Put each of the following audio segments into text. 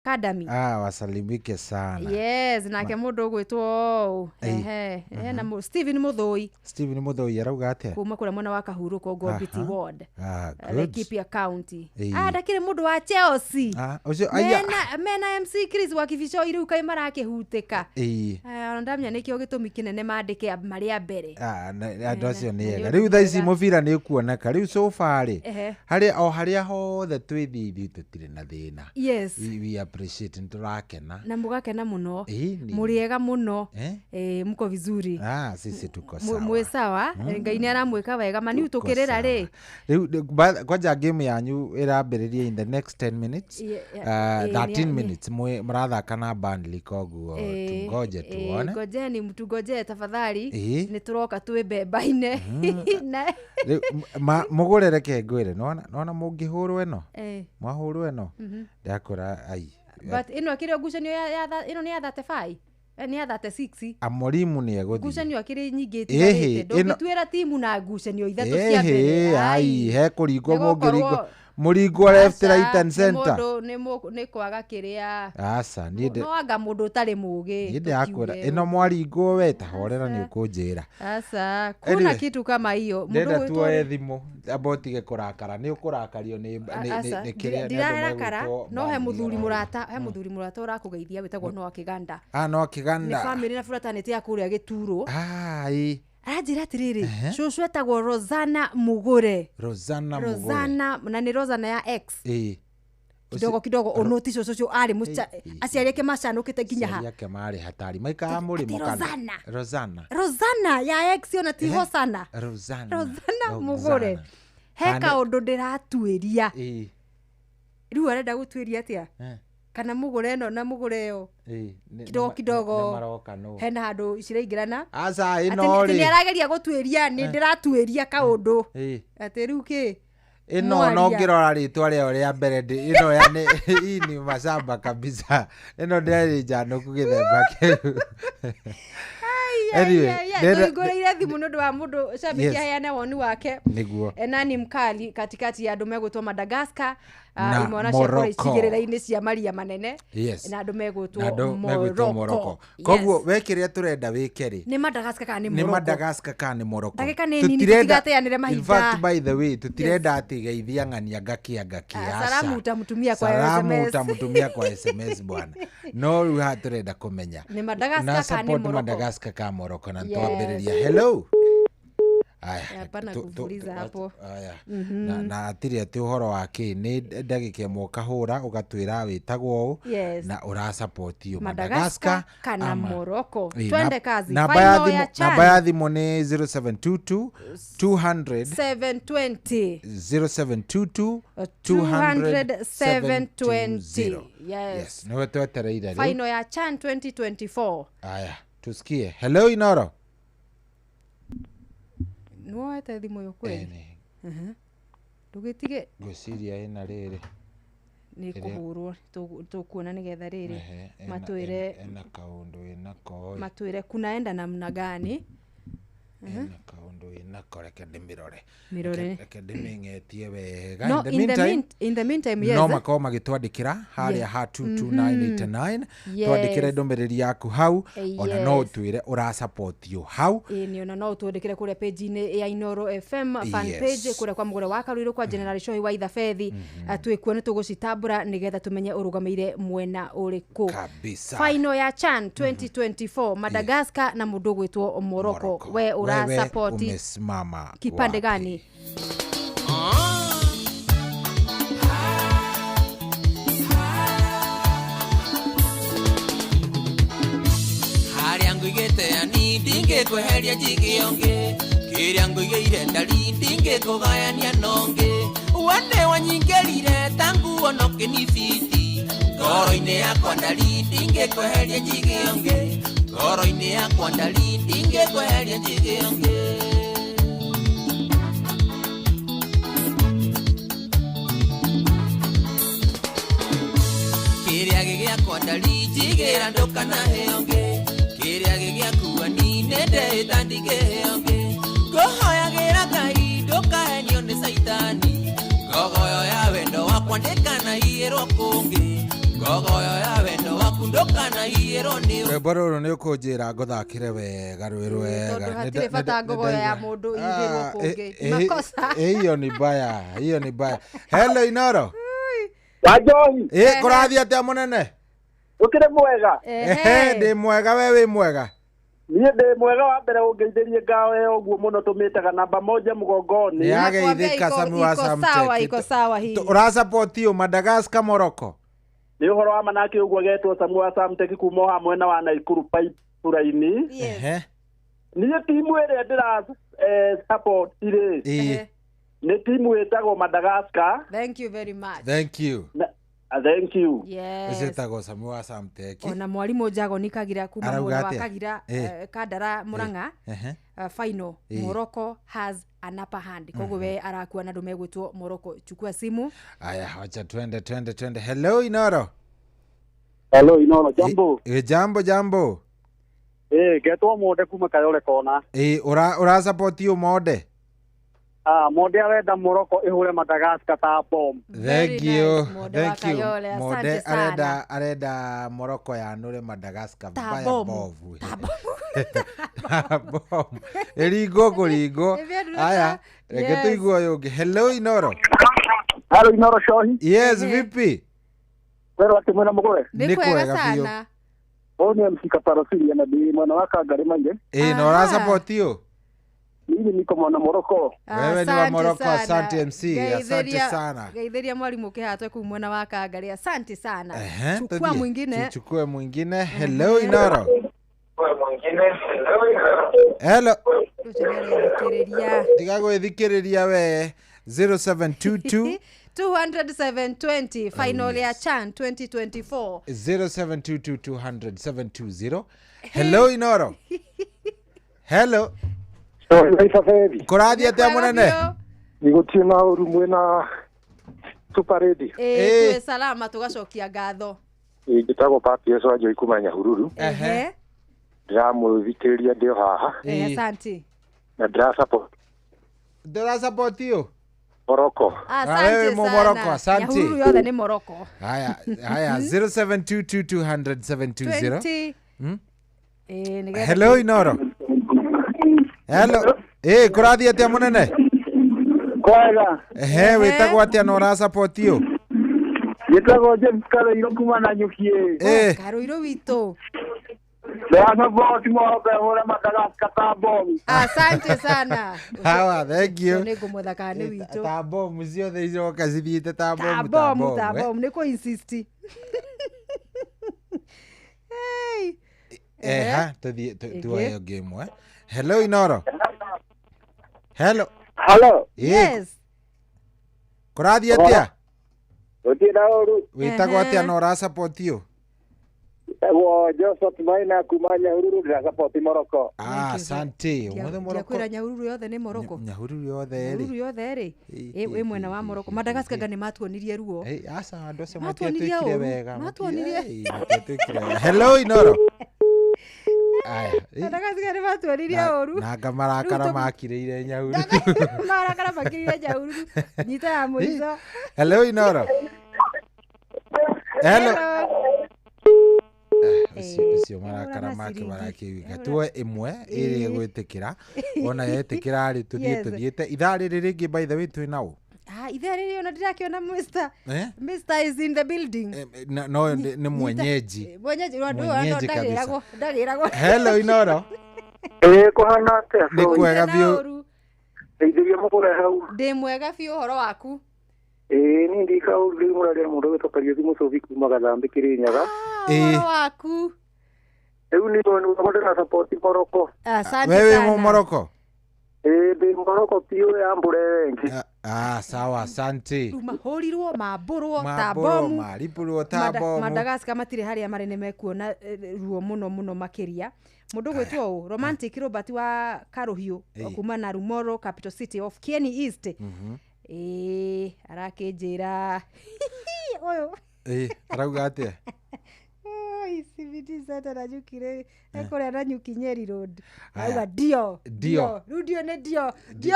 Academy. Ah, wasalimike sana. Yes, nake mũndũ ũgwĩtwo ũũ. Ehe, hena Steven Mũthũi. Steven Mũthũi arauga atĩa? Kuma kũrĩa mwena wa Kahurũko, Ngombiti ward. Ah, good. Laikipia County. Ĩĩ. Ah, ndakĩrĩ mũndũ wa Chelsea. Ah, ũcio aya. Mena MC Chris wa Kibicoi rĩu kaĩ marakĩhutĩka. Ĩĩ. Ah, ona ndamenya nĩkĩo gĩtũmi kĩnene mandĩke marĩ a mbere. Ah, andũ acio nĩ na nĩ ega ũndũ rĩu thaa ici mwega. mũbira nĩ ũkuoneka rĩu so far rĩ harĩa o harĩa hothe twĩthiĩ ithuĩ tũtirĩ na thĩna. We appreciate, nĩ tũrakena. Na mũgakena mũno. Ĩĩ, Mũrĩ ega mũno. Eh? Eh, mko vizuri. Ah, sisi tuko sawa. Mwĩ sawa. Ngai nĩ aramwĩka wega maniu Tuko tũkĩrĩra sawa. rĩ. Rĩu kwanja game yanyu ĩrambĩrĩria in the next 10 minutes. 13 minutes mũrathaka na Burnley, koguo tungoje tuone. Ngojeni, mtungojee tafadhali. Ĩĩ. Nĩ tũroka twĩ mbemba-inĩ. Rĩu mũgũre, reke ngwĩre, nona nona mũngĩhũrwo ĩno, mwahũrwo ĩno ndakũra ai. But ĩno ĩkĩrĩ o ngucanio ĩno nĩ ya 35. Nĩ ya 36. Amorimu nĩ egũthiĩ. Ngucanio akĩrĩ nyingĩ Ĩhĩ, itigarĩte, ndũngĩtuĩra timu na ngucanio ithatũ cia Ĩhĩ, mbere. ai he kũringwo. Nĩgũkorwo- Mũngĩringwo mũringwo left, right and Aca, nĩ center. mũndũ nĩ kwaga kĩrĩa. Aca, niĩ No anga mũndũ ũtarĩ mũgĩ. Niĩ ndĩrakwĩra tũkiuge ĩno mwaringwo we tahorera nĩ ũkũnjĩra. Aca, kuna Anyway, kitu kama hiyo. Mũndũ ndenda ũgwĩtwo tuoe thimũ, amba ũtige kũrakara, nĩ ũkũrakario Aca, nĩ kĩrĩa nĩ andũ ndirarakara megwĩtwo no he Burnley mũthuri orauga. mũrata, he mũthuri mũrata ũrakũgeithia wĩtagwo Noah Kĩganda. Ah, no Nĩ Kĩganda. famĩlĩ na fraternity ya kũrĩa Gĩturo. Ah, ĩ. Aranjĩra atĩrĩrĩ, cũcũ etagwo Rosana Mũgũre. Rosanna Mũgũre. Rosana, na nĩ Rosana ya X. Ĩ. Kidogo kidogo ũnũti cũcũ ũcio arĩ Ĩ, aciari ake macanũkĩte nginya ha. Aciari ake marĩ hatari maikaraga mũrĩmo Atĩ kana Rosanna. Rosanna. Rosana ya X, ona ti Hosana. Rosanna. Rosana Mũgũre, he kaũndũ ndĩratuĩria. Ĩ. Rĩu arenda gũtuĩria atĩa? Eh. Kana mũgũre ĩno na mũgũre ĩyo. Ĩ, Kidogo kidogo. nĩ maroka no Hena handũ ciraingĩrana. Aca, Atĩ ĩno atĩ nĩ rĩ arageria gũtuĩria, nĩ ndĩratuĩria kaũndũ Ĩ. atĩ rĩu kĩ Ĩno Mwaria. no ngĩrora rĩtwa rĩayo rĩa mbere ĩno ya nĩ hii ni macamba kabisa, ĩno ndĩarĩ njanũku gĩthemba kĩu. Anyway, Tũhingũrĩire thimũ nĩ ũndũ wa mũndũ cabiki aheane woni wake. Nĩguo. Nani mkali katikati ya andũ megwĩtwo Madagascar, Na imwana cia kũrĩa Morocco. icigĩrĩra-inĩ cia maria manene, na andũ Na megwĩtwo andũ megwĩtwo Morocco. Morocco. Koguo we kĩrĩa tũrenda wĩke rĩ, Nĩ Madagascar kana nĩ nĩ Morocco? Madagascar kana nĩ Morocco? Ndagĩka nĩ nini, tũtigateanĩre In mahinda. fact, by the way, tũtirenda atĩ geithia ng'ania ngakia ngakia. Ah, aca. salamu utamtumia kwa Salamu SMS. utamtumia kwa SMS bwana, no rĩu haha tũrenda kũmenya Nĩ Madagascar na kana nĩ support Morocco? Madagascar ka Morocco, na Yes. twambĩrĩria hello. Aya, Hapana kufuliza hapo. Aya. Na atirĩ atĩ ũhoro wa kĩ nĩ ndagĩka ĩmwe ũkahũra ũgatwĩra wĩtagwo ũũ na ũrasapoti ũ. Madagascar kana Morocco? Ĩ, Twende kazi. Namba ya Final ya thimũ, namba ya CHAN. thimũ nĩ 0722 200 720. 0722 200 200 720. Yes. Yes, nĩwe twetereire rĩu. Final ya CHAN 2024. Aya, tusikie. Hello, Inoro. Nĩwoete thimũ ĩyo kweli? Ĩ, Ndũgĩtige. Ngwĩciria ĩna rĩrĩ. Nĩ kũhũrwo tũkuona nĩgetha rĩrĩ Ehe, matwĩre. Ĩna kaũndũ ĩnako ĩ. Matwĩre kunaenda namna gani. Ĩna kaũndũ ĩnako, reke ndĩmĩrore. Mĩrore. Reke ndĩmĩng'etie wega. No In the in the, meantime, in the meantime, yes. No makorwo magĩtwandĩkĩra harĩa ha 22989. Twandĩkĩre ndũmĩrĩri yaku hau. Ona no ũtwĩre ũrasapotio hau. Ĩĩ, nĩ ona no ũtwandĩkĩre kũrĩa page-inĩ ya Inoro FM fan page, kũrĩa kwa Mũgũre wa Karũirũ, kwa General Shohi wa Ithabethi. Twĩkuo nĩ tũgũcitambũra nĩgetha tũmenye ũrũgamĩire mwena ũrĩkũ. Kabisa. Final ya CHAN 2024, Madagascar na mũndũ ũgwĩtwo Morocco. Morocco. We Wewe ũrasapoti umesimama kipande wapi? gani? Harĩa ngũigĩte ani ndingĩkweheria njige ũngĩ kĩrĩa ngũigĩire ndari ndingĩkũgayania nongĩ wene wanyingĩrire ta nguo no kĩnibiti ngoro-inĩ yakwa ndari ndingĩkweheria njige ũngĩ ngoro-inĩ yakwa ndari ndingĩkweheria njige ũngĩ. Kĩrĩa gĩgĩakwa ndari njigĩra ndũkanahe ũngĩ kĩrĩa gĩgĩakua ni nĩndĩta ndingĩhe ũngĩ ngũhoyagĩra Ngai ndũkahenio nĩ caitani ngogoyo ya wendo wakwa ndĩkanaiyĩrwo kũngĩ. Ngogoyo ya wendo waku ndũkanaiyĩrwo nĩ Rwĩmbo rũrũ nĩ ũkũnjĩra ngũthakĩre wega rwĩ rwega. Tondũ hatirĩ bata ngogoyo ya mũndũ ihĩrwo kũngĩ. Makosa. Hiyo ni baya, hiyo ni baya. Hello Inoro. Wanjohi. Kũrathiĩ atĩa mũnene? Ũkĩrĩ mwega? Ehe, ndĩ mwega, we wĩ mwega? Niĩ ndĩ mwega. Wa mbere ũngeithĩrie ngao ĩyo ũguo mũno tũmĩtaga namba moja mũgongoni. Nĩ yageithĩka Sami wa Iko Samtech. sawa, iko sawa hii. Ũrasupport ũ, Madagascar, Morocco? Nĩ ũhoro wa manake ũguo getwo Samu wa Samtech kuma o hamwe na wa Naikuru pipeline. Yes. Niĩ timu ĩrĩa ndĩra support rĩ nĩ timu ĩtagwo Madagascar. Thank you very much. Thank you. Thank you. Yes. Ĩtagwo Sami wa Samtech. Ona mwarimũ Jagoni Kagira kuma Arauga mwena wa atĩa? Kagira, Kandara Murang'a, final Morocco has an upper hand, koguo we arakua na andũ megwĩtwo Morocco. Chukua simu. Aya, wacha twende twende twende. Hello Inoro. Hello Inoro, jambo. Jambo jambo. Ngetwo Monde kuma Kayole kona. Ura support ũ Monde? Monde arenda Morocco ĩhũre Madagascar ta bomb. Thank you. Nice, Monde wa Thank you. Kayole, Monde asante sana. arenda Morocco yanũre Madagascar Ta baya bomu. bovu. Ta bomu. Ĩringwo kũringwo. Aya, reke tũigue ũyũ ũngĩ. Hello Inoro. Hello Inoro Shohi. Yes, vipi? Werwo atĩ mwena mũgũre? Nĩ kwega sana. Ũyũ nĩ MC Kaparosiria na ndĩ mwena wa Kangarĩ Maire. Na ũra support ũ? Mimi niko mwana Morocco. Wewe ni wa Morocco, asante MC, asante sana. Geithĩria mwarimũ kĩhatwe kuu mwena wa Kangarĩ, asante sana. Chukua Tũthiĩ. mwingine. Tuchukue mwingine. Hello Inoro. Hello. Ũcio nĩarethikĩrĩria. Tiga gwĩthikĩrĩria we. 0722 200 720, final ya CHAN 2024. 0722 200 720. Hello Inoro. Hello. Kũrathiĩ atĩa mũnene? Nĩgũtirĩ na ũru mwena Super Radio. Twĩ salama, tũgacokia ngatho. Njĩtagwo Papias wa Njoi kuma Nyahururu. Ndĩramũthikĩrĩria ndĩ o haha. Asante. Na ndĩra support Ndĩra support ũ? Morocco. Asante Wewe sana. Morocco, asante. Nyahururu yothe nĩ Morocco. Haya, haya, 0722 200 720. 20. Nĩgetha Hello Inoro. Hello. Kũrathiĩ atĩa mũnene? Kwega. Ehe, wĩtagwo atĩa na ũra support ũ? Njĩtagwo James Karũirũ kuma Nanyuki. Karũirũ witũ. Ndĩra support Morocco ĩhũre Madagascar ta bomu. Asante sana. Hawa, thank you. Nĩ ngũmwetha kana nĩ witũ. Ta bomu ciothe iroka cithiĩte ta bomu. Ta bomu, ta bomu, nĩ kũ insist. Hey. Eha, tũthiĩ tuoe ũngĩ ĩmwe. Hello Inoro. Hello. Hello. Yes. Kũrathiĩ atĩa? Gũtirĩ na ũru. Wĩtagwo atĩa na ũra support ũ? Njĩtagwo Joseph Maina kuma Nyahururu, ndĩra support Morocco. Asante. Ũmũthĩ Morocco. Ndiakwĩra Nyahururu yothe nĩ Morocco. Nyahururu yothe rĩ. Nyahururu yothe rĩ. Ĩ mwena wa Morocco. Madagascar nga nĩ matuonirie ruo. Aca, andũ acio Matuonirie matiatwĩkire ũru. wega. Matuonirie. Matiatwĩkire wega. Hello Inoro. Aya. Madagascar nĩ matuonirie ũru. Nanga marakara makirĩire Nyahururu. Marakara makirĩire Nyahururu. Nyita ya mũico. Hello Inoro. Hello. Ũcio marakara make marakĩiguĩka. Tuoe ĩmwe ĩrĩa ĩgwĩtĩkĩra. Wona yetĩkĩra rĩ, tũthiĩ tũthiĩte. Ithaa rĩrĩ rĩngĩ by the way twĩ na ũ? Ithaa rĩrĩ ona ndĩrakĩona Mr is in the building. No nĩ mwenyeji. Mwenyeji, Mwenyeji kabisa. ndagĩragwo. Hello Inoro. Kũhana atĩa? Nĩ kwega biũ. Ndeithĩria mũgũre hau. Ndĩ mwega biũ, ũhoro waku? Niĩ ndika ũru mũraria mũndũ ũgwĩtwo Kariũki Mũcũbi kuma Gathambĩ Kĩrĩnyaga. Ũhoro waku? Rĩu nĩ ndĩra support Morocco. Asante Wewe sana. mu Morocco? Ndĩ Morocco biũ ya mbura ĩyo. Sawa, asante. Rĩu mahũrirwo, mambũrwo ta bomu. Maribũrwo ta bomu. Madagascar matirĩ harĩa marĩ, nĩ mekuona ruo mũno mũno makĩria. Mũndũ gwĩtwo ũũ Romantic Robert wa Karũhiũ kuma na Rumoro, capital city of Kieni East. Arakĩnjĩra ũyũ. Arauga atĩa? Oi, CBD. ICT Center Nanyuki rĩ, ekũrĩa Nanyuki Nyeri Road. Aya. Auga ndio. Ndio. Rĩu ndio nĩ ndio. Ndio.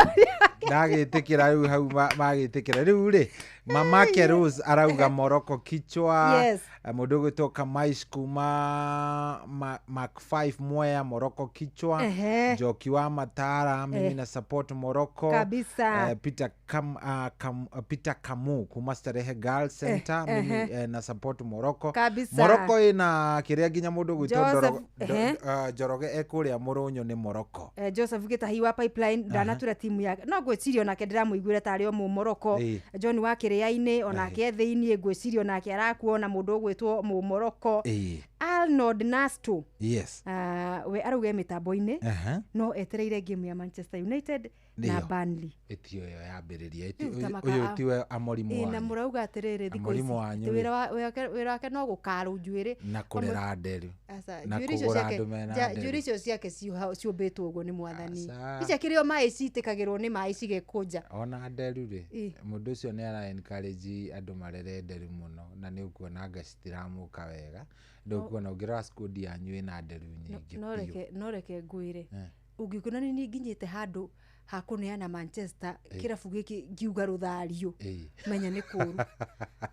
Ndagĩtĩkĩra rĩu hau magĩtĩkĩra rĩu rĩ, mamake Rose arauga Morocco kichwa. Yes. Mũndũ ũgwĩtwo Kamaish kuma Mark 5 Mwea, Morocco kichwa. Njoki wa Matara, mimi na support Morocco. Kabisa. Peter Kam, Kam, Peter Kamu kuma Starehe Girls Center, mimi na support Morocco. Kabisa. Morocco ĩna kĩrĩa nginya mũndũ ũgwĩtwo Joseph, ehe. Njoroge ekũrĩa Mũrũnyũ nĩ Morocco. Joseph Gĩtahi wa Pipeline ndanatura timu yake, no ngwĩciria onake ndĩramũiguĩra tarĩ o Mũmoroko. John wa Kĩrĩa-inĩ onake thĩiniĩ, ngwĩciria onake arakuona mũndũ ũgwĩtwo Mũmoroko. Arnold Nasto. We arauga e mĩtambo-inĩ, no etereire game ya Manchester United na Nĩyo. Burnley. Ĩtio ĩyo yambĩrĩria. Rĩu ta Ũyũ tiwe Amorimu Ĩ, na wanyu. mũrauga atĩrĩrĩ, thikũ Amorimu ici wanyu atĩ rĩ. wĩra wake no gũkarũ njuĩrĩ. Na kũrera nderu Aca, na njuĩrĩ icio kũgũra ciake andũ mena nderu. Njuĩrĩ icio ciake ciũmbĩtwo ũguo nĩ Mwathani. Aca. Icio akĩrĩ o maĩ citĩkagĩrwo nĩ maĩ cigekũnja. Ona nderu rĩ, Ĩ. mũndũ ũcio nĩ ara encourage andũ marere nderu mũno, na nĩ ũkuona anga citiramũka wega. Ndũkuona ũngĩrora squad yanyu ĩna nderu nyingĩ No biũ. reke ngwĩre, ũngĩkuona nĩ niĩ nginyĩte handũ ha kũneana Manchester kĩrabu gĩkĩ ngiuga rũthario, menya nĩ kũru,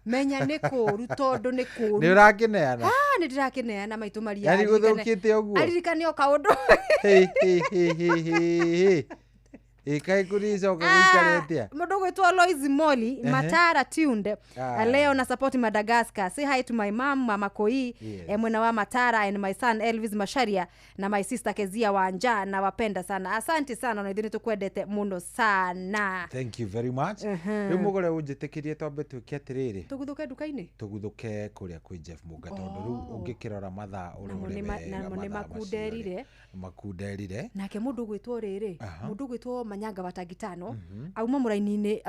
menya nĩ kũru, tondũ nĩ kũru. Nĩ ũrakĩneana? Ah, nĩ ndĩrakĩneana maitũ maria. Yani gũthũkĩte ũguo? Aririkane o kaũndũ. Hĩ, hĩ, hĩ, hĩ, hĩ, hĩ. Ĩ, kaĩ kũricoka gũikare atĩa? Mũndũ ũgwĩtwo Lois Moli Matara tuned. Leo na support Madagascar. Say hi to my mom, Mama Koi, mwena wa Matara, and my son Elvis Masharia na my sister Kezia Wanja, na wapenda sana. Asante sana, na ithuĩ nĩtũkwendete mũno sana. Thank you very much. Rĩu mũgũre ũnjĩtĩkĩrie twambe twĩke atĩrĩrĩ, Tũguthũke nduka-inĩ. Tũguthũke kũrĩa kwĩ Jeff Mũnga, tondũ rĩu ũngĩkĩrora mathaa Namo ũrore wega, namo nĩ mathaa macio rĩ, makunderire. Makunderire. Nake mũndũ ũgwĩtwo rĩrĩ, mũndũ ũgwĩtwo Manyanga wa Tangitano auma mũraini-inĩ,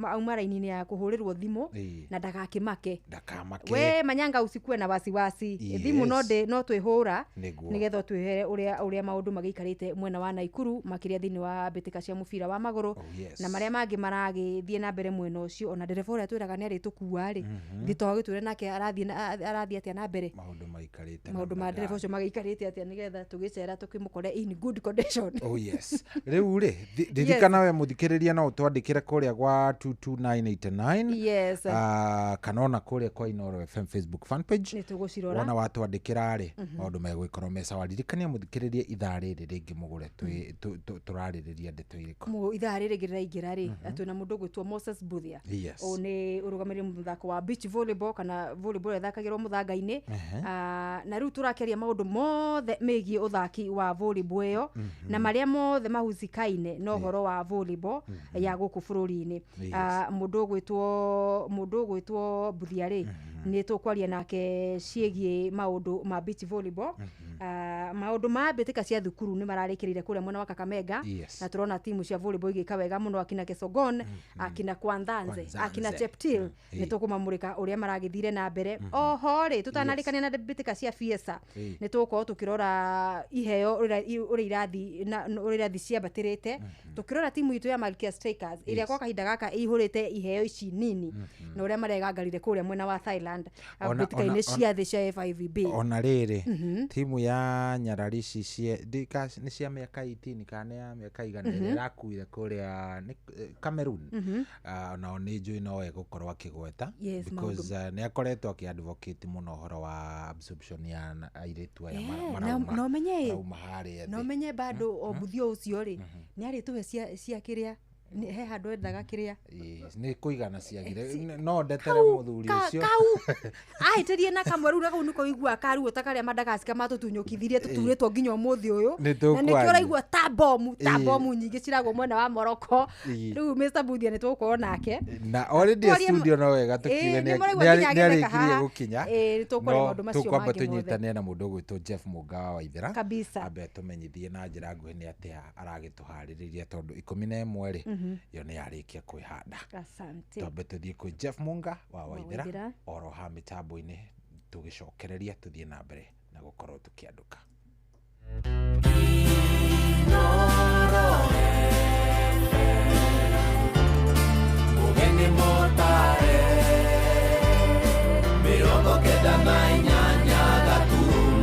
auma raini-inĩ ya kũhũrĩrwo thimũ na ndagakĩmake. Ndakamake. We Manyanga, usikue na wasiwasi. Thimũ no ndĩ no twĩhũra nĩgetha twĩhere ũrĩa maũndũ magĩikarĩte mwena wa Naikuru, makĩria thĩinĩ wa mbĩtĩka cia mũbira wa magũrũ na marĩa mangĩ maragĩthiĩ na mbere mwena ũcio. Ona ndereba ũrĩa twĩraga nĩ arĩtũkua rĩ, thĩ agĩtwĩre nake arathiĩ atĩa na mbere. Maũndũ maikarĩte Maũndũ namna ma ndereba gani? ũcio magĩikarĩte atĩa, nĩgetha tũgĩcera tũkĩmũkore in good condition. Oh yes. Rĩu rĩ, ririkana we mũthikĩrĩria no ũtwandĩkĩre kũrĩa gwa 22989, kana ona kũrĩa kwa Inooro FM Facebook fan page. Nĩ tũgũcirora. Wona watwandĩkĩra rĩ, maũndũ megũgĩkorwo me sawa. Ririkania mũthikĩrĩria, ithaa rĩrĩ rĩngĩ mũgũre tũrarĩrĩria ndeto irĩkũ? Ithaa rĩrĩ rĩraingĩra rĩ, twĩna mũndũ ũgwĩtwo Moses Buthia. Ũyũ nĩ ũrũgamĩrĩri mũthako wa beach volleyball, kana volleyball ĩthakagĩrwo mũthanga-inĩ. Na rĩu tũrakĩaria maũndũ mothe megiĩ ũthaki wa volleyball ĩyo na marĩa mothe mahusikaine na ũhoro wa volleyball ya gũkũ bũrũri-inĩ. Mũndũ ũgwĩtwo Buthia rĩ, nĩ tũkwaria nake ciĩgiĩ maũndũ ma beach volleyball. Maũndũ ma mbĩtĩka cia thukuru nĩ mararĩkĩrĩire kũrĩa mwena wa Kakamega, na tũrona timu cia volleyball igĩka wega mũno, akina Kesogon, akina Kwanthanze, Kwanthanze. akina Cheptil. Nĩ tũkũmamũrĩka ũrĩa maragĩthire na mbere. Oho rĩ, tũtanarĩkania na mbĩtĩka cia Fiesa, nĩ tũgũkorwo tũkĩrora iheo ũrĩa irathi ciambatĩrĩte, tũkĩrora timu itũ ya Malkia Strikers ĩrĩa kwa kahinda gaka ĩihũrĩte iheo ici nini na ũrĩa maregangarire kũrĩa mwena wa Thailand mbĩtĩka-inĩ cia thĩ cia FIVB. Ona rĩrĩ, timu ya nyararici nĩ cia mĩaka 18 kana nĩ ya mĩaka igana ĩrĩa ĩrakuire kũrĩa nĩ Cameroon. Onao nĩ njũĩ no egũkorwo akĩgweta, because nĩ akoretwo akĩ-advocate mũno ũhoro wa absorption ya airĩtu aya Na ũmenye ĩ, marauma harĩa na thĩ. ũmenye bado o Buthio ũcio rĩ, nĩ arĩtũhe cia kĩrĩa he handũ endaga kĩrĩa. Ĩĩ, nĩ kũigana ciagire no ndetere mũthuri ũcio. Kau ahĩtĩrie na kamwe rĩu, na kau nĩko ũiguaga karuo ta karĩa Madagascar matũtunyũkithirie tũturĩtwo nginya ũmũthĩ ũyũ. Nĩ Na nĩkĩo tũkwaria. ũraigua ta bomu, ta bomu nyingĩ ciragwo mwena wa Morocco. Rĩu Mr Buthia nĩ tũgũkorwo nake Na already studio no wega tũkiuge Ĩĩ, nĩ mũraigua nginya nĩ agĩtheka arĩkirie haha. gũkinya. Ĩĩ, nĩ tũkwaria No maũndũ macio tũkwamba mangĩ mothe. tũnyitane na mũndũ ũgwĩtwo Jeff Mũnga wa Waithera. Kabisa. Ambe atũmenyithie na njĩra nguhĩ nĩ atĩa aragĩtũharĩrĩria, tondũ 11 rĩ, yo nĩ yarĩkia kwĩhanda. Asante. Twambe tũthiĩ kwĩ Jeff Munga wa Waithera Waithera. oro ha mĩtambo-inĩ, tũgĩcokereria tũthiĩ na mbere na gũkorwo tũkĩandũka. Mũgeni mũtare 98.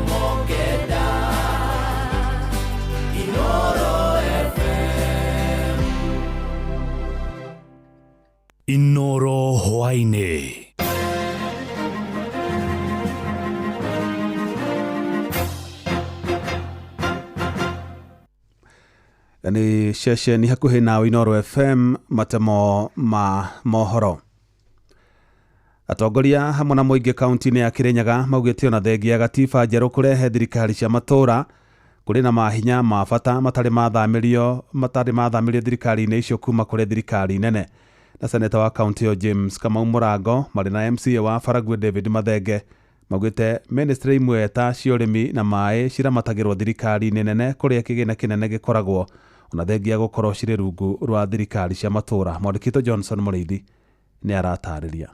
Nĩ ceceni hakuhĩ nawe Inooro FM matemo ma mohoro. Atongoria hamwe na mũingĩ kaunti-inĩ ya Kirinyaga maugĩte ona thengia gatiba njerũ kũrehe thirikari cia matũũra kũrĩ na mahinya ma bata matarĩ mathamĩrio thirikari-inĩ icio kuma kũrĩ thirikari nene. Na seneta wa kaunti ĩyo James Kamau Mũrango marĩ na MCA wa Faragwe David Mathenge maugĩte ministry imwe ta cia ũrĩmi na maĩ ciramatagĩrwo thirikari-inĩ nene kũrĩa kĩgĩna kĩnene gĩkoragwo ona thengia gũkorwo cirĩ rungu rwa thirikari cia matũũra. Mwandĩki Johnson Mũrĩithi nĩ aratarĩria.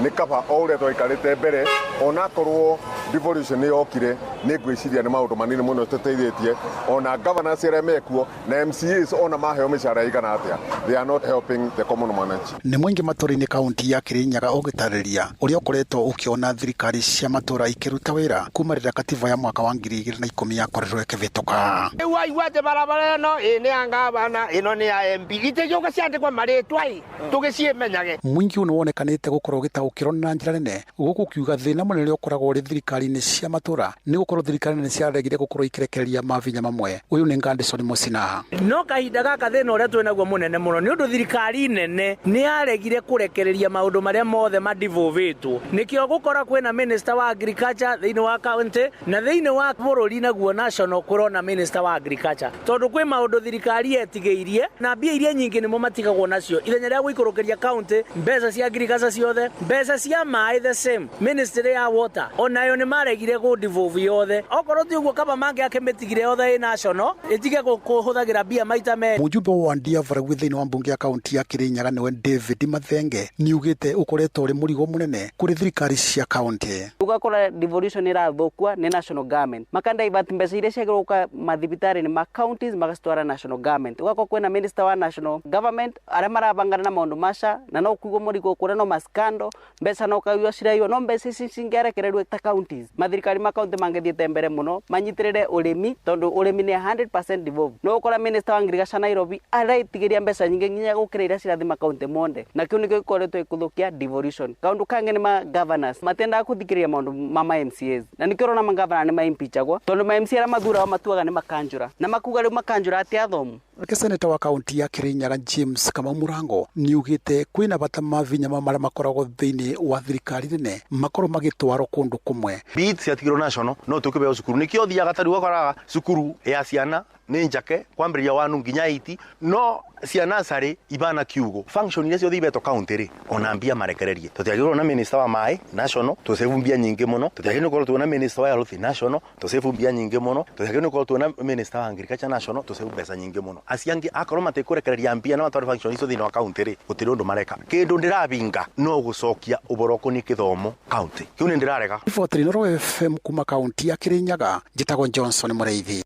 Nĩ kaba o ũrĩa twaikarĩte mbere onakorwo devolution nĩ yokire nĩ ngwĩciria nĩ maũndũ manini mũno tũteithĩtie ona governors arĩa mekuo na MCAs ona maheo mĩcara ĩigana atĩa, they are not helping the common mwananchi. Nĩ mũingĩ matũũra-inĩ kaunti ya Kirinyaga ũgĩtarĩria ũrĩa ũkoretwo ũkĩona thirikari cia matũũra ikĩruta wĩra kuma rĩrĩa katiba ya mwaka wa 2010 yakorirwo ĩkĩhĩtũka. Rĩu waigua atĩ barabara ĩno ĩ nĩ ya ngavana ĩno nĩ ya MP itĩgĩũka ciandĩkwo marĩtwa ĩ tũgĩciĩmenyage. Mũingĩ ũyũ nĩ wonekanĩte gũkorwo ũgĩtaũkĩrwo na njĩra nene gũkũ ũkiuga thĩna mũnene ũrĩa ũkoragwo ũrĩ thirikari-inĩ cia matũũra nĩ gũkorwo thirikari nene ciaregire gũkorwo ikĩrekereria mabinya mamwe. Ũyũ nĩ Ngandison Mũcina. No kahinda gaka thĩna ũrĩa twĩ naguo mũnene mũno nĩ ũndũ thirikari nene nĩ yaregire kũrekereria maũndũ marĩa mothe madivovĩtwo. Nĩkĩo gũkora kwĩna minister wa agriculture thĩinĩ wa county na thĩinĩ wa bũrũri naguo national kũrona minister wa agriculture tondũ kwĩ maũndũ thirikari yetigĩirie na mbia iria nyingĩ nĩmo matigagwo nacio ithenya rĩa gũikũrũkĩria county mbeca cia agriculture ciothe mbeca cia maĩ the same ministry ya water onayo nĩ maregire kũ devolve yothe okorwo ti ũguo kaba mangĩ akĩmĩtigire yothe ĩ national ĩtige kũhũthagĩra mbia maita merĩ. Mũjumbe wa Ndia Baragwi thĩinĩ wa mbunge ya kaunti ya Kirinyaga nĩwe David Mathenge nĩugĩte ũkoretwo ũrĩ mũrigo mũnene kũrĩ thirikari cia kaunti. Ũgakora devolution ĩrathũkua nĩ national government makandivert mbeca iria ciagĩrĩirwo gũka mathibitarĩ-inĩ ma counties magacitwara national government. Ũgakora kwĩna minister wa national government arĩa marabangana na maũndũ maca na no kuigwo mũrigo kũrĩa no maskando mbeca no kaiywo ciraiyo no mbeca ici cingĩarekererwo ta counties mathirikari ma county mangĩthiĩte mbere mũno manyitĩrĩre ũrĩmi tondũ ũrĩmi nĩ 100% devolved. No ũkora minister wa ngirigaca Nairobi araitigĩria mbeca nyingĩ nginya gũkĩra iria cirathi makaunti monde na kĩu nĩkĩo gĩkoretwo gĩkũthũkia devolution. Kaũndũ kangĩ nĩ ma governors matiendaga kũthikĩrĩria maũndũ ma MCAs na nĩkĩo ũrona ma governor nĩ maimpeachagwo tondũ ma MCA arĩa mathuragwo matuaga nĩ makanjũra na makuga rĩu makanjũra atĩ athomu. Nake seneta wa kaunti ya Kirinyaga James Kamau Mũrango nĩugĩte kwĩna bata mabinya marĩa makoragwo thĩinĩ wa thirikari nene makorwo magĩtwarwo kũndũ kũmwe. Beat ciatigirwo national no tũkĩbeo cukuru nĩkĩo thiaga tarĩu ũkoraga cukuru ya ciana nĩ njake kwambĩrĩria wanu nginya 8 no cia nursery ibana kiugo function iria ciothe ibetwo county rĩ ona mbia marekererie. Tũtiagĩrĩirwo na minister wa maĩ national tũsave mbia nyingĩ mũno, tũtiagĩrĩirwo gũkorwo twĩna minister wa health national tũsave mbia nyingĩ mũno, tũtiagĩrĩirwo gũkorwo twĩna minister wa agriculture national tũsave mbeca nyingĩ mũno. Acio angĩ akorwo matikũrekereria mbia na matware function icio thĩinĩ wa county rĩ gũtirĩ ũndũ mareka. Kĩndũ ndĩrabinga no gũcokia ũboro ũkoniĩ kĩthomo county kĩu nĩ ndĩrarega. Riboti Inooro FM kuma kaunti ya Kirinyaga njĩtagwo Johnson Mũrĩithi.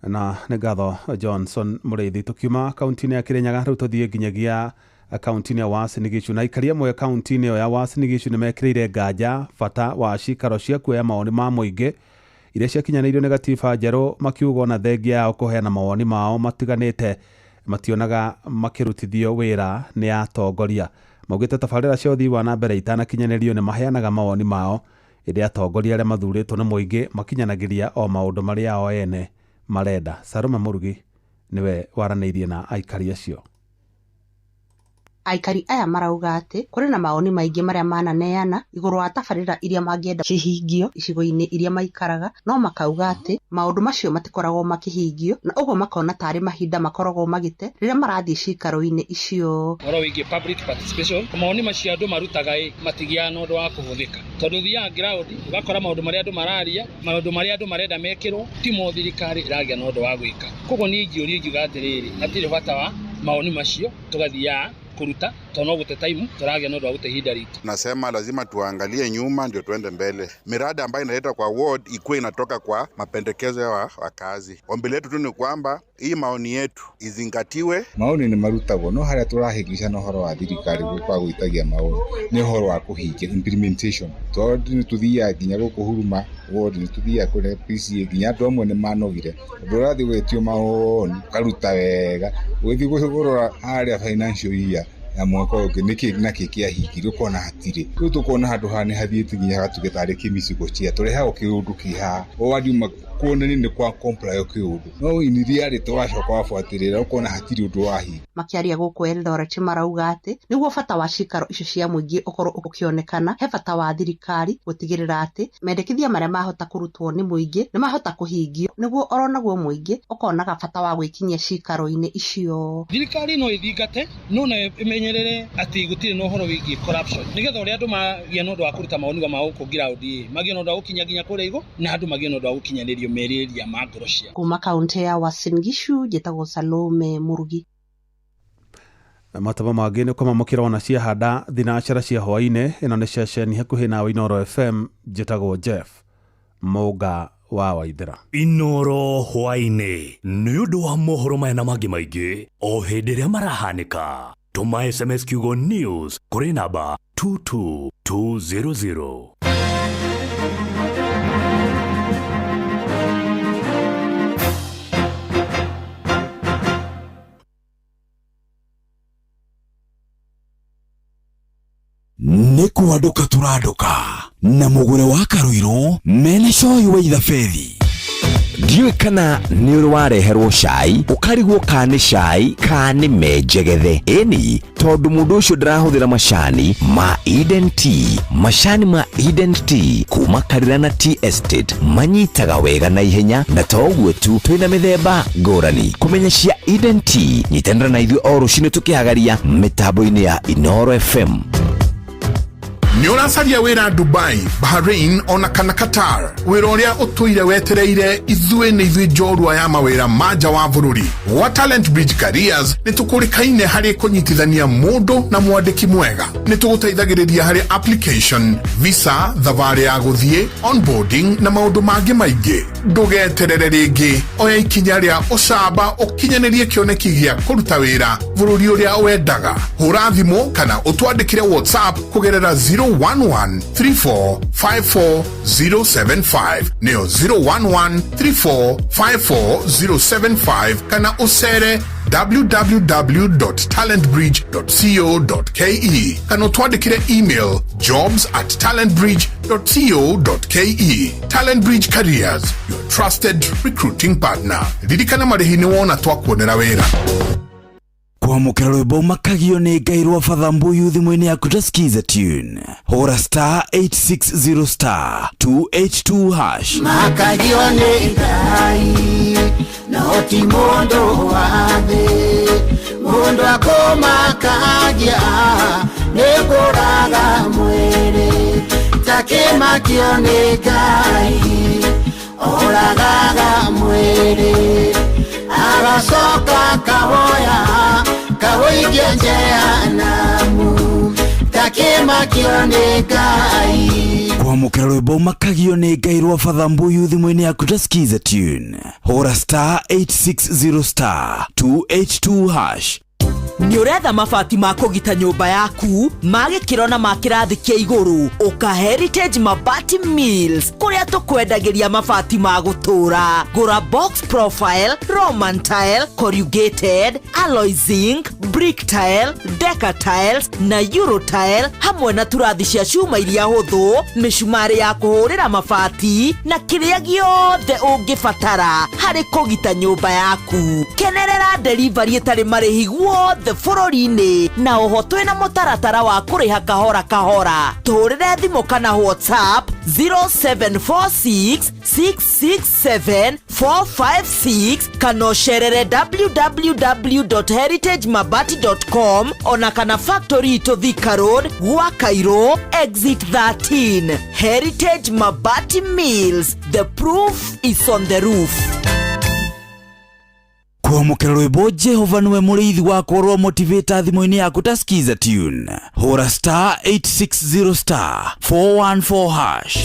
Na nĩ ngatho Johnson Mũrĩithi. Tũkiuma kaunti-inĩ ya Kirinyaga rĩu tũthiĩ nginyagia kaunti-inĩ ya Uasin Gishu na aikari amwe kaunti-inĩ ĩyo ya Uasin Gishu nĩ mekĩrĩire nganja bata wa cikaro cia kuoya mawoni ma mũingĩ iria ciakinyanĩirio nĩ gatiba njerũ makiuga ona thengia yao kũheana mawoni mao matiganĩte mationaga makĩrutithio wĩra nĩ atongoria. Maugĩte tabarĩra cia ũthii wa na mbere itanakinyanĩrio nĩ maheanaga mawoni mao ĩndĩ atongoria arĩa mathurĩtwo nĩ mũingĩ makinyanagĩria o maũndũ marĩa o ene marenda. Salome Mũrugi nĩwe waranĩirie na aikari acio. Aikari aya marauga atĩ kũrĩ na mawoni maingĩ marĩa mananeana igũrũ wa tabarĩra iria mangĩenda cihingio icigo-inĩ iria maikaraga no makauga atĩ maũndũ macio matikoragwo makĩhingio na ũguo makona tarĩ mahinda makoragwo magĩte rĩrĩa marathiĩ cikaro-inĩ icio. Ũhoro wĩgiĩ public participation mawoni macio andũ marutaga ĩ matigiaga na ũndũ wa kũhũthĩka tondũ ũthiaga ground ũgakora maũndũ marĩa andũ mararia maũndũ marĩa andũ marenda mekĩrwo timo thirikari ĩragĩa na ũndũ wa gwĩka. Koguo niĩ ingĩũria ingiuga atĩrĩrĩ hatirĩ bata wa mawoni macio tũgathiaga kuruta tono gute time tũragĩa na ũndũ wa gũte ihinda ritũ. Nasema lazima tuangalie nyuma ndio tuende mbele. Miradi ambayo inaletwa kwa ward ikuwe inatoka kwa mapendekezo ya wakazi. Ombi letu tu ni kwamba hii maoni yetu izingatiwe. Maoni ni marutagwo no haria tũrahĩngĩcana ũhoro wa thirikari kwa gwĩtagia maoni nĩ ũhoro wa kũhingia implementation. Tondũ nĩ tũthiaga nginya gũkũ Huruma ward nĩ tũthiaga kũrĩa PCA nginya andũ amwe nĩ manogire ũndũ ũrathiĩ gwĩtio maoni ũkaruta wega ũgĩthiĩ kũrora harĩa financial year Ya mwaka ũyũ ũngĩ nĩkĩ na kĩ kĩahingire ũkona hatirĩ. Rĩu tũkona handũ haha nĩ hathiĩte nginya hagatuĩka tarĩ kĩmicigo cia tũrehago kĩũndũ kĩ haha o wadiuma kuonania nĩ kwa comply kĩũndũ no in reality wacoka wabuatĩrĩra ũkona hatirĩ ũndũ wahinga. Makĩaria gũkũ Eldoret marauga atĩ nĩguo bata wa cikaro icio cia mũingĩ ũkorwo ũkĩonekana, he bata wa thirikari gũtigĩrĩra atĩ mendekithia marĩa mahota kũrutwo nĩ mũingĩ nĩ mahota kũhingio nĩguo oronaguo mũingĩ ũkonaga bata wa gwĩkinyia cikaro-inĩ icio. Thirikari no ĩthingate no na ĩmenyerere atĩ gũtirĩ na ũhoro wĩgiĩ corruption nĩgetha ũrĩa andũ magĩa na ũndũ wa kũruta mawoni ma gũkũ ground magĩe na ũndũ wa gũkinya nginya kũrĩa igũrũ na andũ magĩe na ũndũ wa gũkinyanĩrio merirĩria ma ngoro ciao. Kuma kaunti ya Uasin Gishu njĩtagwo Salome Murugi. Mataba mangĩ nĩ kũmamũkĩra ona ciahanda thinacara cia hwaĩ-inĩ. Ĩno nĩ ceceni hakuhĩ nawe Inooro FM, njĩtagwo Jeff Mũnga wa Waithera. Inooro hwaĩ-inĩ nĩ ũndũ wa mohoro maya na mangĩ maingĩ o hĩndĩ ĩrĩa marahanĩka. Tũma SMS kiugo news kũrĩ namba 22200. Nĩ kwandũka tũrandũka na mũgũre wa Karũirũ mena coyi wa ithabethi. Ndiũĩ kana nĩ ũrĩ wareherwo cai ũkarigwo kana nĩ cai kana nĩ menjegethe. Ĩni tondũ mũndũ ũcio ndarahũthĩra macani ma Eden Tea. Macani ma Eden Tea kuma Karira na Tea Estate manyitaga wega na ihenya, na to ũguo tu twĩna mĩthemba ngũrani. Kũmenya cia Eden Tea nyitanĩra na ithuĩ o rũcinĩ tũkĩhagaria mĩtambo-inĩ ya Inooro FM. Nĩ ũracaria wĩra Dubai, Bahrain ona kana Qatar. Wĩra ũrĩa ũtũire wetereire ithuĩ nĩ ithuĩ njorua ya mawĩra ma nja wa bũrũri. Gwa Talent Bridge Careers nĩ tũkũrĩkaine harĩ kũnyitithania mũndũ na mwandĩki mwega. Nĩ tũgũteithagĩrĩria harĩ application, visa, thabarĩ ya gũthiĩ, onboarding na maũndũ mangĩ maingĩ. Ndũgeterere rĩngĩ, oya ikinya rĩa ũcamba ũkinyanĩrie kĩoneki gĩa kũruta wĩra bũrũri ũrĩa wendaga. Hũra thimũ kana ũtwandĩkĩre WhatsApp kũgerera 011 34 54 075 nĩyo 011 34 54 075 kana ũcere www.talentbridge.co.ke kana ũtwandĩkĩre email jobs@talentbridge.co.ke. Talent Bridge Careers, your trusted recruiting partner. Ririkana marĩhi nĩ wona twakuonera wĩra. Kwamũkĩra rwĩmbo makagio nĩ Ngai rwa Father Mbuyu thimũ-inĩ yaku ta skiza tune. Hũra star 860 star 282 hash. Makagio nĩ Ngai no ti mũndũ wa thĩ, mũndũ akũmakagia nĩ kũraga mwĩrĩ, takĩmakio nĩ Ngai oragaga mwĩrĩ agacoka kawoya kawoigia jehanamu takĩmakio nĩ Ngai. Kwamũkĩra rwĩmbo makagio nĩ Ngai rwa Father Mbuyu thimũ-inĩ yaku ta skiza tune. Hũra star 860 star 282 hash. Nĩ ũretha mabati ma kũgita nyũmba yaku ma gĩkĩro na ma kĩrathi kĩa igũrũ, ũka Heritage Mabati Mills kũrĩa tũkwendagĩria mabati ma gũtũũra. Gũra box profile, Roman tile, corrugated, alloy zinc, brick tile, deca tiles na euro tile hamwe na turathi cia cuma iria hũthũ, mĩcumarĩ ya kũhũrĩra mabati na kĩrĩa gĩothe ũngĩbatara harĩ kũgita nyũmba yaku. Kenerera delivery ĩtarĩ marĩhi guothe bũrũri-inĩ na oho twĩna mũtaratara wa kũrĩha kahora kahora. Tũhũrĩre thimũ kana WhatsApp 0746 667 456 kana ũcerere www.heritagemabati.com ona kana factory itũ Thika Road, gwa Cairo, exit 13. Heritage Mabati Mills, the proof is on the roof. Kwamũkĩra rwĩmbo Jehova nĩwe mũrĩithi wakwa rwa motivator thimũ-inĩ yaku ta skiza tune. Hũra star 860 star 414 hash.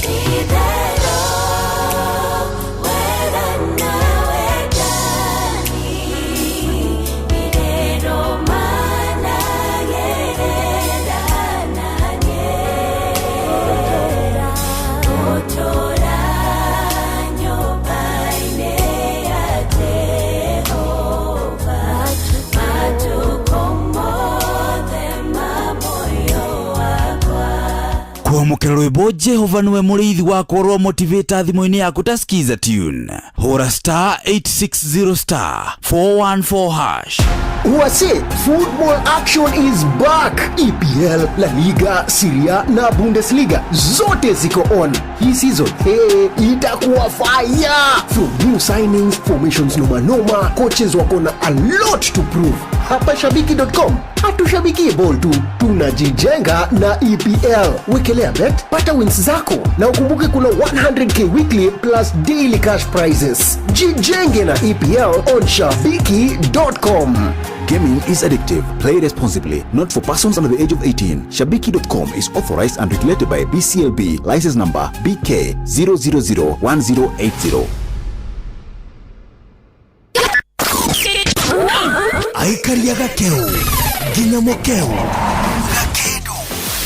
Kwamũkĩra rwĩmbo Jehova nĩwe mũrĩithi wakwa rwa motivator thimũ-inĩ yaku ta skiza tune. Hũra star 860 star 414 hash. Wase, football action is back. EPL, La Liga, Serie A na Bundesliga zote ziko on hii season. Hey, itakuwa fire. From new signings, formations noma noma, coaches wako na a lot to prove. Hapa shabiki.com hatushabikie ball tu, tunajijenga na EPL. Wekelea bet, pata wins zako na ukumbuke kuna 100K weekly plus daily cash prizes. Jijenge na EPL on shabiki.com. Gaming is addictive. Play responsibly. Not for persons under the age of 18. Shabiki.com is authorized and regulated by BCLB. License number BK 0001080. Aikaria gakeu nginya mukeu gakindu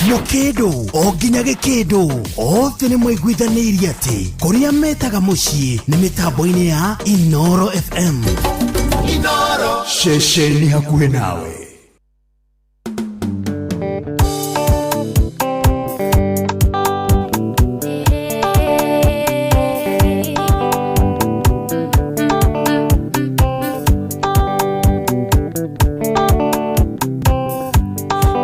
mukindu o nginya gikindu othe nĩ maiguithanĩirie atĩ kũrĩa metaga mũciĩ nĩ mĩtambo-inĩ ya Inoro FM. Inoro ceceni hakuhĩ nawe.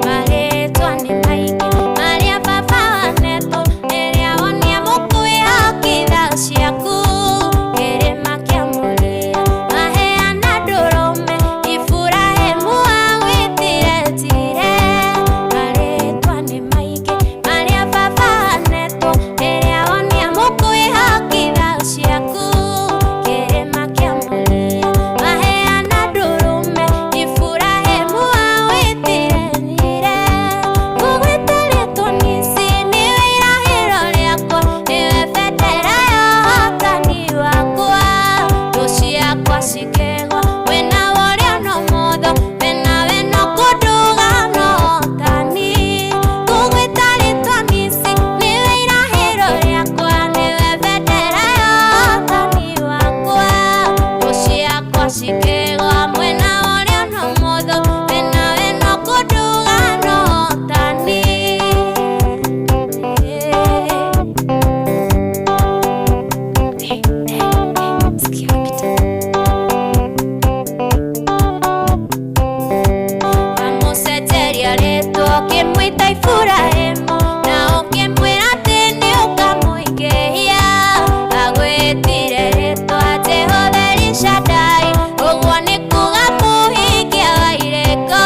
Marĩtwa nĩ maingĩ marĩa baba wanetwo rĩrĩa wonia mũkwĩhoki tha ciaku kĩrĩma kĩa Mũrĩa maheana ndũrũme Iburahĩmu agwĩtire Jire. Marĩtwa nĩ maingĩ marĩa baba wanetwo rĩrĩa wonia mũkwĩhoki tha ciaku kĩrĩma kĩa Mũrĩa maheana ndũrũme Iburahĩmu agwĩtire Jire. Ngũgwĩtĩrĩtwo nĩci nĩwe irahĩro rĩakwa nĩwe bendera ya ũhotani wakwa thũ ciakwa cikĩgwa wĩna ũrĩa no mũtho wĩna wĩno kũnduga no ũhotani. Ngũgwĩtĩrĩtwo nĩci nĩwe irahĩro rĩakwa nĩwe bendera ya ũhotani wakwa thũ ciakwa cikĩgwa mwena ũrĩa no mũtho wĩna wĩno kũnduga no ũhotani. Wamũcenjeria rĩtwa ũkĩmwĩta Iburahĩmu na ũkĩmwĩra atĩ nĩ ũkamũingĩhia. Agwĩtire rĩtwa Jehova El Shaddai, ũguo nĩ kuga mũhingia wa irĩko.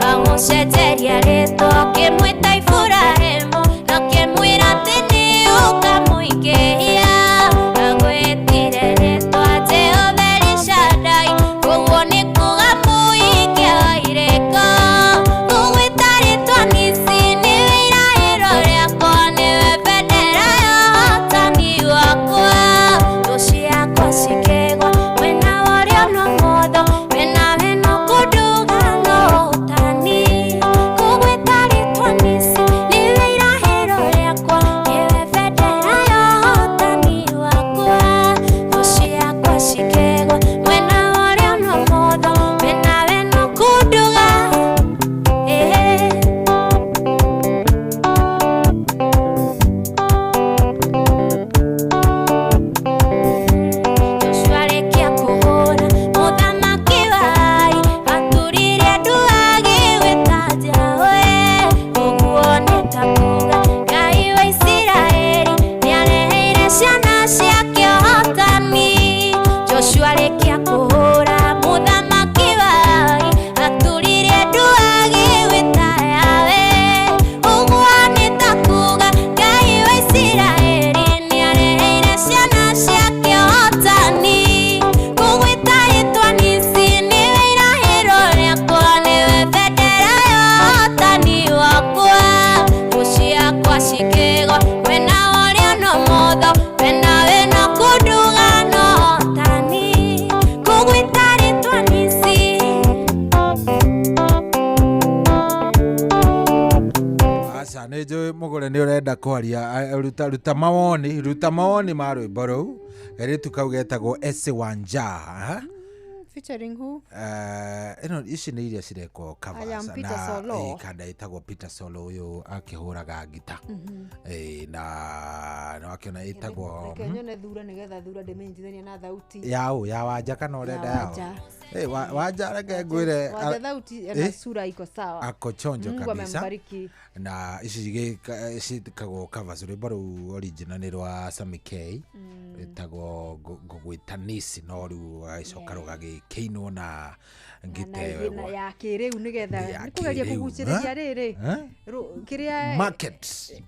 Wamũcenjeria rĩtwa ũkĩmwĩta Iburahĩmu na ũkĩmwĩra atĩ nĩ ũkamũingĩhia. Agwĩtire rĩtwa Jehova El Shaddai, ũguo nĩ kuga mũhingia wa irĩko. Ngũgwĩta rĩtwa Nisi nĩwe irahĩro rĩakwa nĩwe bendera ya ũhotani wakwa thũ ciakwa cikĩgwa mwena wa ũrĩo no mũtho wĩna wĩno kũnduga no ũhotani. Ngũgwĩta rĩtwa Nisi nĩwe irahĩro rĩakwa nĩwe bendera ya ũhotani wakwa thũ ciakwa cikĩgwa mwena wa ũrĩo no mũtho wĩna wĩno kũnduga. Joshua arĩkia kũhũra mũthamaki wa Ai atũrire andũ agĩgwĩta Yahweh. Ũguo nĩ ta kuga Ngai wa Isiraeli nĩareheire ciana ciake ũhotani. Joshua arĩkia kũhũra mũthamaki wa Ai atũrire andũ agĩgwĩta Yahweh. Ũguo nĩ ta kuga Ngai wa Isiraeli nĩareheire ciana ciake ũhotani. Ngũgwĩta rĩtwa Nisi nĩwe irahĩro rĩakwa nĩwe bendera ya ũhotani wakwa thũ ciakwa cikĩgwa mwena wa ũrĩo no mũtho wĩna wĩno kũnduga no ũhotani. Ngũgwĩta rĩtwa Nisi. Aca nä njå må gå re nä å renda kwaria. Ruta, ruta mawoni, ruta mawoni ma rwä mbo rå u kairä tu kau getagwo Ese Wanja, ha? Featuring who? Ĩno ici nĩ iria cirekwo I am covers Peter na Solo. Kanda ĩtagwo Peter Solo ũyũ akĩhũraga ngita. Na nĩwakĩona ĩtagwo Reke nyone thura nĩgetha thura ndĩmĩnyitithanie na thauti. Yaũ ya Wanja kana ũrenda Ya yao? Wanja. Wanja reke ngwĩre Wanja thauti na sura iko sawa. Ako chonjo Mungu kabisa. amembariki. Na ici ciĩkagwo covers, rwĩmbo rũu original nĩ rwa Sammy K, rwĩtagwo ngũgwĩta Nisi, no rĩu rũgagĩcoka rũgagĩkĩinwo na ngita ĩyo Na ya kĩrĩu nĩgetha Ya nĩ kũgeria kĩrĩu, kũgucĩrĩria eh? rĩrĩ Eh? Kĩrĩa Market.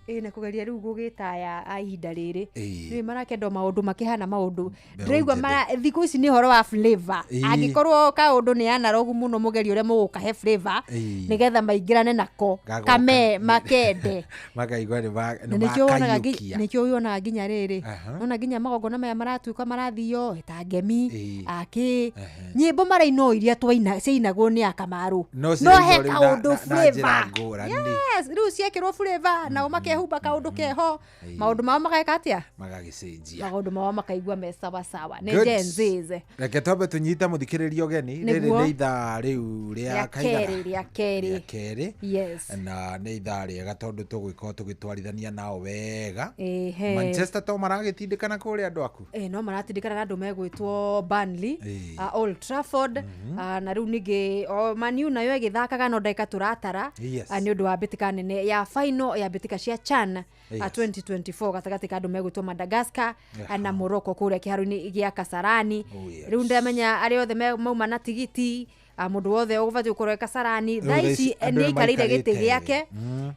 Ĩ na kũgeria rĩu gũgĩtaya a ihinda rĩrĩ. Ĩĩ. Nĩ marakenda o maũndũ makĩhana maũndũ Mbeũ ndĩraigua njĩthĩ. mara thikũ ici nĩ ũhoro wa flavor. Ĩĩ. Angĩkorwo kaũndũ nĩ analogu mũno mũgerie ũrĩa mũgũkahe flavor Ĩĩ. nĩgetha maingĩrane nako Gagoka. kame makende. Makaigua nĩ Na nĩkĩo wonaga nĩ nĩkĩo wonaga nginya rĩrĩ Aha. nona nginya magongona maya maratuĩka marathio ta ngemi Ĩĩ. akĩ nyĩmbo maraina o iria twaina ciainagwo nĩ akamarũ No no cirainwo he rĩu kaũndũ na njĩra flavor. ngũrani. Yes, rĩu ciekĩrwo flavor nao makehumba kaũndũ keho maũndũ mao mageka atĩa? Magagĩcenjia. Maũndũ mao makaigua me sawasawa nĩ Good. Gen Zs. Reke twambe tũnyite mũthikĩrĩria ũgeni. Rĩrĩ Nĩguo. nĩ ithaa rĩu rĩa Rĩa kaigana? kerĩ, rĩa kerĩ. Rĩa kerĩ. Yes. Na nĩ ithaa rĩega tondũ tũgũgĩkorwo tũgĩtwarithania nao wega. Ĩhĩ. Manchester to maragĩtindĩkana kũrĩa andũ aku. No maratindĩkana na andũ megwĩtwo Burnley, Ĩĩ. Old Trafford. Na rĩu ningĩ o Man U nayo ĩgĩthakaga no ndagĩka tũratara Yes. nĩ ũndũ wa mbĩtĩka nene ya final ya mbĩtĩka cia CHAN Yes. 2024 gatagatĩ ka andũ megwĩtwo Madagascar Aha. na Morocco kũrĩa kĩharo-inĩ gĩa Kasarani. Oh, yes. Rĩu ndamenya arĩa othe mauma na tigiti, mũndũ wothe ũbatiĩ gũkorwo e Kasarani Rĩu thaa thaa ici ici andũ nĩ aikarĩire gĩtĩ nĩmaikarĩte. gĩake.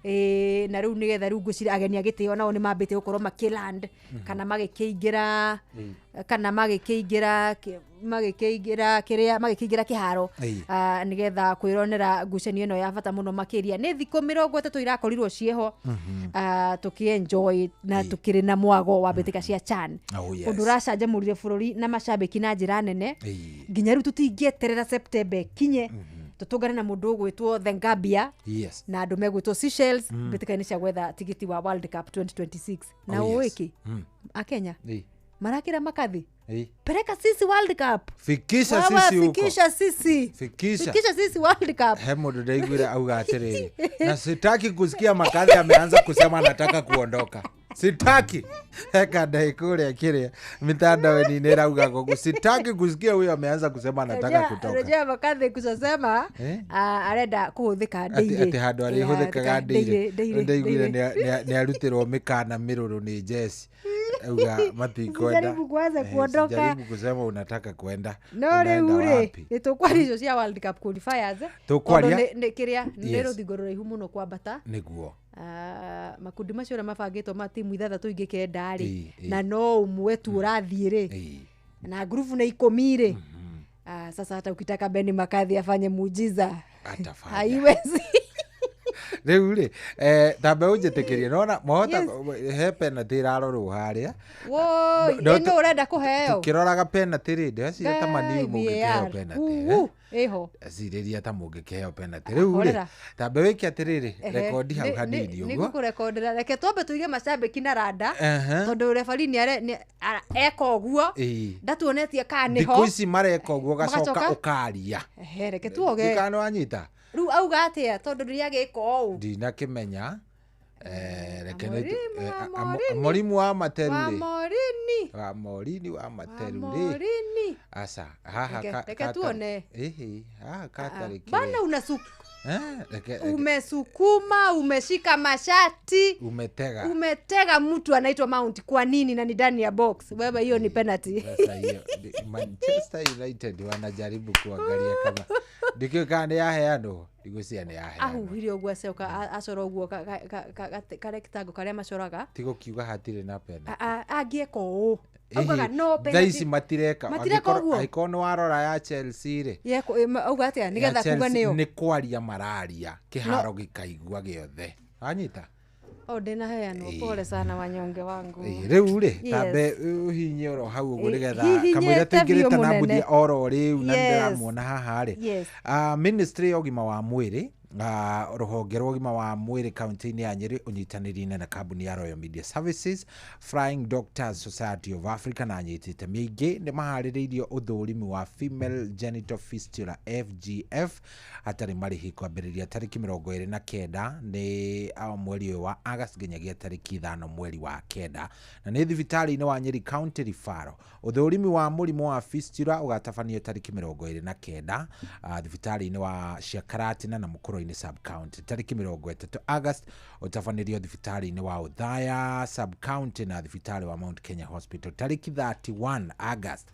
Ĩĩ, na rĩu nĩgetha rĩu ngwĩciria ageni a gĩtĩo nao nĩ mambĩte gũkorwo makĩland kana magĩkĩingĩra kana magĩkĩingĩra magĩkĩingĩra kĩrĩa magĩkĩingĩra kĩharo Ĩĩ. Nĩgetha kwĩronera ngucanio ĩno ya bata mũno makĩria. Nĩ thikũ 30 irakorirwo ciĩho tũkĩenjoy na tũkĩrĩ na mwago wa mbĩtĩka cia CHAN. Oh, yes. Ũndũ ũracanjamũrire bũrũri na macambĩki na njĩra nene Ĩĩ. nginya rĩu tũtingĩeterera September ĩkinye tũtũngane na mũndũ ũgwĩtwo The Gambia Yes. na andũ megwĩtwo Seychelles mbĩtĩka-inĩ cia gwetha tigiti wa World Cup 2026 na Oh, yes. ũĩki akenya Ĩĩ. marakĩra makathi Ĩĩ. peleka sisi World Cup. Fikisha Wewe sisi huko. fikisha sisi. Fikisha. Fikisha sisi World Cup. He mũndũ ndaiguire auga atĩrĩrĩ, na sitaki kusikia makadhi ameanza kusema anataka kuondoka, sitaki heka ndaikũrĩa kĩrĩa mitandao-inĩ ĩrauga gogo, sitaki kusikia huyo ameanza kusema anataka kutoka. Rejea makathi kucasema Eh? arenda kũhũthĩka atĩ ndĩirĩ. atĩ handũ arĩhũthĩkaga ndĩirĩ ndĩirĩ. ndaiguire nĩ arutĩrwo mĩkana mĩrũrũ nĩ jesi auga matikwenda. Usijaribu kuanza kuondoka. Usijaribu kusema unataka kwenda. No Unaenda rĩu rĩ wapi? nĩ tũkwaria icio cia World Cup qualifiers. Tũkwaria? Tondũ kĩrĩa nĩ Yes. rũthingo rũraihu mũno kwambata. Nĩguo. Makundi macio ũrĩa mabangĩtwo ma timu ithathatũ ingĩ kenda rĩ Ĩĩ, ĩĩ. na no ũmwe tu ũrathiĩ rĩ Ĩĩ. na ngurubu nĩ 10 rĩ. Sasa hata ukitaka Benny McCarthy afanye muujiza Atafanya. haiwezi. Rĩu rĩ tambe ũnjĩtĩkĩrie nona mwahota he penalty ĩrarorwo harĩa. Woi, No, ĩno ũrenda kũheo tũkĩroraga penalty rĩ ndĩreciria ta Maniu mũngĩkĩheo Ngai, penalty. VAR. Ĩho. Cirĩria ta mũngĩkĩheo penalty rĩu rĩ Horera. tambe wĩke atĩrĩrĩ Ehe. rekondi hau hanini Nĩ ũguo. ngũkũrekondera reke twambe tũige macambĩki na randa Ehe. tondũ refari eka ũguo Ĩĩ. ndatuonetie kana nĩho Thikũ ici mareka ũguo ũgacoka Magacoka? ũkaria. Ehe, reke tuoge. Ndikana wanyita. Rĩu auga atĩa tondũ rĩrĩa agĩka ũũ Ndinakĩmenya reke Amorimu, Amorini. Amorimu wa Materu wa rĩ Morini wa Morini wa Materu rĩ Morini aca haha Reke tuone. ĩhĩ haha katarĩ bana umesukuma umeshika mashati umetega umetega mtu anaitwa Mount kwa nini na ni ndani ya box wewe hiyo ni penalty. Sasa hiyo Manchester United wanajaribu kuangalia kama ndikĩũĩ kana nĩ yaheanwo, ndigwĩciria nĩ yaheanwo. Ahuhire ũguo acoka acora ũguo karekitango karĩa macoraga. Tigũkiuga hatirĩ na penalty. Angĩeka ũũ augaga no Thaa penalty. ici matireka. Matireka ũguo? Angĩkorwo nĩ warora ya Chelsea rĩ Auga atĩa ya nĩgetha kuga Chelsea nĩyo nĩ kwaria mararia kĩharo gĩkaigua gĩothe wanyita. O ndĩnaheanwo pole sana wanyonge wangu. Ĩĩ, rĩu rĩ Yes. tambe ũhinye oro hau ũguo Ĩĩ, nĩgetha hihinyĩte kamũira tũingĩrĩte biũ na mũnene. mbuthia oro rĩu na Yes. nĩndĩramuona haha rĩ. Yes. Ministry ya ũgima wa mwĩrĩ Rũhonge rwa ũgima wa mwĩrĩ kaunti-inĩ ya Nyĩrĩ ũnyitanĩri-inĩ na kambuni ya Royal Media Services, Flying Doctors Society of Africa na anyiti itemi aingĩ nĩ maharĩrĩirie ũthũrimi wa female genital fistula FGF hatarĩ marĩhi kwambĩrĩria tarĩki 29 nĩ mweri ũyũ wa August nginyagia tarĩki 5 mweri wa 9, na nĩ thibitarĩ-inĩ wa Nyeri County Referral. Ũthũrimi wa mũrimũ wa fistula ũgatabanio tarĩki 29 thibitarĩ-inĩ wa Ciakaratina na Mũkũrũ-inĩ sub county. Tarĩki 30 August ũtabanĩrio thibitarĩ-inĩ wa Othaya sub county na thibitarĩ wa Mount Kenya Hospital. Tarĩki 31 August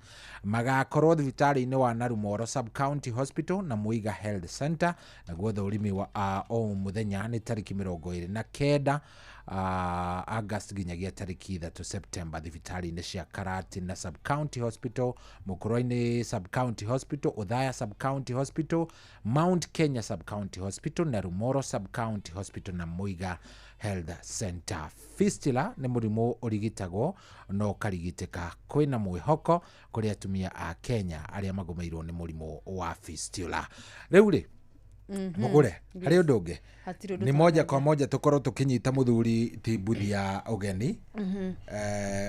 magakorwo thibitarĩ-inĩ wa Narumoro sub county hospital na Muiga Health Center, naguo ũthũrimi wa o mũthenya nĩ tarĩki 29 August nginyagia tarĩki 3 September thibitarĩ-inĩ cia Karatina sub county hospital, Mũkũrũ-inĩ sub county hospital, Othaya sub county hospital, Mount Kenya sub county hospital, Narumoro sub county hospital na Muiga Health Center. Fistula nĩ mũrimũ ũrigitagwo no ũkarigitĩka. Kwĩna mwĩhoko kũrĩ atumia a Kenya arĩa magũmĩirwo nĩ mũrimũ wa fistula. Rĩu rĩ, mũgũre harĩ ũndũ ũngĩ nĩ moja kwa moja tũkorwo tũkĩnyita mũthuri ti mbuthi ya ũgeni.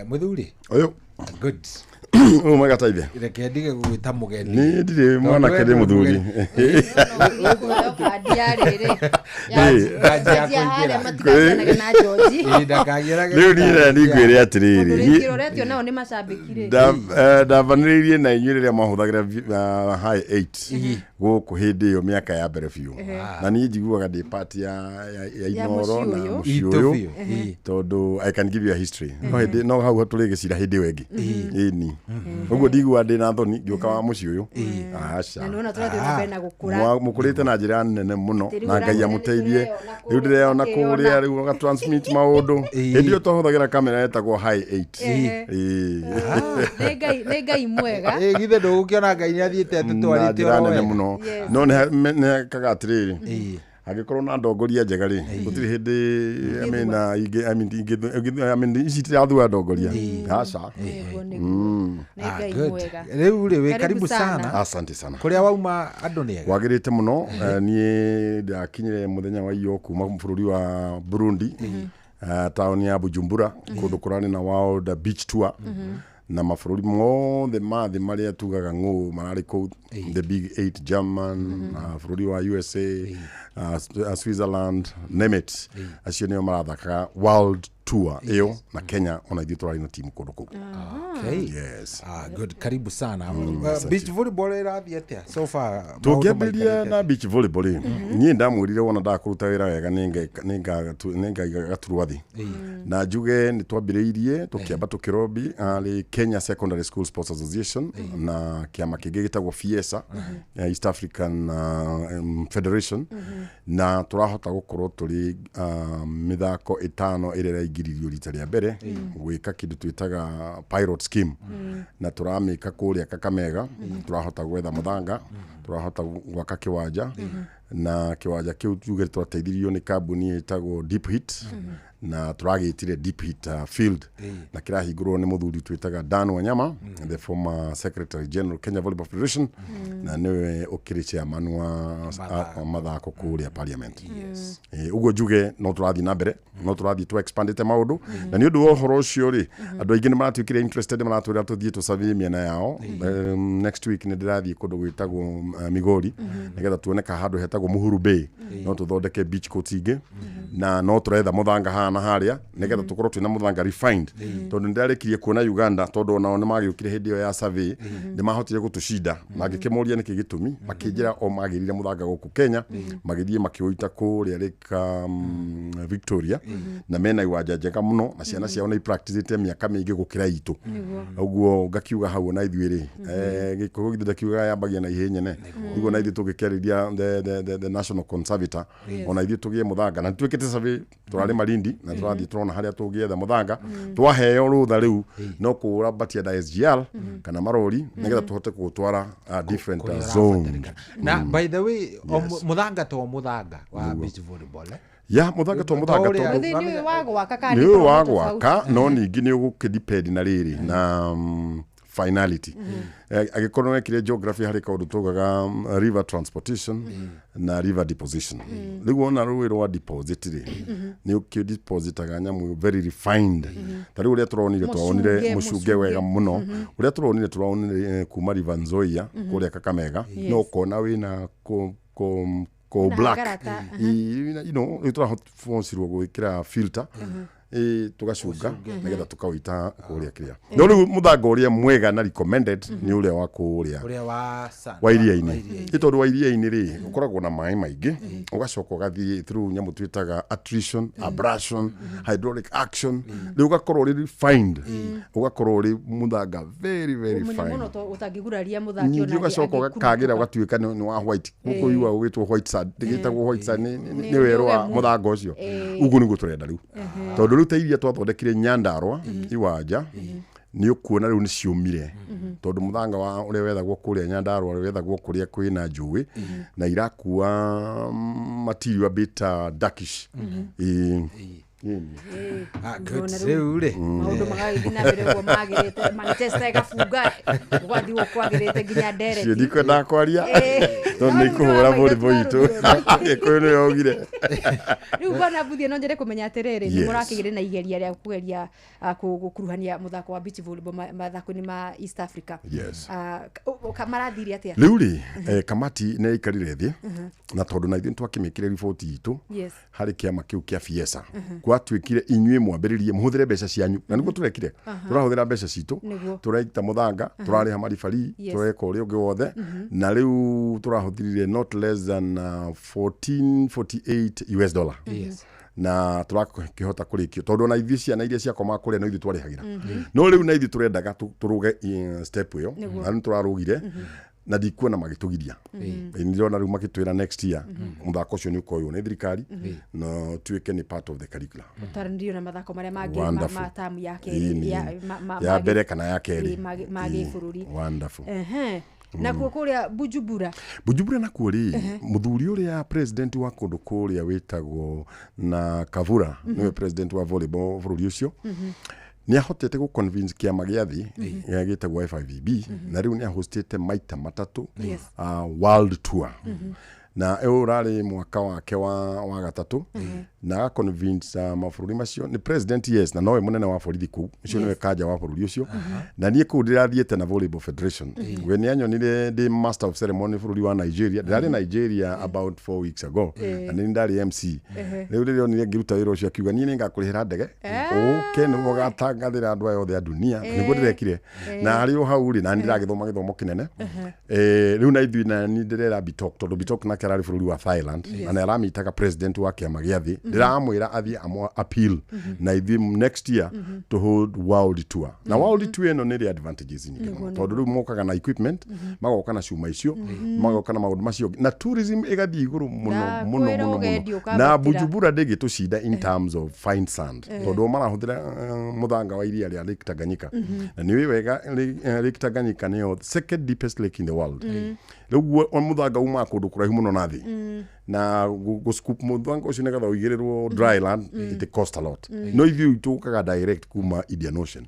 Mũthuri ũyũ good ũyũ mwega taithe, reke ndige gũgwĩta mũgeni. Niĩ ndirĩ mwanake, ndĩ mũthuri. Rĩu niĩ ningwĩre atĩrĩrĩ, ndambanĩrĩirie na inyuĩ rĩrĩa mwahũthagĩra high 8 gũkũ hĩndĩ ĩyo mĩaka ya mbere biũ, na niĩ njiguaga ndĩ part ya Inoro na mũciĩ ũyũ, tondũ I can give you a history. No hĩndĩ no hau tũrĩ gĩcira hĩndĩ ĩyo ĩngĩ ĩni ũguo ndiguaga ndĩ na thoni ngĩũka wa mũciĩ ũyũ. Aca, mũkũrĩte na njĩra nene mũno na Ngai amũteithie. Rĩu ndĩreyona kũrĩa rĩu ũga transmit maũndũ. Hĩndĩ ĩyo twahũthagĩra kamera yetagwo high 8. Nĩ Ngai mwega. Githĩ ndũgũkĩona Ngai nĩ athiĩte atũtwarĩte oro wega mũno. No nĩ ekaga atĩrĩrĩ, angĩkorwo na ndongoria njega rĩ, gũtirĩ hĩndĩ ici tirathua ndongoria. Aca. Rĩu rĩ, wĩ karibu sana. Asante sana. Kũrĩa wauma andũ nĩ ega? Kwagĩrĩte mũno. Niĩ ndakinyire mũthenya wa iyo kuma bũrũri wa Burundi, taũni ya Bujumbura, kũndũ kũrarĩ na World Beach Tour, na mabũrũri mothe ma thĩ marĩa tugaga ng'ũ mararĩ kũu, the big 8, German, bũrũri wa USA, Switzerland, name it. Acio nĩo marathakaga World Tour ĩyo, na Kenya ona ithuĩ tũrarĩ na timu kũndũ kũu. Okay. Yes. Good. Karibu sana. Beach volleyball ĩrathiĩ atĩa so far? Tũngĩambĩrĩria na beach volleyball rĩ, niĩ ndamwĩrire wona ndakũruta wĩra wega nĩngaiga gaturwa thĩ, na njuge nĩ twambĩrĩirie tũkĩamba tũkĩrobi arĩ Kenya Secondary School Sports Association na kĩama kĩngĩ gĩtagwo FIESA, East African Federation, na tũrahota gũkorwo tũrĩ mĩthako 5 ĩrĩa ĩraingĩririo rita rĩa mbere gwĩka kĩndũ twĩtaga pilot scheme, na tũramĩka kũrĩa Kakamega. Tũrahota gwetha mũthanga, tũrahota gwaka kĩwanja, na kĩwanja kĩu tuge twateithirio nĩ kambuni ĩtagwo Deep Heat, na tũragĩtire Deep Heat Field, na kĩrahingũrwo nĩ mũthuri twĩtaga Dan Wanyama, the former Secretary General Kenya Volleyball Federation, na nĩwe ũkĩrĩ chairman wa mathako kũrĩa Parliament. Ũguo njuge no tũrathiĩ na mbere, no tũrathiĩ tũ expandĩte maũndũ, na nĩ ũndũ wa ũhoro ũcio rĩ, andũ aingĩ nĩ maratuĩkire interested, maratwĩra tũthiĩ tũcabie mĩena yao. Next week nĩ ndĩrathiĩ kũndũ gwĩtagwo Migori, nĩgetha tuone ka handũ hetagwo Muhuru Bay no tũthondeke beach court ingĩ, na no tũretha mũthanga haha na harĩa nĩgetha tũkorwo twĩna mũthanga refined, tondũ nĩndarĩkirie kuona Uganda, tondũ onao nĩmagĩũkire hĩndĩ ĩyo ya survey, nĩmahotire gũtũcinda, na ngĩkĩmoria nĩkĩ gĩtũmi, makĩnjĩra o magĩrire mũthanga gũkũ Kenya, magĩthiĩ makĩũita kũrĩa Lake Victoria, na mena iwanja njega mũno, na ciana ciao nĩ ipracticĩte mĩaka mĩingĩ gũkĩra itũ. Ũguo ngakiuga hau ona ithuĩ rĩ, gĩkũyũ githĩ ndakiugaga yambagia na ihĩ nyene, nĩguo na ithuĩ tũngĩkĩarĩria the national conservator, ona ithuĩ tũgĩe mũthanga, na nĩtwĩkĩte survey, tũrarĩ Malindi, na tũrathiĩ tũrona harĩa tũngĩetha mũthanga. Twaheo rũtha rĩu no kũrambatia na SGR kana marori nĩgetha tũhote kũũtwara different zone. Na by the way, mũthanga to mũthanga wa beach volleyball ya mũthanga to mũthanga to nĩ wa gwaka, no ningĩ nĩ ũgũkĩdepend na rĩrĩ na finality. Angĩkorwo wekire geography harĩ kaũndũ tugaga river transportation na river deposition. Rĩu wona rũĩ rwa deposit rĩ, nĩ ũkĩdepositaga nyamũ very refined. Ta rĩu ũrĩa tũronire, twaonire Mũcunge, mũcunge wega mũno. Ũrĩa tũronire, tũronire kuma River Nzoia kũrĩa Kakamega, no ũkona wĩna kũ Na black. hagarata. Rĩu tũrabocirwo gwĩkĩra filter, tũgacunga nĩgetha tũkawĩita kũrĩa kĩrĩa. No rĩu mũthanga ũrĩa mwega na recommended nĩ ũrĩa wa kũrĩa ũrĩa wa wa iria-inĩ. Ĩ tondũ wa iria-inĩ rĩ, ũkoragwo na maĩ maingĩ, ũgacoka ũgathiĩ through nyamũ twĩtaga attrition, abrasion, hydraulic action, rĩu ũgakorwo ũrĩ refined, ũgakorwo ũrĩ mũthanga very very Ũmenyo fine. mũno to ũtangĩguraria mũthaki Ningĩ ona ũgacoka ũgakagĩra ũgatuĩka nĩ wa white. Gũkũ yuga ũgĩtwo white sand, ndĩgĩtagwo white sand nĩ werũ wa ũgemu. mũthanga ũcio. Ũguo nĩguo tũrenda rĩu, tondũ rĩu ta iria twathondekire Nyandarua iwanja, nĩ ũkuona rĩu nĩ ciũmire, tondũ mũthanga wa ũrĩa wethagwo kũrĩa Nyandarua wethagwo kũrĩa kwĩna njũĩ na irakua material a bit darkish. Ĩĩ. Ah, good. Ndĩrona Rĩu rĩ maũndũ magagĩthiĩ na mbere ũguo magĩrĩte. Manchester ĩgabunga, gũgathiĩ ũguo kwagĩrĩte nginya Cio ndereti. ndikwendaga kwaria tondũ nĩ ikũhũra volleyball itũ. Gĩkũyũ nĩyo augire. Rĩu bwana Mbuthia, no nyende kũmenya atĩrĩrĩ, nĩ mũrakĩgĩrĩ na igeria rĩa kũgeria gũkuruhania mũthako wa beach volleyball mathako-inĩ ma East Africa. Yes. Marathire atĩa? Rĩu rĩ, kamati nĩ yaikarire thĩ, na tondũ na ithuĩ nĩtwakĩmĩkire riboti itũ harĩ kĩama kĩu kĩa Fiesa, gwatuĩkire inyuĩ mwambĩrĩrie mũhũthĩre mbeca cianyu, na nĩguo tũrekire. Tũrahũthĩra mbeca citũ, tũraita mũthanga, tũrarĩha maribari, tũreka ũrĩa ũngĩ wothe, na rĩu tũrahũthĩrire not less than 1448 US dollar. Na tũrakĩhota kũrĩkio, tondũ ona ithuĩ ciana iria ciakomaga kũrĩa no ithuĩ twarĩhagĩra. No rĩu na ithuĩ tũrendaga tũrũge step ĩyo. Na rĩu tũrarũgire na ndikuona magĩtũgiria. Ĩ, nĩndĩrona rĩu magĩtwĩra next year mũthako ũcio nĩ ũkoywo nĩ thirikari na ũtuĩke nĩ part of the curriculum. Ũtaranĩrio na mathako marĩa mangĩ Wonderful. ma tamu ya kerĩ Ĩni. ya Ya mbere kana ya kerĩ. Ma gĩbũrũri. Wonderful. Ehe. Nakuo kũrĩa Bujumbura? Bujumbura nakuo rĩ, mũthuri ũrĩa president wa kũndũ kũrĩa wĩtagwo na Kavura, nĩwe president wa volleyball bũrũri ũcio, nĩ ahotete gũ convince kĩama gĩa thĩ gĩrĩa gĩtagwo FIVB, na rĩu nĩ ahostĩte maita matatũ world tour, na ũyũ ũrarĩ mwaka wake wa gatatũ, na aga convince mabũrũri macio. Nĩ president, yes, na nowe mũnene wa borithi kũu, ũcio nĩwe kanja wa bũrũri ũcio. Na niĩ kũu ndĩrathiĩte na volleyball federation. We nĩ anyonire ndĩ master of ceremony bũrũri wa Nigeria. Ndĩrarĩ Nigeria about 4 weeks ago na nĩ ndarĩ MC. Rĩu rĩrĩa onire ngĩruta wĩra ũcio, akiuga niĩ nĩngakũrĩhĩra ndege ũke nĩguo ũgatangathĩra andũ aya othe a dunia. Nĩguo ndĩrekire, na harĩ o hau rĩ, na nĩ ndĩragĩthoma gĩthomo kĩnene. Rĩu na ithuĩ na nĩ ndĩrera Bitok, tondũ Bitok nake ararĩ bũrũri wa Thailand na nĩ aramitaga president wa kĩama gĩa thĩ. Ndĩramwĩra athiĩ amwa appeal na ithuĩ next year to hold world tour. Na world tour ĩno nĩ ĩrĩ advantages nyingĩ mũno, tondũ rĩu mokaga na equipment, magoka na cuma icio, magoka na maũndũ macio, na tourism ĩgathiĩ igũrũ mũno Na mũno kwĩra mũno ũgendi mũno. ũkambatĩra. Na Bujumbura ndĩngĩtũcinda in terms of fine sand, tondũ o marahũthĩra mũthanga wa iria rĩa Lake Tanganyika, na nĩ ũĩ wega Lake Tanganyika nĩyo second deepest lake in the world. Rĩu guo mũthanga umaga kũndũ kũraihu mũno na thĩ, na gũ scoop mũthanga ũcio nĩgetha ũigĩrĩrwo dry land, it cost a lot. No ithuĩ tũkaga direct kuma Indian Ocean.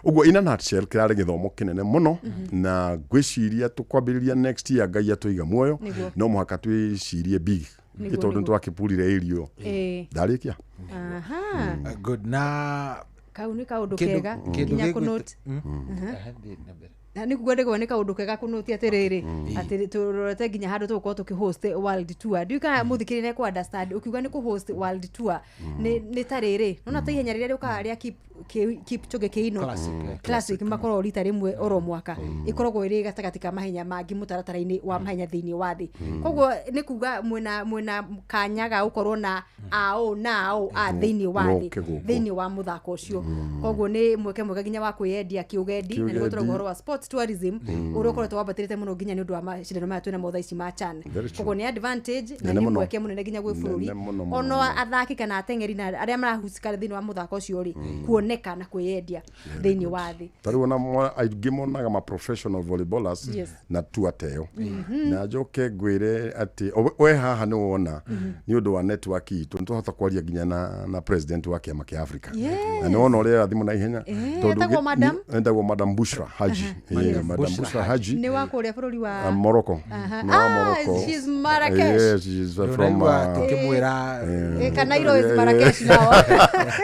Ũguo in a nutshell, kĩrarĩ gĩthomo kĩnene mũno, na ngwĩciria tũkwambĩrĩria next year, Ngai atũiga muoyo. Nĩguo. No mũhaka twĩcirie big, tondũ nĩtwakĩpurire area. Ndarĩkia. Aha. Good na Kau nĩ kaũndũ Kĩndũ kega kĩndũ nginya gĩgwĩtwo- kũnoti. Ehe, thiĩ na mbere. Na nĩ kuga ndĩgwo nĩ kaũndũ kega kũnũti atĩrĩrĩ, atĩ tũrorete nginya handũ tũgũkorwo tũkĩhost world tour. Ndiũĩ kana mũthikĩrĩria nĩ understand ũkiuga nĩ kũhost world tour nĩ ta rĩrĩ nona ta ihenya rĩrĩa rĩũkaga rĩa Kipchoge Keino. Classic, Classic makoragwo rita rĩmwe oro mwaka, ĩkoragwo ĩrĩ gatagatĩ ka mahenya mangĩ mũtaratara-inĩ wa mahenya thĩinĩ wa thĩ. Koguo nĩ kuga mwĩna kanya ga gũkorwo na ao na ao a thĩinĩ wa thĩ Moke gũkũ. Thĩinĩ wa mũthako ũcio. Koguo nĩ mweke mwega nginya wa kwĩyendia kĩũgendi, na nĩguo Kĩũgendi. tũrauga ũhoro wa sports tourism ũrĩa ũkoretwo wambatĩrĩte mũno nginya nĩ ũndũ wa macindano maya twĩnamo thaa ici ma CHAN. Very true. Koguo nĩ advantage na Nene nĩ mũno. mweke mũnene nginya gwĩ bũrũri, Nene mũno, mũno, ono mũno. athaki kana ateng'eri na arĩa marahusika thĩinĩ wa mũthako ũcio rĩ, kuoneka na kwĩyendia thĩinĩ wa thĩ. Ta rĩu ona aingĩ monaga ma professional volleyballers na tu ateo. Na njoke ngwĩre atĩ we haha nĩ wona nĩ ũndũ wa network itũ nĩ twahota kwaria nginya na president wa kĩama kĩa Africa. Na nĩ wona ũrĩa thimũ na ihenya. Etagwo Madam? Etagwo Madam Bushra Haji. Madam Bushra Haji Nĩ wa kũrĩa bũrũri wa Morocco. Aha. Nĩ wa Ah, Morocco. she's Marrakesh. Yes, she's from Ndũraigua tũkĩmwĩra Kanairo is Marrakesh now.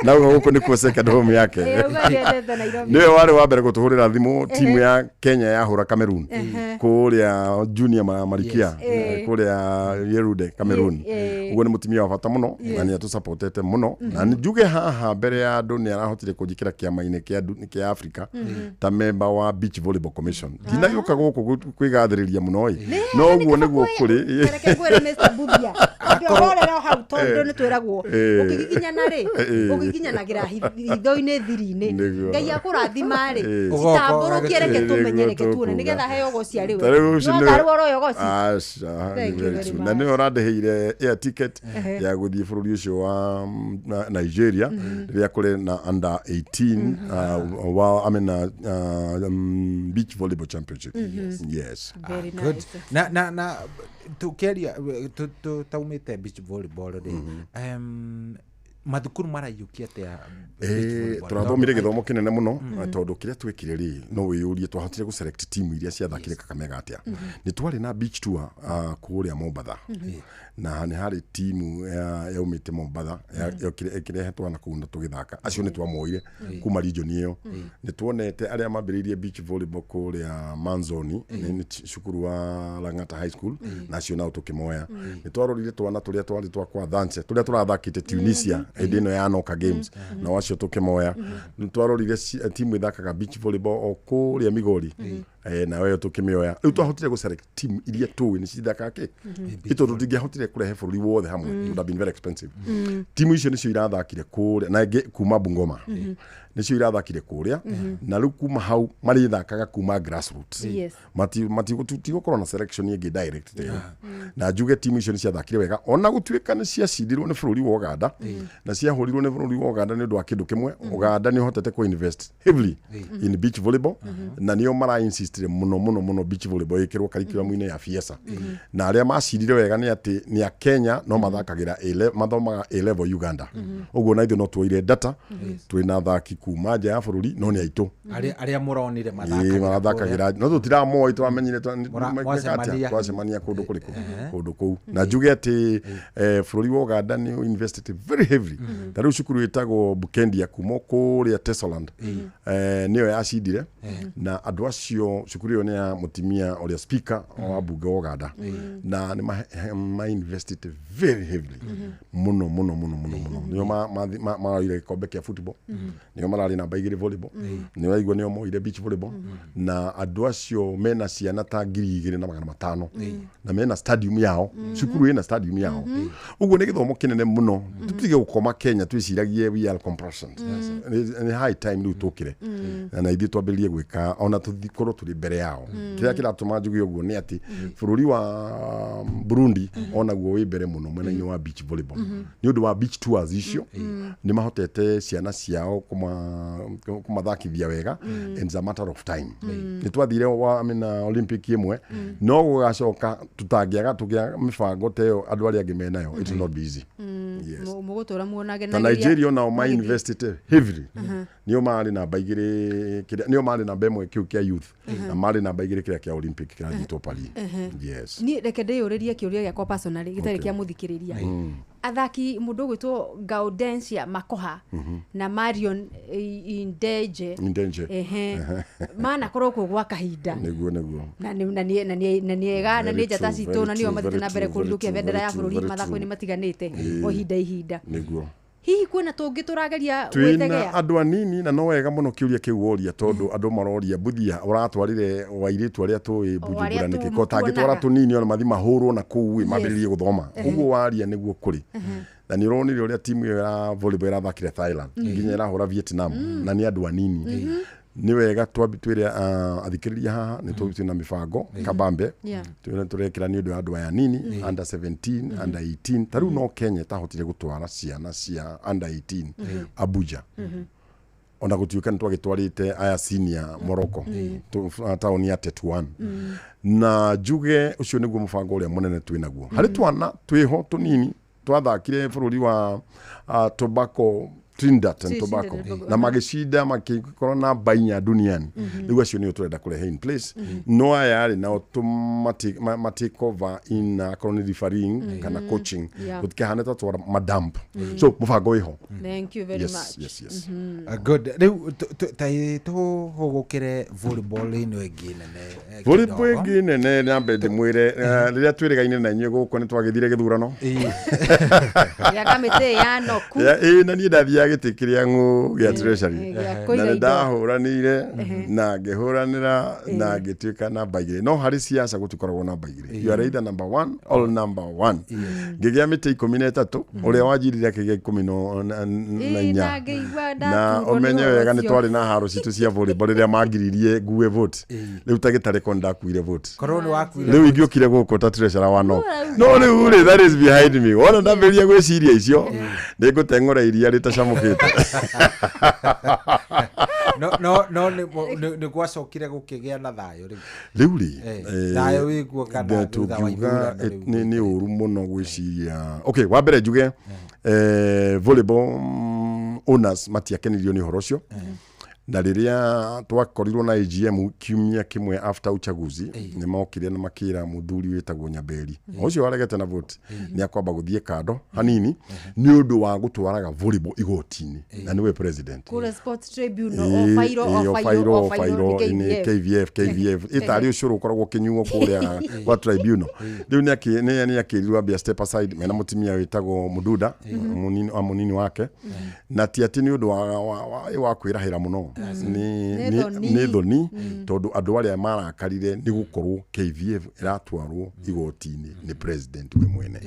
Na gũkũ nĩkuo second home yake. Ũguo ndiendete Nairobi. Nĩwe warĩ wa mbere gũtũhũrĩra thimũ timu ya Kenya yahũra Cameroon Ehe. kũrĩa junior marikia kũrĩa Yerude Cameroon. Ũguo nĩ mũtumia wa bata mũno na nĩ atũsupportete mũno, na njuge haha mbere ya andũ nĩ arahotire kũnjĩkĩra kĩama-inĩ kĩa Africa ta member wa Beach Volleyball Commission. Ndinagĩũka gũkũ kwĩgathĩrĩria mũno ĩ, no ũguo nĩguo kũrĩ. Reke ngwĩre Mr. Buthia, ũrorera hau tondũ nĩ twĩragwo ũkĩgiginyana rĩ, ũgiginyanagĩra hitho-inĩ, thiri-inĩ. Nĩguo. Ngai akũrathima rĩ, Ũgoka citambũrũkie, reke Nĩguo tũmenye, reke tuone tũkuga. nĩgetha heo goci arĩ Ta rĩu ũcio we nĩwe- no tarĩ ũroyo goci. Aca, Thank nĩ you very very true. much. Na nĩwe ũrandĩhĩire air ticket ya gũthiĩ bũrũri ũcio wa Nigeria rĩrĩa kũrĩ na under 18 wa, I mean, beach volleyball championship. Yes. Very Good. nice. Na tukiaria taumĩte beach volleyball rĩ, mathukuru maraiyũkia atĩa beach volleyball? Tũrathomire gĩthomo kĩnene mũno, tondũ kĩrĩa twĩkire rĩ, no wĩyũrie twahotire gũselect timu iria ciathakire Kakamega atĩa. Nĩ twarĩ na beach tour kũrĩa Mombatha, na nĩ harĩ timu yaumĩte Mombatha yokire ĩkĩrehe twana kũu na tũgĩthaka. Acio nĩ twamoire kuma region ĩyo. Nĩ tuonete arĩa mambĩrĩirie beach volleyball kũrĩa Manzoni, nĩ cukuru wa Lang'ata High School, na acio nao tũkĩmoya. Nĩ twarorire twana tũrĩa twarĩ twa kwa Dhance tũrĩa tũrathakĩte Tunisia hĩndĩ ĩno ya Noka Games, nao acio tũkĩmoya. Nĩ twarorire timu ĩthakaga beach volleyball o kũrĩa Migori, nayo ĩyo tũkĩmĩoya. Rĩu twahotire gũselect team iria tũĩ nĩ cithakaga kĩ ĩ, tondũ tũtingĩahotire kũrehe bũrũri wothe hamwe, it would have been very expensive. Timu icio nĩcio irathakire kũrĩa, na ĩngĩ kuma Bungoma nĩcio irathakire kũrĩa, na rĩu kuma hau marĩthakaga kuma grassroots. Tigũkorwo na selection ĩngĩ direct ta ĩyo. Na njuge timu icio nĩ ciathakire wega, ona gũtuĩka nĩ ciacindirwo nĩ bũrũri wa Uganda, na ciahũrirwo nĩ bũrũri wa Uganda nĩ ũndũ wa kĩndũ kĩmwe: Uganda nĩ ũhotete kũ invest heavily in beach volleyball, na nĩo mara insistire mũno mũno mũno beach volleyball ĩkĩrwo curriculum-inĩ ya FIESA. Na arĩa macindire wega nĩ atĩ nĩ a Kenya no mathakagĩra mathomaga A level Uganda. Ũguo na ithuĩ no tuoire data twĩna athaki kuma nja ya bũrũri no nĩ aitũ. Arĩa mũronire Ĩĩ, marathakagĩra, no tũtiramoi, twamenyire Mwacemania. Twacemania kũndũ kũrĩkũ, kũndũ kũu. Na njuge atĩ bũrũri wa Uganda nĩ invested very heavily. Ta rĩu cukuru ĩtagwo Bukendia kuma kũrĩa Tesoland, nĩyo yacindire, na andũ acio cukuru ĩyo nĩ ya mũtimia ũrĩa speaker wa bunge wa Uganda, na nĩ ma invested very heavily mũno mũno mũno mũno mũno. Nĩo maroire gĩkombe kĩa football, nĩo mararĩ namba 2 volleyball, nĩ ũraigua, nĩo moire beach volleyball. Na andũ acio mena ciana ta 2500 na mena stadium yao, cukuru ĩna stadium yao. Ũguo nĩ gĩthomo kĩnene mũno. Tũtige gũkoma Kenya twĩciragie we are complacent. Nĩ high time rĩu tũkĩre na ithuĩ twambĩrĩrie gwĩka, ona tũkorwo tũrĩ mbere yao. Kĩrĩa kĩratũma njuge ũguo nĩ atĩ bũrũri wa Burundi onaguo wĩ mbere mũno mwena-inĩ wa beach volleyball nĩ ũndũ wa beach tours icio. Nĩ mahotete ciana ciao kũmathakithia wega, and it's a matter of time. Nĩ twathire wa, I mean, Olympic ĩmwe, no gũgacoka tũtangĩaga tũkĩaga mĩbango ta ĩyo andũ arĩa angĩ menayo, it will not be easy. Yes. Mũgũtũra muonage. Ta Nigeria onao ma invested heavily, nĩo marĩ namba 2 kĩrĩa, nĩo marĩ namba 1 kĩu kĩa youth, na marĩ namba 2 kĩrĩa kĩa Olympic kĩrathitwo Paris. Yes. Niĩ reke ndĩyũrĩrie kĩũria gĩakwa personally gĩtarĩ kĩa mũthikĩrĩria. Athaki mũndũ ũgwĩtwo Gaudensia Makoha na Marion Indenje. Indenje. Ehe, manakorwo kuo gwa kahinda. Nĩguo. Na nĩ ega na nĩ Very njata true, citũ, na very nĩo true, mathiĩte very na mbere true, very kũrithũkia true, bendera ya very true, bũrũri very mathako-inĩ true. matiganĩte o ihinda ihinda. Hihi kwĩna tũngĩ tũrageria Twĩna gwĩtegea? andũ anini, na no wega mũno kĩũria kĩu woria, tondũ andũ maroria, Mbuthia ũratwarire wairĩtu arĩa tũĩ Bujumbura arĩa nĩkĩ ko tangĩtwara tuonaga. Tũnini ona mathi mahũrwo na kũu ĩ mambĩrĩrie gũthoma. Ũguo waria nĩguo kũrĩ, na nĩ ũronire ũrĩa timu ĩyo ya volleyball ĩrathakire Thailand nginya ĩrahũra Vietnam, na nĩ andũ anini. Nĩ wega twambi twĩre athikĩrĩria haha nĩ twĩna mĩbango kabambe tũrekĩra nĩ ũndũ wa andũ aya nini, under 17, under 18. Ta rĩu no Kenya ĩtahotire gũtwara ciana cia under 18 Abuja, ona gũtuĩka nĩ twagĩtwarĩte aya senior Morocco, taũni ya Tetuan. Na njuge ũcio nĩguo mũbango ũrĩa mũnene twĩ naguo. Harĩ twana twĩho tũnini twathakire bũrũri wa Tobago. Trinidad and Trinidad Tobago and Tobago, na magĩcinda magĩkorwo namba 4 duniani. Rĩu acio nĩo tũrenda kũrehe in place, no aya rĩ nao tũma take over in akorwo nĩ refereeing kana coaching, tũtikahane ta twara madamp. So mũbango wĩho. Thank you very Yes, much. yes. Good. Rĩu ta tũhũgũkĩre volleyball ĩno ĩngĩ nene, volleyball kidogo. Ĩngĩ nene nambe ndĩmwĩre, rĩrĩa twĩrĩgaine na inyuĩ gũkũ nĩ twagĩthire gĩthurano Ya kamĩtĩ ya noku. Ĩĩ, na niĩ ndathiaga gĩtĩ kĩrĩa ng'ũ gĩa treasury, gĩa na kũiga nĩ indo. ndahũranĩire na ngĩhũranĩra na ngĩtuĩka namba 2, no harĩ siasa gũtikoragwo namba 2. You are either number one or number one. Ngĩgĩa mĩtĩ 13, ũrĩa wanjirire akĩgĩa ikũmi na Ĩĩ, inya. na ngĩigua Na ndaturwo nĩ ũmenye ũhoro wega nĩ ũcio. twarĩ na haro citũ cia volleyball rĩrĩa mangiririe ngue vote. Rĩu ta gĩtarĩko ndakuire vote. Korwo nĩ wakuire. Rĩu ingĩũkire gũkũ ta treasurer wa no rĩu rĩ, that is behind me. Wona ndambĩrĩria gwĩciria icio, nĩ ngũteng'ũra iria rĩtacamũkĩte. No nĩ gwacokire gũkĩgĩa na thayũ rĩu? Rĩu rĩ, Thayũ wĩkuo kana thutha wa tũngiuga ithurano rĩu? Nĩ ũru mũno gwĩciria. Okay, wa mbere njuge, volleyball owners matiakenirio nĩ ũhoro ũcio, na rĩrĩa twakorirwo na AGM kiumia kĩmwe after uchaguzi, nĩ mokire na makĩra mũthuri wĩtagwo Nyaberi, o ũcio waregete na vote, nĩ akwamba gũthiĩ kando hanini nĩ ũndũ wa gũtwaraga volleyball igoti-inĩ, na nĩwe president. Kũrĩa sports tribunal, o fairo, o fairo, o fairo nĩ nĩ KVF. KVF, KVF ĩtarĩ ũcũrũ ũkoragwo ũkĩnyuo kũrĩa kwa tribunal. Rĩu nĩ akĩrirwo ambia step aside mena mũtumia wĩtagwo Mududa, mũnini wa mũnini wake, na ti atĩ nĩ ũndũ wa kwĩrahĩra mũno, Nĩ thoni. nĩ thoni, tondũ andũ arĩa marakarire nĩ gũkorwo KVF ĩratwarwo igoti-inĩ nĩ president we mwene.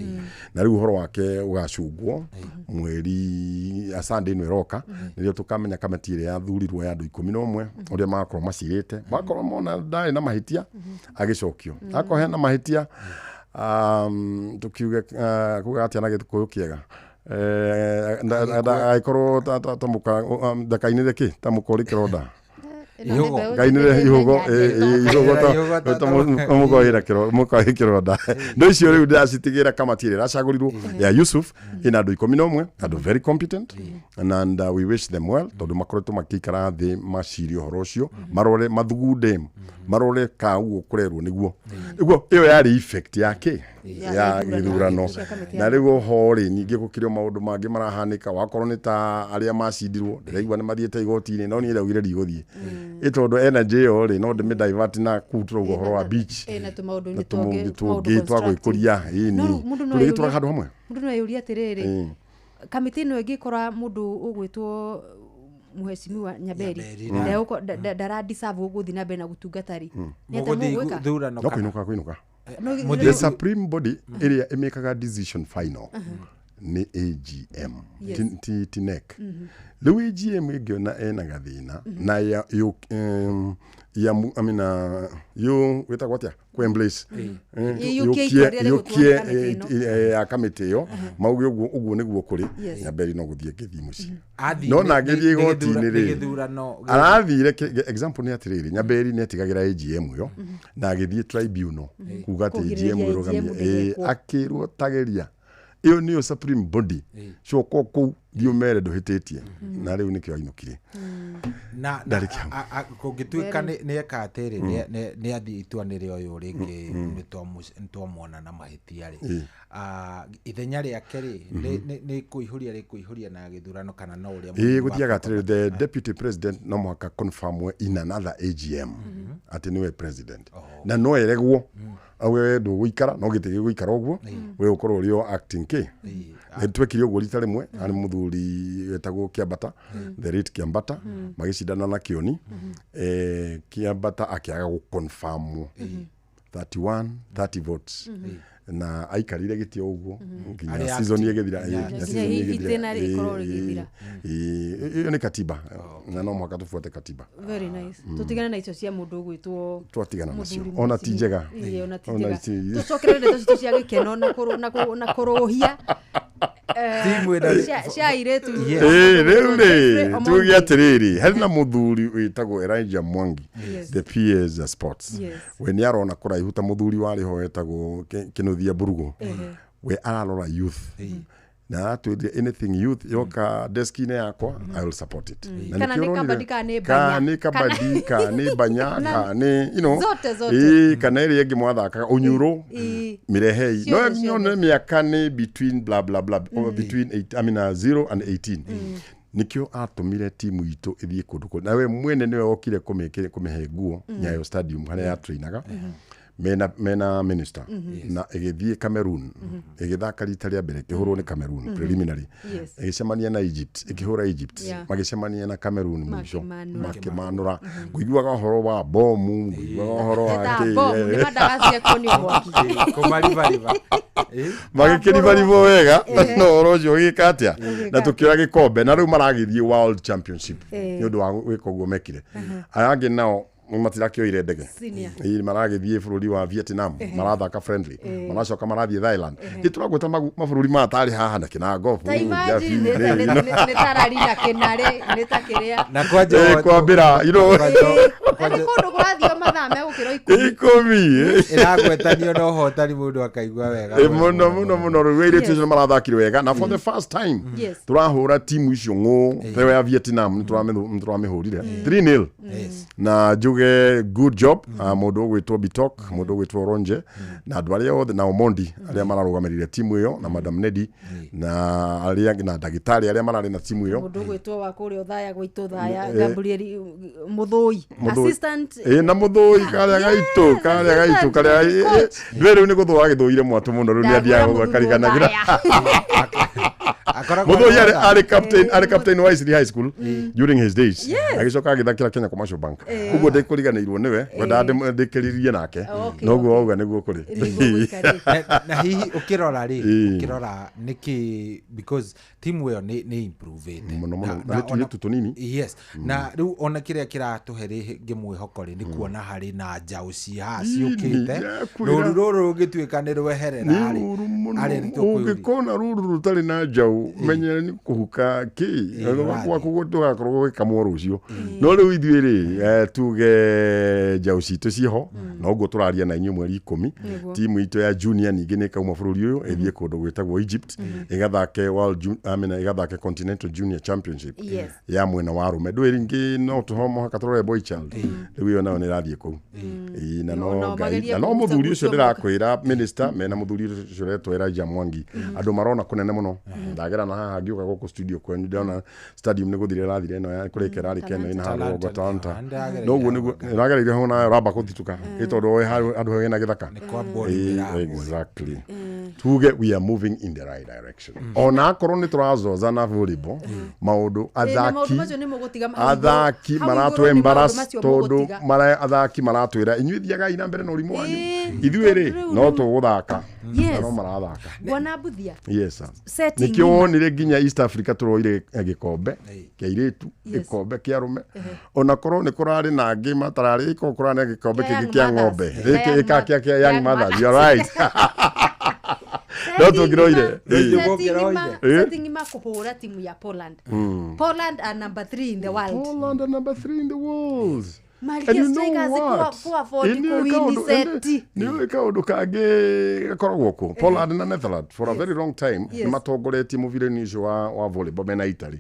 Na rĩu ũhoro wake ũgacungwo mweri Sunday ĩno ĩroka, nĩrĩo tũkamenya kamĩtĩ ĩrĩa yathurirwo ya andũ 11 ũrĩa magakorwo macirĩte. Makorwo mona ndarĩ na mahĩtia, agĩcokio. Akorwo hena mahĩtia, tukiuge, kuga atĩa na Gĩkũyũ kĩega? Angĩkorwo ta mũka ndakainĩre kĩ ta mũkori kĩronda. Ihugo. Ngainĩre ihugo, ihugo ta mũkoĩra mũkoĩ kĩronda. No icio rĩu ndĩracitigĩra kamati ĩrĩa ĩracagũrirwo ya Yusuf, ĩna andũ 11, andũ very competent, and we wish them well, tondũ makoretwo makĩikara thĩ macirie ũhoro ũcio, marore mathugunde, marore ka ũguo kũrerwo nĩguo nĩguo ĩyo yarĩ effect ya kĩ Ya ya gĩthurano. gĩthurano. Cia kamĩtĩ Na ya rĩu oho rĩ, ningĩ gũkĩrĩ o maũndũ mangĩ marahanĩka, wakorwo nĩ ta arĩa macindirwo, ndĩraigua nĩ mathiĩte igoti-inĩ, no niĩ ndaugire ndigũthiĩ ĩ tondũ energy ĩyo rĩ, no ndĩmĩ divert na kuu tũrauga ũhoro wa beach Na tũmaũndũ-inĩ na tũngĩ, tũmaũndũ tũmaũndũ tũngĩ twa gwĩkũria. No Ĩni rĩu mũndũ no tũrĩgĩtũraga eyũrie- handũ hamwe. Mũndũ no eyũrie atĩrĩrĩ, kamĩtĩ ĩno ĩngĩkora mũndũ ũgwĩtwo mũheshimiwa Nyaberi Nyaberi, ndara deserve gũthiĩ na mbere na gũtungata rĩ, nĩ atĩa Mũgũthiĩ mũgwĩka? thurano No kana? kũinũka, kũinũka. No, The supreme body ĩrĩa ĩmĩkaga decision final nĩ AGM, ti NEC. Rĩu AGM ĩngĩona ena gathĩna na ya ya I mean, yũ wĩtagwo atĩa, kũ-embrace. Ĩyũkie itua rĩrĩa rĩgũtuo nĩ yũkie kamĩtĩ ĩno. ya kamĩtĩ ĩyo, mauge ũguo ũguo nĩguo kũrĩ, Nyaberi no gũthiĩ ngĩthiĩ mũciĩ. Athiĩ No na ngĩthiĩ igoti-inĩ nĩ rĩ, gĩthurano arathire example nĩ atĩrĩrĩ, Nyaberi nĩ atigagĩra AGM ĩyo na agĩthiĩ tribunal kuga atĩ Kũgirĩrĩria AGM ĩrũgamie. AGM ndĩgekwo. Akĩrwo tageria ĩyo nĩyo supreme body, coka kũu thiĩ ũmere ndũhĩtĩtie, na rĩu nĩkĩo ainũkire. Na Ndarĩ kĩama. Kũngĩtuĩka nĩ eka atĩrĩ, nĩ athiĩ itua nĩ rĩa ũyũ rĩngĩ, nĩ twamwona na mahĩtia rĩ, ithenya rĩake rĩ, nĩ kũihũria rĩkũihũria na gĩthurano kana no ũrĩa Ĩĩ, mũnini wa gũthiaga atĩrĩrĩ, the deputy president no mũhaka confirmwe in another AGM atĩ nĩwe president, na no eregwo auge we ndũgũikara, no gĩtĩ gĩgũikara ũguo, we ũkorwo ũrĩ o acting kĩ. Nĩ twekire ũguo rita rĩmwe arĩ mũthuri wetagwo Kĩambata, the late Kĩambata, magĩcindana na Kĩoni. Kĩambata akĩaga gũconfirmwo 31 30 votes, na aikarire gĩtĩ o ũguo nginya Arĩ season acting. ĩgĩthira. Nginya Nginya season season ĩgĩthira. itĩna rĩkorwo rĩgĩthira. Ĩyo nĩ katiba na no mũhaka tũbuate katiba. Very nice. Tũtigane na icio cia mũndũ ũgwĩtwo Twatigana nacio. mũthuri Ona ti mũcini. njega. Ĩĩ, ona ti Ona njega. Tũcokerere ndeto citũ cia gĩkeno na kũrũhia Timu ĩna- cia airĩtu. Yes. Ĩĩ, rĩu rĩ, Geoffrey tuge Omondi. atĩrĩrĩ, harĩ na mũthuri wĩtagwo Elijah Mwangi, the PS sports. We nĩ arona kũraihu ta mũthuri warĩ ho wetagwo Kĩnuthia Mburugu. We ararora youth. Na atwĩrire anything youth yoka desk-inĩ yakwa, I will support it. Na Kana nĩkĩo nĩ ũronire- kabadi kana nĩ ka banya. nĩ kabadi ka nĩ banya Kana- ka nĩ you know Zote, zote. Ĩĩ, kana ĩrĩa ĩngĩ mwathakaga ũnyũrũ, mĩrehei Ciothe, no ciothe. nyone mĩaka nĩ between bla bla bla, between eight, I mean, 0 and 18. Nikĩo atũmire timu itũ ĩthiĩ kũndũ kũ nawe mwene nĩwe wokire kũmĩhe nguo. Nyayo Stadium harĩa yatrainaga mena minister, na ĩgĩthiĩ Cameroon, ĩgĩthaka rita rĩa mbere, ĩkĩhũrwo nĩ Cameroon preliminary. Ĩgĩcemania na Egypt, ĩkĩhũra Egypt. Magĩcemania na Cameroon mũico. Makĩmanũra. Makĩmanũra. Ngũiguaga ũhoro wa bomu, ngũiguaga ũhoro wa Ta kĩ- bomu, nĩ mandaga ciekwo nĩ mwaki. Kũmaribariba. Magĩkĩribaribwo wega. Eh. No ũhoro ũcio ũgĩka atĩa, na tũkĩoya gĩkombe, na rĩu maragĩthiĩ World Championship nĩ ũndũ wa gwĩka ũguo mekire. Aya angĩ nao matirakĩoire ndege. Senior. Ĩĩ, maragĩthiĩ bũrũri wa Vietnam, marathaka friendly, maracoka marathiĩ Thailand. Ĩ tũragwĩta mabũrũri maya tarĩ haha na kĩnangobu. Ta imagine nĩ ta rari na kĩnarĩ nĩ ta kĩrĩa. Na kwanja Kwambĩra you know Na nĩ kũndũ kũrathio mathaa megũkĩra 10. 10. Ĩragwetanio na ũhotani mũndũ akaigua wega. Ĩ, mũno mũno mũno. Rĩu airĩtu acio nĩ marathakire wega, na for the first time tũrahũra timu icio ng'ũ tayo ya Vietnam, nĩ tũramĩhũrire 3-0, na njuge good job. Mũndũ ũgwĩtwo Bitok, mũndũ ũgwĩtwo Ronje, na andũ arĩa othe, na Omondi, arĩa mararũgamĩrĩire timu ĩyo, na Madam Nedi, na arĩa angĩ, na ndagĩtarĩ arĩa mararĩ na timu ĩyo. Mũndũ ũgwĩtwo wa kũrĩa ũthaya gwitũ thaya, Gabriel Mũthũi. Mũthũi. Assistant. Ĩ, na mũthũi karĩa gaitũ, karĩa gaitũ, karĩa ndwe rĩu nĩ gũthũa agĩthũire mwatũ mũno, rĩu nĩ athiaga ũguo akariganagĩra. Akoragwo Mũthũi arĩ arĩ captain wa Isili High School during his days. Agĩcoka agĩthakĩra Kenya Commercial Bank, ũguo ndĩkũriganĩirwo nĩwe, ngwendaga ndĩkĩririe nake. Noguo wauga nĩguo kũrĩ. Na hihi ũkĩrora rĩ, Ĩĩ. ũkĩrora nĩkĩ, because timu ĩyo nĩ improvĩte Mũno mũno. Na- Na na nĩ tũirĩtu tũnini. Yes, na rĩu ona kĩrĩa kĩratũhe rĩngĩ mwĩhoko rĩ, nĩ kuona harĩ na njaũ ci haha ciũkĩte. Ndakwĩra. Rũru rũrũ rũngĩtuĩka nĩ rweherera Nĩ rĩ, rũru mũno. arĩa nĩ tũkwĩyũria. Ũngĩkona rũru rũtarĩ na njaũ, menya nĩ kũhuka kĩ gwaku tũgakorwo gũgĩkamwo rũciũ. No rĩu ithuĩ rĩ, tuge njaũ citũ ciĩho, na ũguo tũraria na inyuĩ mweri 10, timu itũ ya junior ningĩ nĩ ĩkauma bũrũri ũyũ ĩthiĩ kũndũ gwĩtagwo Egypt, ĩgathake World I mean, ĩgathake Continental Junior Championship ya mwena wa arũme. Ndũĩ ringĩ no tũho mũhaka tũrore boy child, rĩu ĩyo nayo nĩ ĩrathiĩ kũu. Ĩĩ, na No, no no, Ngai magerie na no mũthuri ũcio kũgucia mũka. ndĩrakwĩra minister mena mũthuri ũcio ũretwo Elijah Mwangi, andũ marona kũnene mũno. Ndagera na haha ngĩũka gũkũ studio kwanyu, ndĩrona stadium nĩ gũthira ĩrathira, ĩno ya kũrĩka ĩrarĩka ĩno ĩna handũ rũgongo Talanta. Noguo nĩguo ĩragereire ho, nayo ũramba kũthitũka ĩ tondũ oĩ handũ hena gĩthaka. Kwambwo. Ĩĩ, exactly. Tuge we are moving in the right direction, ona akorwo nĩ tũrazoza na volleyball maũndũ. Ĩ, na maũndũ Athaki macio nĩ mũgũtiga hau igũrũ- athaki hau maratũ igũrũ nĩ maũndũ embarrass macio tondũ mũgũtiga. athaki maratwĩra inyuĩ thiagai na mbere na ũrimũ wanyu, Ĩĩ, ithuĩ rĩ tondũ rĩu no tũgũthaka. Yes. Na no marathaka. Bwana Mbuthia. Yes sir. Setting. Nĩkĩo wonire nginya East Africa tũroire gĩkombe kĩa airĩtu, gĩkombe kĩa arũme, ona korwo nĩ kũrarĩ na angĩ matararĩ iko, kũrarĩ na gĩkombe Kĩa kĩngĩ Young kĩa Mothers. ng'ombe. Kĩa Gĩkĩ Young kĩa Young Young Mothers, you are right, no tũngĩroire. Ĩĩ. Setting ima kũhũra timu ya Poland. Poland are number 3 in the world. Poland are number 3 in the world. Malkia And you know Strikers what? kũ afford Ĩ, nĩ ũĩ kũwini seti. nĩ ũĩ kaũndũ kangĩ gakoragwo kũ Poland na Netherlands for a very long time nĩ matongoretie mũbira-inĩ ũcio wa volleyball mena Italy.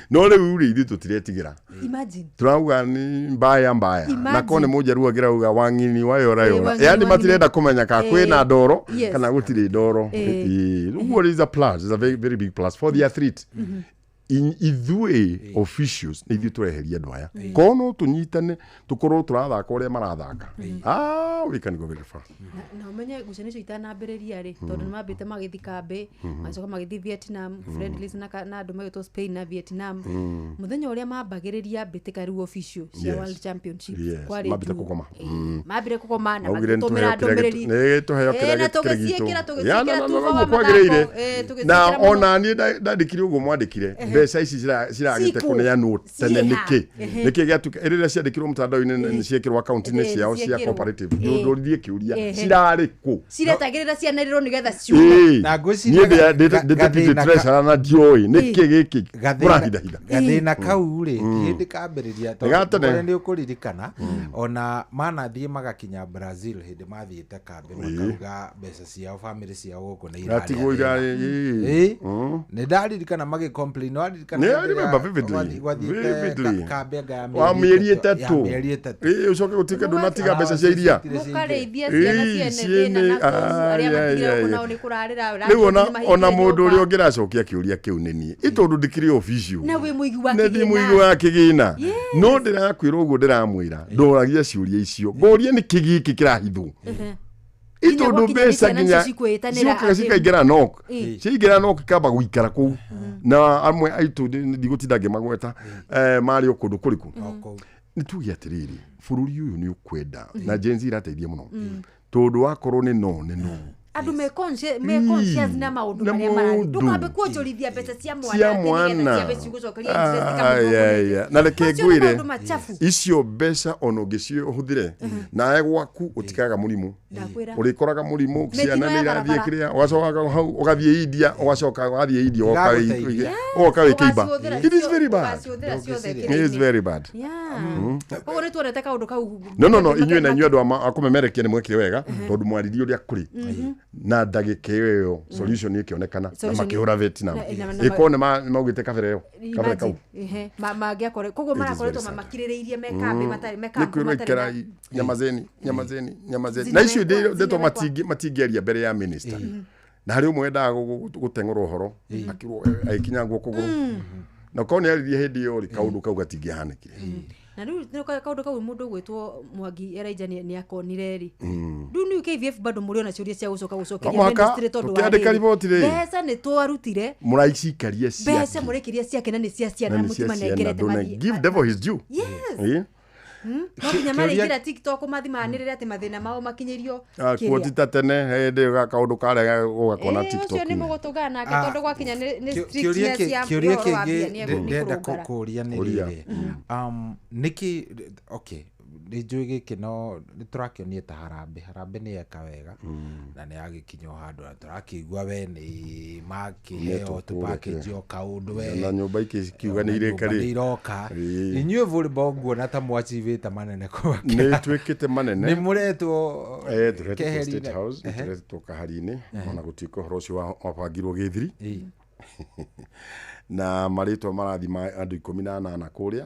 No rĩu rĩ, ithuĩ tũtiretigĩra. Imagine. Turauga ni mbaya mbaya, na Imagine. ko nĩ mũnjaruo angĩrauga wang'ini wayorayora. Wang'ini, Yani wang'ini. matirenda kũmenya ka kwĩna ndoro kana gũtirĩ ndoro. Eh. Ĩĩ, ũguo is a plus, is a very, very big plus for the athlete. Ithuĩ officials nĩ ithuĩ tũreheria andũ aya, korwo no tũnyitane tũkorwo tũrathaka ũrĩa marathaka, ah, we can go very far. Na ũmenye ngucanio icio itanambĩrĩria rĩ, tondũ nĩ mambĩte magĩthiĩ kambĩ, magĩcoka magĩthiĩ Vietnam friendlies, na andũ magĩtwo Spain na Vietnam. Mũthenya ũrĩa mambagĩrĩria mbĩtĩka rĩu official cia World Championship, kwarĩ Mambĩte June. kũgoma. Mambire kũgoma na Maugire nĩ magĩtũmĩra tũheo kĩrĩa ndũmĩrĩri. nĩ tũheo Ĩ, kĩrĩa na kĩrĩ gitũ. tũgĩciĩkĩra Ya, tũgĩciĩkĩra na tuba wa ũguo kwagĩrĩire. mathako. Ĩ, Na tũgĩciĩkĩra mũno. ona niĩ ndandĩkire ũguo mwandĩkire. Mbeca ici ciragĩte Ciku. kũneanwo tene Ciĩha. nĩkĩ? Nĩkĩ gĩatuĩka rĩrĩa ciandĩkirwo mtandao-inĩ nĩ ciekĩrwo akaunti-inĩ ciao cia ciekĩrwo. cooperative? Ndũririe kĩũria, cirarĩ kũ? Ciretagĩrĩra cianĩrĩrwo nĩgetha ciume. Ĩĩ. Na ngwĩciria Niĩ ndĩ deputy gathĩna treasurer na ndiũĩ nĩkĩ gĩkĩ mũrahithahitha. Gathĩna kau rĩ, ti hĩndĩ kambĩrĩria Nĩ ga tene. tondũ nĩ ũkũririkana ona manathiĩ magakinya Brazil hĩndĩ mathiĩte kambĩ makauga mbeca ciao famĩlĩ ciao gũkũ nĩ Iratigwo irarĩa irarĩ, thĩna. ĩĩ. Ĩĩ. Nĩ ndaririkana magĩ complain, waririkana Nĩ, I hĩndĩ ĩrĩa remember vividly. gwathiĩte Vividly. kambĩ anga ya Wa mĩeri ya 3. mĩeri 3. Ĩĩ, ũcoke gũtuĩke ndũnatiga mbeca cia iria. Mũkarĩithia ciana Ĩĩ, ciene thĩna na kũu arĩa ai, matigire ai, gũkũ ai. nao nĩ kũrarĩra. Rĩu ona mũndũ ũrĩa ũngĩracokia kĩũria kĩu nĩ niĩ, ĩ tondũ ndikĩrĩ official Na wĩ mũigi wa nĩ ndi mũigi kĩgĩna. wa kĩgĩna, no ndĩrakwĩra ũguo ndĩramwĩra ndoragia ciũria icio ngoria nĩkĩ gĩkĩ kĩrahithwo, ĩ Nginya tondũ gwakinya nĩ mbeca ciana nginya nicio cikwĩtanĩra ciũkaga atĩ- cikaingĩra nok Ĩ. ciaingĩra nok ikamba gũikara kũu, na amwe aitũ ndigũtinda ngĩmagweta, marĩ o kũndũ kũrĩkũ. Nĩ tuge atĩrĩrĩ, bũrũri ũyũ nĩ ũkwenda na Gen Z irateithia mũno, tondũ wakorwo nĩ no nĩ no. Andũ me conscious na maũndũ Na marĩa marathiĩ. maũndũ. Ndũkambe kuonjorithia mbeca cia mwana Cia atĩ nĩgetha mwana. ciambe cigũcokeria interest Ai, kamũhuko. ai, ai. Na reke Macio nĩ ngwĩre maũndũ machafu. icio mbeca ona ũngĩcihũthĩre nawe gwaku ũtikaga mũrimũ. Ndakwĩra. Ũrĩkoraga mũrimũ Mĩtino ciana ya nĩ irathiĩ barabara. kĩrĩa, ũgacoka hau ũgathiĩ India, ũgacoka ũgathiĩ India Igagũteithia. ũgoka wĩkĩimba. Ũgaciũthĩra It is very bad. ũgaciũthĩra ciothe It is kĩrĩa-inĩ. very bad. Yeah. Koguo nĩ tuonete kaũndũ kau. No inyuĩ na inyuĩ andũ a kũmemerekia nĩ mwekire wega tondũ mwaririe ũrĩa kũrĩ na ndagĩka ĩyo solution ĩkĩonekana na Solution- makĩhũra Vietnam. Na Ĩkorwo nĩ maugĩte kabere ĩyo kabere kau. Imagine, ehe, mangĩakore koguo It is marakoretwo very sad. makirĩrĩirie me kambĩ matarĩ me nĩ kampu kwĩrwo matarĩ na ikerai nyamazeni nyamazeni nyamazeni na icio ndeto matingĩaria mbere ya minister, na harĩ ũmwe wendaga gũteng'ũra ũhoro akĩrwo agĩkinyangwo kũgũrũ, na korwo nĩ aririe hĩndĩ ĩyo rĩ, kaũndũ kau gatingĩahanĩkire. Na rĩu nĩ kaũndũ kau mũndũ ũgwĩtwo Mwangi Elijah nĩ akonire rĩ, rĩu nĩ KVF bado mũrĩ ona ciũria cia gũcoka No gũcokeria mũhaka ministry tondũ wa tũkĩandĩka rĩrĩ, riboti rĩ. Mbeca nĩ twarutire Mũraicikaria mbeca ciake mũrĩkĩria ciake na nĩ cia ciana na nĩ cia ciana mũtimanengerete ndũne mathiĩ. Give devil his due. Yes. Ĩ. No nginya marĩingĩra TikTok mathi manĩrĩre atĩ mathĩna mao makinyĩrio. Ah, kuo ti ta tene hĩndĩ ĩyo kaũndũ karega ũgakona Ĩĩ, ũcio nĩ TikTok-inĩ. mũgũtũngana nake Ah, tondũ gwakinya nĩ kĩũria strictness ya kĩũria ũhoro wa mbia kĩngĩ nĩ nĩ ndĩrenda kũrũngara. kũũria nĩ Ũria. rĩrĩ, nĩkĩ, okay, nĩ njũĩ gĩkĩ no nĩ tũrakĩonie ta harambĩ harambĩ nĩ yeka wega na nĩ yagĩkinya o handũ na tũrakĩigua we nĩ makĩheo Nĩtũkũrĩa tũpakĩnji o kaũndũ we na nyũmba ikiuga nĩ ona irĩka nyũmba nĩ rĩ iroka. Ĩĩ. Inyuĩ volleyball nguona ta mwachivĩte manene kũmakĩra. Nĩ twĩkĩte manene. Nĩ mũretwo Eh, tũretwo keheri-inĩ. State House, nĩ tũretwo kahari-inĩ ona gũtuĩka ũhoro ũcio wabangirwo gĩthiri na marĩtwa marathi ma andũ 18 kũrĩa,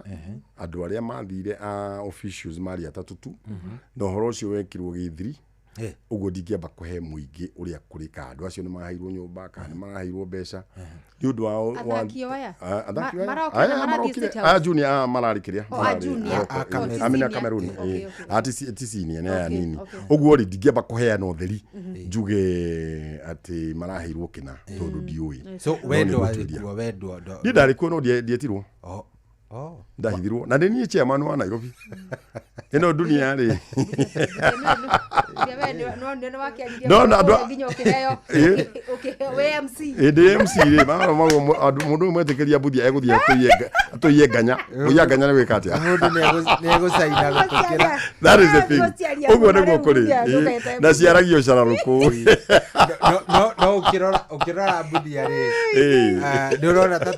andũ arĩa mathire a officials marĩ atatũ tu, na ũhoro ũcio wekirwo gĩthiri. Ũguo ndingĩamba kũhe mũingĩ ũrĩa kũrĩ ka andũ acio nĩ maheirwo nyũmba kana nĩ maraheirwo mbeca nĩ ũndũ wa Athaki o aya? Ah, athaki o aya? Marokire Aya, na marathiĩ marokire. State House? Ah, junior, ah, mararĩ kĩrĩa Oh, a junior. marokire. Oh, ti Amina senior. Cameroon. Okay, Eh. okay. Ah, ti senior, nĩ aya Okay, nini. okay. Ũguo rĩ, ndingĩamba kũheana ũtheri njuge atĩ maraheirwo kĩna tondũ ndiũĩ. So No we nĩ ndwarĩ ngũtuĩria. kuo, we Niĩ ndarĩ kuo no ndietirwo. Oh. Ndahithirwo na nĩ niĩ chairman wa Nairobi ĩno dunia rĩ. Nĩ we nĩ wakĩaririe No, na kũrĩa andũ nginya ũkĩheo Ĩ. ũkĩheo wĩ MC. Ĩndĩ MC rĩ, marora maguo mũndũ ũyũ mwetĩkĩria mbuthi egũthiĩ atũiye nganya, kũiya nganya nĩ gwĩka atĩa? Mũndũ nĩegũcaina gũtũkĩra. That is the thing. Gũciaria Ũguo mũno nĩguo rĩu kũrĩ. Buthia, Ĩ, ndũgete na ciaragio cararũkũ. No ũkĩrora mbuthia rĩ, Ĩ. ah, nĩ ũrona ta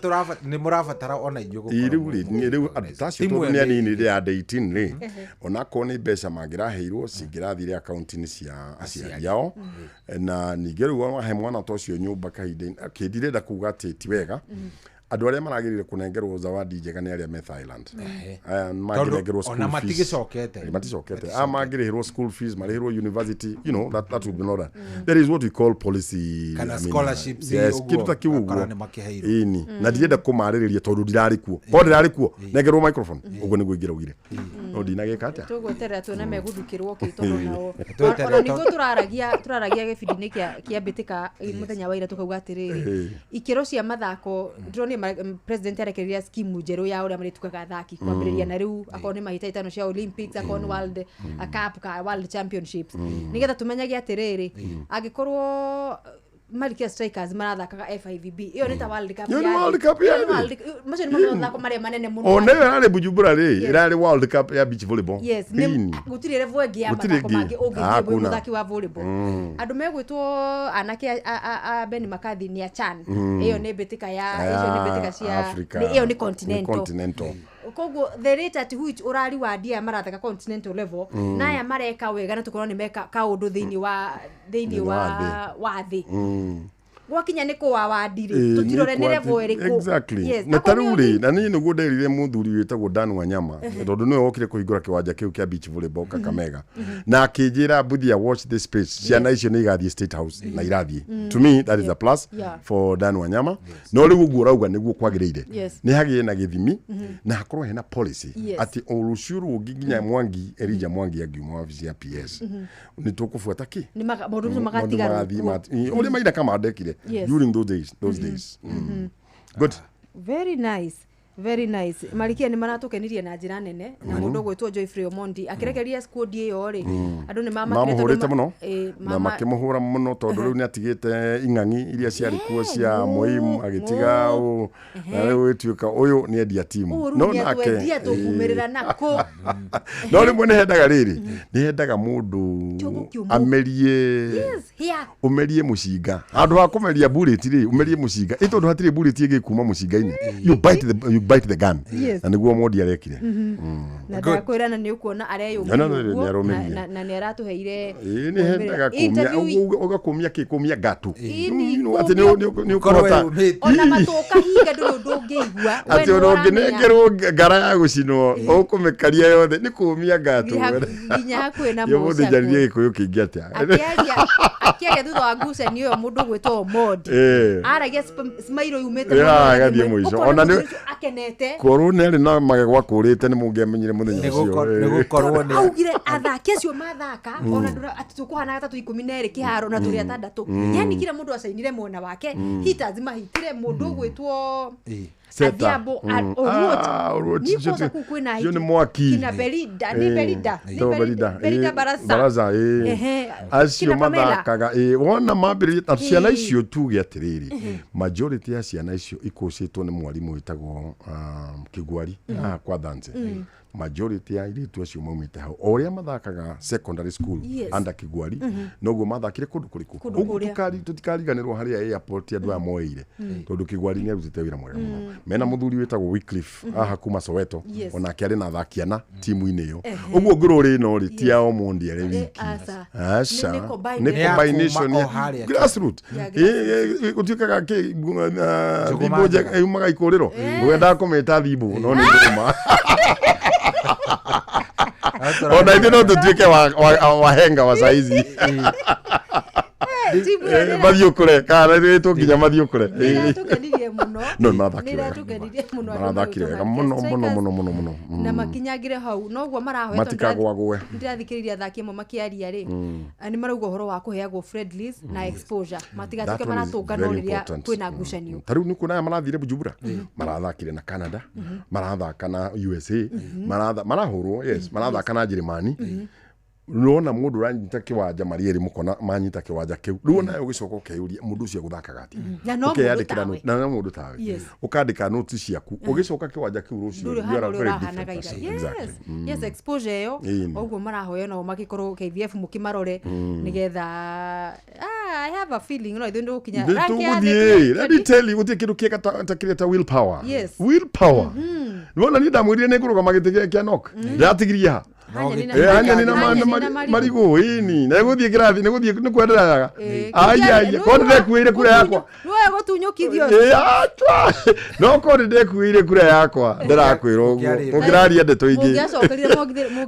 nĩ mũrabatara ona inyuĩ Ĩ, gũkorwo rĩu rĩ nĩ rĩu andũ ta acio Timu tondũ ĩyo nĩ nĩ anini rĩ, under 18 rĩ, onakorwo nĩ mbeca mangĩraheirwo cingĩrathire akaunti-inĩ cia aciari ao, na ningĩ rĩu wahe mwana ta ũcio nyũmba kahinda okay, ndirenda kuga atĩ ti wega, andũ arĩa maragĩrĩire kũnengerwo zawadi njega nĩ arĩa me Thailand. Aya mangĩnengerwo Tondũ school ona fees. matigĩcokete. Eh, maticokete. Aya mangĩrĩhĩrwo school fees, marĩhĩrwo university, you know, that would be not that. There is what we call policy, Kana I mean, scholarships, yes, ũguo, kĩndũ ta kĩu ũgakora ũguo. nĩ makĩheirwo. Ĩni na ndirenda kũmarĩrĩria tondũ ndirarĩ kuo, korwo ndĩrarĩ kuo nengerwo microphone ũguo nĩguo ingĩraugire, no ndinagĩka atĩa. Tũgweterera tuone megũthukĩrwo kĩ tondũ nao Tweterere ona niguo tũraragia gĩbindi-inĩ kĩa mbĩtĩka mũthenya wa ira tũkauga atĩrĩrĩ, ikĩro cia mathako ndĩronire president arekereria skimu njerũ ya ũrĩa marĩtugaga athaki kwambĩrĩria na rĩu akorwo nĩ mahĩtahĩtano cia Olympics, akorwo nĩ World Cup ka World Championships, nĩgetha tũmenyage atĩrĩrĩ, angĩkorwo Malkia Strikers marathakaga FIVB ĩyo nĩ ta World Cup Ĩyo nĩ ya thĩ. World Cup ya Ĩyo nĩ thĩ. World Cup- macio nĩ mathako marĩa manene mũno Ona ĩyo ĩrarĩ Bujumbura rĩ, Yes. ĩrarĩ World Cup ya beach volleyball. Yes, nĩ Ĩni. gũtirĩ level ĩngĩ ya Gũtirĩ mathako ĩngĩ. mangĩ ũngĩthiĩ Ah, wĩ hakuna. mũthaki wa volleyball. Andũ megwĩtwo anake a Ben McCarthy nĩ a CHAN. Ĩyo nĩ mbĩtĩka ya icio nĩ mbĩtĩka cia Africa. ĩyo nĩ Nĩ continental. continental. Koguo the rate at which ũrariwandi aya marathaka continental level na aya mareka wega na tũkorwo nĩ meka kaũndũ thĩinĩ wa thĩinĩ Thĩinĩ wa wa thĩ gwakinya nĩ kũwa wandi rĩ Ĩĩ, tũtirore nĩ nĩ level kwati- ĩrĩkũ. Exactly. Yes, Na ta akorwo rĩu rĩ, na niĩ nĩguo nderire mũthuri wĩtagwo Dan Wanyama tondũ nĩwe wokire kũhingũra kĩwanja kĩu kĩa beach volleyball Kakamega, na akĩnjĩra Mbuthia, watch this space, ciana icio nĩ igathiĩ State House na irathiĩ. To me that is a plus for Dan Wanyama. No rĩu ũguo ũrauga nĩguo kwagĩrĩire, nĩ hagĩe na gĩthimi na hakorwo hena policy atĩ o rũciũ rũngĩ nginya Mwangi Elijah Mwangi angiuma wabici ya PS nĩ tũkũbuata kĩ Nĩ maũndũ macio Maũndũ magatigarwo magathiĩ kuo. ũrĩa Maina Kamanda ekire during those days, those days. Good. Very nice, very nice. Marikia nĩ maratũkenirie na njĩra nene na mũndũ ũgwĩtwo Joyfrey Omondi akĩrekeria squad ĩyo rĩ, andũ nĩ mamakire tondũ Mamũhũrĩte mũno na mama- makĩmũhũra mũno tondũ rĩu nĩ atigĩte ing'ang'i iria ciarĩ kuo cia Moimu, agĩtiga ũũ, na rĩu ĩtuĩka ũyũ nĩ endia timu. Ũũ rĩu No nĩ nake atwendia tũkumĩrĩra nako. No rĩmwe nĩ hendaga rĩrĩ, nĩ hendaga mũndũ Kĩongo kĩũmũ. amerie Yes, here. umerie mũcinga handũ ha kũmeria bullet rĩ, umerie mũcinga ĩ tondũ hatirĩ bullet ĩngĩ kuma mũcinga-inĩ. You bite the gun. Yes. Na nĩguo Mondi arekire. Na ndakwĩra na nĩ ũkuona No, no, no, areyũmĩria nĩ ũguo, arũmĩrire. na nĩ aratũheire Ĩĩ, nĩ hendaga kũmia interview ũgakũmia kĩ kũmia ngatu. Ĩni, You know, atĩ nĩ ũkũhota ona matũkahinga ndũrĩ ũndũ ũngĩigua. We atĩ nĩwe ona ũramenya. ũngĩnengerwo ngara ya gũcinwo ũkũmĩkaria yothe nĩ kũmia ngatu. Nginya hakuhĩ na Yo mũndũ mũcakũ. njaririe gĩkũyũ kĩingĩ atĩa? Akĩaria thutha wa ngucanio ĩyo mũndũ ũgwĩtwo Omondi aragia smile yumĩte Yeah, mũno agathiĩ mũico. ũkona Ona nĩ- mũndũ ũcio akenete. Korwo nĩ arĩ na magego akũrĩte nĩ mũngĩamenyire mũthenya ũcio. Nĩgũkorwo nĩ Augire athaki acio mathaka ona ndũra atĩ tũkũhanaga ta twĩ 12 kĩharo na tũrĩ atandatũ, yani kila mũndũ acainire mwena wake. Hitters mahitire mũndũ ũgwĩtwo Seta. Adhiambo, Oluoch. Ah, Oluoch, Ni ũcio kwanza kũu kwĩna ũcio nĩ hiti. mwaki. Kina Belinda, nĩ Belinda, nĩ Etagwo Belinda, Belinda Barasa. Baraza, ĩĩ. Ehe, Acio kina Pamela. mathakaga ĩĩ, wona mambĩrĩria ta ciana Ĩĩ. icio tuge atĩrĩrĩ, majority ya ciana icio ikũcĩtwo nĩ mwarimũ wĩtagwo Kĩgwari haha kwa Thance. Majority ya airĩtu acio maumĩte hau, o ũrĩa mathakaga secondary school under Kĩgwari, noguo mathakire kũndũ kũrĩkũ. Kũndũ Ũguo kũrĩa. tũtikariganĩrwo harĩa airport andũ aya moeire, tondũ Kĩgwari nĩ arutĩte wĩra mwega mũno mena mũthuri wĩtagwo Wycliffe haha kuma Soweto. Onake arĩ na athaki ana timu-inĩ ĩyo. Ũguo ngũrũrĩ ĩno rĩ, ti ya Omondi arĩ wiki. Aca. Aca. Nĩ combined. Nĩ Nĩ ya combination kuma o ya harĩa. grassroot. Ya Gũtuĩkaga kĩ Njũgũma thimbo njega. yumaga ikũrĩro, ngwendaga kũmĩta thimbo no nĩ njũgũma. Ona ithuĩ no tũtuĩke wahenga wa saizi. Timu ĩyo Mathiĩ ũkũre kana ĩtwo nginya mathiĩ ũkũre. nĩ ĩratũkenirie mũno. No nĩ marathakire Nĩ wega. ĩratũkenirie mũno andũ Marathakire magĩtwo wega Malkia mũno mũno Strikers. mũno mũno mũno. Na makinyangire hau noguo marahoya tondũ Matikagwagwe. ndĩrathikĩrĩria athaki amwe makĩaria rĩ, nĩ marauga ũhoro wa kũheagwo friendlies na exposure matigatuĩke That one is maratũnganwo very rĩrĩa important. kwĩna ngucanio. Ta rĩu nĩ kuona aya marathire Bujumbura, marathakire na Canada, marathaka na USA, marahũrwo, yes, marathaka na Njĩrĩmani. Nona mũndũ ũranyita kĩwanja marĩ erĩ mũkona manyita kĩwanja kĩu, rĩu onawe ũgĩcoka ũkeyũria mũndũ ũcio egũthakaga atĩa. Na no mũndũ Ũkeyandĩkĩra tawe. na no mũndũ tawe. Ũkandĩka noti ciaku ũgĩcoka kĩwanja kĩu rũciũ, ndũrĩ you hana are a ũrĩa very ũrahanaga different ira. person. Yes. Exactly. Yes, exposure ĩyo Ĩni. ũguo marahoya nao magĩkorwo KVF mũkĩmarore nĩgetha I have a feeling no ithuĩ ndũgũkinya rank ya thĩ. Tũgũthiĩ, let me tell you, gũtirĩ kĩndũ kĩega ta kĩrĩa ta willpower. Willpower, nĩwona niĩ ndamwĩrire nĩ ngũrũgama gĩtĩ gĩa nok ndĩratigirie ha. Hanyani na Hanyani na Hanyani na marigũ. marigũ ĩni na gũthiĩ kĩrathi nĩ gũthiĩ nĩ kwendereaga. Ai ai, korwo nĩndekuĩire kura yakwa. Nĩwe gũtunyũkithio. Ĩ, atwa. No korwo nĩndekuĩire kura yakwa ndĩrakwĩra ũguo Ũngĩarĩ- mũngĩraria ndeto ingĩ Mũngĩacokerire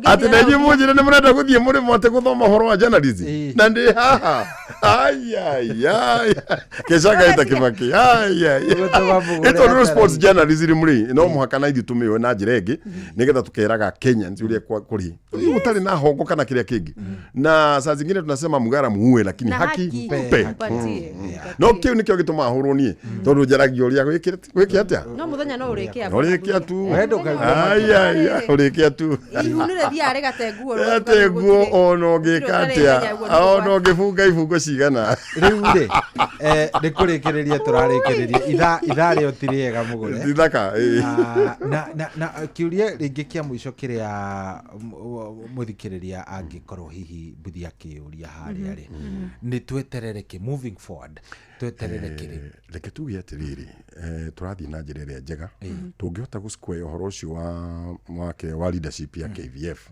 atĩ na inyuĩ mũngĩthira mũnjĩre nĩ mũrenda gũthiĩ mũrĩmo atĩ gũthoma ũhoro wa journalism Ĩ. na ndĩ haha ayayay kecagaita Kĩbakĩ ayay. Ũgũtũma mũgũre Ĩ tondũ hathara. sports journalism rĩ, no mũhaka na ithuĩ tũmĩoe na njĩra ĩngĩ nĩgetha tũkeraga Kenyans ũrĩa kũrĩ. Gũtarĩ na hongo kana kĩrĩa kĩngĩ. Na saa zingine tunasema mgara muue, lakini Na haki haki mpe. mpatie. No kĩu nĩkĩo gĩtũmaga hũrwo niĩ, tondũ njaragia ũrĩa gwĩke atĩa. No mũthenya no ũrĩkĩa. Ũrĩkia tu. We ndũkaigua. Ai, ai, ũrĩkia tu. Ihu nĩ rĩthiaga rĩgate nguo. Ate nguo ona ũngĩka atĩa, ona ũngĩbunga ibungo cigana. Rĩu rĩ, nĩ kũrĩkĩrĩria tũrarĩkĩrĩria ithaa rĩo ti rĩega mũgũre. Ti thaka, ĩĩ. Ah, na kĩũria rĩngĩ kĩa mũico kĩrĩa mũthikĩrĩria angĩkorwo hihi mbuthi akĩũria harĩa rĩ, nĩ tweterere kĩ moving forward, tweterere kĩrĩ? Reke tuge atĩrĩrĩ, tũrathiĩ na njĩra ĩrĩa njega. Tũngĩhota gũsquare ũhoro ũcio wa wake wa leadership ya KVF,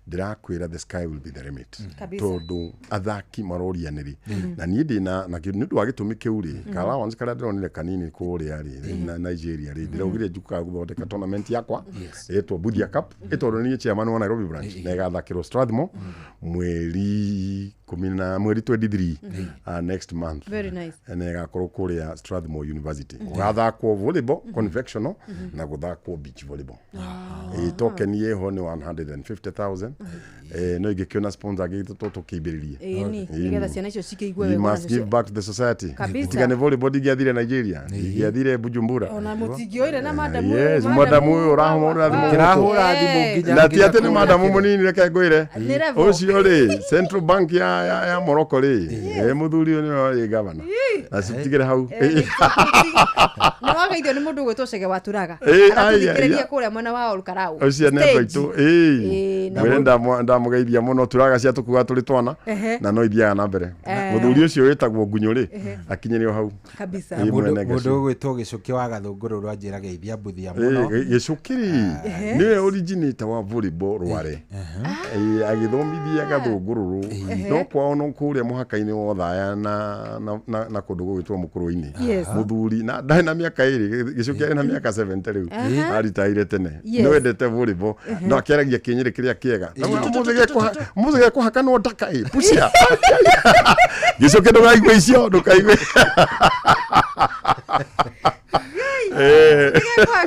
ndĩrakwĩra the sky will be the limit. Tondũ athaki maroria nĩrĩ, na niĩ ndĩna na nĩ ũndũ wa gĩtũmi kĩu rĩ, ka allowance karĩa ndĩronire kanini kũrĩa rĩ na Nigeria rĩ, ndĩraugire njukaga gũthondeka tournament yakwa ĩtwo Budia Cup, ĩtondũ niĩ chairman wa Nairobi branch, na ĩgathakĩrwo Strathmore mweri kumi na mweri 23, next month. Very nice. Na ĩgakorwo kũrĩa Strathmore University. Gũgathakwo volleyball convectional na gũthakwo beach volleyball. Ĩ token ĩho nĩ 150,000. No ingĩkĩona sponsor angĩ tũkĩimbĩrĩrie. Ĩni, nĩgetha ciana icio cikĩigue We wega must nacio. give back to the society. Kabisa. Tiga nĩ volleyball ndingĩathire Nigeria, ndingĩathire Bujumbura. Ona mũtingĩoire na madamu. Yes, madamu ũyũ ũrahũra thimũ gũkũ. Kĩrahũra thimũ nginya Na ti nginya atĩ nĩ kũrĩa madamu kĩrĩ. mũnini, reke ngwĩre. Nĩ level. Ũcio rĩ, Central Bank ya Morocco rĩ, mũthuri ũyũ nĩwe warĩ gavana, na citigĩre hau. Nĩ wageithio nĩ mũndũ ũgwĩtwo Cege wa Turaga. Ĩ, ai, ai, Aratũthikĩrĩria ai. kũrĩa mwena wa Olkarau. Ũcio nĩ andũ aitũ. Ĩ, na Mwĩre ndamũgeithia mũno. Turaga cia tũkuaga tũrĩ twana na no ithiaga na mbere. Mũthuri ũcio wĩtagwo Ngunyũ rĩ, akinyĩre o hau. Kabisa. Ĩ, mwene Mũndũ Gĩcũkĩ. ũgwĩtwo Gĩcũkĩ wa Gathũngũrũ rwanjĩra geithia Mbuthia mũno. Gĩcũkĩ rĩ, nĩwe originator wa volleyball Rware. Ĩ, agĩthomithia Gathũngũrũrũ, no kwao no kũrĩa mũhaka-inĩ wa Othaya na kũndũ gũgwĩtwo Mũkũrũ-inĩ. Mũthuri na ndarĩ na mĩaka 2, Gĩcũkĩ arĩ na mĩaka 70 rĩu, aritaire tene. Nĩwendete volleyball, no akĩaragia kĩnyĩrĩ kĩrĩa kĩega. Mũthĩ gekũhakanwo ndaka ĩ pucia. Gĩcũkĩ, ndũkaigue icio, ndũkaigue.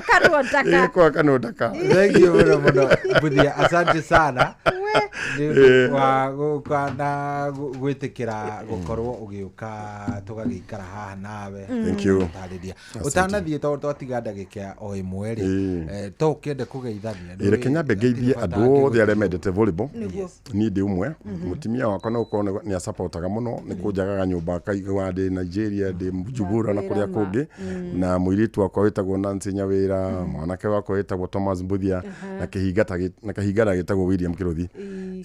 Kanwo ndaka. Kũhakanwo ndaka. Thank you mũno mũno Mbuthia, asante sana nĩ ũndũ wa gũka na gwĩtĩkĩra gũkorwo ũgĩũka tũgagĩikara haha nawe. Thank you. Gũtarĩria ũtanathiĩ, tondũ twatiga ndagĩka o 1 rĩ, to ũkĩende kũgeithania. Ĩ, reke nyambe ngeithie andũ othe arĩa mendete volleyball. Niĩ ndĩ ũmwe. Mũtumia wakwa no gũkorwo nĩ asapotaga mũno, nĩ kũnjagaga nyũmba akaigua ndĩ Nigeria, ndĩ Bujumbura na kũrĩa kũngĩ, na mũirĩtu wakwa wĩtagwo Nancy Nyawĩra, mwanake wakwa wĩtagwo Thomas Mbuthia, na kĩhinga na kĩhingara gĩtagwo William Kĩrũthi.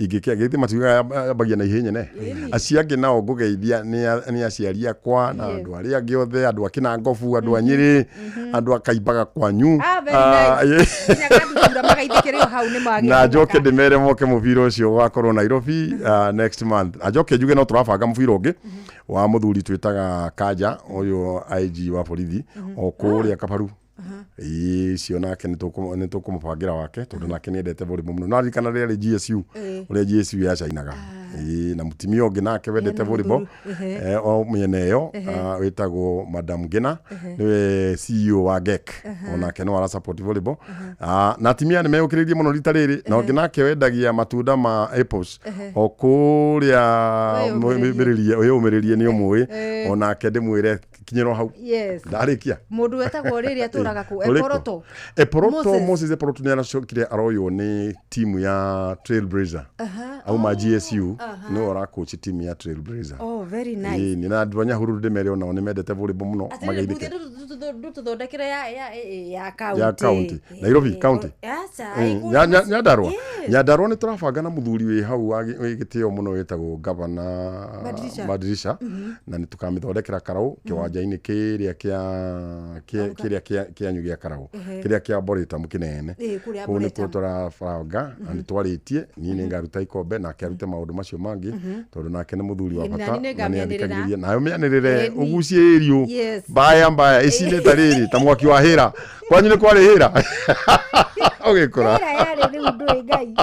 Ingĩkĩa gĩthĩ matiugaga yambagia na ihĩ nyene. Acio angĩ nao ngũgeithia nĩ aciari akwa na andũ arĩa angĩ othe, andũ a Kĩnangobu, andũ a Nyĩrĩ, andũ a Kaimbaga kwanyu. Ah, very Ah, nice. Nginya Gatutura magaithĩkĩrĩo hau nĩ magĩ. Na njoke ndĩmere moke mũbira ũcio ũgakorwo Nairobi next month. Na njoke njuge no tũrabanga mũbira ũngĩ wa mũthuri twĩtaga Kanja ũyũ, IG wa borithi o kũrĩa Kabaru. Ĩĩ, cio nake nĩ tũkũmũbangĩra wake, tondũ nake nĩ endete volleyball mũno. No ririkana rĩarĩ GSU, ũrĩa GSU yacainaga. Ĩĩ, na mũtumia ũngĩ nake wendete volleyball o mĩena ĩyo, wĩtagwo Madam Ngina, nĩwe CEO wa GEC, onake no ara support volleyball. Na atumia nĩ meyũkĩrĩirie mũno rita rĩrĩ, na ũngĩ nake wendagia matunda ma apples o kũrĩa Wĩyũmĩrĩrie. Wĩyũmĩrĩrie nĩ ũmũĩ, onake ndĩmwĩre kinyĩrwo hau. Ndarĩkia. Mũndũ wetagwo rĩrĩ atũraga kũ? Ũrĩkũ? Eporoto. Eporoto. Moses. Moses Eporoto nĩ aracokire aroywo nĩ timu ya Trailblazer. Auma GSU, nĩwe ũracoach timu ya Trailblazer. Oh, very nice. Ĩĩ, na andũ a Nyahururu ndĩmere onao nĩ mendete volleyball mũno. Atĩrĩrĩ, Mageithĩke. ndũtũthondekere ya kaunti. Ya county, Nairobi county. Aca. Nyandarua, Nyandarua nĩ tũrabanga na mũthuri wĩ hau wĩ gĩtĩo mũno wĩtagwo gavana Madirisha. Madirisha, na nĩ tũkamĩthondekera Karau kĩwanja-inĩ kĩrĩa kĩrĩa kĩanyu gĩa Karau, kĩrĩa kĩa Arboretum kĩnene. Ĩĩ, kũrĩa Kũu nĩkuo Arboretum. tũrabanga na nĩ twarĩtie. Niĩ nĩ ngaruta ikombe nake arute maũndũ macio mangĩ, tondũ nake nĩ mũthuri wa Ĩĩ, bata nani na nĩ nĩngamĩanĩrĩra. athikagĩrĩria. Nayo mĩanĩrĩre. Ĩni. Ũgucie ĩriũ. Mbaya mbaya icine ta rĩrĩ ta mwaki wa hĩra. Kwanyu nĩ kwarĩ hĩra ũgĩkũra? Ĩra yarĩ rĩu ndũĩ Ngai.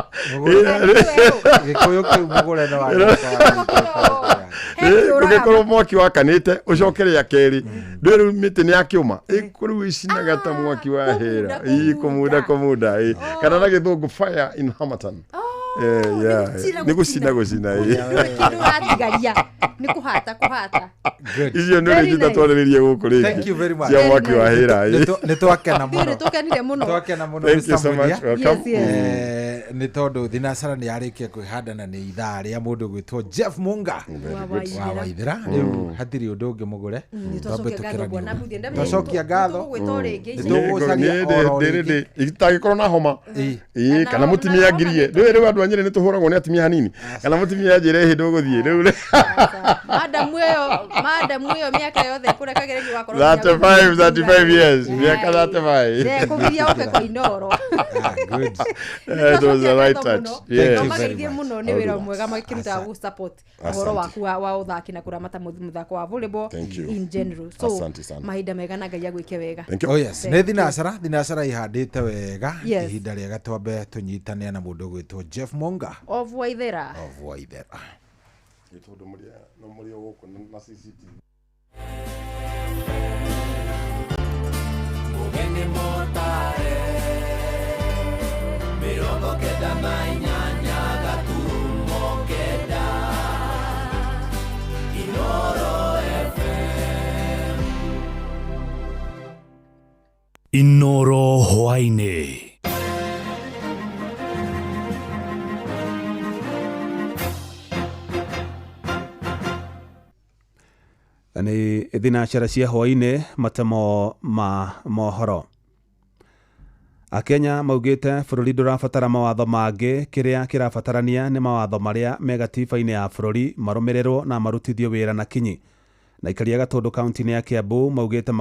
Gĩkũyũ kĩu mũgũre no Ũgĩkorwo mwaki wakanĩte ũcoke rĩa kerĩ, ndũĩ rĩu mĩtĩ nĩ yakĩũma ĩkũrĩu icinaga ta mwaki wa hĩra. Ii, kũmunda kũmunda, ĩ, kana na gĩthũngũ fire in harmattan. Yeah, nĩ gũcina gũcina Kĩndũ watigaria nĩ kũhata kũhata. Icio nĩ rĩngĩ tatwarĩrĩrie gũkũ rĩngĩ. Thank you very much. Cia mwaki wa hĩra. Nĩ twakena mũno. Nĩ tũkenire mũno. Twakena mũno. Thank you so much. Welcome. Yes, yes. Nĩ tondũ thinacara nĩ yarĩkia kwĩhanda na nĩ ithaa rĩa mũndũ gwĩtwo Jeff Munga wa Waithera. Rĩu hatirĩ ũndũ ũngĩ mũgũre. Twacokia ngatho. Nĩtũgũcaria oro rĩngĩ. Itangĩkorwo na homa ĩĩ kana mũtumia ngirie rĩu rĩu andũ a Nyĩrĩ nĩ tũhũragwo nĩ atumia hanini kana mũtumia anjĩre hĩndĩ ũgũthiĩ rĩu Madamu ĩyo mĩaka yothe kũrekagĩrĩrio wakorwo 35 years mĩaka 35 kũgiria ũke kwa Inooro. It was the right touch. Yes. Mageithie mũno nĩ wĩra mwega makĩrutaga gũ support ũhoro waku wa ũthaki na kũramata mũthako wa volleyball in general. So mahinda mega na Ngai agwĩke wega. Oh yes, nĩ thinacara ihandĩte wega ihinda rĩega twambe tũnyitane na mũndũ gwĩtwo Jeff Munga of Waithera. Of Waithera. Nĩ tondũ no mũrĩ o gũkũ na CCTV. Mũgeni mũtare 98.9 Inooro FM. Inooro hwaĩ-inĩ. Nĩ thinacara cia hwaĩ-inĩ matemo ma mohoro. Akenya maugĩte bũrũri ndũrabatara mawatho mangĩ, kĩrĩa kĩrabatarania nĩ mawatho marĩa me gatiba-inĩ ya bũrũri marũmĩrĩrwo na marutithio wĩra na kinyi. Na ikaria Gatũndũ kaunti-inĩ ya Kiambu maugĩte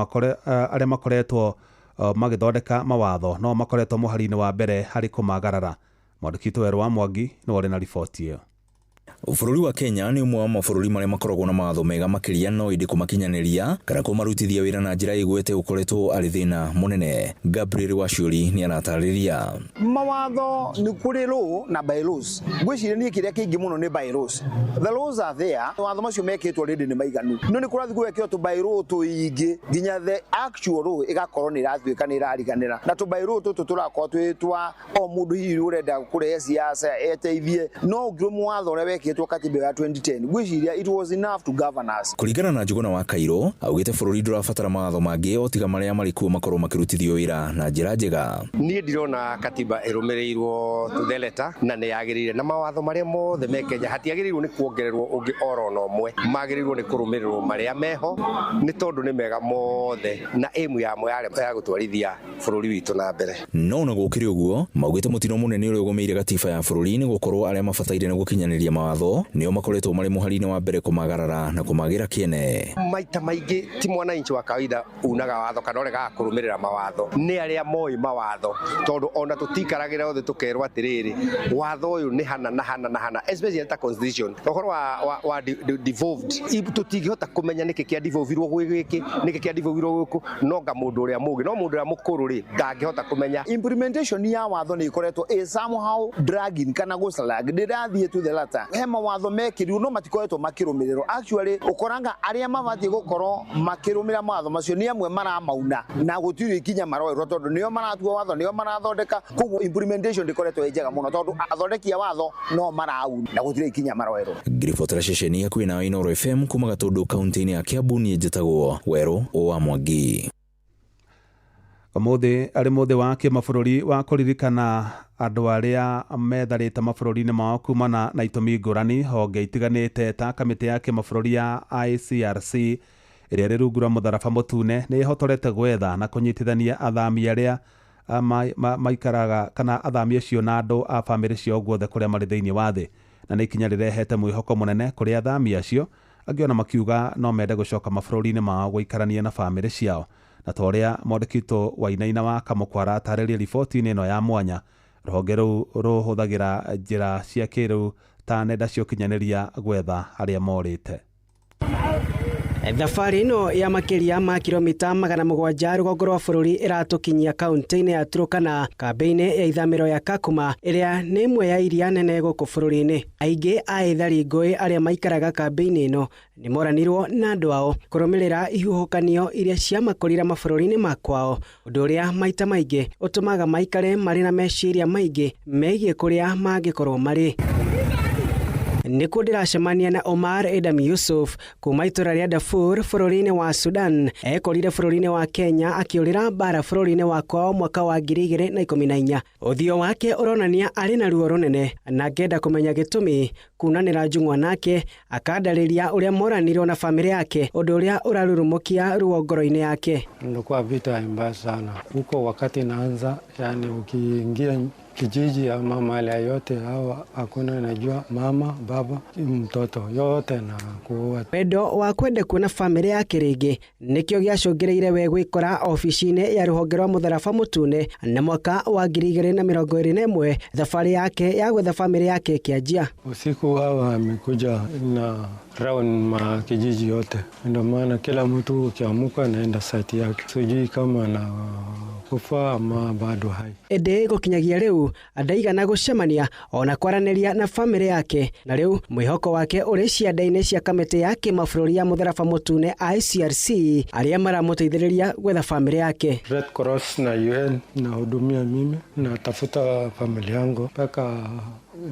arĩa makoretwo magĩthondeka mawatho no makoretwo mũhari-inĩ wa mbere harĩ kũmagarara. Mwandĩki witũ Werũ wa Mwangi nĩwe ũrĩ na riboti ĩyo. Bũrũri wa Kenya nĩ ũmwe wa mabũrũri marĩa makoragwo na mawatho mega makĩria no ĩndĩ kũmakinyanĩria kana kũmarutithia wĩra na njĩra ĩgwete ũkoretwo arĩ thĩna mũnene. Gabriel Waciuri nĩ aratarĩria. Mawatho nĩ kũrĩ law na bylaws. Ngwĩciria niĩ kĩrĩa kĩingĩ mũno nĩ bylaws. The laws are there. Mawatho macio mekĩtwo already nĩ maiganu. No nĩ kũrathiĩ gwekĩrwo tũ bylaw tũingĩ nginya the actual law ĩgakorwo nĩ ĩratuĩka nĩ ĩrariganĩra. Na tũ bylaw tũtũ tũrakorwo twĩ twa o mũndũ hihi ũrenda kũrehe siasa eteithie. No ũngĩrwo watho ũrĩa wekĩtwo katiba ya 2010 ngwĩciria it was enough to govern us. Kũringana na Njuguna wa Kairũ augĩte bũrũri ndũrabatara mawatho mangĩ o tiga marĩa marĩ kuo makorwo makĩrutithio wĩra na njĩra njega. Niĩ ndirona katiba ĩrũmĩrĩirwo to the letter na nĩ yagĩrĩire na mawatho marĩa mothe me Kenya hatiagĩrĩirwo nĩ kuongererwo ũngĩ oro na ũmwe, magĩrĩirwo nĩ kũrũmĩrĩrwo marĩa meho nĩ tondũ nĩ mega mothe na aim yamo yarĩ ya gũtwarithia bũrũri witũ na mbere. No ona gũkĩrĩ ũguo maugĩte mũtino mũnene ũrĩa ũgũmĩire gatiba ya bũrũri nĩ gũkorwo arĩa mabataire nĩ gũkinyanĩria mawatho nĩo makoretwo marĩ mũhari-inĩ wa mbere kũmagarara na kũmagĩra kĩene. Maita maingĩ ti mwananchi wa kawaida unaga watho kana ũregaga kũrũmĩrĩra mawatho, nĩ arĩa moĩ mawatho tondũ ona tũtikaragĩra othe tũkerwo atĩrĩrĩ watho ũyũ nĩ hana na hana na hana, especially ta constitution ũhoro wa devolved tũtingĩhota kũmenya nĩkĩ kĩa devolvirwo gwĩ gĩkĩ nĩkĩ kĩa devolvirwo gũkũ, no nga mũndũ ũrĩa mũũgĩ no mũndũ ũrĩa mũkũrũ rĩ ndangĩhota kũmenya. Implementation ya watho nĩ ĩkoretwo ĩ somehow dragging kana gũslag ndĩrathiĩ to the letter. He mawatho mekĩrirwo no matikoretwo makĩrũmĩrĩrwo. Actually ũkoranga arĩa mabatiĩ gũkorwo makĩrũmĩrĩra mawatho macio nĩ amwe maramauna na gũtirĩ ikinya maroerwo tondũ nĩo maratua watho nĩo marathondeka, koguo implementation ndĩkoretwo ĩ njega mũno tondũ athondeki a watho no marauna na gũtirĩ ikinya maroerwo. Ngiribotera ceceni hakuhĩ nawe Inooro FM kuma Gatũndũ kaunti-inĩ ya Kiambu, niĩ njĩtagwo Werũ wa Mwangi. Ũmũthĩ arĩ mũthĩ wa kĩmabũrũri wa kũririkana andũ arĩa metharĩte mabũrũri-inĩ mao kumana na itũmi ngũrani. Honge itiganĩte ta kamĩtĩ ya kĩmabũrũri ya ICRC ĩrĩa ĩrĩ rungu rwa mũtharaba mũtune nĩ ĩhotorete gwetha na kũnyitithania athami arĩa maikaraga kana athami acio na andũ a bamĩrĩ ciao guothe kũrĩa marĩ thĩinĩ wa thĩ, na nĩ ikinya rĩrehete mwĩhoko mũnene kũrĩ athami acio angĩ ona makiuga no mende gũcoka mabũrũri-inĩ mao gũikarania na bamĩrĩ ciao. Na ta ũrĩa mwandĩki witũ Wainaina wa Kamũkwa aratarĩria riboti-inĩ ĩno ya mwanya, rũhonge rũu rũhũthagĩra njĩra cia kĩrĩu ta nenda cia ũkinyanĩria gwetha arĩa morĩte. Thabarĩ ĩno ya makĩria ma kilomita 700 rũgongo rwa bũrũri ĩratũkinyia kaunti-inĩ ya Turkana, kambĩ-inĩ ya ithamĩro ya Kakuma, ĩrĩa nĩ ĩmwe ya iria nene gũkũ bũrũri-inĩ. Aingĩ a ethari ngũĩ arĩa maikaraga kambĩ-inĩ ĩno nĩ moranirwo na andũ ao kũrũmĩrĩra ihuhũkanio iria ciamakorire mabũrũri-inĩ ma kwao, ũndũ ũrĩa maita maingĩ ũtũmaga maikare marĩ na meciria maingĩ megiĩ kũrĩa mangĩkorwo marĩ. Nĩkuo ndĩracemania na Omar Edam Yusuf kuma itũra rĩa Darfur bũrũri-inĩ wa Sudan. Ekorire bũrũri-inĩ wa Kenya akĩũrĩra mbara bũrũri-inĩ wa kwao mwaka wa 2014. Ũthiũ wake ũronania arĩ na ruo rũnene na ngenda kũmenya gĩtũmi. Kunanĩra njung'wa nake akandarĩria ũrĩa moranirwo na bamĩrĩ yake, ũndũ ũrĩa ũrarurumũkia ruo ngoro-inĩ yake. Nilikuwa vita mbaya sana huko wakati naanza, yani ukiingia kijiji ama mahali yoyote, hawa hakuna najua mama baba mtoto yote na kuua. Wendo wa kwenda kuona bamĩrĩ yake rĩngĩ nĩkĩo gĩacũngĩrĩire we gwĩkora obici-inĩ ya rũhonge rwa mũtharaba mũtune, na mwaka wa 2021 thabarĩ yake ya gwetha bamĩrĩ yake ĩkĩanjia. Usiku hawa amekuja na round ma kijiji yote, ndio maana kila mtu ukiamuka anaenda site yake, sijui kama na kufa ama bado hai. Ĩndĩ gũkinyagia rĩu ndaigana gũcemania ona kwaranĩria na bamĩrĩ yake, na rĩu mwĩhoko wake ũrĩ cianda-inĩ cia kamĩtĩ ya kĩmabũrũri ya mũtharaba mũtune ICRC arĩa maramũteithĩrĩria gwetha bamĩrĩ yake. Red Cross na UN nahudumia mimi, natafuta familia yangu mpaka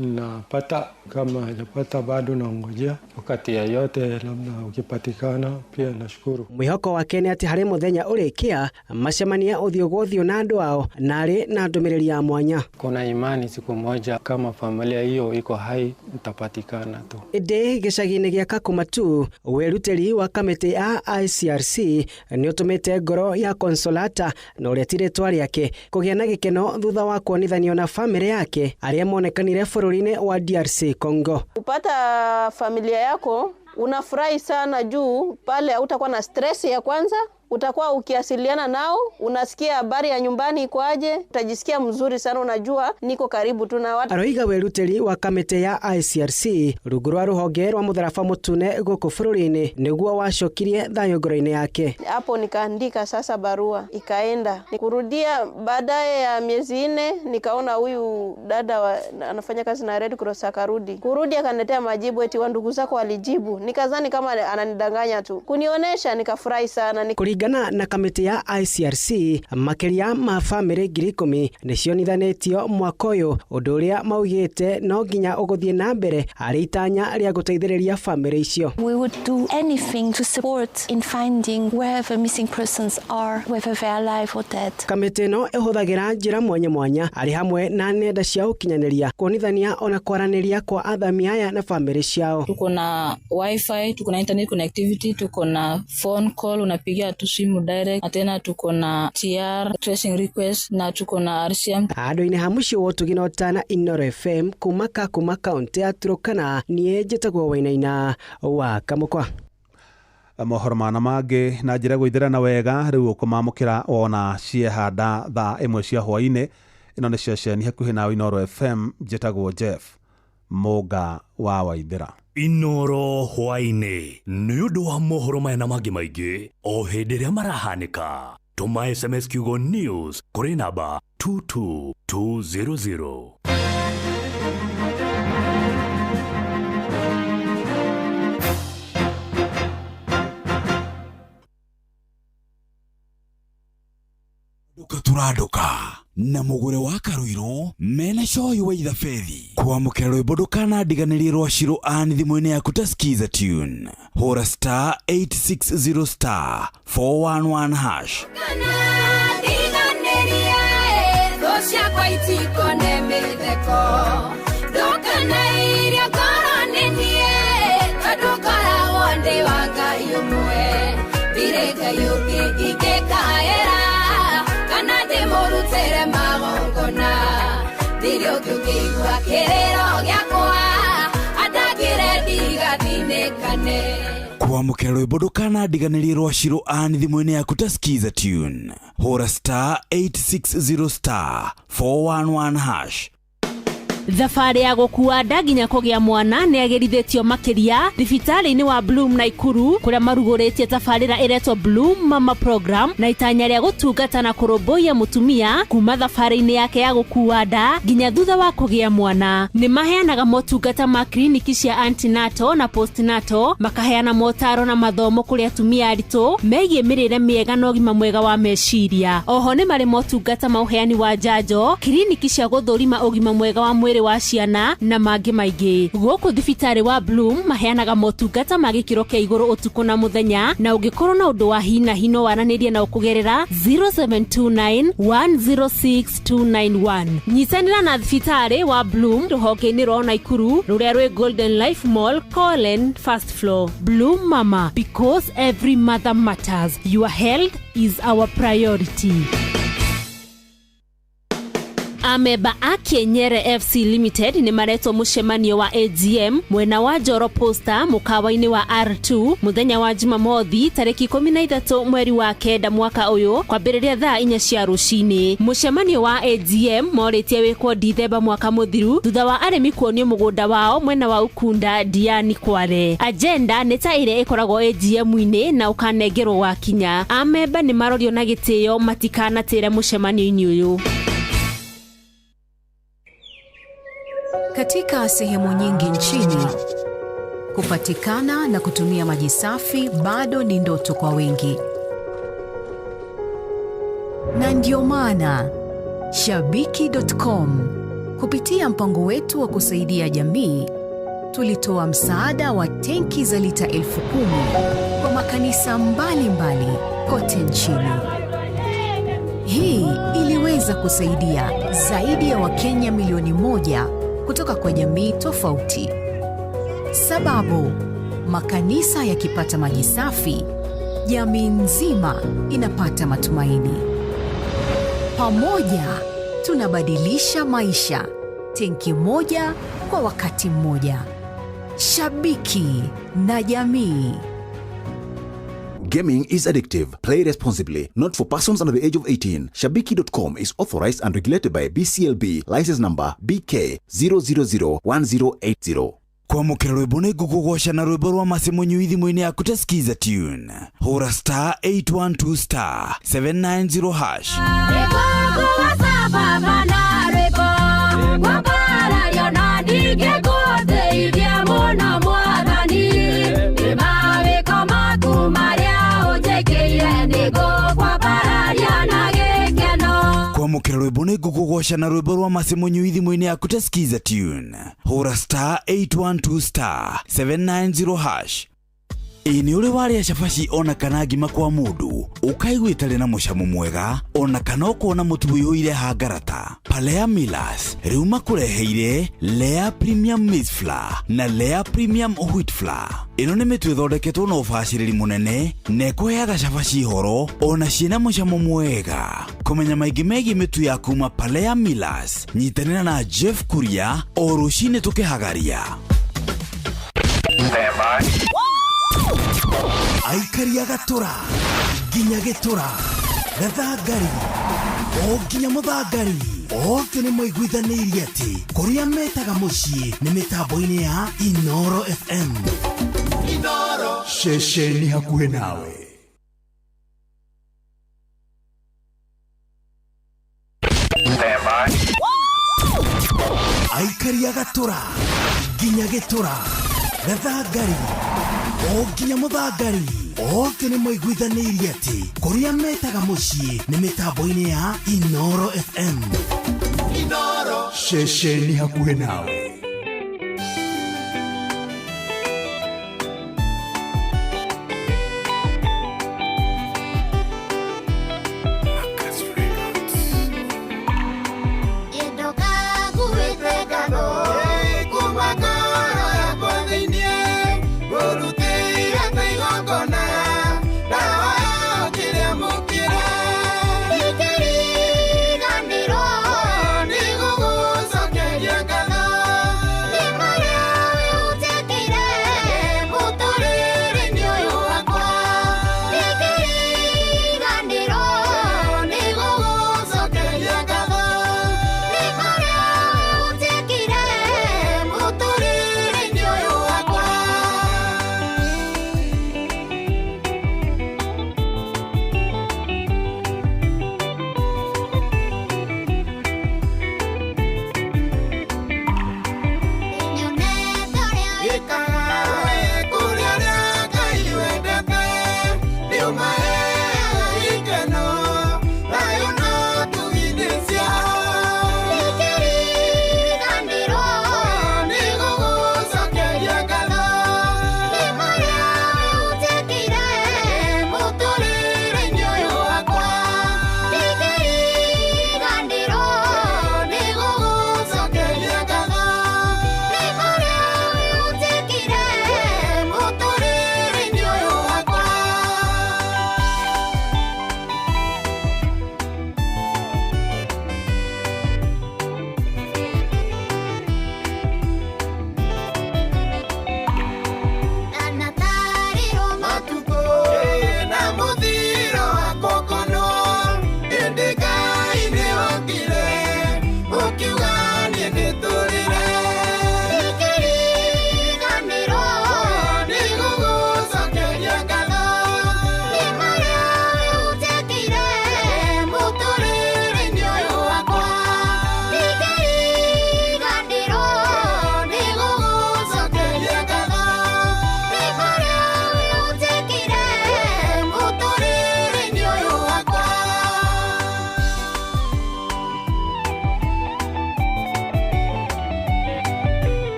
napata, kama hajapata bado naongojea wakati yeyote, labda ukipatikana pia nashukuru. Mwĩhoko wake nĩ atĩ harĩ mũthenya ũrĩkĩa macemania ũthiũ kwa ũthiũ na andũ ao, na arĩ na ndũmĩrĩri ya mwanya. Kuna imani siku moja kama familia hiyo iko hai itapatikana tu. Ĩndĩ gĩcagi-inĩ gĩa Kakuma tu, wĩrutĩri wa kamĩtĩ ya ICRC nĩ ũtũmĩte ngoro ya Consolata na ũrĩa ti rĩtwa rĩake kũgĩa na gĩkeno thutha wa kuonithanio na bamĩrĩ yake arĩa monekanire bũrũri-inĩ wa DRC Congo. Kupata familia yako unafurahi sana juu pale hautakuwa na stress ya kwanza, utakuwa ukiasiliana nao, unasikia habari ya nyumbani iko aje, utajisikia mzuri sana, unajua niko karibu tu na watu. Aroiga wĩrutĩri wa kamĩtĩ ya ICRC rungu rwa rũhonge rwa mũtharaba mũtune gũkũ bũrũri-inĩ nĩguo wacokirie thayũ ngoro-inĩ yake. Hapo nikaandika sasa barua ikaenda nikurudia. Baadaye ya miezi 4 nikaona huyu dada anafanya kazi na Red Cross akarudi. Kurudi akaniletea majibu eti wa ndugu zako walijibu. Nikazani kama ananidanganya tu. Kunionesha nikafurahi sana. Kũringana na kamĩtĩ ya ICRC makĩria ma bamĩrĩ 10,000 nĩcionithanĩtio mwaka ũyũ, ũndũ ũrĩa maugĩte no nginya ũgũthiĩ na mbere harĩ itanya rĩa gũteithĩrĩria bamĩrĩ icio. We would do anything to support in finding wherever missing persons are, whether they are alive or dead. Kamĩtĩ ĩno ĩhũthagĩra njĩra mwanya mwanya arĩ hamwe na nenda cia ũkinyanĩria kuonithania ona kwaranĩria kwa athami aya na bamĩrĩ ciao. Tuko na wifi, tuko na internet connectivity, tuko na phone call, unapigia tu simu direct, na tena tuko na TR tracing request na tuko na RCM. Handũ-inĩ ha mũciĩ wa ũtugi na ũtana Inooro FM kuma Kakuma kaunti ya Turkana, niĩ njĩtagwo Wainaina wa Kamũkwa. Mohoro mana mangĩ na njĩra gũithĩrana wega rĩu ũkũmamũkĩra wona ciehanda thaa 1 cia hwaĩ-inĩ. Ĩno nĩ ceceni hakuhĩ nawe Inooro FM, njĩtagwo Jeff Mũnga wa Waithĩra. Inooro hwaĩ-inĩ nĩ ũndũ wa mohoro maya na mangĩ maingĩ o hĩndĩ ĩrĩa marahanĩka. Tũma SMS kiugo news kũrĩ namba 22200. Duka tũranduka na mũgũre wa Karuiru mena coyi wa ithabethi kwamũkĩra rwĩmbo ndũkanandiganĩrie rwa Shiro Ann thimũ-inĩ yaku ta Skiza tune. Hũra star 860 star 411 hash. Kwamũkĩra rwĩmbo ndũkanandiganĩrie rwa Shiro Ann thimũ-inĩ yaku ta Skiza tune. Hũra star 860 star 411 hash. Thabarĩ ya gũkua nda nginya kũgĩa mwana nĩ agĩrithĩtio makĩria thibitarĩ-inĩ wa Bloom Naikuru kũrĩa marugũrĩtie tabarĩra ĩretwo Bloom Mama Program na itanya rĩa gũtungata na kũrũmbũiya mũtumia kuma thabarĩ-inĩ yake ya gũkua nda nginya thutha wa kũgĩa mwana. Nĩ maheanaga motungata ma kliniki cia antenatal na postnatal, makaheana motaro na mathomo kũrĩ atumia aritũ megiĩ mĩrĩre mĩega na ũgima mwega wa meciria. Oho nĩ marĩ motungata ma ũheani wa njanjo, kliniki cia gũthũrima ũgima mwega wa mwĩrĩ wa ciana na mangĩ maingĩ. Gũkũ thibitarĩ wa Bloom maheanaga motungata ma gĩkĩro kĩa igũrũ ũtukũ na mũthenya, na ũngĩkorwo na ũndũ wa hi na hi no waranĩrie nao kũgerera 0729 106 291. Nyitanĩra na thibitarĩ wa Bloom rũhonge-inĩ rwa Naikuru rũrĩa rwĩ Golden Life Mall, Colin, first floor. Bloom Mama, because every mother matters. Your health is our priority. Ameba a Kienyere FC Limited nĩ maretwo mũcemanio wa AGM mwena wa Njoro Posta mũkawa-inĩ wa R2 mũthenya wa Jumamothi tarĩki 13 mweri wa 9 mwaka ũyũ kwambĩrĩria thaa 4 cia rũcinĩ. Mũcemanio wa AGM morĩtie wĩkwo Dithemba mwaka mũthiru thutha wa arĩmi kuonio mũgũnda wao mwena wa Ukunda Diani Kware. Agenda nĩ ta ĩrĩa ĩkoragwo AGM-inĩ na ũkanengerwo wakinya. Ameba nĩ marorio na gĩtĩo matikanatĩre mũcemanio-inĩ ũyũ. Katika sehemu nyingi nchini, kupatikana na kutumia maji safi bado ni ndoto kwa wengi. Na ndio maana Shabiki.com kupitia mpango wetu wa kusaidia jamii tulitoa msaada wa tenki za lita 10,000 kwa makanisa mbalimbali kote nchini. Hii iliweza kusaidia zaidi ya Wakenya milioni 1 kutoka kwa jamii tofauti. Sababu, makanisa yakipata maji safi, jamii nzima inapata matumaini. Pamoja tunabadilisha maisha, tenki moja kwa wakati mmoja. Shabiki na jamii. Gaming is addictive. Play responsibly. Not for persons under the age of 18. Shabiki.com is authorized and regulated by BCLB. License number BK 0001080. Kwamũkĩra rwĩmbo nĩ ngũkũgoca na rwĩmbo rwa macemunyu thimũ-inĩ yaku ta Skiza Tune. Hũra star 812 star 790 hash. Kwamũkĩra rwĩmbo nĩ ngũkũgoca na rwĩmbo rwa macemunyu thimũ-inĩ yaku ta Skiza Tune. Hũra star 812 star 790 hash. Ĩ nĩ ũrĩ warĩa cabaci ona kana ngima kwa mũndũ ũkaigua ĩtarĩ na mũcamo mwega ona kana ũkona mũtu ũiyũire hangarata. Palea Millers rĩu makũreheire Lea Premium Maize Flour na Lea Premium Wheat Flour. Ĩno nĩ mĩtu ĩthondeketwo na ũbacĩrĩri mũnene na ĩkũheaga cabaci horo ona ciĩna mũcamo mwega. Kũmenya maingĩ megiĩ mĩtu ya kuma Palea Millers, nyitanĩra na Jeff Kuria o rũcinĩ tũkĩhagaria. Aikaria gatura nginya gĩtura gathangari o nginya mũthangari othe nĩ maiguithanĩirie atĩ kũrĩa metaga mũciĩ nĩ mĩtambo-inĩ ya Inoro FM. Inoro ceceni hakuhĩ nawe. Aikaria gatura nginya gĩtura gathangari o nginya mũthangari othe nĩ maiguithanĩirie atĩ kũrĩa metaga mũciĩ nĩ mĩtambo-inĩ ya Inoro FM. Inoro ceceni hakuhĩ nawe.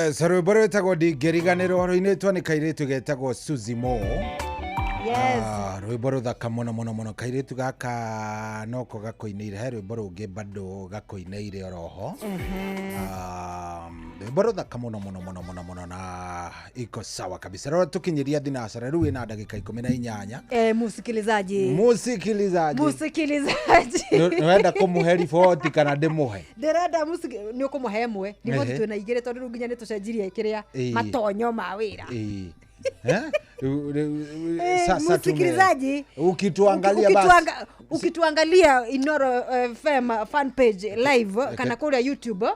Yes, rwĩmbo rwĩtagwo ndingĩriganĩrwo rũinĩtwo nĩ kairĩtu getagwo Suzy Moore. Yes. Ah, rwĩmbo rũthaka mũno mũno mũno kairĩtu gaka noko gakũinĩire he rwĩmbo rũngĩ bado gakũinĩire oroho. Rwĩmbo rũthaka mũno mũno mũno mũno mũno na iko sawa kabisa. Rora tukinyiria thinacara rĩu ĩna ndagĩka 18. Musikilizaji. Musikilizaji. Musikilizaji. Nĩwenda kũmũhe riboti kana ndĩmũhe? Ndĩrenda nĩ ũkũmũhe ĩmwe. Riboti twĩna igĩrĩ tondũ rĩu nginya nĩ tũcenjirie kĩrĩa matonyo ma wĩra. Sasa msikilizaji, ukituangalia basi ukituangalia Inoro FM fan page live kana kule YouTube,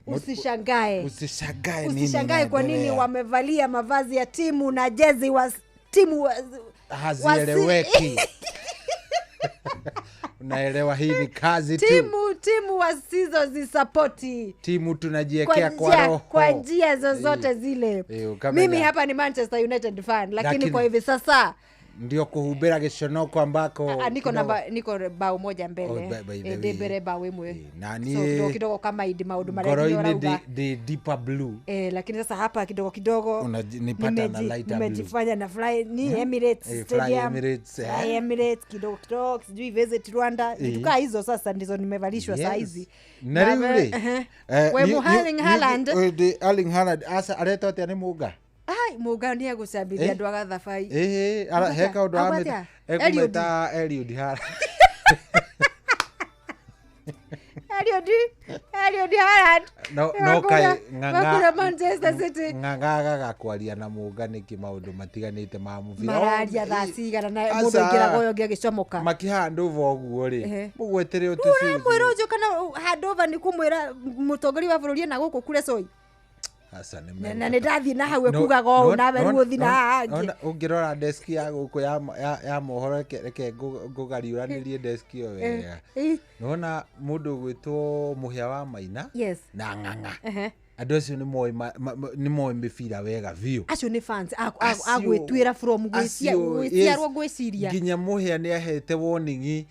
usishangae. Usishangae nini? Usishangae kwa nini wamevalia mavazi ya timu na jezi wa timu hazieleweki. Unaelewa hii ni kazi tu. Timu wasizozisapoti. Timu tunajiwekea kwa roho. Kwa njia zozote zile. Mimi hapa ni Manchester United fan, lakini kwa hivi sasa ndio kuhubira gishonoko ambako niko namba niko bao moja mbele. Ndembere bao imwe. Nani so kidogo kama idi maundu maria ndio the deeper blue. Lakini sasa hapa kidogo kidogo unanipata na lighter blue. Nimejifanya na fly ni Emirates Stadium. Fly Emirates. Fly Emirates kidogo kidogo sijui visit Rwanda. Vitu kaa hizo sasa ndizo nimevalishwa saa hizi. Na rĩu we Erling Haaland. Erling Haaland asa aretwo atia ni Muga? Ai Muga ni egũcambithia andũ a Gathabai. He kaũndũ amĩta ekũmĩta Eliud Haaland. Eliud Haaland. No kai ng'ang'a Manchester City. Ng'ang'a agaga kwaria na Muga nĩkĩ maũndũ matiganĩte ma mũbira. Mararia thaa cigana na mũndũ aingĩraga ũyũ ũngĩ agĩcomoka. Makĩhandover ũguo rĩ. Mũgwetere ũtũcio. Ũramwĩra ũcio kana handover nĩ kũmwĩra mũtongoria wa bũrũri ena gũkũ kure Soi. Asa nĩ na nĩ ndathiĩ na hau ekugaga ũũ nawe rĩu ũthiĩ na haha hangĩ. Ũngĩrora deski ya gũkũ ya mohoro reke ngũgariũranĩrie deski ĩyo wega. Nĩwona mũndũ ũgwĩtwo Mũhĩa wa Maina na Ng'ang'a. Andũ acio nĩ moĩ mĩbira wega biũ. Acio nĩ fans a gwĩtuĩra from gwĩciarwo gwĩciria. Nginya Mũhĩa nĩ ahete warning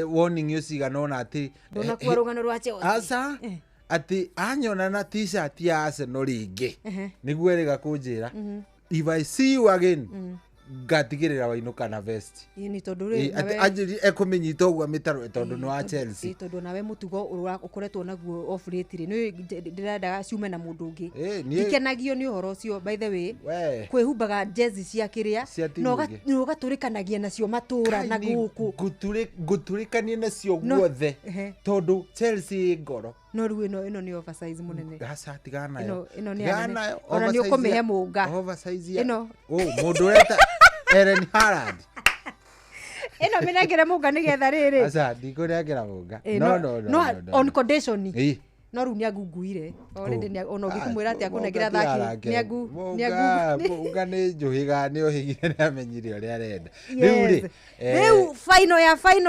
warning cigana ũna atĩ ndũnakuwa rũgano rwa Chelsea. Aca ati anyona na t-shirt ya Arsenal rĩngĩ nĩguo erĩga kũnjĩra if I see you again ngatigĩrĩra wainũka na vest. Nĩ tondũ rĩ anjĩrire ekũmĩnyita ũguo mĩtaro tondũ nĩ wa Chelsea. Tondũ nawe mũtugo ũkoretwo naguo off late rĩ nĩ ndĩrendaga ciume na mũndũ ũngĩ. Ndikenagio nĩ ũhoro ũcio by the way. Kwĩhumbaga jezi cia kĩrĩa na ũgatũrĩkanagia nacio matũra na gũkũ. Ngũtũrĩkanie nacio guothe tondũ Chelsea ĩ ngoro. No rĩu ĩno nĩ oversize mũnene. Aca tigana nayo. Ĩno nĩ nene. Ona nĩ ũkũmĩhe Mũnga. Oversize ya mũndũ ũreta Erling Haaland. Ĩno mĩnengere Mũnga nĩgetha rĩrĩ. Aca ndikũnengera Mũnga. No on condition. No rĩu nĩangunguire. Already ona ũngĩkũmwĩra atĩa akũnengera thaki nĩangu Mũnga nĩ njũhĩga nĩ ohĩgire nĩ amenyire ũrĩa arenda. Rĩu rĩ rĩu final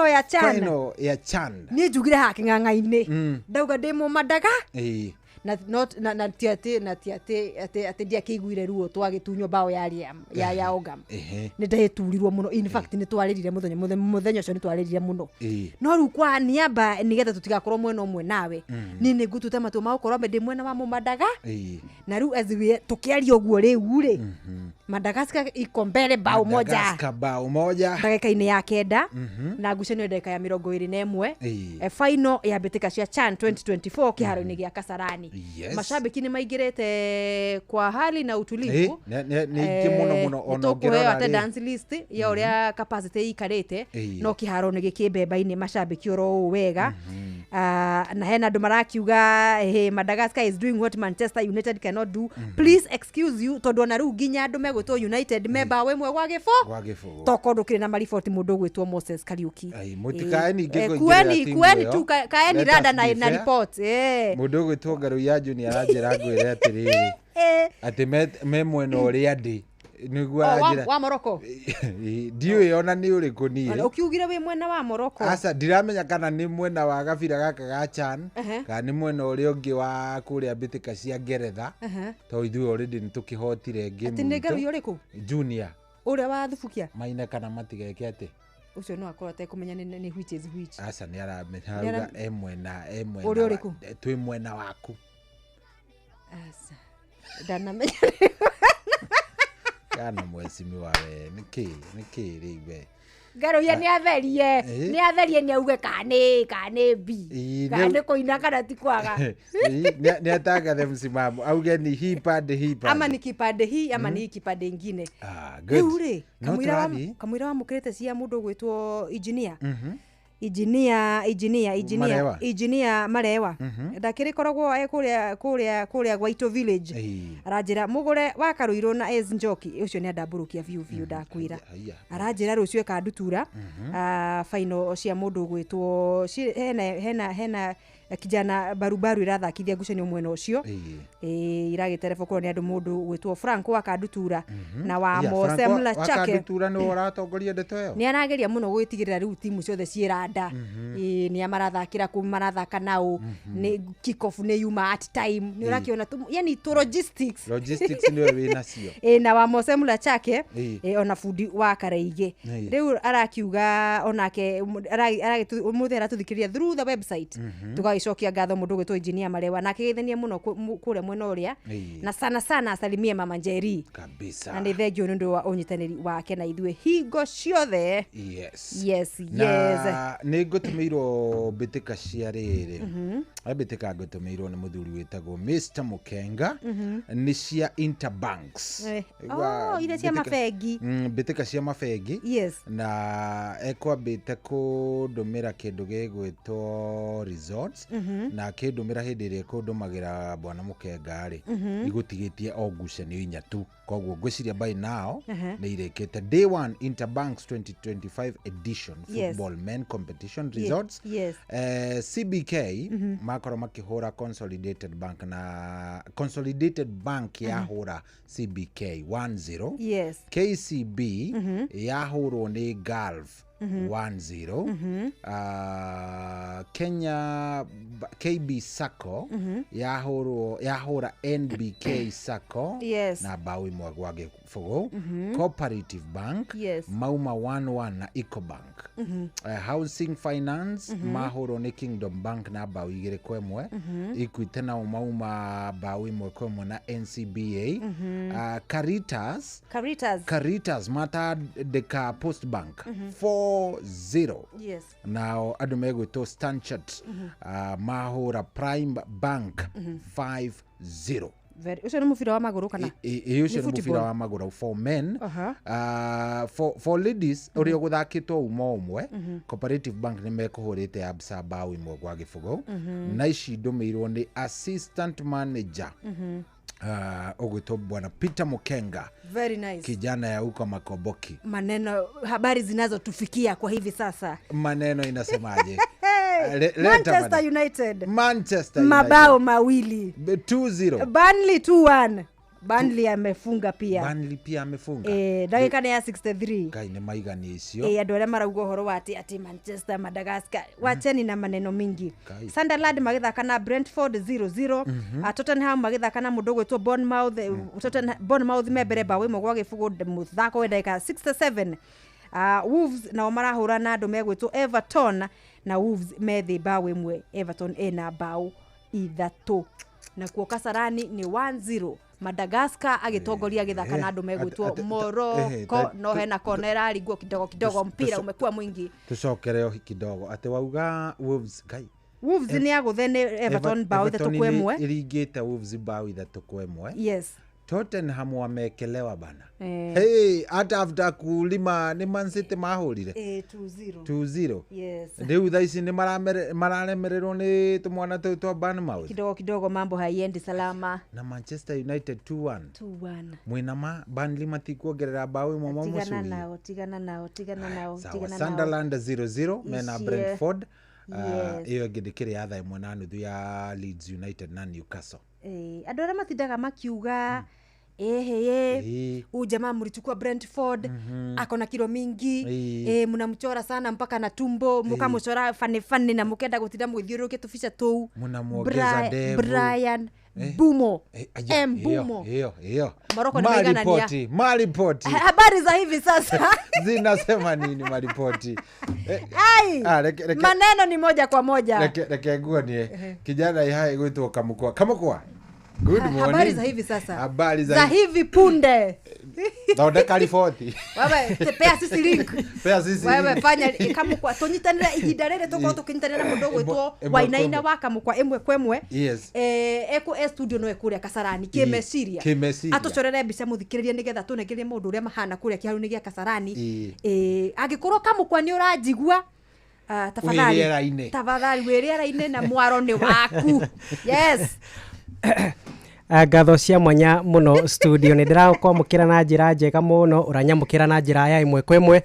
ya CHAN. Final ya CHAN. Niĩ njugire haha kĩng'ang'a-inĩ. Ndauga ndĩ mũmandaga. Na not na ti atĩ atĩ ndiakĩiguire ruo twagĩtunywo bao ya Liam ya Ogam. Nĩ ndagĩturirwo mũno. In fact nĩ twarĩrire mũthenya ũcio nĩ twarĩrire mũno. No rĩu kwa niaba nĩgetha tũtigakorwo mwena ũmwe nawe niĩ nĩ ngũtuĩte matua ma gũkorwo ndĩ mwena wa Mũmandaga. Na rĩu as we tũkĩaria ũguo rĩu rĩ Madagascar iko mbere bao moja. Madagascar bao moja ndagĩka-inĩ ya 9 na ngucanio ndagĩka ya 21. Final ya mbĩtĩka cia CHAN 2024 kĩharo-inĩ gĩa Kasarani. Mashabiki nĩ maingĩrĩte kwa hali na utulivu. Nĩ aingĩ mũno mũno ona ũngĩrora attendance list ya ũrĩa capacity ĩikarĩte no kĩharo nĩ gĩkĩmbemba-inĩ mashabiki oro ũũ wega. Na hena andũ marakiuga hey, Madagascar is doing what Manchester United cannot do. Please excuse you tondũ ona rĩu nginya andũ megwĩtwo United me bao ĩmwe gwa gĩbũ tokorwo ndũkĩrĩ na mariboti mũndũ ũgwĩtwo Moses Kariuki. Mũtikae ningĩ kũingĩrĩra timu ĩyo. Kueni tu kaeni rada na report. Mũndũ ũgwĩtwo Ngaruiya Junior aranjĩra ngwĩre atĩrĩrĩ atĩ me mwena ũrĩa ndĩ nĩguo aranjĩra wa Morocco. Ndiũĩ ona nĩ ũrĩkũ niĩ. Ũkiugire wĩ mwena wa Morocco. Aca ndiramenya kana nĩ mwena wa gabira gaka ga CHAN kana nĩ mwena ũrĩa ũngĩ wa kũrĩa mbĩtĩka cia Ngeretha tondũ ithuĩ already nĩ tũkĩhotire game. Atĩ nĩ Ngaruiya ũrĩkũ? Junior. Ũrĩa wa Thubukia? Maina kana matigeke atĩ ũcio no akorwo atekũmenya nĩ which is which. Aca nĩ aramenya arauga e mwena ũrĩa ũrĩkũ? Twĩ mwena waku. Aca. Ndanamenya. Kana mwecimiwa we nĩkĩ nĩkĩ rĩu we Ngaruhia nĩ atherie, nĩ atherie, nĩ auge kana kana B, kana nĩ kũina kana ti kwaga. Nĩ atangathe msimamo, auge ni hii pande, hii pande. Ama ni kipande hii ama ni kipande ingine. Ah, good. Rĩu rĩ, No tũrathiĩ. Kamũira wamũkĩrĩte cia mũndũ ũgwĩtwo engineer. Engineer, engineer, engineer, Marewa. Engineer Marewa. Ndakĩrĩkoragwo e kũrĩa Gwaitũ village. Aranjĩra mũgũre wa Karũirũ na S Njoki ũcio nĩ andambũrũkia biũ biũ, ndakwĩra. Haiya. Aranjĩra rũciũ ĩkandutura final cia mũndũ ũgwĩtwo hena kijana barubaru irathakithia ngucanio mwena ũcio. Iragĩtereba korwo nĩ andũ mũndũ ũgwĩtwo Franco wa Kandutura na wa Iya, Mose Franco Mlachake. wa Kandutura nĩwe ũratongoria ndeto ĩyo. Nĩ arageria mũno gwĩtigĩrĩra rĩu timu ciothe ciĩranda. Nĩ marathakĩra kũ marathaka nao, nĩ kick off nĩ yuma at time, nĩ ũrakĩona yani tu logistics. Logistics nĩwe wĩnacio. Na wa Mose Mlachake, ona bundi wa Karaige. Rĩu arakiuga onake ũmũthĩ aratũthikĩrĩria through the website. Tũgagĩcokia ngatho mũndũ ũgwĩtwo engineer Marewa, na akĩgeithania mũno kũrĩa mwena ũrĩa, na sana sana asalimie Mama Njeri kabisa. Na nĩ thengio nĩ ũndũ wa ũnyitanĩri wake na ithuĩ hingo ciothe. Yes. Yes, yes. Na nĩ ngũtũmĩirwo mbĩtĩka cia rĩrĩ, mbĩtĩka ngũtũmĩirwo nĩ mũthuri wĩtagwo Mr Mukenga, nĩ cia Interbanks. Oh, iria cia mabengi. Mbĩtĩka cia mabengi. Yes. Na ekwambĩte kũndũmĩra kĩndũ gĩgwĩtwo results, na akĩndũmĩra hĩndĩ ĩrĩa ĩkũndũmagĩra bwana Mukenga rĩ, igũtigĩtie o ngucanio inya tu, koguo ngwĩciria by now nĩ irĩkĩte. Day 1 Interbanks 2025 edition football men competition results. CBK makorwo makĩhũra Consolidated Bank, na Consolidated Bank yahũra CBK 1-0. KCB yahũrwo nĩ Gulf 1-0. Kenya KB Sacco yahũrwo yahũra NBK Sacco na bao 1 gwa 0. Cooperative Bank mauma 1-1 na Ecobank. Housing Finance mahũrwo nĩ Kingdom Bank na bao 2-1. Equity nao mauma bao 1-1 na NCBA. Caritas Caritas Caritas matandĩka Post Bank 4-0. Nao andũ megwĩtwo Stanchart mahũra Prime Bank 5-0. Ũcio nĩ mũbira wa magũrũ kana? Ĩ ũcio Nĩ nĩ mũbira football? wa magũrũ for men. For ladies ũrĩa ũgũthakĩtwo uma ũmwe, Cooperative Bank nĩ mekũhũrĩte Absa bao 1-0. Na ici ndũmĩirwo nĩ assistant manager ũgwĩtwo bwana Peter Mukenga. Very nice. Kijana ya huko Makoboki. Maneno, habari zinazotufikia kwa hivi sasa. Maneno inasemaje? Hey, Leta Manchester maneno. United. Manchester Mabao United. mawili. 2-0. Burnley 2-1. Burnley amefunga pia. Burnley pia amefunga. Ndagĩka nĩ ya 63. Ngai nĩ maigani icio. Andũ arĩa marauga ũhoro wa atĩ Manchester Madagascar, wacheni na maneno mingi. Ngai. Sunderland magĩthaka na Brentford 0-0. Tottenham magĩthaka na mũndũ ũgwĩtwo Bournemouth. Bournemouth me mbere bao 1-0 mũthako wa ndagĩka 67. Wolves nao marahũra na andũ megwĩtwo Everton, na Wolves me thĩ bao 1, Everton ĩna bao 3. Nakuo Kasarani nĩ 1-0. Madagascar agĩtongoria gĩthaka na andũ megwĩtwo Morocco, no hena kona ĩraringwo kidogo kidogo, mpira umekuwa mwingi. Tucokere o kidogo atĩ wauga Wolves Ngai. Wolves nĩ agũthe nĩ Everton bao 3-1. Ĩringĩte Wolves bao 3-1. Yes. Tottenham wamekelewa bana. Hey, hata after kulima nĩ Man City mahũrire 2-0. 2-0. Yes. Rĩu thaa ici nĩ mararemererwo nĩ tũmwana tũu twa Bournemouth. Kidogo kidogo mambo haiendi salama. Na Manchester United 2-1. 2-1. Mwĩna ma Burnley matikuongerera bao 1 Tigana mamũcurie. nao, tigana nao, tigana nao, Sawa, tigana nao. Sunderland 0-0 mena Icie. Brentford. Yes. Ĩyo ĩngĩ ndĩkĩrĩ ya thaa 1:30 ya Leeds United na Newcastle. Andũ arĩa matindaga makiuga ehe, huyu jamaa mlichukua Brentford, ako na kilo mingi, mnamchora sana mpaka na tumbo, mukamchora fane fane na mukenda gutinda mugithiũrũrũkia tũbica tũu. Mũnamuongeza ndevu. Brian Mbumo. Aya, Mbumo. Hiyo hiyo. Morocco ni maiganania. Maripoti, maripoti. Habari za hivi sasa zinasema nini maripoti? Ai, reke, maneno ni moja kwa moja. Reke nguonie kijana ihae gwitwo Kamukwa. Kamukwa. Good morning. Habari za hivi sasa. Habari za hivi punde. Thondeka riboti. Wewe pea sisi link. Pea sisi. Wewe fanya Kamukwa tunyitanira ihinda rĩrĩ tũkorwo tũkĩnyitanĩra mũndũ ũgwĩtwo Wainaina wa Kamukwa ĩmwe kwa ĩmwe. Yes. Eko studio no ekuria Kasarani kĩmeciria. Kĩmeciria. Atũcorere mbica mũthikĩrĩrie nĩgetha tũnengerie maũndũ ũrĩa mahana kũrĩa kĩharo-inĩ gĩa Kasarani. Angĩkorwo Kamukwa nĩ ũranjigua, tafadhali tafadhali wĩ rĩera-inĩ na mwaro nĩ waku. Yes. Ngatho cia mwanya mũno studio nĩ ndĩrakwamũkĩra na njĩra njega mũno, ũranyamũkĩra na njĩra ya ĩmwe kwa ĩmwe.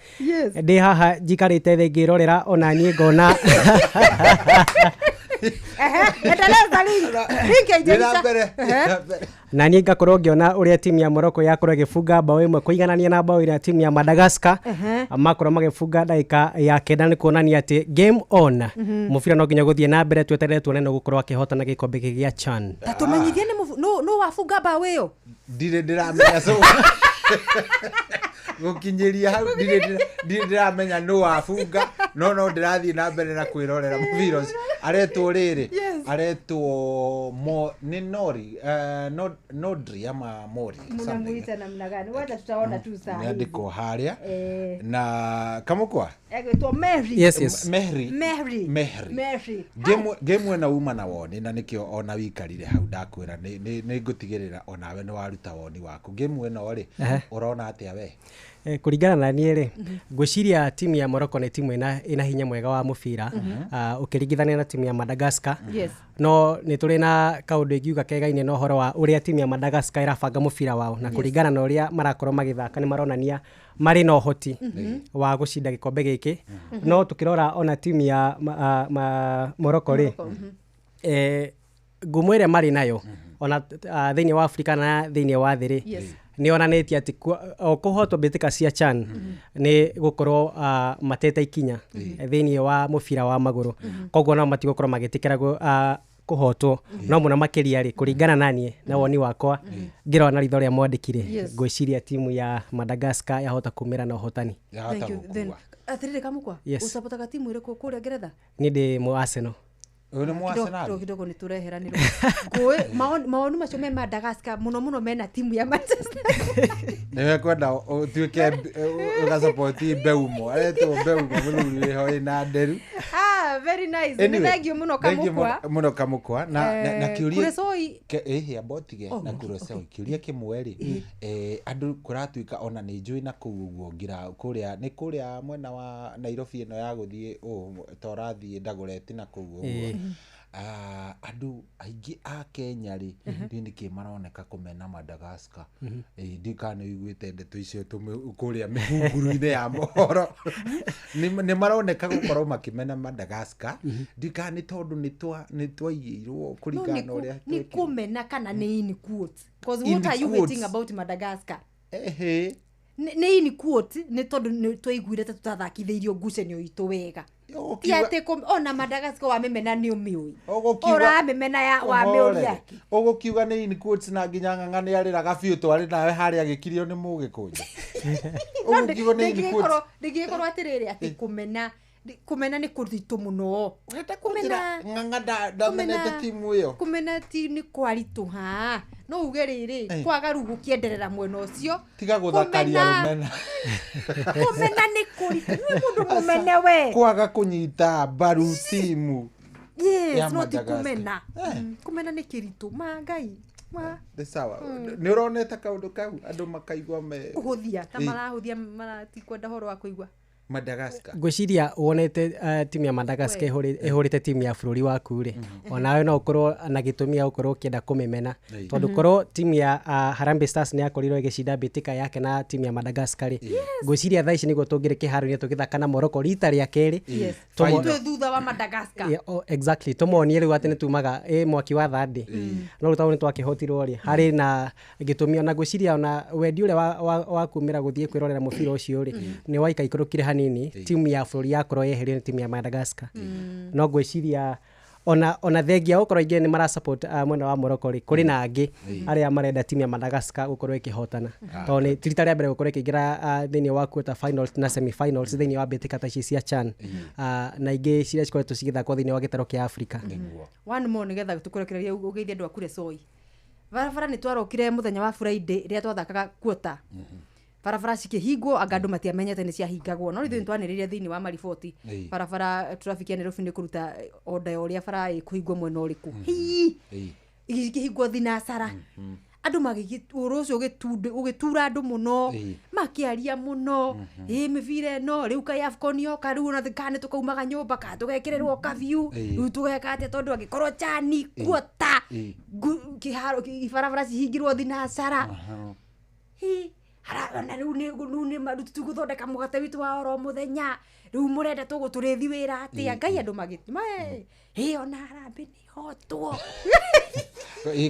Ndĩ haha njikarĩte thĩ ngĩrorera ona niĩ ngona. Na niĩ ngakorwo ngĩona ũrĩa timu ya Morocco yakorwo ĩgĩbunga bao ĩmwe kũiganania na bao ĩrĩa timu ya Madagascar makorwo magĩbunga ndagĩka ya 9, nĩ kuonania atĩ game on. Mũbira no nginya gũthiĩ na mbere, tweterere tuone no gũkorwo akĩhotana gĩkombe gĩkĩ gĩa CHAN. Ta tũmenyithie nĩ no wabunga bao ĩyo. Ndirĩ ndĩramenya so gũkinyĩria hau ndirĩ ndĩramenya nũ wabunga, no ndĩrathiĩ na mbere na kwĩrorera mũbira ũcio. Aretwo rĩrĩ, aretwo nĩ Nori, Nodri ama Mori. Mnamuita namna gani? Wacha tutaona tu saa. Niandiko harĩa na Kamukwa. Egwĩtwo Mary. Yes. Mehri. Mehri. Game na uma na woni na nikio ona wikarire hau ndakwĩra nĩ ngũtigĩrĩra onawe nĩ waruta woni waku. Game ĩno rĩ, ũrona atĩa we? Kũringana na niĩ rĩ, ngwĩciria timu ya Morocco nĩ timu ĩna hinya mwega wa mũbira ũkĩringithania na timu ya Madagascar. No nĩ tũrĩ na kaũndũ ingiuga kegaine na ũhoro wa ũrĩa timu ya Madagascar ĩrabanga mũbira wao, na kũringana na ũrĩa marakorwo magĩthaka nĩ maronania marĩ na ũhoti wa gũcinda gĩkombe gĩkĩ. No tũkĩrora ona timu ya Morocco rĩ, ngumo ĩrĩa marĩ nayo ona thĩinĩ wa Afrika na thĩinĩ wa thĩ rĩ, nĩ onanĩtie atĩ kũhotwo mbĩtĩka cia CHAN nĩ gũkorwo matete ikinya thĩinĩ wa mũbira wa magũrũ, koguo nao matigũkorwo magĩtĩkĩra kũhotwo. No mũno makĩria rĩ, kũringana na niĩ na woni wakwa ngĩrora na ritho rĩa mwandĩki-rĩ, ngwĩciria timu ya Madagascar yahota kumĩra na ũhotani. Atĩrĩrĩ Kamukwa, ũcapotaga timu ĩrĩkũ kũrĩa Ngeretha? Niĩ ndĩ mũ Arsenal. Ũyũ nĩ mũ Arsenal? Kidogo nĩ tũreheranĩrwo. Mawoni macio me Madagascar mũno mũno mena timu ya Manchester. Nĩwe kwenda ũtuĩke ũgacapoti Mbeumo, aretwo Mbeumo mũthuri wĩho wĩna nderu. Very nice. Nĩ thank you mũno Kamukwa. Mũno Kamukwa na kĩũria ĩhĩ ambotige na Kuresoi kĩũria kĩmwe rĩ, andũ kũratuĩka ona nĩ njũĩ na kũu ũguo ngira kũrĩa nĩ kũrĩa mwena wa Nairobi ĩno ya gũthiĩ ũũ ta ũrathiĩ Dagoretti na kũu ũguo. Andũ aingĩ a Kenya rĩ, ndiũĩ nĩkĩ maroneka kũmena Madagascar. Ndiũĩ kana nĩ ũiguĩte ndeto icio kũrĩa mĩhunguru-inĩ ya mohoro. Nĩ maroneka gũkorwo makĩmena Madagascar. Ndiũĩ kana nĩ tondũ nĩ twaiyĩirwo kũringana na ũrĩa nĩ kũmena kana nĩ in quotes. Because what are you hating about Madagascar? Nĩ in quote nĩ tondũ nĩ twaiguire ta tũtathakithĩirio ngucanio itũ wega. Ti atĩ ona Madagascar wamĩmena nĩ ũmĩũĩ. Ũramĩmena ya wamĩũria. Ũgũkiuga nĩ in quotes na nginya Ng'ang'a nĩ arĩraga biũ twarĩ nawe harĩa agĩkirio nĩ mũgĩkũnjũ. Ũgũkiuga nĩ in quotes. Ndĩngĩkorwo atĩrĩrĩ atĩ kũmena nĩ kũritũ mũno. Kũmena Ng'ang'a ndamenete timu ĩyo. Kũmena ti nĩ kwaritũha. No uge rĩrĩ kwaga rĩu gũkĩenderera mwena ũcio. Tiga gũthakaria rũmena. Kũmena nĩ kũritũ. Nĩ mũndũ mũmene we. Kwaga kũnyita mbaru timu. Yes, no ti kũmena. Kũmena nĩ kĩritũ. Ma Ngai. Nĩ sawa. Nĩ ũronete kaũndũ kau andũ makaigua me kũhũthia ta marahũthia maratikwenda ũhoro wa kũigua. Madagascar. Ngwĩciria wonete timu ya Madagascar ĩhũrĩte timu ya bũrũri waku rĩ, onawe no ũkorwo na gĩtũmi gĩa gũkorwo ũkĩenda kũmĩmena, tondũ korwo timu ya Harambee Stars nĩ yakorirwo ĩgĩcinda mbĩtĩka yake na timu ya Madagascar rĩ, ngwĩciria thaa ici nĩguo tũngĩrĩ kĩharo-inĩ tũgĩthaka na Morocco rita rĩa kerĩ. Twĩ thutha wa Madagascar. Exactly, tũmonie rĩu atĩ nĩ tumaga mwaki wa thandĩ, no rĩu tondũ nĩ twakĩhotirwo rĩ, harĩ na gĩtũmi. Ona ngwĩciria ona wendi ũrĩa wa kumĩra gũthiĩ kwĩrorera mũbira ũcio rĩ, nĩ waikaikũrũkire hanini. Timu ya bũrũri yakorwo yeherio nĩ timu ya Madagascar. No ngwĩciria ona thengia gũkorwo aingĩ nĩ mara support mwena wa Morocco rĩ, kũrĩ na angĩ arĩa marenda timu ya Madagascar gũkorwo ĩkĩhotana, tondũ nĩ ti rita rĩa mbere gũkorwo ĩkĩingĩra thĩinĩ wa quarter finals na semi finals thĩinĩ wa mbĩtĩka ta ici cia CHAN, na ingĩ ciria cikoretwo cigĩthakwo thĩinĩ wa gĩtarũ kĩa Afrika. One more nĩgetha tũkũrekererie ũgeithie andũ a Kuresoi. Barabara nĩ twarokire mũthenya wa Friday rĩrĩa twathakaga kuota. Barabara cikĩhingwo anga andũ matiamenyete nĩ ciahingagwo no ithuĩ nĩtwanĩrĩire thĩinĩ wa mariboti. Barabara traffic ya Nairobi nĩ kũruta order ya ũrĩa bara ĩkũhingwo mwena ũrĩkũ. Hii ikĩhingwo thinacara. Andũ magĩgĩ ũhoro ũcio ũgĩtura andũ mũno makĩaria mũno ĩ mĩbira ĩno rĩu kaĩ AFCON yoka rĩu ona kana nĩ tũkaumaga nyũmba kana tũgekĩrĩrwo curfew rĩu tũgeka atĩa tondũ angĩkorwo chani kuota kĩharo barabara cihingirwo thinacara. Hi ona rĩu nĩ tũgũthondeka mũgate witũ wa oro mũthenya rĩu mũrenda tũgũtũrĩthi wĩra atĩa Ngai andũ magĩ ĩ ona harambĩ nĩ hotwo.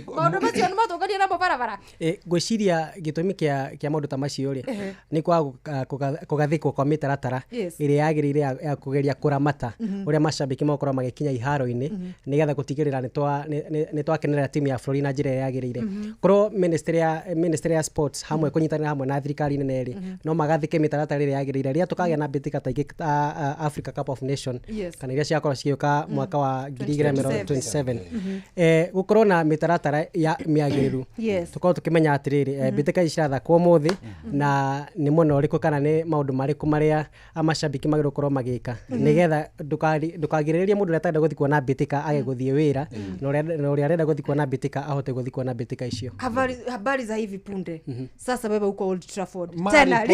Maũndũ macio nĩ matũngania namo barabara. Ngwĩciria gĩtũmi kĩa maũndũ ta macio rĩ nĩ kwaga kũgathĩkwo kwa mĩtaratara ĩrĩa yagĩrĩire ya kũgeria kũramata ũrĩa macambĩki magũkorwo magĩkinya iharo-inĩ nĩgetha gũtigĩrĩra nĩ twakenerera timu ya bũrũri na njĩra ĩrĩa yagĩrĩire. Korwo ministry ya sports hamwe kũnyitanĩra hamwe na thirikari nene rĩ no magathĩke mĩtaratara ĩrĩa yagĩrĩire rĩrĩa tũkagĩa na mbĩtĩka ta ingĩ ta Africa Cup of Nation kana iria cigakorwo cigĩũka mwaka wa 2027 gũkorwo na mĩtaratara ya mĩagĩrĩru. Tũkorwo tũkĩmenya atĩrĩrĩ mbĩtĩka ici cirathakwo ũmũthĩ na nĩ mwena ũrĩkũ kana nĩ maũndũ marĩkũ marĩa macambĩki magĩrĩirwo gũkorwo magĩka nĩgetha ndũkagirĩrĩrie mũndũ ũrĩa atarenda gũthiĩ kuona mbĩtĩka age gũthiĩ wĩra na ũrĩa arenda gũthiĩ kuona mbĩtĩka ahote gũthiĩ kuona mbĩtĩka icio. Habari za hivi punde. Sasa wewe uko Old Trafford tena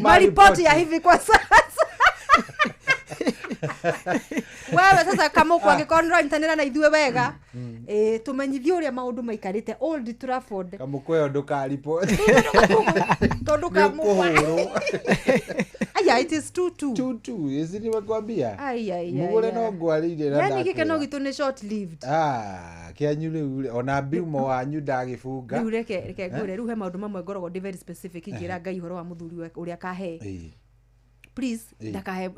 maripoti ya hivi kwa sasa. Wewe sasa kama uko angĩkorwo nĩũranyitanĩra na ithuĩ wega tũmenyithie ũrĩa maũndũ maikarĩte Old Trafford. Kamũkwa ĩyo ndũkariboti tondũ kamũkwa aya it is 2-2 2-2 isi nimekwambia. Mũgũre no ngwarĩire na yani gĩkeno gitũ nĩ short lived. Kĩanyu rĩu ona biumo wanyu ndagĩbunga rĩu reke ngwĩre rĩu he maũndũ mamwe ngoragwo ndĩ very specific ingĩra Ngai ũhoro wa mũthuri ũrĩa kahe. Please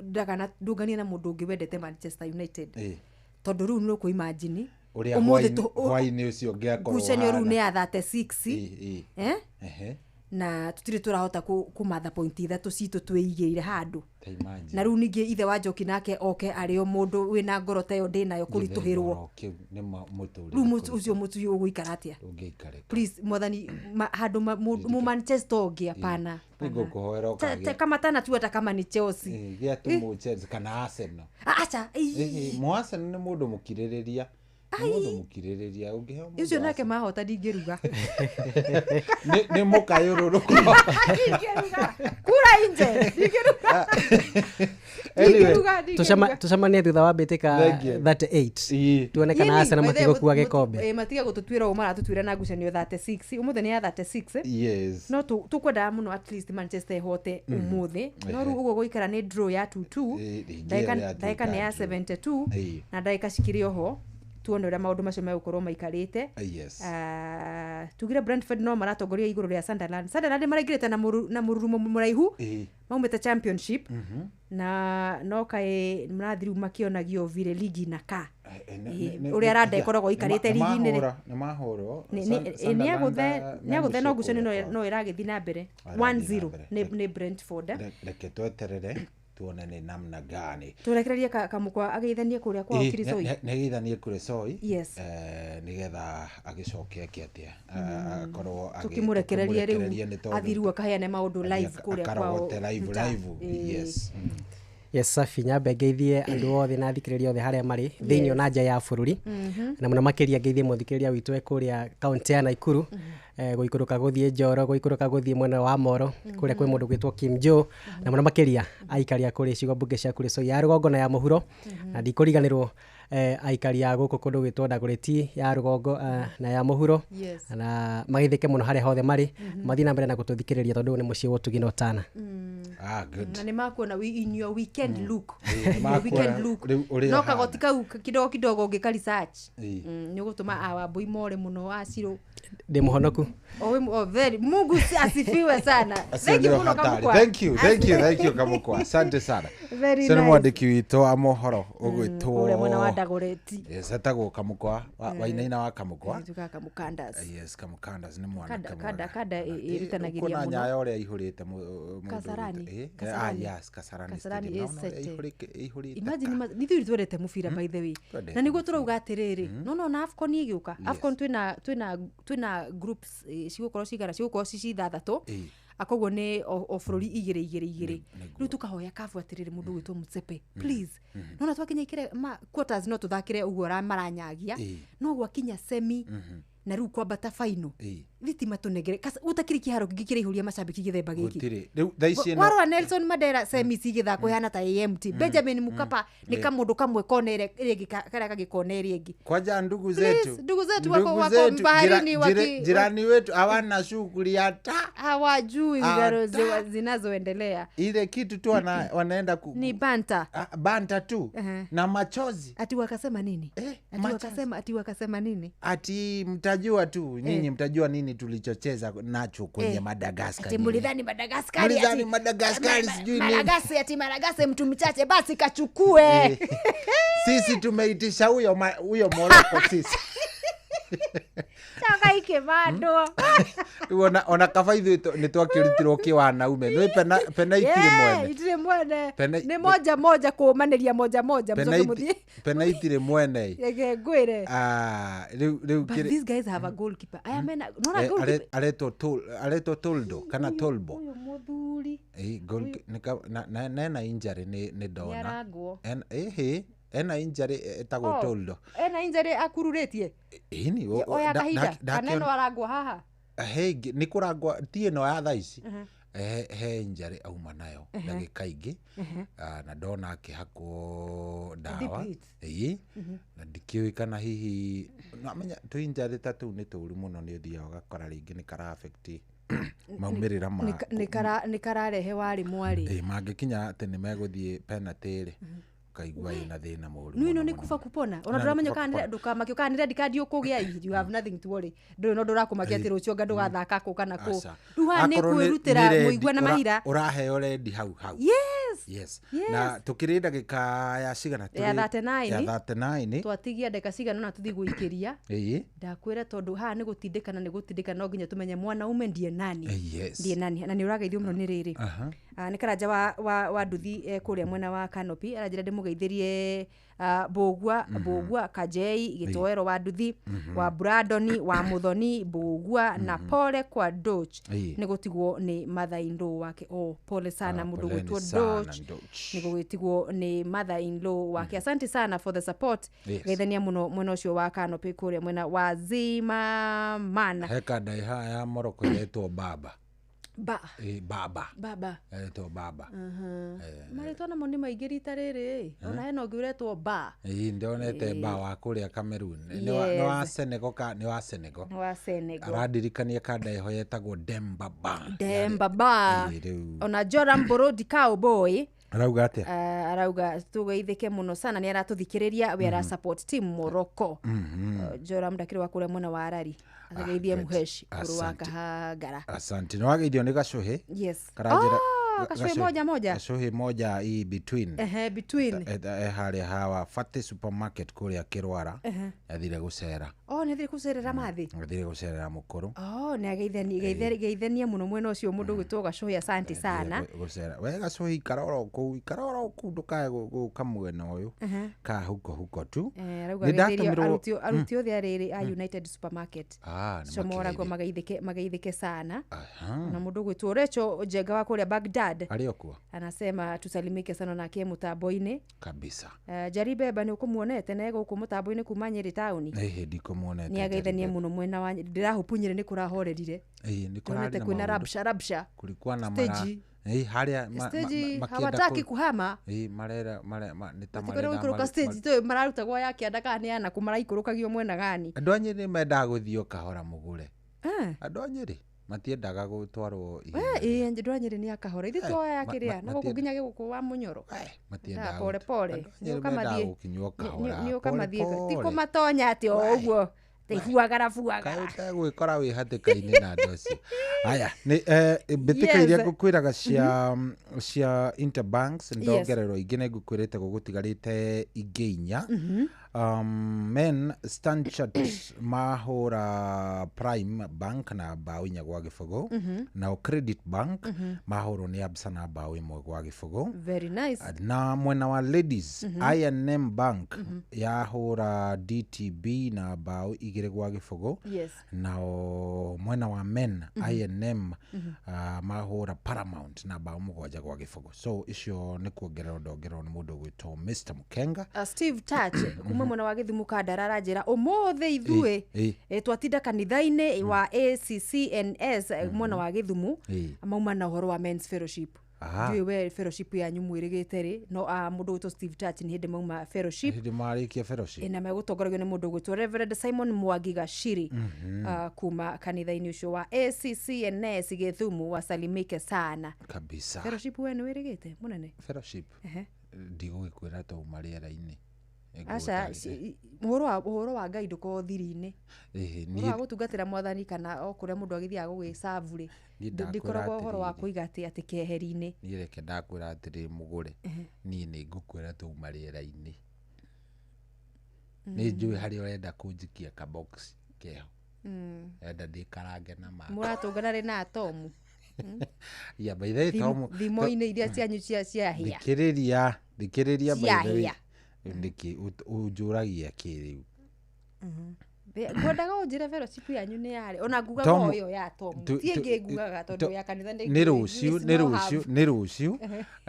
ndakana ndunganie na mũndũ ũngĩ wendete Manchester United tondũ rĩu nĩ ũkũ imagine ũrĩa hwainĩ ũcio ũngĩakorwo ngucanio rĩu nĩ ya 36 na tũtirĩ tũrahota kũmatha point ithatũ citũ twĩigĩire handũ na rĩu ningĩ ithe wa Njoki nake oke arĩ o mũndũ wĩna ngoro ta ĩyo ndĩnayo kũritũhĩrwo rĩu ũcio mũtui ũgũikara atĩa. Please mwathani handũ mũ Manchester ũngĩ hapana. Kama tana tu hata kama ni Chelsea gĩa tu mũ Chelsea kana Arsenal. Acha mũ Arsenal nĩ mũndũ mũkirĩrĩria. Mũndũ mũkirĩrĩria ũngĩheo mũndũ ũcio nake mahota ndingĩruga nĩ mũkayũrũrũko kura inje ndingĩruga. Tũcemanie thutha wa mbĩtĩka 38 tuone kana Arsenal matigũkua gĩkombe. Matiga gũtũtuĩra ũũ maratũtuĩra na ngucanio 36 ũmũthĩ nĩ ya 36. Yes. No tũkwendaga mũno at least Manchester ĩhote ũmũthĩ no rĩu ũguo gũikara nĩ draw ya 2-2 ndagĩka nĩ ya 72 na ndagĩka cikĩrĩ oho tuone ũrĩa maũndũ macio megũkorwo maikarĩte. Tugire Brentford no maratongoria igũrũ rĩa Sunderland. Sunderland maraingĩrĩte na mũrurumo mũraihu maumĩte championship na no kaĩ marathiĩ rĩu makĩonagio vile ligi na ka ũrĩa randa ĩkoragwo ĩikarĩte ligi-inĩ nĩ mahũrwo nĩ agũthe no ngucanio no ĩragĩthiĩ na mbere 1-0 nĩ Brentford. Reke tweterere tuone nĩ namna gani tũrekererie kamũkwa ageithanie kũrĩa kwao Kirisoi. Nĩ ageithanie Kirisoi nĩgetha agĩcoke eke atĩa akorwo tũkĩmũrekererie rĩu athiĩ rĩu akaheane maũndũ live kũrĩa kwao live. Yes. Yes, safi nyambe ngeithie andũ othe na athikĩrĩria othe harĩa marĩ thĩinĩ na nja ya bũrũri na mũno makĩria ngeithie mũthikĩrĩria witũ e kũrĩa kaunti ya Naikuru gũikũrũka gũthiĩ Njoro gũikũrũka gũthiĩ mwena wa Moro kũrĩa kwĩ mũndũ gwĩtwo Kim Joe na mũno makĩria aikari a kũrĩa icigo mbunge cia Kuresoi ya rũgongo na ya mũhuro na ndikũriganĩrwo aikari a gũkũ kũndũ gwĩtwo Dagoretti ya rũgongo na ya mũhuro na magithĩke mũno harĩa hothe marĩ mathiĩ na mbere na gũtũthikĩrĩria tondũ nĩ mũciĩ wa ũtugi na ũtana. Good. Na nĩ makuona in your weekend look. Weekend look. No kagoti kau kidogo kidogo ũngĩka research nĩ ũgũtũma awambũi more mũno acirũ ndĩ mũhonoku. Oh, very Mungu asifiwe sana. Thank you mũno Kamũkwa. Thank you, thank you, thank you Kamũkwa. Asante sana. Very nice. Mwandĩki witũ wa mohoro ũgwĩtwo ũrĩa mwena wa Dagoretti. Yes, etagwo Kamũkwa wainaina wa Kamũkwa. Tukaga Kamukandas. Yes, Kamukandas nĩ mwanake mwega. Kada ĩrutanagĩria mũno. Kuna nyayo ũrĩa ihũrĩte mũndũ. Kasarani. Kasarani. Yes, Kasarani Kasarani Stadium. ĩ No, no, City. ĩihũrĩte Imagine nithuĩ twendete mũbira, by the way. Twendete Na nĩguo tũrauga atĩrĩrĩ, no na AFCON ĩgĩũka, AFCON twĩna groups, cigũkorwo cigana, cigũkorwo ci ithathatũ. Akoguo nĩ o bũrũri igĩrĩ igĩrĩ igĩrĩ. Rĩu tũkahoya kabu atĩrĩrĩ, mũndũ ũgwĩtwo Mutsepe, please, nona twakinya ikĩre ma quarters no tũthakĩre ũguo maranyagia, no gwakinya semi na rĩu kwambata final, thitima tũnengere. Gũtakĩrĩ kĩharo kĩngĩ kĩraihũria macambĩki gĩthemba gĩkĩ. Gũtirĩ. Rĩu thaa ici ĩno Warora Nelson Mandela semi cigĩthakwo ihana ta AMT. Benjamin Mkapa nĩ kamũndũ kamwe kona ĩrĩa ĩngĩ, karĩa kangĩ kona ĩrĩa ĩngĩ. Kwanja ndugu Please, zetu, ndugu zetu wako baharini jirani wetu hawana shughuli hata. Hawajui Hata. zinazoendelea. Ile kitu tu wanaenda ni banta. Ah, banta tu na machozi. Ati wakasema nini? Ati wakasema, ati wakasema nini? Ati mtajua tu nyinyi, mtajua nini tulichocheza nacho kwenye Madagascar. Ati Nyinyi. mulidhani Madagascar, Mulidhani Madagascar sijui nini. Malagasy, ati Malagasy mtu mchache basi kachukue. Sisi tumeitisha huyo huyo Morocco sisi. Chaka ikibando. Ona kaba ithuĩ nĩ twakĩrutirwo kĩwanaume nĩ pena itirĩ mwene. Itirĩ mwene. Pena Nĩ moja moja kũmanĩria moja moja Pena mũcoke mũthiĩ. Pena itirĩ mwene. Reke ngwĩre. Ah, rĩu But these guys have a goalkeeper. Aya mena nona goalkeeper. Aretwo Toldo kana Tolbo. Ũyũ mũthuri. Goal na ena injury nĩ ndona. Nĩarangwo. Ĩhĩ, ena injury ĩtagwo Oh, Toldo. Ena injury akururĩtie. Ĩni Oya kahinda kana ĩno arangwo haha. He ĩngĩ nĩ kũrangwo, ti ĩno ya thaa ici. He injury auma nayo ndagĩka ingĩ. Ah, na ndona akĩhakwo ndawa. Deep hit. Ĩĩ, na ndikĩũĩ kana hihi namenya tũ injury ta tũu nĩ tũru mũno, nĩ ũthiaga ũgakora rĩngĩ nĩ kara affect maumĩrĩra ma Nĩ kararehe warĩ mwarĩ. Ĩĩ, mangĩkinya atĩ nĩ megũthiĩ penalty rĩ, ũkaigua ĩna thĩna mũru Nĩ ĩno mũno nĩ mũno. kuba kupona ona Na nĩ ndũramenya kuba kana kupona. ndũkamakio kana nĩ red card ũkũgĩa. You have nothing to worry, ndũrĩ no ndũrakũmakia atĩ rũciũ anga ndũgathaka kũ kana kũ. Aca. Rĩu haha nĩ Akorwo kwĩrutĩra nĩ rendi, mũigua na mahira. Ũraheo rendi hau hau. Yes. Yes. Yes. Na tukĩrĩ ndagĩka ya cigana? Ya 39. Ya 39. Twatigia ndagĩka cigana na tũthiĩ gũikĩria. Ndakwĩra tondũ haha nĩ gũtindĩkana, nĩ gũtindĩkana, no nginya tũmenye mwanaume ndiĩ nani. Ndiĩ nani, na nĩ ũrageithio mũno nĩ rĩrĩ. Ah, nĩ karanja wa nduthi, kũrĩa mwena wa Canopy, aranjĩra ndĩmũgeithĩrie, Mbũgua, Mbũgua Kajei Gĩtoero wa nduthi, wa Brandoni wa Muthoni Mbũgua, na pole kwa Doch nĩ gũtigwo nĩ mother in law wake. Oh, pole sana Ah, mũndũ poleni gwĩtwo sana, Doch Doch. nĩ gũgĩtigwo nĩ mother in law wake. Asante sana for the support. Yes. Geithania mũno mwena ũcio wa Canopy kũrĩa mwena wa Zimmerman. He kanda ĩ haha ya Morocco ĩretwo baba. Ba. Baba. Baba. Ĩretwo baba. Marĩtwa namo nĩ maingĩ rita rĩrĩ, ona hena ũngĩ ũretwo ba. Ĩĩ, ndonete ba wa kũrĩa Cameroon. Nĩ wa Senegal ka nĩ wa Senegal. Nĩ wa Senegal. Arandirikania kanda ĩho yetagwo Demba Ba. Demba Ba. Ĩĩ, rĩu Ona Joram Borodi Cowboy arauga atĩa? Arauga tũgeithĩke mũno sana, nĩ aratũthikĩrĩria, we ara support team Morocco. Joram ndakĩrĩ wa kũrĩa mwena wa Arari, ageithie Good. Muheshi ũrũ wa Asante. Kahangara. Asante. Nĩ wageithio nĩ gacũhĩ. Yes. Karanjĩra Oh, gacũhĩ moja moja. Gacũhĩ moja i between. Ehe, between. Harĩa hawa Fati supermarket kũrĩa Kĩrwara. Athire gũcera. Oh, nĩ athire gũcerera mathĩ. Athire gũcerera mũkũrũ. Oh, nĩ ageithania, geithania mũno mwena ũcio mũndũ ũgwĩtwo gacũhĩ, asante sana. Gũcera we gacũhĩ, ikara oro kũu, ikara oro kũu, ndũkae gũka mwena ũyũ ka huko huko tu. Arauga Nĩ ageithĩrio ndatũmĩrwo- aruti othe arĩrĩ a United Supermarket. Ah, nĩ Comoragwo makĩgeithio. magaithĩke, magaithĩke sana. Aha. Na mũndũ ũgwĩtwo Recho Njenga wa kũrĩa Baghdad Arĩ o kuo anasema tusalimike sana nake mũtambo-inĩ. Kabisa. Jari Beba nĩ ũkũmuonete na gũkũ mũtambo-inĩ kuma Nyĩrĩ taũni. Ĩhĩ, ndikũmuonete. Nĩ ageithania mũno mwena wa ndĩrahũpu Nyĩrĩ nĩ kũrahorerire. Ĩĩ, nĩ kũrarĩ Tuonete na kwĩna maũndũ. rabsha rabsha. Kulikuwa na mara Stage. Ĩĩ, harĩa Stage makĩenda hawataki kuhama. Ĩĩ, marera nĩ ta Matikwenda marera gũikũrũka stage tũ mararutagwo ya kĩanda kana nĩ yanaku maraikũrũkagio mwena gani. Andũ a Nyĩrĩ mendaga gũthiĩ o kahora mũgũre. Eh. Andũ a Nyĩrĩ matiendaga gũtwarwo ihenya. Ĩĩ, andũ a Nyĩrĩ nĩ akahora ithuĩ tuoya kĩrĩa na gũkũ nginya gũkũ wa mũnyoro. Matiendaga Pole pole. Andũ a Nyĩrĩ mendaga gũkinywo kahora, Nĩ pole ũkamathiĩ ti pole. kũmatonya atĩ o ũguo buagara buagara. Kaĩ ũtegwĩkora wĩ hatĩka-inĩ na andũ acio aya nĩ mbĩtĩka iria ngũkwĩraga cia Interbanks, ndongererwo ingĩ nĩ ngũkwĩrĩte gũgũtigarĩte ingĩ inya. Men Stanchart mahũra Prime Bank na mbaũ 4-0. Nao Credit Bank mahũrwo nĩ Absa na mbaũ 1-0. Very nice. Na mwena wa ladies, I&M Bank yahũra DTB na mbaũ 2-0. Nao mwena wa men, I&M mahũra Paramount na mbaũ 7-0. So icio nĩ kuongererwo ndongererwo nĩ mũndũ ũgwĩtwo Mr Mukenga. Steve Touch kuma mwena wa Gĩthumo Kandara aranjĩra ũmũthĩ ithuĩ twatinda kanitha-inĩ wa ACCNS mwena wa Gĩthumo mauma na ũhoro wa men's fellowship. Ndiũĩ we fellowship yanyu mwĩrĩgĩte rĩ, no mũndũ ũgwĩtwo Steve Touch nĩ hĩndĩ mauma fellowship. Hĩndĩ marĩkia fellowship. Na megũtongoragio nĩ mũndũ ũgwĩtwo Reverend Simon Mwangi Gachiri kuma kanitha-inĩ ũcio wa ACCNS Gĩthumo. Wasalimike sana kabisa. Fellowship we nĩ wĩrĩgĩte mũnene? Fellowship ndigũgĩkwĩra twauma rĩera-inĩ. Aca, ũhoro wa Ngai ndũkorwo thiri-inĩ. Ũhoro wa gũtungatĩra mwathani kana o kũrĩa mũndũ agĩthiaga gũgĩcabu rĩ, ndĩkoragwo ũhoro wa kũiga atĩ keheri-inĩ. Niĩ reke ndakwĩra atĩrĩ mũgũre, niĩ nĩ ngũkwĩra twauma rĩera-inĩ. Nĩ njũĩ harĩa ũrenda kũnjikia kabox keho. Enda ndĩkarange na mako. Mũratũngana rĩ na atomu. Yeah, by the way, Tomu, thimo-inĩ iria cianyu cia hĩa. Thikĩrĩria by Cia the way. hĩa. Nĩkĩ ũnjũragia kĩ rĩu? Ngwendaga ũnjĩre fellowship yanyu nĩ yarĩ ona ngugaga Tomu, o ĩyo ya Tomu, ti ĩngĩ ngugaga tondũ ya kanitha nĩ rũciũ, nĩ rũciũ, nĩ rũciũ.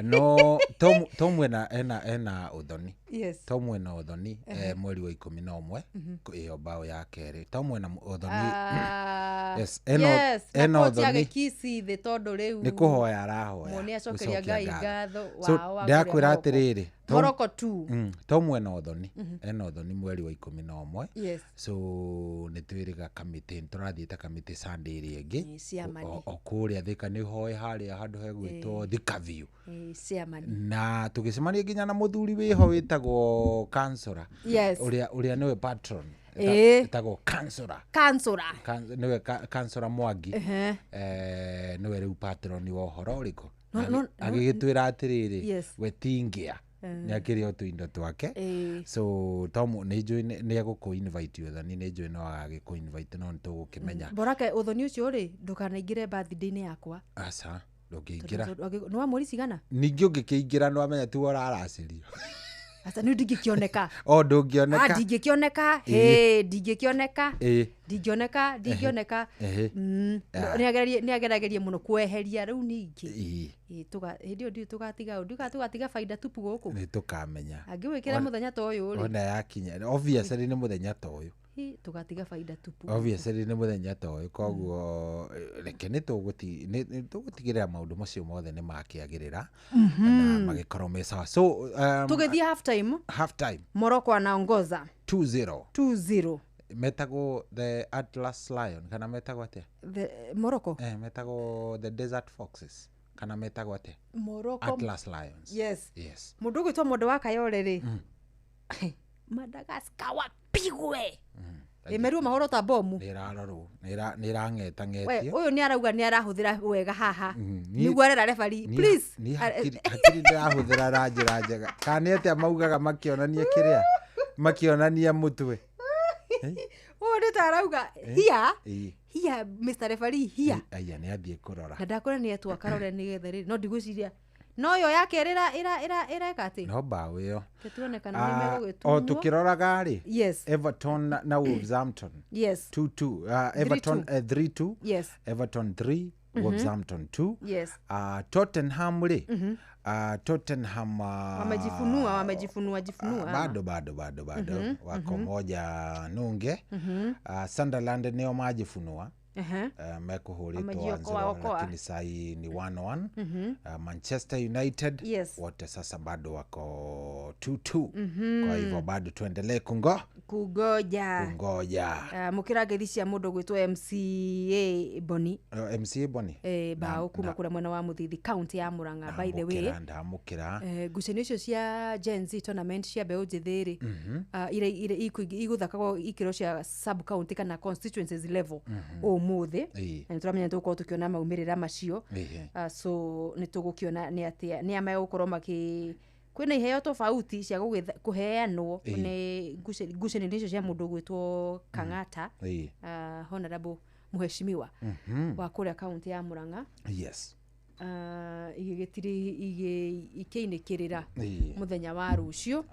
No Tomu ena ũthoni. Tomu ena ũthoni mweri wa 11 ĩyo mbaũ ya kerĩ. Tomu ena ũthoni. Yes, ena Yes, na ena kochi ũthoni. agĩkici thĩ tondũ rĩu nĩ kũhoya arahoya. Nĩ acokeria gũcokia Ngai ngatho So wao wa ndĩrakwĩra kũrĩa Morocco. atĩrĩrĩ, Morocco 2. Tomu ena ũthoni, ena ũthoni mweri wa 11. So nĩ twĩrĩga kamĩtĩ, nĩ tũrathiĩte kamĩtĩ Sunday ĩrĩa ĩngĩ. Ciamani. O kũrĩa Thika nĩ hoe harĩa handũ hegwĩtwo Thika View. Ciamani. Na tũgĩcemania nginya na mũthuri wĩho wĩtagwo Kansora. Ũrĩa nĩwe patron. Ĩtagwo Kansora. Kansora. Nĩwe Kansora Mwangi. Nĩwe rĩu patron wa ũhoro ũrĩkũ. Agĩgĩtwĩra atĩrĩrĩ, we tingĩa. Nĩ akĩrĩ o tũindo twake. So Tomu nĩ njũĩ nĩ egũkũ invite ũthoni, nĩ njũĩ no agagĩkũ invite no nĩ tũgũkĩmenya. Borake ũthoni ũcio rĩ, ndũkanaingĩre birthday-inĩ yakwa. Aca, ndũngĩingĩra. Nĩ wa mweri cigana? Ningĩ ũngĩkĩingĩra nĩ wamenya tiwe ũraracĩrio. Aca nĩ ndingĩkĩoneka. O ndũngĩoneka. Ndingĩkĩoneka. Ndingĩkĩoneka. Ndingĩoneka, ndingĩoneka. Nĩ agerageria mũno kweheria rĩu ningĩ. Hĩndĩ ĩyo ndiũĩ tũgatiga ũndũ, tũgatiga faida tupu gũkũ. Nĩ tũkamenya. Angĩwĩkĩra mũthenya ta ũyũ rĩ. Ona yakinya. Obviously nĩ mũthenya ta ũyũ. Tũgatiga faida tupu. Obviously nĩ mũthenya ta ũyũ, koguo reke nĩ tũgũtigĩrĩra maũndũ macio mothe nĩ makĩagĩrĩra na magĩkorwo me sawa. So tũgĩthiĩ half time. Half time. Morocco anaongoza 2-0. 2-0. Metagwo the Atlas Lion kana metagwo atĩa? The Morocco. Metagwo the Desert Foxes kana metagwo atĩa? Morocco. Atlas Lions. Yes. Yes. Mũndũ ũgwĩtwo mũndũ wa Kayore rĩ. Madagascar wapigwe. Ĩmeruo mahoro ta bomu. Nĩ ĩrarorwo, nĩ ĩrang'etang'etio. Ũyũ nĩ arauga nĩ arahũthĩra wega haha. Nĩguo arera referee. Please. Nĩ hakiri ndĩrahũthĩra na njĩra njega. Kana nĩ atĩa maugaga makĩonania kĩrĩa? Makĩonania mũtwe. Ũyũ nĩ ta arauga here. Here Mr Referee here. Aya nĩ athiĩ kũrora. Na ndakora nĩ etwo akarore nĩgetha rĩ, no ndigwĩciria. No yo yake ĩreka atĩ? No mbaũ ĩyo. Tuone kana nĩ megũgĩtunywo. O tũkĩroraga rĩ. Everton na Wolverhampton. 2-2. Everton 3-2. Everton 3, Wolverhampton 2. Tottenham rĩ. Tottenham wamejifunua bado wako 1-0. Sunderland nĩo majifunua. Mekuhũrĩtwo 1-0 lakini sai ni 1-1. Manchester United wote sasa bado wako 2-2. Kwa hivyo bado tuendelee kungoja. Mukira ngeithi cia mũndũ gwĩtwo MCA Boni. MCA Boni. Bao kuma kũrĩa mwena wa Mũthithi county ya Murang'a by the way. Ndamũkĩra. Ngucanio icio cia Gen Z tournament cia mbeũ njĩthĩ rĩ, ira igũthakagwo ikĩro cia sub county kana constituencies level ũmũthĩ. Na nĩ tũramenya nĩ tũgũkorwo tũkĩona maumĩrĩra macio. So nĩ tũgũkĩona nĩ atĩa nĩ a megũkorwo Kwĩna iheo tofauti cia kũheanwo Ĩĩ. nĩ ngucanio icio cia mũndũ ũgwĩtwo Kang'ata, honorable mheshimiwa wa kũrĩa kaunti ya Murang'a. Igĩgĩtirĩ ikĩinĩkĩrĩra mũthenya wa rũciũ,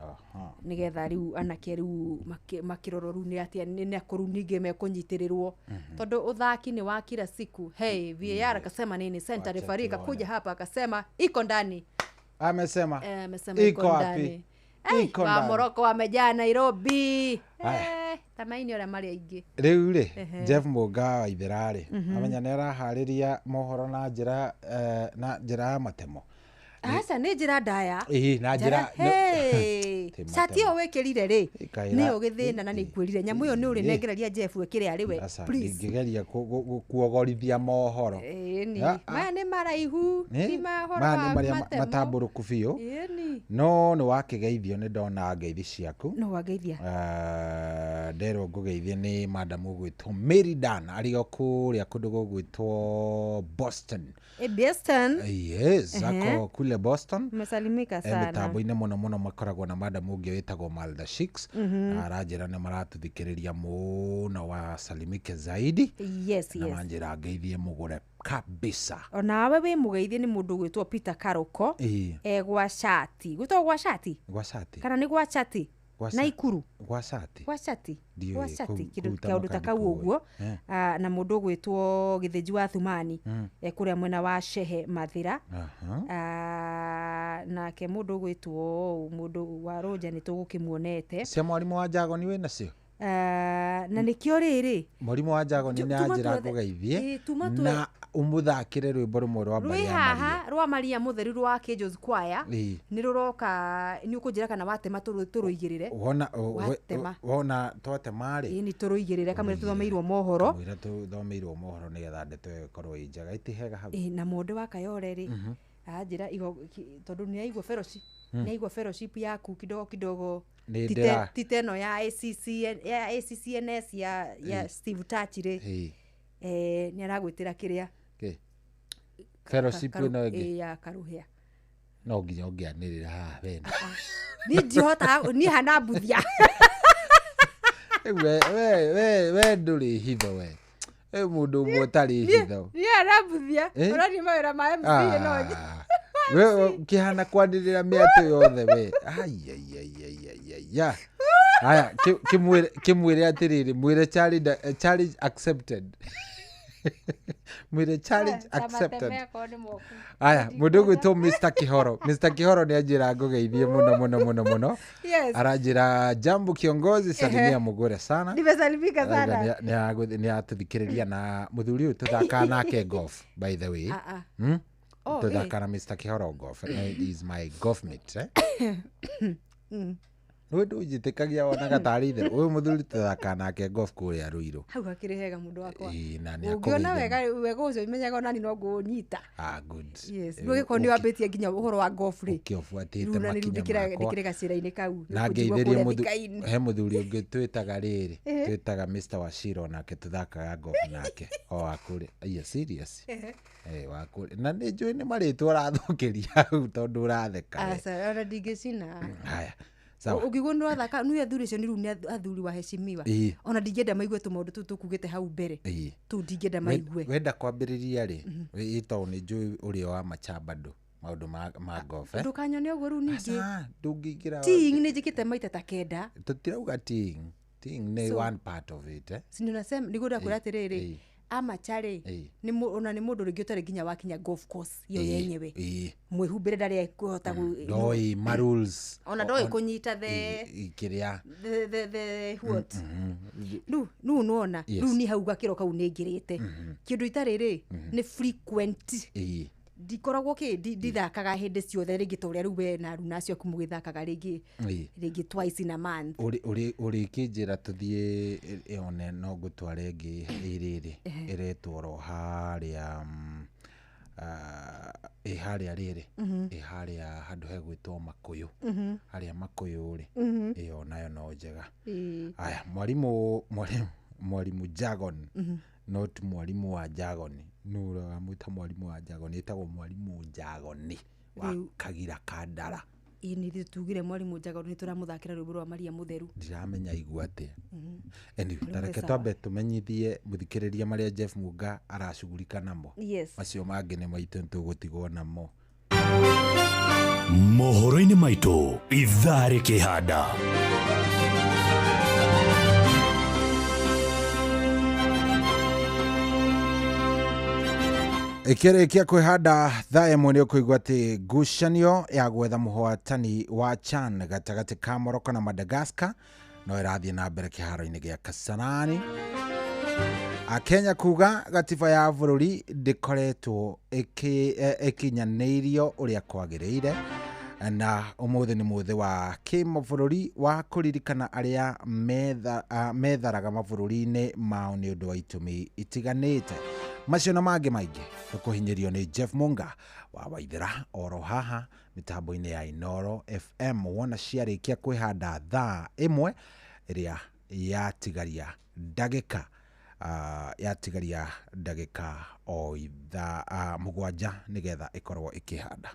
nĩgetha rĩu anake rĩu makĩrorwo rĩu nĩ atĩa nĩ nakũ rĩu ningĩ mekũnyitĩrĩrwo, tondũ ũthaki nĩ wa kila siku. Hey, VAR akasema nini? Center Wacha referee tuone. Akakuja hapa akasema iko ndani. Amesema Eh, amesema iko iko wapi? ndani. Hey, Iko wa ndani. Morocco wamejaa Nairobi. Aya. Eh, tamaini ũrĩa marĩ aingĩ. Rĩu rĩ, Jeff Mũnga wa Ithera rĩ, amenya nĩ araharĩria mohoro na njĩra na njĩra ya matemo. Aca, nĩ njĩra ndaya. Ĩĩ, na njĩra Hey, Ti cati ĩyo wĩkĩrire rĩ, Ĩkaĩra- nĩyo gĩthĩna na nĩ ngwĩrire nyamũ ĩyo nĩ ũrĩnengereria Jeff ĩkĩre arĩ we. Aca, Please. ndingĩgeria kuogorithia mohoro. Ĩni. Ya, ah. Maya nĩ maraihu, ti mahoro Maya nĩ ma marĩa matemo. matambũrũku biũ. Ĩni. No nĩ wakĩgeithio, nĩ ndona ngeithi ciaku. No wangeithia. Nderwo ngũgeithie nĩ madam ũgwĩtwo Mary Dan arĩ o kũrĩa kũndũ gũgwĩtwo Boston. Eh, Boston. Yes, Ehe. ako kule Boston. Umesalimika sana. Mĩtambo-inĩ mũno mũno makoragwo na madam ũngĩ wĩtagwo Malda Shix, na aranjĩra nĩ maratũthikĩrĩria mũno, wasalimike zaidi. Na manjĩra ngeithie mũgũre kabisa. Onawe wĩ mũgeithie nĩ mũndũ ũgwĩtwo Peter Karoko. E gwa cati, gwĩtagwo gwa cati Gwa cati. kana nĩ gwa chati? Gwa Naikuru. Gwa cati. Gwa cati. Ndiũĩ, Gwa cati, kĩndũ kũu ta kaũndũ ta kau makandĩkwo ũguo. ĩ. Ah, na mũndũ ũgwĩtwo Gĩthĩnji wa Thumani, e kũrĩa mwena wa Shehe Mathĩra. Ah, nake mũndũ ũgwĩtwo mũndũ wa Rũnja nĩ tũgũkĩmuonete. Cia mwarimũ wa Jagoni wĩ nacio? Ah, na nĩkĩo rĩrĩ Mwarimũ wa Jagoni nĩ tuma anjĩra twethe- ngũgeithie tuma na ũmũthakĩre rwĩmbo rũmwe rwa rwĩ mbarĩ ya Maria. haha rwa Maria Mũtheru rwa Angels Choir. Nĩ rũroka, nĩ ũkũnjĩra kana watema tũrũigĩrĩre. Wona Watema. wona twatema rĩ, Ĩĩ, nĩ tũrũigĩrĩre kamũira tũthomeirwo mohoro. Kamũira tũthomeirwo mohoro nĩgetha ndeto ĩyo ĩkorwo ĩ njega, ĩtihega hau. Ĩĩ, na monde wa Kayore rĩ, anjĩra tondũ nĩ aigua fellowship, nĩ aigua fellowship yaku kidogo kidogo. Nĩ ndĩra- Tite ĩno ya ACCN, ya ACCNS ya Steve Touch rĩ, nĩ aragwĩtĩra kĩrĩa Kĩ? Fellowship ĩno ĩngĩ? Ĩĩ, ya Karuhĩa. No nginya ũngĩanĩrĩra haha wena. Niĩ ndihotaga, niĩ hana mbuthia. Rĩu we ndũrĩ hitho, we ĩ mũndũ ũmwe ũtarĩ hitho. Niĩ hana mbuthia. Eh? Ũrani mawĩra ma MC no Ah, we ũkĩhana kwanĩrĩra mĩatũ yothe we. Aiaiaiaiaia, aya, kĩmwĩre atĩrĩrĩ, mwĩre challenge accepted, mwĩre challenge accepted. Aya, mũndũ ũgwĩtwo Mr Kihoro, Mr Kihoro nĩ anjĩra ngũgeithie mũno mũno mũno mũno. Aranjĩra jambo kiongozi, salimia mũgũre sana. Nimesalimika sana. Nĩ atũthikĩrĩria na mũthuri ũyũ tũthakaga nake golf, by the way. Ah, ah. Oh, Tũthakaga na Mr Kihoro golf. He is my golf mate, eh? Nĩ ndũnjĩtĩkagia, wonaga tarĩ itherũ ũyũ mũthuri tũthakaga nake golf kũrĩa Ruiru. Hau hakĩrĩ hega, mũndũ wakwa. Ĩĩ, na nĩ ũngĩona akũgeithia. Wega ũcio menyaga onani no ngũnyita. Ah, good. Yes, Eh, rĩu ũgĩkorwo nĩ wambĩtie nginya ũhoro wa golf rĩ, ũkĩũbuatĩte rĩu na nĩ rĩu makinya makwa. ndĩkĩrĩ gacĩra-inĩ kau. Na nĩkũnjigua ngeithĩrie kũrĩa mũthu- Thika-inĩ. he mũthuri ũngĩ twĩtaga rĩrĩ, twĩtaga Mr Wachira, nake tũthakaga golf nake o wakũrĩa. Aya, serious. Eh, wakũrĩa, na nĩ njũĩ nĩ marĩtwa ũrathũkĩria hau tondũ ũratheka we. Aca, ona ndingĩcina. Haya, sawa. Ũngĩigua nĩ ũrathaka nĩ athuri acio nĩ rĩu nĩ athuri waheshimiwa. Ona ndingĩenda maigue tũmaũndũ tũu tũkugĩte hau mbere. Tũu ndingĩenda maigue. Wenda kwambĩrĩria rĩ, ĩ tondũ nĩ njũĩ ũrĩa wa macha bado maũndũ ma golf, eh? Ndũkanyone ũguo rĩu ningĩ. Aca, ndũngĩingĩra. Teeing nĩ njĩkĩte maita ta kenda. Tũtirauga teeing. Teeing nĩ So- one part of it, eh? Si nĩ nĩguo ndakwĩra atĩrĩrĩ, amacha rĩ, nĩ ona nĩ mũndũ rĩngĩ ũtarĩ nginya wakinya golf course iyo yenyewe, mwĩhumbĩre, ndarĩ ekũhota Ndoĩ ma rules. Ona ndoĩ kũnyita the kĩrĩa the what. Rĩu rĩu nĩwona, rĩu niĩ hau gakĩro kau nĩ ngĩrĩte. Kĩndũ itarĩ rĩ nĩ frequent. Ndikoragwo kĩ ndithakaga hĩndĩ ciothe rĩngĩ ta ũrĩa rĩu we na aruna acio aku mũgĩthakaga rĩngĩ, rĩngĩ twice in a month. Ũrĩkĩnjĩra tũthiĩ one no ngũtware ĩngĩ ĩrĩrĩ ĩretwo oro harĩa ĩ harĩa rĩrĩ, ĩ harĩa handũ hegwĩtwo Makũyũ, harĩa Makũyũ rĩ, ĩyo nayo no njega. Aya, mwarimũ Jagon, not mwarimũ wa Jagoni, nũ ũramwĩta mwarimũ wa Jagoni? Ĩtagwo mwarimũ Jagoni wa Rĩu- Kagira Kandara. Ĩĩ nĩ tugire mwarimũ Njagaũrũ nĩ tũramũthakĩra rwĩmbo rwa Maria Mũtheru. Ndiramenya igua atĩa. Anyway, Rwĩmbo tareke sawa. Twambe tũmenyithie mũthikĩrĩria marĩa Jeff Munga aracugurika namo. Yes. Macio mangĩ nĩ maitũ nĩtũgũtigwo namo. Mohoro-inĩ maitũ ithaa rĩkĩhanda. Ĩkĩrĩkia kwĩhanda thaa ĩmwe nĩ ũkũigua atĩ ngucanio ya gwetha mũhoatani wa CHAN gatagatĩ ka Morocco na Madagascar no ĩrathiĩ na mbere kĩharo-inĩ gĩa Kasarani. Akenya kuga gatiba ya bũrũri ndĩkoretwo ĩkinyanĩirio ũrĩa kwagĩrĩire. Na ũmũthĩ nĩ mũthĩ wa kĩmabũrũri wa kũririkana arĩa metharaga mabũrũri-inĩ mao nĩ ũndũ wa itũmi itiganĩte. Macio na mangĩ maingĩ tũkũhinyĩrio nĩ Jeff Munga wa Waithera oro haha mĩtambo-inĩ ya Inooro FM. Wona ciarĩkia kwĩhanda thaa ĩmwe ĩrĩa yatigaria ndagĩka yatigaria ndagĩka o ithaa 7 nĩgetha ĩkorwo ĩkĩhanda.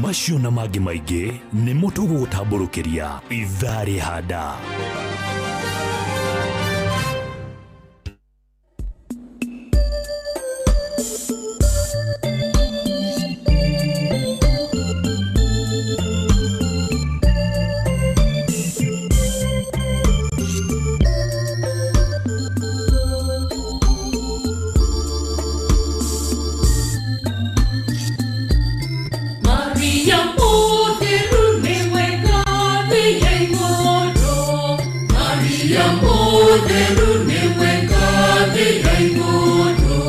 Macio na mangĩ maingĩ nĩmo tũgũgũtambũrũkĩria ithaa rĩhanda. Maria Mũtheru nĩwe ngathĩ ya igũrũ. Maria Mũtheru nĩwe ngathĩ ya igũrũ.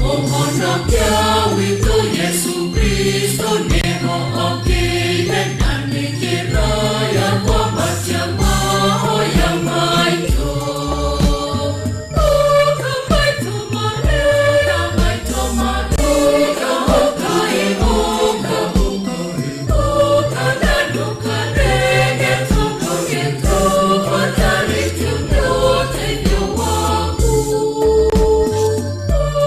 Mũhonokia witũ Yesu Kristo nĩho okĩire na nĩ njĩra ya kwambatia mahoya maitũ. Ũka maitũ Maria, maitũ Maria, ũka ĩ ũka, ũka na ndũkarege tondũ nĩtũbatarĩtio nĩ ũteithio waku.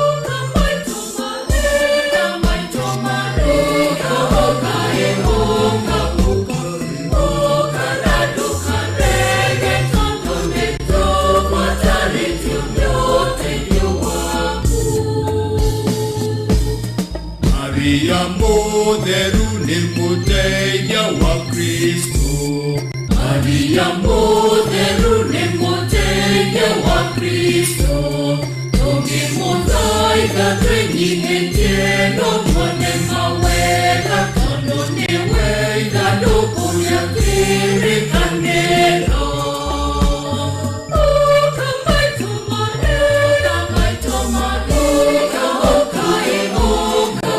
Ũka maitũ Maria, maitũ Maria, ũka ĩ ũka, ũka na ndũkarege tondũ nĩtũbatarĩtio nĩ ũteithio waku. Maria Mũtheru nĩ mũteithia wa Kristo. Maria Mũtheru nĩ mũteithia wa Kristo. Tũngĩmũthaitha twĩnyihĩtie no tuone mawega tondũ nĩwe ithandũkũ rĩa kĩrĩkanĩro. Ũka maitũ Maria, maitũ Maria, ũka ĩ ũka,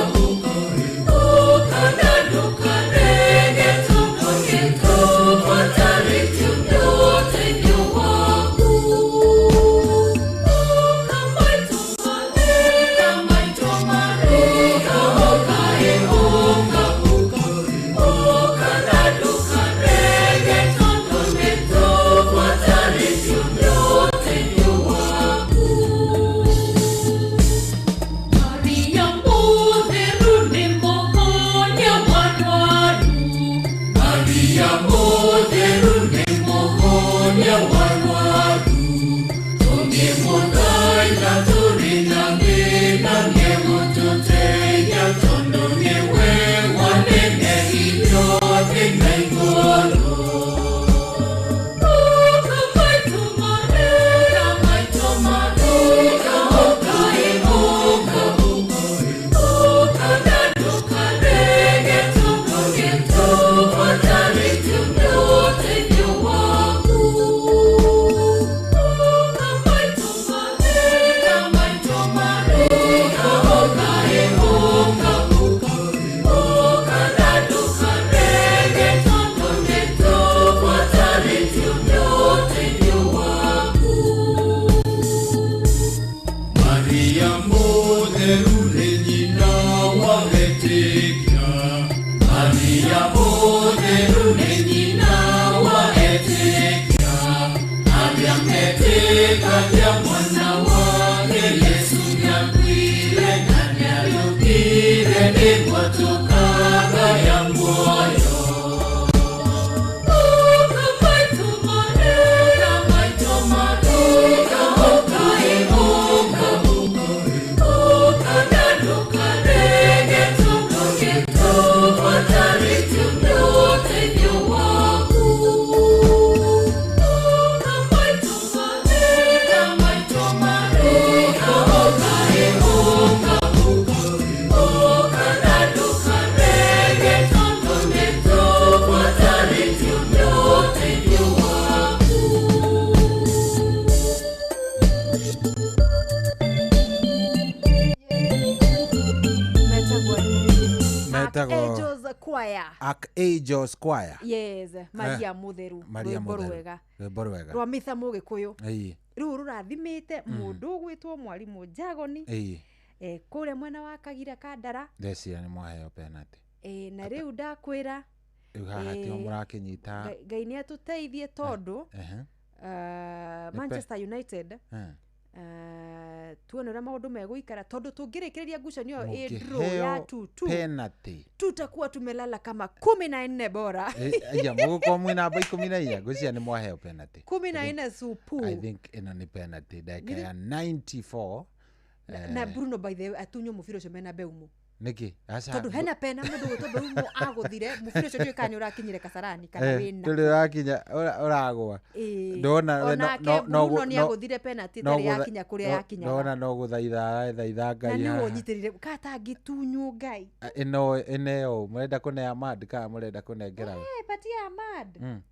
ũka na ndũkarege tondũ nĩtũbatarĩtio nĩ ũteithio waku. Ũka maitũ Maria, maitũ Maria, ũka ĩ ũka, ũka na ndũkarege tondũ nĩtũbatarĩtio nĩ ũteithio waku. Maria Mũtheru nĩ mũhonia wa arwaru. Maria Mũtheru nĩ mũhonia wa arwaru. Tũngĩmũthaitha tũrĩ na thĩna nĩegũtũteithia tondũ nĩwe wanenehio thĩ na igũrũ. Ũka maitũ Maria, maitũ Maria, ũka ĩ ũka, ũka na ndũkarege tondũ nĩtũbatarĩtio nĩ ũteithio waku. Ũka maitũ Maria, maitũ Maria, ũka ĩ ũka, ũka na ndũkarege tondũ nĩtũbatarĩtio nĩ ũteithio waku. Maria Mũtheru nĩ nyina wa etĩkia. Maria Mũtheru nĩ nyina wa etĩkia. Arĩa metĩkagia mwana wake Yesu nĩakuire na nĩariũkire nĩguo tũkagaya Getagwo Archangels Choir. Archangels Choir. Yes, Maria Mutheru. Maria rwĩmbo Mũtheru. rwega Rwĩmbo rwega. Rwa Mitha Mũgĩkũyũ. Rĩu rũrathimĩte mũndũ ũgwĩtwo mwarimũ Njagoni kũrĩa mwena wa Kagira Kandara. Ndeciria nĩ mwaheo penalty. Na rĩu ndakwĩra Rĩu haha tiho mũrakĩnyita. Ngai nĩ atũteithie tondũ Manchester United tuone ũrĩa maũndũ megũikara tondũ tũngĩrĩkĩrĩria ngucanio ĩyo ĩ draw ya Mũngĩheo 2-2 penalty. Tutakuwa tumelala kama 14 bora. Aya mũgũkorwo mwĩ namba 14, ngwĩciria nĩ mwaheo penalty. 14 supu. I think ĩno nĩ penalty ndagĩka ya 94. Na Bruno, by the way, atunywo mũbira ũcio mena Beumo. Nĩkĩ? Aca. Tondũ hena pena mũndũ gwĩtwo Beumo agũthire mũbira ũcio, ndiũĩ kana nĩ ũrakinyire Kasarani kana wĩna. Ndũrĩ ũrakinya, ũragũa. Ndona we Onake Bruno nĩ agũthire penalty ĩtarĩ yakinya kũrĩa yakinyaga. Ndona no gũthaitha arathaitha Na Ngai nĩwe haha. ũnyitĩrĩire katangĩtunywo Ngai. Ĩno ĩneo mũrenda kũne Ahmad kana mũrenda kũnengera we? Patia Ahmad.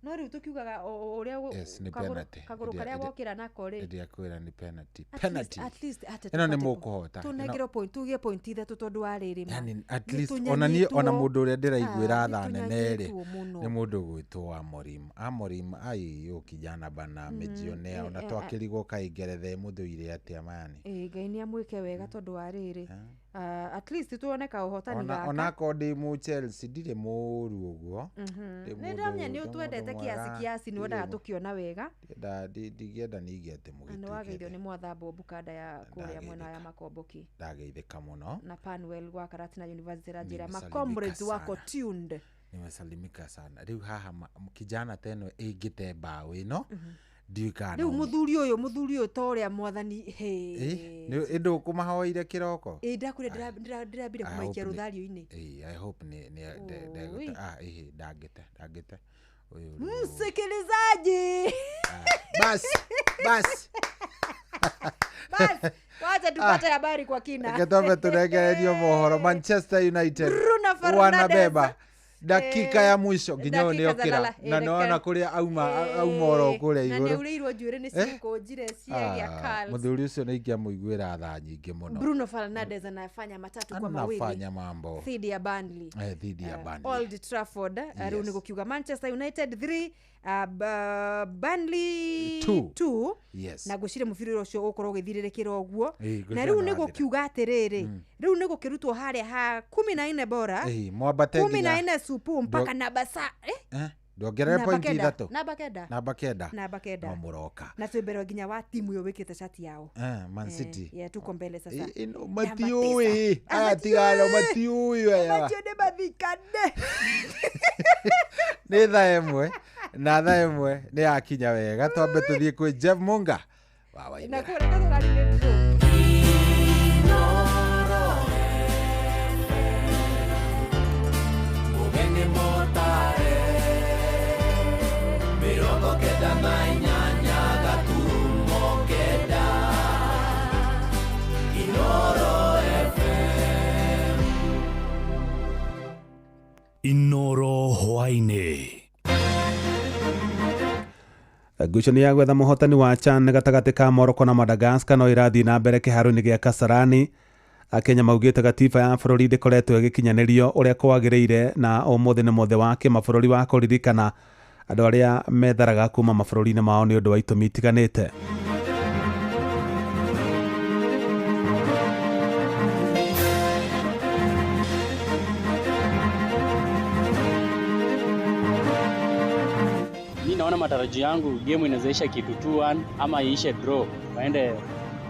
No rĩu tũkiugaga ũrĩa Yes, nĩ penalty. kagũrũ karĩa wokĩra nako rĩ. Ĩrĩa kwĩra nĩ penalty. At Penalty. least- at least ate Ĩno nĩ tũbate mũkũhota. Tũnengerwo point, tugie point 3 tondũ wa rĩrĩ ma. Yani at Nĩ least ona niĩ ona tũnyanyĩtwo. mũndũ ũrĩa ndĩraiguĩra Ah, tha nĩ nene rĩ tũnyanyĩtwo mũno. nĩ mũndũ ũgwĩtwo Amorim. Amorim ai ũyũ kijana bana amejionea ona twakĩrigwo kaĩ ngeretha ĩmũthũire atĩa mayani. Ĩ, Ngai nĩ amwĩke wega tondũ wa rĩrĩ. At least tuone kaũhotani Ona gaka. onakorwo ndĩ mũ Chelsea ndirĩ mũũru ũguo. Ndĩ Nĩ mũndũ- ndĩramenya nĩ ndĩ mũndũ ũtwendete kiasi mwega. kiasi, nĩ wendaga tũkĩona wega. Ndingĩenda ningĩ atĩ Na nĩ mũgĩtuĩke wageithio nĩ mwatha Bukanda ya kũrĩa mwena ya Makomboki ndageithĩka mũno. Na Panwell gwa Karatina University ranjĩra Nimesalimika macomrades wako sana. tuned. Nimesalimika sana. Rĩu haha kijana ta ĩno ĩngĩte mbaũ ĩno ndiũĩ kana Rĩu mũthuri ũyũ ta ũrĩa mwathani ĩndũ ũkũmahoire kĩroko. Ĩ, ndakwĩra ndĩrambire I kũmaikia hope rũthario-inĩ. I hope nĩ Oi. ĩhĩ ndangĩte ũyũ. Msikilizaji, Basi basi. Basi wacha tupate habari kwa kina. Reke twambe tũrengererio mohoro. Manchester United Bruno Fernandes. wanabeba dakika ya mwisho nginya ũyũ Dakika za nĩokĩra lala. Na nĩwona kũrĩa auma oro kũrĩa Na igũrũ. nĩaurĩirwo njuĩrĩ nĩ ciĩkũnjire ciagĩa curls. Mũthuri ũcio nĩ ingĩamũiguĩra tha nyingĩ mũno. Bruno Fernandes anafanya matatu kwa mawili Anafanya mambo dhidi ya Burnley. Dhidi ya Burnley. Old Trafford. Rĩu nĩ gũkiuga Manchester United 3, Burnley 2. 2. Yes. Na ngwĩciria mũbira ũcio ũgũkorwo ũgĩthirĩrĩkĩra ũguo. Ĩ, Na ngwĩciria rĩu nĩ nĩ wathira. gũkiuga atĩrĩrĩ, rĩu nĩ gũkĩrutwo harĩa ha 14 bora, Ĩ, mwambate kumi na nginya nne supu mpaka namba sa ndongerere Namba point 9. 3. Namba 9. Namba 9. Namba 9. No mũroka. Na twĩ mbere nginya wa timu ĩyo wĩkĩte cati yao. Man City. Yeah, tuko mbele sasa. Ĩno matiũĩ aya tigano matiũĩ aya. Macio nĩ mathikane. Nĩ thaa 1 na thaa 1 nĩ yakinya wega, twambe tũthiĩ kwĩ Jeff Munga wa Waithera. Na kũrĩa katũrarire draw. Mũgeni mũtare 98.9 Inoro FM. Inoro hwaĩ-inĩ. Ngucanio ya gwetha mũhotani wa CHAN gatagatĩ ka Morocco na Madagascar no ĩrathiĩ na mbere kĩharo-inĩ gĩa Kasarani. Akenya maugĩte gatiba ya bũrũri ndĩkoretwo ĩgĩkinyanĩrio ũrĩa kwagĩrĩire na ũmũthĩ nĩ mũthĩ wa kĩmabũrũri wa kũririkana andũ arĩa metharaga kuma mabũrũri-inĩ mao nĩ ũndũ wa itũmi itiganĩte. Mi naona matarajio yangu game inaweza isha kitu 2-1 ama iishe draw waende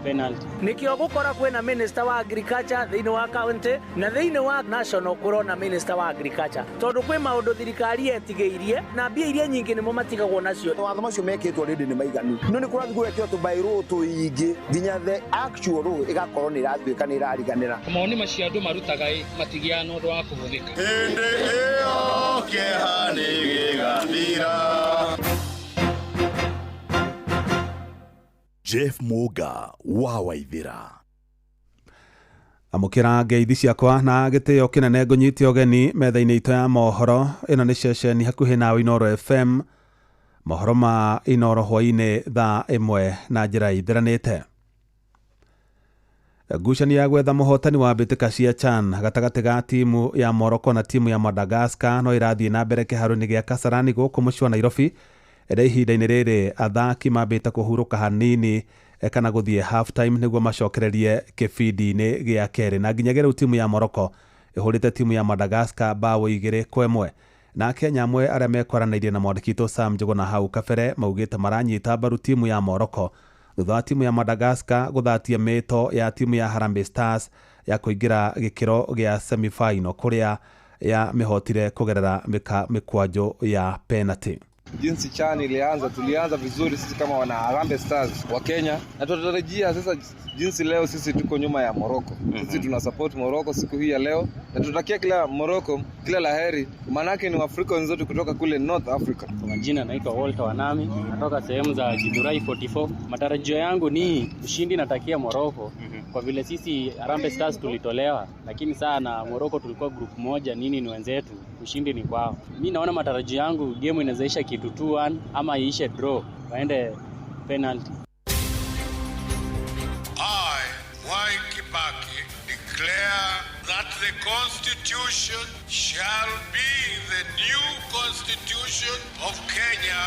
penalty. Nikio gukora kwina minister wa agriculture thiini wa county na thiini wa national kurona minister wa agriculture tondu kwi maundu thirikari yetigeirie na mbia iria nyingi nimo matigagwo nacio. Watho macio mekĩtwo rĩndĩ nĩ maiganu, no nĩ kũrathiĩ gwekĩrwo tũbairũ tũingĩ nginya the actual law ĩgakorwo nĩ ĩratuĩka nĩ ĩrariganĩra. Mawoni macio andũ marutaga ĩ matigiaga na ũndũ wa kũhũthĩka. Hĩndĩ ĩyo kĩeha nĩ gĩgathira. Jeff Muga wa Waithera. Amũkĩra ngeithi ciakwa na gĩtĩo kĩnene ngũnyite ũgeni metha-inĩ itũ ya mohoro. Ĩno nĩ ceceni hakuhĩ nawe Inoro FM. Mohoro ma Inoro hwaĩ-inĩ thaa 1 na njĩra ithĩranĩte. Ngucanio ya gwetha mũhotani wa mbĩtĩka cia CHAN gatagatĩ ga timu ya Morocco na timu ya Madagascar no ĩrathiĩ na mbere kĩharo-inĩ gĩa Kasarani gũkũ mũciĩ wa Nairobi. Ĩrĩa ihinda-inĩ rĩrĩ athaki mambĩte kũhurũka hanini kana gũthiĩ half time nĩguo macokererie kĩbindi-inĩ gĩa kerĩ, na nginyagia rĩu timu ya Morocco ĩhũrĩte timu ya Madagascar bao 2-1. Na Kenya amwe arĩa mekwaranĩirie na mwandĩki witũ Sam Njuguna hau kabere maugĩte maranyita mbaru timu ya Morocco thutha wa timu ya Madagascar gũthatia mĩto ya timu ya Harambee Stars ya kũingĩra gĩkĩro gĩa semi-final kũrĩa ya mĩhotire kũgerera mĩkwanjo ya penalty. Jinsi CHAN ilianza, tulianza vizuri sisi kama wana Harambee Stars wa Kenya, na tunatarajia sasa jinsi leo sisi tuko nyuma ya Morocco. Sisi tuna support Morocco siku hii ya leo, na tunatakia kila Morocco kila laheri, maanake ni Waafrika wenzetu kutoka kule North Africa. Kwa majina naitwa Walter Wanami, natoka sehemu za Githurai 44. Matarajio yangu ni ushindi, natakia Morocco kwa vile sisi Harambee Stars tulitolewa, lakini sana Morocco tulikuwa group moja, nini ni wenzetu, ushindi ni kwao. Mimi naona matarajio yangu game inawezaisha kitu 2-1 ama iishe draw, waende penalty. I, Mwai Kibaki, declare that the Constitution shall be the new Constitution of Kenya.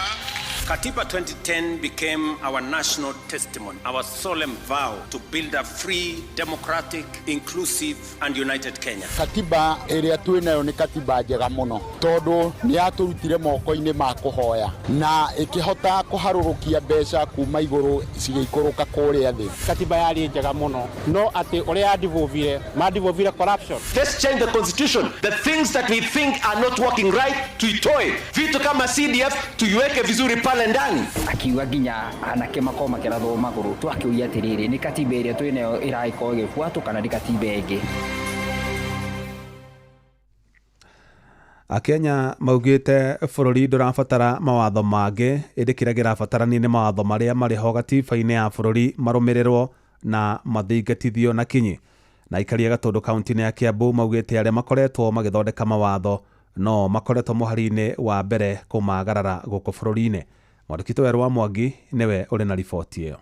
Katiba 2010 became our national testimony, our solemn vow to build a free, democratic, inclusive and united Kenya. Katiba ĩrĩa twĩ nayo nĩ katiba njega mũno tondũ nĩ yatũrutire moko-inĩ ma kũhoya na ĩkĩhota kũharũrũkia mbeca kuma igũrũ cigĩikũrũka kũrĩa thĩ. Katiba yarĩ njega mũno no atĩ ũrĩa yadivovire madivovire corruption. Let's change the constitution. The things that we think are not working right tuitoe. Vitu kama CDF tuiweke vizuri pale ndani. Akiuga nginya anake makorwo makĩrathwo magũrũ, twakĩũria atĩrĩrĩ, nĩ katiba ĩrĩa twĩ nayo ĩragĩkorwo ĩgĩbuatwo kana nĩ katiba ĩngĩ? Akenya maugĩte bũrũri ndũrabatara mawatho mangĩ, ĩndĩ kĩrĩa kĩrabatarania nĩ mawatho marĩa marĩ ho gatiba-inĩ ya bũrũri marũmĩrĩrwo na mathingatithio na kinyi. Na aikaria Gatũndũ kaunti-inĩ ya Kiambu maugĩte arĩa makoretwo magĩthondeka mawatho no makoretwo mũhari-inĩ wa mbere kũmagarara gũkũ bũrũri-inĩ. Mwandĩki Werũ wa Mwangi nĩwe ũrĩ na riboti ĩyo.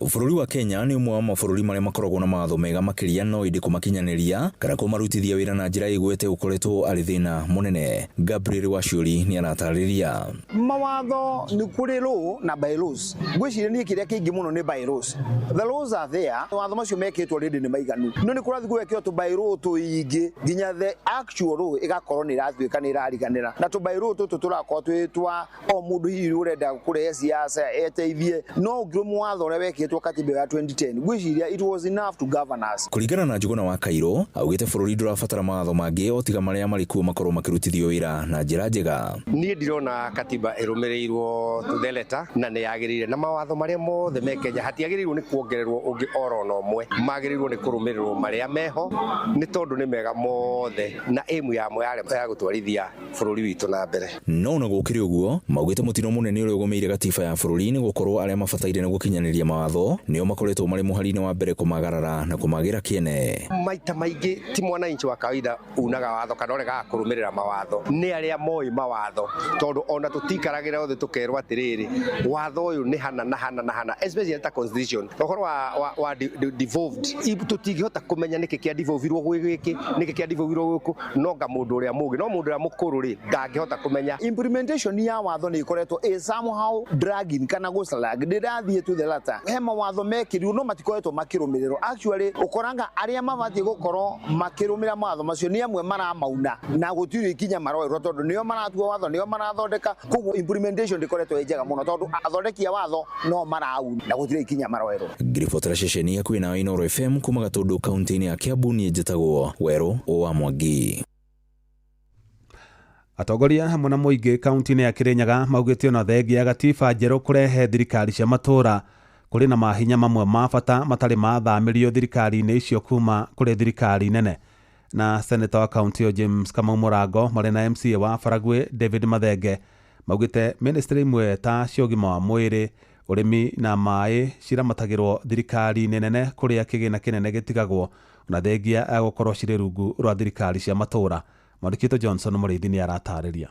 Bũrũri wa Kenya nĩ ũmwe wa mabũrũri marĩa makoragwo na mawatho mega makĩria, no ĩndĩ kũmakinyanĩria kana kũmarutithia wĩra na njĩra ĩgwete ũkoretwo arĩ thĩna mũnene. Gabriel Waciuri nĩ aratarĩria. Mawatho nĩ kũrĩ law na bylaws. Ngwĩciria niĩ kĩrĩa kĩingĩ mũno nĩ bylaws. The laws are there, mawatho macio mekĩtwo already nĩ maiganu, no nĩ kũrathiĩ gwekĩrwo tũ bylaw tũingĩ nginya the actual law ĩgakorwo nĩ ĩratuĩka nĩ ĩrariganĩra, na tũ bylaw tũtũ tũrakorwo twĩ twa o mũndũ hihi ũrenda kũrehe siasa eteithie, no ũngĩrwo watho ũrĩa wekĩtwo katiba ya 2010 ngwĩciria it was enough to govern us. Kũringana na Njuguna wa Kairũ, augĩte bũrũri ndũrabatara mawatho mangĩ o tiga marĩa marĩ kuo makorwo makĩrutithio wĩra na njĩra njega. Niĩ ndirona katiba ĩrũmĩrĩirwo to the letter na nĩ yagĩrĩire, na mawatho marĩa mothe me Kenya hatiagĩrĩirwo nĩ kuongererwo ũngĩ oro na ũmwe, magĩrĩirwo nĩ kũrũmĩrĩrwo marĩa meho nĩ tondũ nĩ mega mothe na aim yamo yarĩ ya gũtwarithia bũrũri witũ na mbere. No ona gũkĩrĩ ũguo, maugĩte mũtino mũnene ũrĩa ũgũmĩire gatiba ya bũrũri nĩ gũkorwo arĩa mabataire nĩ gũkinyanĩria mawatho nĩo makoretwo marĩ mũhari-inĩ wa mbere kũmagarara na kũmagĩra kĩene. Maita maingĩ ti mwananchi wa kawaida unaga watho kana ũregaga kũrũmĩrĩra mawatho, nĩ arĩa moĩ mawatho, tondũ ona tũtikaragĩra othe tũkerwo atĩrĩrĩ watho ũyũ nĩ hana na hana na hana, especially ta constitution ũhoro wa devolved, tũtingĩhota kũmenya nĩkĩ kĩa devolvirwo gwĩ gĩkĩ nĩkĩ kĩa devolvirwo gũkũ, no nga mũndũ ũrĩa mũũgĩ, no mũndũ ũrĩa mũkũrũ rĩ ndangĩhota kũmenya. Implementation ya watho nĩ ĩkoretwo ĩ somehow dragging kana gũslag, ndĩrathiĩ to the latter. He mawatho mekĩrirwo no matikoretwo makĩrũmĩrĩrwo. Actually ũkoranga arĩa mabatiĩ gũkorwo makĩrũmĩrĩra mawatho macio nĩ amwe maramauna na gũtirĩ ikinya maroerwo tondũ nĩo maratua watho, nĩo marathondeka, koguo implementation ndĩkoretwo ĩ njega mũno tondũ athondeki a watho no marauna na gũtirĩ ikinya maroerwo. Ngiribotera ceceni ya kwĩna Inooro FM kuma Gatũndũ kaunti-inĩ ya Kiambu, niĩ njĩtagwo Werũ wa Mwangi. Atongoria hamwe na mũingĩ kaunti-inĩ ya Kirinyaga maugĩte ona thengia ya gatiba njerũ kũrehe thirikari cia matũũra kũrĩ na mahinya mamwe ma bata matarĩ mathamĩrio thirikari-inĩ icio kuma kũrĩ thirikari nene. Na seneta wa kaunti ĩyo James Kamau Mũrango marĩ na MCA wa Baragwi David Mathenge maugĩte ministry imwe ta cia ũgima wa mwĩrĩ, ũrĩmi na maĩ ciramatagĩrwo thirikari-inĩ nene kũrĩa kĩgĩna kĩnene gĩtigagwo ona thengia ya gũkorwo cirĩ rungu rwa thirikari cia matũũra. Mwandĩki witũ Johnson Mũrĩithi nĩ aratarĩria.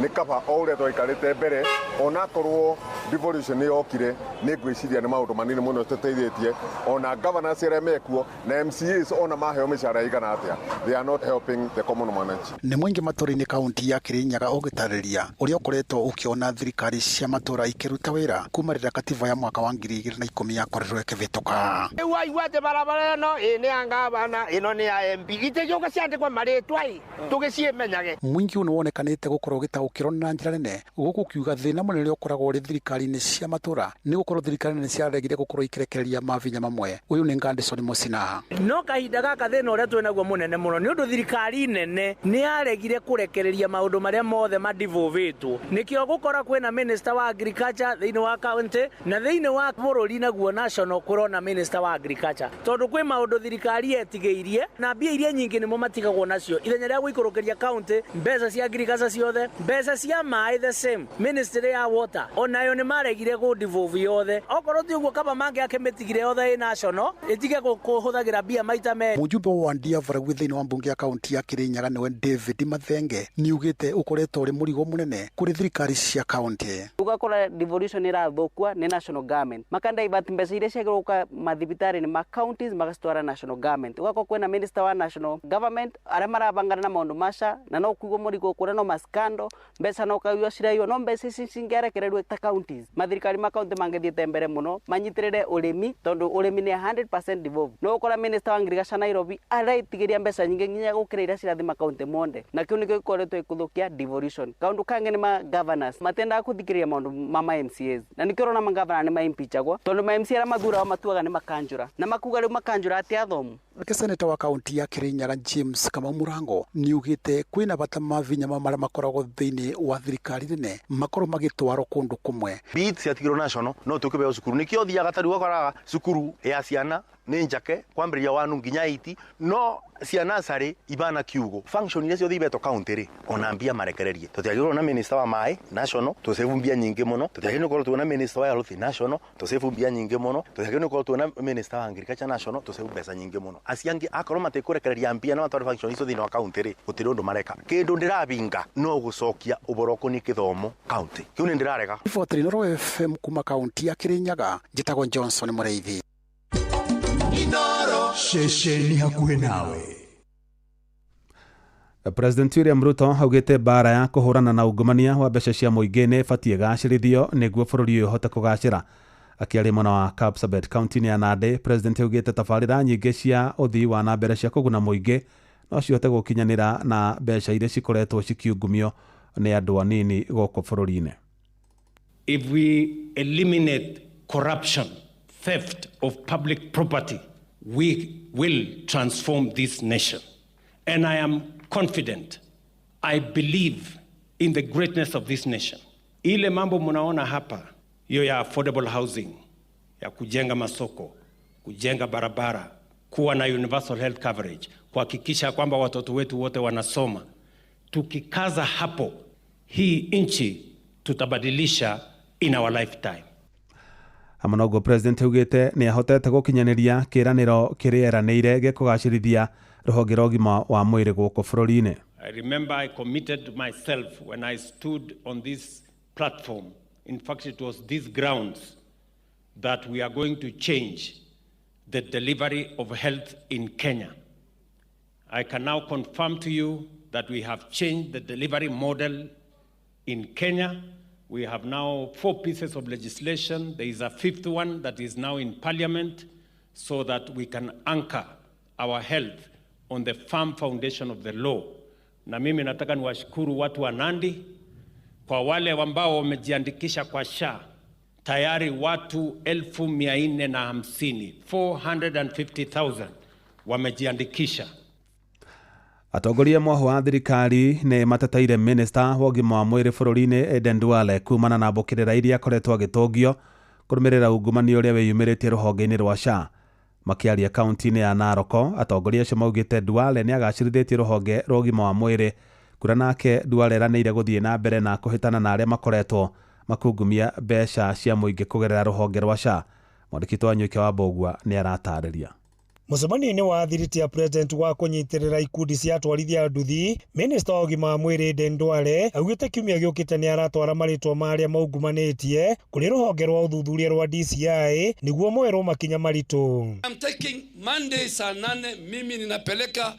Nĩ kaba o ũrĩa twaikarĩte mbere, onakorwo devolution nĩ yokire, nĩ ngwĩciria nĩ maũndũ manini mũno tũteithĩtie. Ona governors arĩa mekuo na MCAs, ona maheo mĩcara ĩigana atĩa, they are not helping the common mwananchi. Nĩ mũingĩ matũra-inĩ kaunti ya Kirinyaga ũgĩtarĩria ũrĩa ũkoretwo ũkĩona thirikari cia matũra ikĩruta wĩra kuma rĩrĩa katiba ya mwaka wa 2010 yakorirwo ĩkĩvĩtũka. Rĩu waigua atĩ barabara ĩno ĩ nĩ ya ngavana, ĩno nĩ ya MP, itĩgĩũka ciandĩkwo marĩtwa ĩ tũgĩciĩmenyage. Mũingĩ ũyũ nĩ wonekanĩte gũkorwo ũgĩtaũkĩrwo na njĩra nene gũkũ ũkiuga thĩna mũnene ũrĩa ũkoragwo ũrĩ thirikari-inĩ cia matũra nĩ gũkorwo thirikari nene ciaregire gũkorwo ikĩrekereria mabinya mamwe. Ũyũ nĩ Ngandison Mũcina. No kahinda gaka thĩna ũrĩa twĩ naguo mũnene mũno nĩ ũndũ thirikari nene nĩ yaregire kũrekereria maũndũ marĩa mothe madivovĩtwo. Nĩkĩo gũkora kwĩna minister wa agriculture thĩinĩ wa county, na thĩinĩ wa bũrũri naguo national kũrona minister wa agriculture, tondũ kwĩ maũndũ thirikari yetigĩirie na mbia iria nyingĩ nĩmo matigagwo nacio ithenya rĩa gũikũrũkĩria county mbeca cia agriculture ciothe, mbeca cia maĩ, the same ministry ya water onayo nĩ maregire kũ devolve yothe. Okorwo ti ũguo, kaba mangĩakĩmĩtigire yothe ĩ national, ĩtige kũhũthagĩra mbia maita merĩ. Mũjumbe wa Ndia Varagwi thĩinĩ wa mbunge ya kaunti ya Kirinyaga nĩwe David Mathenge nĩugĩte ũkoretwo ũrĩ mũrigo mũnene kũrĩ thirikari cia kaunti. Ũgakora devolution ĩrathũkua nĩ national government, makandivert mbeca iria ciagĩrĩirwo gũka mathibitarĩ-inĩ ma counties magacitwara national government. Ũgakora kwĩna minister wa national government arĩa marabangana na maũndũ maca, na no kuigwo mũrigo kũrĩa no maskando mbeca no kaiywo ciraiywo, no mbeca ici cingĩarekererio ta counties, mathirikari ma county mangĩthiĩte mbere mũno manyitĩrĩre ũrĩmi, tondũ ũrĩmi nĩ 100% devolved. No ũkora minister wa ngirigaca Nairobi araitigĩria mbeca nyingĩ nginya gũkĩra iria cirathiĩ makaunti monde, na kĩu nĩkĩo gĩkoretwo gĩkĩthũkia devolution. Kaũndũ kangĩ nĩ ma governors matendaga kũthikĩrĩria maũndũ ma MCAs, na nĩkĩo ũrona magavana nĩ maimpeachagwo, tondũ ma MCA arĩa mathuragwo matuaga nĩ makanjũra, na makuga rĩu makanjũra atĩ athomu. Nake seneta wa kaunti ya Kirinyaga James Kamau Murango nĩugĩte kwĩna bata mavinya marĩa makoragwo thĩinĩ wa thirikari nene makorwo magĩtwarwo kũndũ kũmwe. Beat ciatigirwo national no tukibeo cukuru nikio thiaga tariu ũkoraga cukuru ya ciana nĩ njake kwambĩrĩria wanu nginya 8, no ciana nursery ibana kiugo function iria ciothe ibetwo county ri ona mbia marekererie. Tutiagĩrĩirwo na minister wa maĩ national tũsave mbia nyingĩ mũno, tutiagĩrĩirwo gũkorwo twĩna minister wa health national tũsave mbia nyingĩ mũno, tutiagĩrĩirwo gũkorwo twĩna minister wa agriculture national tũsave mbeca nyingĩ mũno. Acio angĩ akorwo matikũrekereria mbia na matware function icio thĩinĩ wa county ri gũtirĩ ũndũ mareka. Kĩndũ ndĩrabinga no gũcokia ũboro ũkoniĩ gĩthomo county, kĩu nĩ ndĩrarega. Riboti Inooro FM kuma kaunti ya Kirinyaga, njĩtagwo Johnson Mũrĩithi. Ceceni hakuhĩ nawe. President William Ruto augĩte mbara ya kũhũrana na ungumania wa mbeca cia mũingĩ nĩ ĩbatiĩ ĩgacĩrithio nĩguo bũrũri ũyũ ũhote kũgacĩra. Akĩaria mwena wa Kapsabet kaunti-inĩ ya Nandi, President augĩte tabarĩra nyingĩ cia ũthii wa na mbere cia kũguna mũingĩ no cihote gũkinyanĩra na mbeca iria cikoretwo cikiungumio nĩ andũ anini gũkũ bũrũri-inĩ. If we eliminate corruption, theft of public property, we will transform this nation. And I am confident, I believe in the greatness of this nation. Ile mambo munaona hapa, hiyo ya affordable housing, ya kujenga masoko, kujenga barabara, kuwa na universal health coverage, kuhakikisha kwamba watoto wetu wote wanasoma. Tukikaza hapo, hii nchi tutabadilisha in our lifetime. Hamwe na ũguo, President augĩte nĩ ahotete gũkinyanĩria kĩĩranĩro kĩrĩa eranĩire gĩa kũgacĩrithia rũhonge rwa ũgima wa mwĩrĩ gũkũ bũrũri-inĩ. I remember I committed myself when I stood on this platform. In fact, it was these grounds that we are going to change the delivery of health in Kenya. I can now confirm to you that we have changed the delivery model in Kenya. We have now 4 pieces of legislation. There is a 5th one that is now in Parliament so that we can anchor our health on the firm foundation of the law. Na mimi nataka niwashukuru watu wa Nandi kwa wale ambao wamejiandikisha kwa SHA. Tayari watu 450,000, 450,000 wamejiandikisha. Atongoria mwaho wa thirikari nĩ mateteire minista wa ũgima wa mwĩrĩ bũrũri-inĩ Aden Duale kumana na mbũkĩrĩra iria akoretwo agĩtũngio kũrũmĩrĩra ungumania ũrĩa wĩyumĩrĩtie rũhonge-inĩ rwa SHA. Makĩaria kaunti-inĩ ya Narok, atongoria acio maugĩte Duale nĩ agacĩrithĩtie rũhonge rwa ũgima wa mwĩrĩ kũrĩa nake Duale eranĩire gũthiĩ na mbere na kũhĩtana na arĩa makoretwo makungumia mbeca cia mũingĩ kũgerera rũhonge rwa SHA. Mwandĩki wa Nyũike wa Mbũgua nĩ aratarĩria. Mũcemanio-inĩ wa thiriti ya president wa kũnyitĩrĩra ikundi cia atwarithia nduthi, minista wa ũgima wa mwĩrĩ Aden Duale augĩte kiumia gĩũkĩte nĩ aratwara marĩtwa ma arĩa maungumanĩtie kũrĩ rũhonge rwa ũthuthuria rwa DCI nĩguo moerwo makinya maritũ. I'm taking Monday saa 8 mimi ninapeleka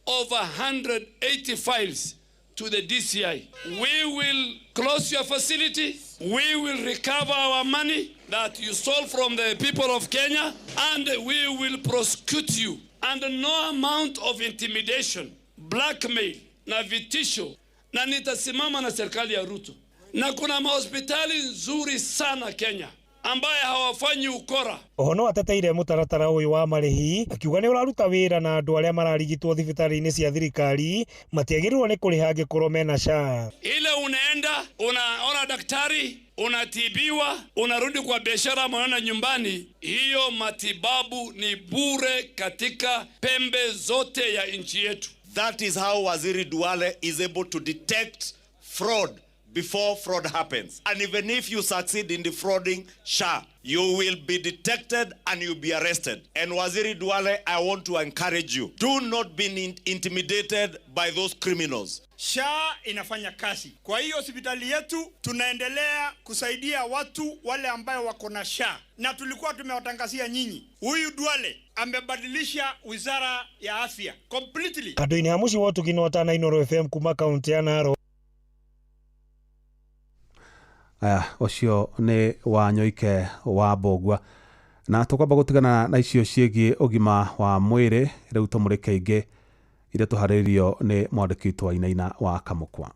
over 180 files to the DCI. We will close your facility. We will recover our money that you stole from the people of Kenya, and we will prosecute you. And no amount of intimidation, blackmail na vitisho, na nitasimama na serikali ya Ruto. Na kuna mahospitali nzuri sana Kenya ambaye hawafanyi ukora. Oho no ateteire mũtaratara ũyũ wa marĩhi akiuga nĩ ũraruta wĩra na andũ arĩa mararigitwo thibitarĩ-inĩ cia thirikari matiagĩrĩirwo nĩ kũrĩha angĩkorwo mena SHA. Ile unaenda unaona daktari, unatibiwa, unarudi kwa biashara, unaenda nyumbani, hiyo matibabu ni bure katika pembe zote ya nchi yetu. That is how Waziri Duale is able to detect fraud before fraud happens. And even if you succeed in defrauding SHA, you will be detected and you'll be arrested. And Waziri Duale, I want to encourage you. Do not be intimidated by those criminals. SHA inafanya kazi. Kwa hiyo hospitali yetu tunaendelea kusaidia watu wale ambayo wako na SHA. Na tulikuwa tumewatangazia nyinyi. Huyu Duale amebadilisha wizara ya afya completely. Kandu-inĩ ha mũciĩ wa ũtugi na ũtana Inooro FM kuma kaunti ya Narok. Aya, ũcio nĩ Wanyoike wa Mbũgua. Na tũkwamba gũtigana na icio ciĩgiĩ ũgima wa mwĩrĩ rĩu tũmũrĩke ingĩ iria tũharĩrĩirio nĩ mwandĩki witũ wa Inaina wa Kamũkwa.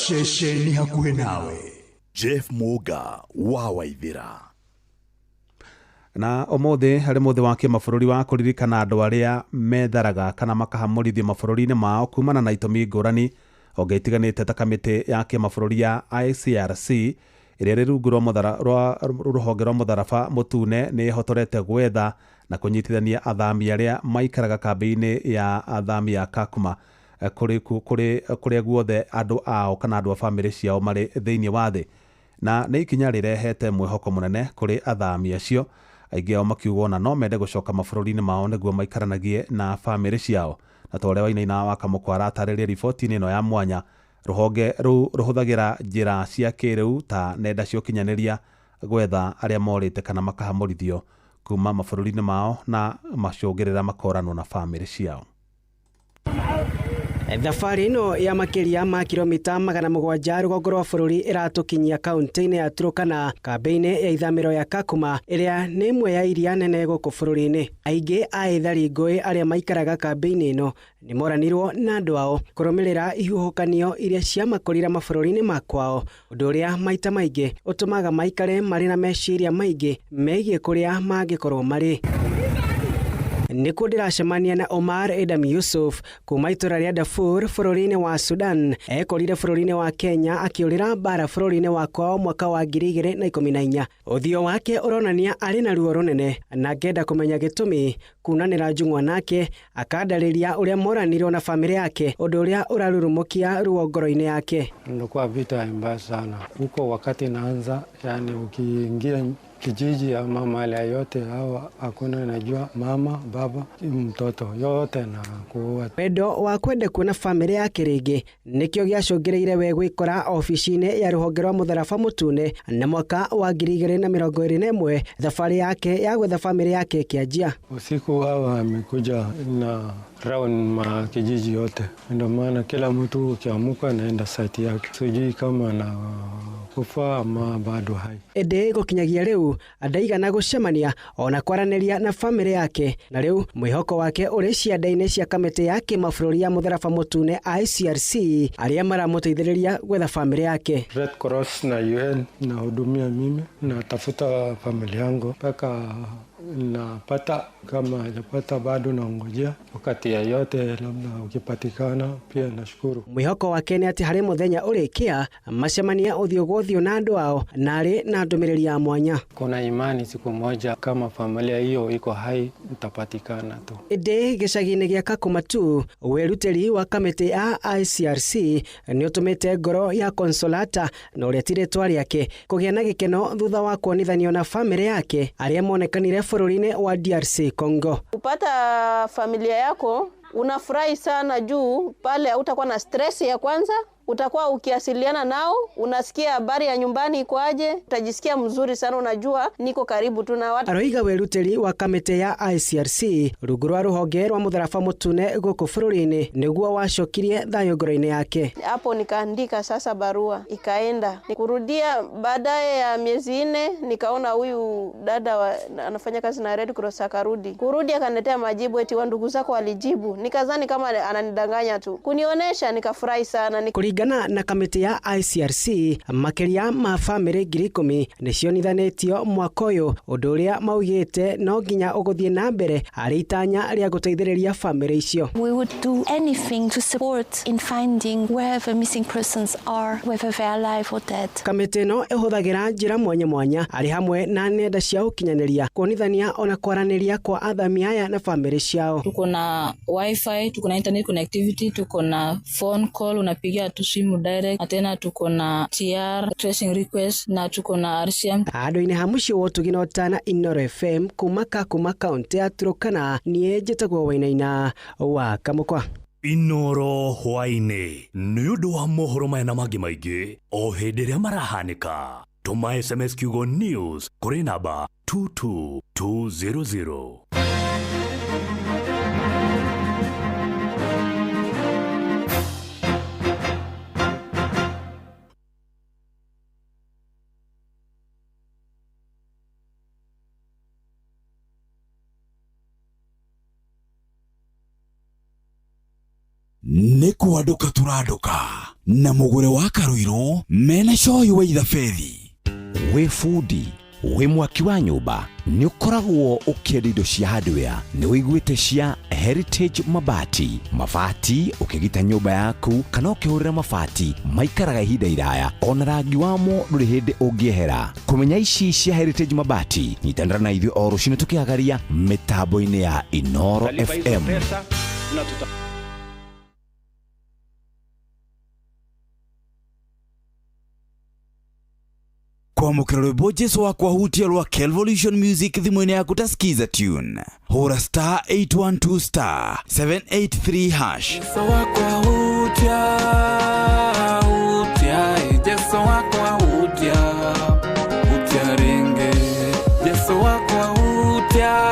Ceceni hakuhĩ nawe Jeff Muga wa Waithĩra. Na ũmũthĩ harĩ mũthĩ wa kĩmabũrũri wa kũririkana andũ arĩa metharaga kana makahamũrithio mabũrũri-inĩ mao kumana na itũmi ngũrani honge itiganĩte ta kamĩtĩ ya kĩmabũrũri ya ICRC ĩrĩa ĩrĩ rungu rwa rũhonge rwa mũtharaba mũtune nĩ ĩhotorete gwetha na kũnyitithania athami arĩa maikaraga kambĩ-inĩ ya athami ya Kakuma kũrĩa guothe andũ ao kana andũ a bamĩrĩ ciao marĩ thĩinĩ wa thĩ. Na nĩ ikinya rĩrehete mwĩhoko mũnene kũrĩ athami acio, aingĩ ao makiuga ona no mende gũcoka mabũrũri-inĩ mao nĩguo maikaranagie na bamĩrĩ ciao. Na ta ũrĩa Wainaina wa Kamũkwa aratarĩria riboti-inĩ ĩno ya mwanya, rũhonge rũu rũhũthagĩra njĩra cia kĩrĩu ta nenda cia ũkinyanĩria gwetha arĩa morĩte kana makahamũrithio kuma mabũrũri-inĩ mao na macũngĩrĩra makoranwo na bamĩrĩ ciao. Thabarĩ ĩno ya makĩria ma kilomita 700 rũgongo rwa bũrũri ĩratũkinyia kaunti-inĩ ya Turkana kambĩ-inĩ ya ithamĩro ya Kakuma ĩrĩa nĩ ĩmwe ya iria nene gũkũ bũrũri-inĩ. Aingĩ a ethari ngũĩ arĩa maikaraga kambĩ-inĩ ĩno nĩ moranirwo na andũ ao kũrũmĩrĩra ihuhũkanio iria ciamakorire mabũrũri-inĩ ma kwao, ũndũ ũrĩa maita maingĩ ũtũmaga maikare marĩ na meciria maingĩ megiĩ kũrĩa mangĩkorwo marĩ. Nĩkuo ndĩracemania na Omar Edam Yusuf kuma itũra rĩa Darfur bũrũri-inĩ wa Sudan. Ekorire bũrũri-inĩ wa Kenya akĩũrĩra mbara bũrũri-inĩ wa kwao mwaka wa 2014. Ũthiũ wake ũronania arĩ na ruo rũnene na ngenda kũmenya gĩtũmi. Kunanĩra njung'wa nake akandarĩria ũrĩa moranirwo na bamĩrĩ yake, ũndũ ũrĩa ũrarurumũkia ruo ngoro-inĩ yake. Nilikuwa vita mbaya sana huko wakati naanza, yani ukiingia kijiji ama mahali yote hawa hakuna najua mama baba mtoto yote na kuua. Wendo wa kwenda kuona family yake rĩngĩ nĩkĩo gĩacũngĩrĩire we gwĩkora ofici-inĩ ya rũhonge rwa mũtharaba mũtune na mwaka wa 2021 thabarĩ yake ya gwetha family yake ĩkĩanjia. Usiku hawa amekuja na round ma kijiji yote, ndio maana kila mtu ukiamuka naenda site yake, sijui kama na kufa ama bado hai. Ĩndĩ gũkinyagia rĩu ndaigana gũcemania ona kwaranĩria na family yake, na rĩu mwĩhoko wake ũrĩ cianda-inĩ cia kamĩtĩ ya kĩmabũrũri ya mũtharaba mũtune ICRC arĩa maramũteithĩrĩria gwetha family yake. Red Cross na UN nahudumia mimi, natafuta familia yangu mpaka napata, kama hajapata bado naongojea wakati yoyote labda ukipatikana pia nashukuru. Mwĩhoko wake nĩ atĩ harĩ mũthenya ũrĩkia macemania ũthiũ kwa ũthiũ na andũ ao na arĩ na ndũmĩrĩri ya mwanya. Kuna imani siku moja kama familia hiyo iko hai itapatikana tu. Ĩndĩ gĩcagi-inĩ gĩa Kakuma tu wĩrutĩri wa kamĩtĩ ya ICRC nĩ ũtũmĩte ngoro ya Consolata na ũrĩa ti rĩtwa rĩake kũgĩa na gĩkeno thutha wa kuonithanio na famĩlĩ yake arĩa monekanire bũrũri-inĩ wa DRC Congo. Kupata familia yako unafurahi sana juu pale hautakuwa na stress ya kwanza, utakuwa ukiasiliana nao, unasikia habari ya nyumbani iko aje, utajisikia mzuri sana, unajua niko karibu tu na watu. Aroiga wĩrutĩri wa kamĩtĩ ya ICRC rungu rwa rũhonge rwa mũtharaba mũtune gũkũ bũrũri-inĩ nĩguo wacokirie thayũ ngoro-inĩ yake. Hapo nikaandika sasa barua ikaenda nikurudia. Baadaye ya miezi 4 nikaona huyu dada anafanya kazi na Red Cross akarudi. Kurudi akaniletea majibu eti wa ndugu zako walijibu. Nikazani kama ananidanganya tu. Kunionesha nikafurahi sana. Kũringana na kamĩtĩ ya ICRC makĩria ma bamĩrĩ 10,000 nĩcionithanĩtio mwaka ũyũ, ũndũ ũrĩa maugĩte no nginya ũgũthiĩ na mbere harĩ itanya rĩa gũteithĩrĩria bamĩrĩ icio. We would do anything to support in finding where the missing persons are, whether they are alive or dead. Kamĩtĩ ĩno ĩhũthagĩra njĩra mwanya mwanya arĩ hamwe na nenda cia ũkinyanĩria kuonithania ona kwaranĩria kwa athami aya na bamĩrĩ ciao. Tuko na wifi, tuko na internet connectivity, tuko na phone call, unapigia tu simu direct, na tena tuko na TR tracing request na tuko na RCM. Handũ-inĩ ha mũciĩ wa ũtugi na ũtana Inooro FM kuma Kakuma kaũntĩ ya Turkana, niĩ njĩtagwo Wainaina wa Kamũkwa. Inooro hwaĩ-inĩ nĩ ũndũ wa mohoro maya na mangĩ maingĩ o hĩndĩ ĩrĩa marahanĩka. Tũma SMS kiugo news kũrĩ namba 22200. Nĩ kwandũka tũrandũka na mũgũre wa Karũirũ mena coyi wa ithabethi. Wĩ bundi, wĩ mwaki wa nyũmba, nĩ ũkoragwo ũkĩenda indo cia hardware, nĩ ũiguĩte cia Heritage Mabati. Mabati ũkĩgita nyũmba yaku kana ũkĩhũrĩra mabati maikaraga ihinda iraya, ona rangi wamo ndũrĩ hĩndĩ ũngĩehera. Kũmenya ici cia Heritage Mabati, nyitanĩra na ithuĩ o rũcinĩ tũkĩhagaria mĩtambo-inĩ ya Inooro FM. Kwamũkĩra rwĩmbo Jesu wakwa hutia rwa Kelvolution Music thimũ-inĩ yaku ta Skiza Tune. Hũra star 812 star 783 hash. Jesu wakwa hutia, hutia, Jesu wakwa hutia, hutia ringe. Jesu wakwa hutia,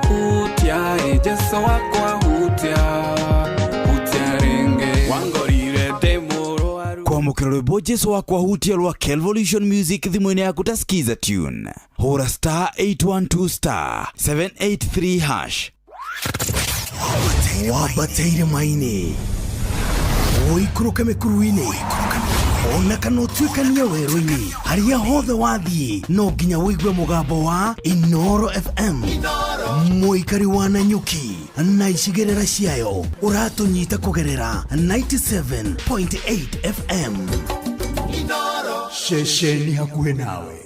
hutia, Jesu wakwa hutia, hutia ringe. Wangorire Kwamũkĩra rwĩmbo Jesu wakwa hutia rwa Kelvolution Music thimũ-inĩ yaku ta Skiza Tune. Hũra star 812 star 783 hash. Wabataire maini ũikũrũke mĩkuru-inĩ ona kana ũtuĩkanie werũ-inĩ, harĩa hothe wathiĩ no nginya ũigue mũgambo wa Inooro FM. Mũikari wa Nanyuki na icigĩrĩra ciayo ũratũnyita kũgerera 97.8 FM. Ceceni hakuhĩ nawe.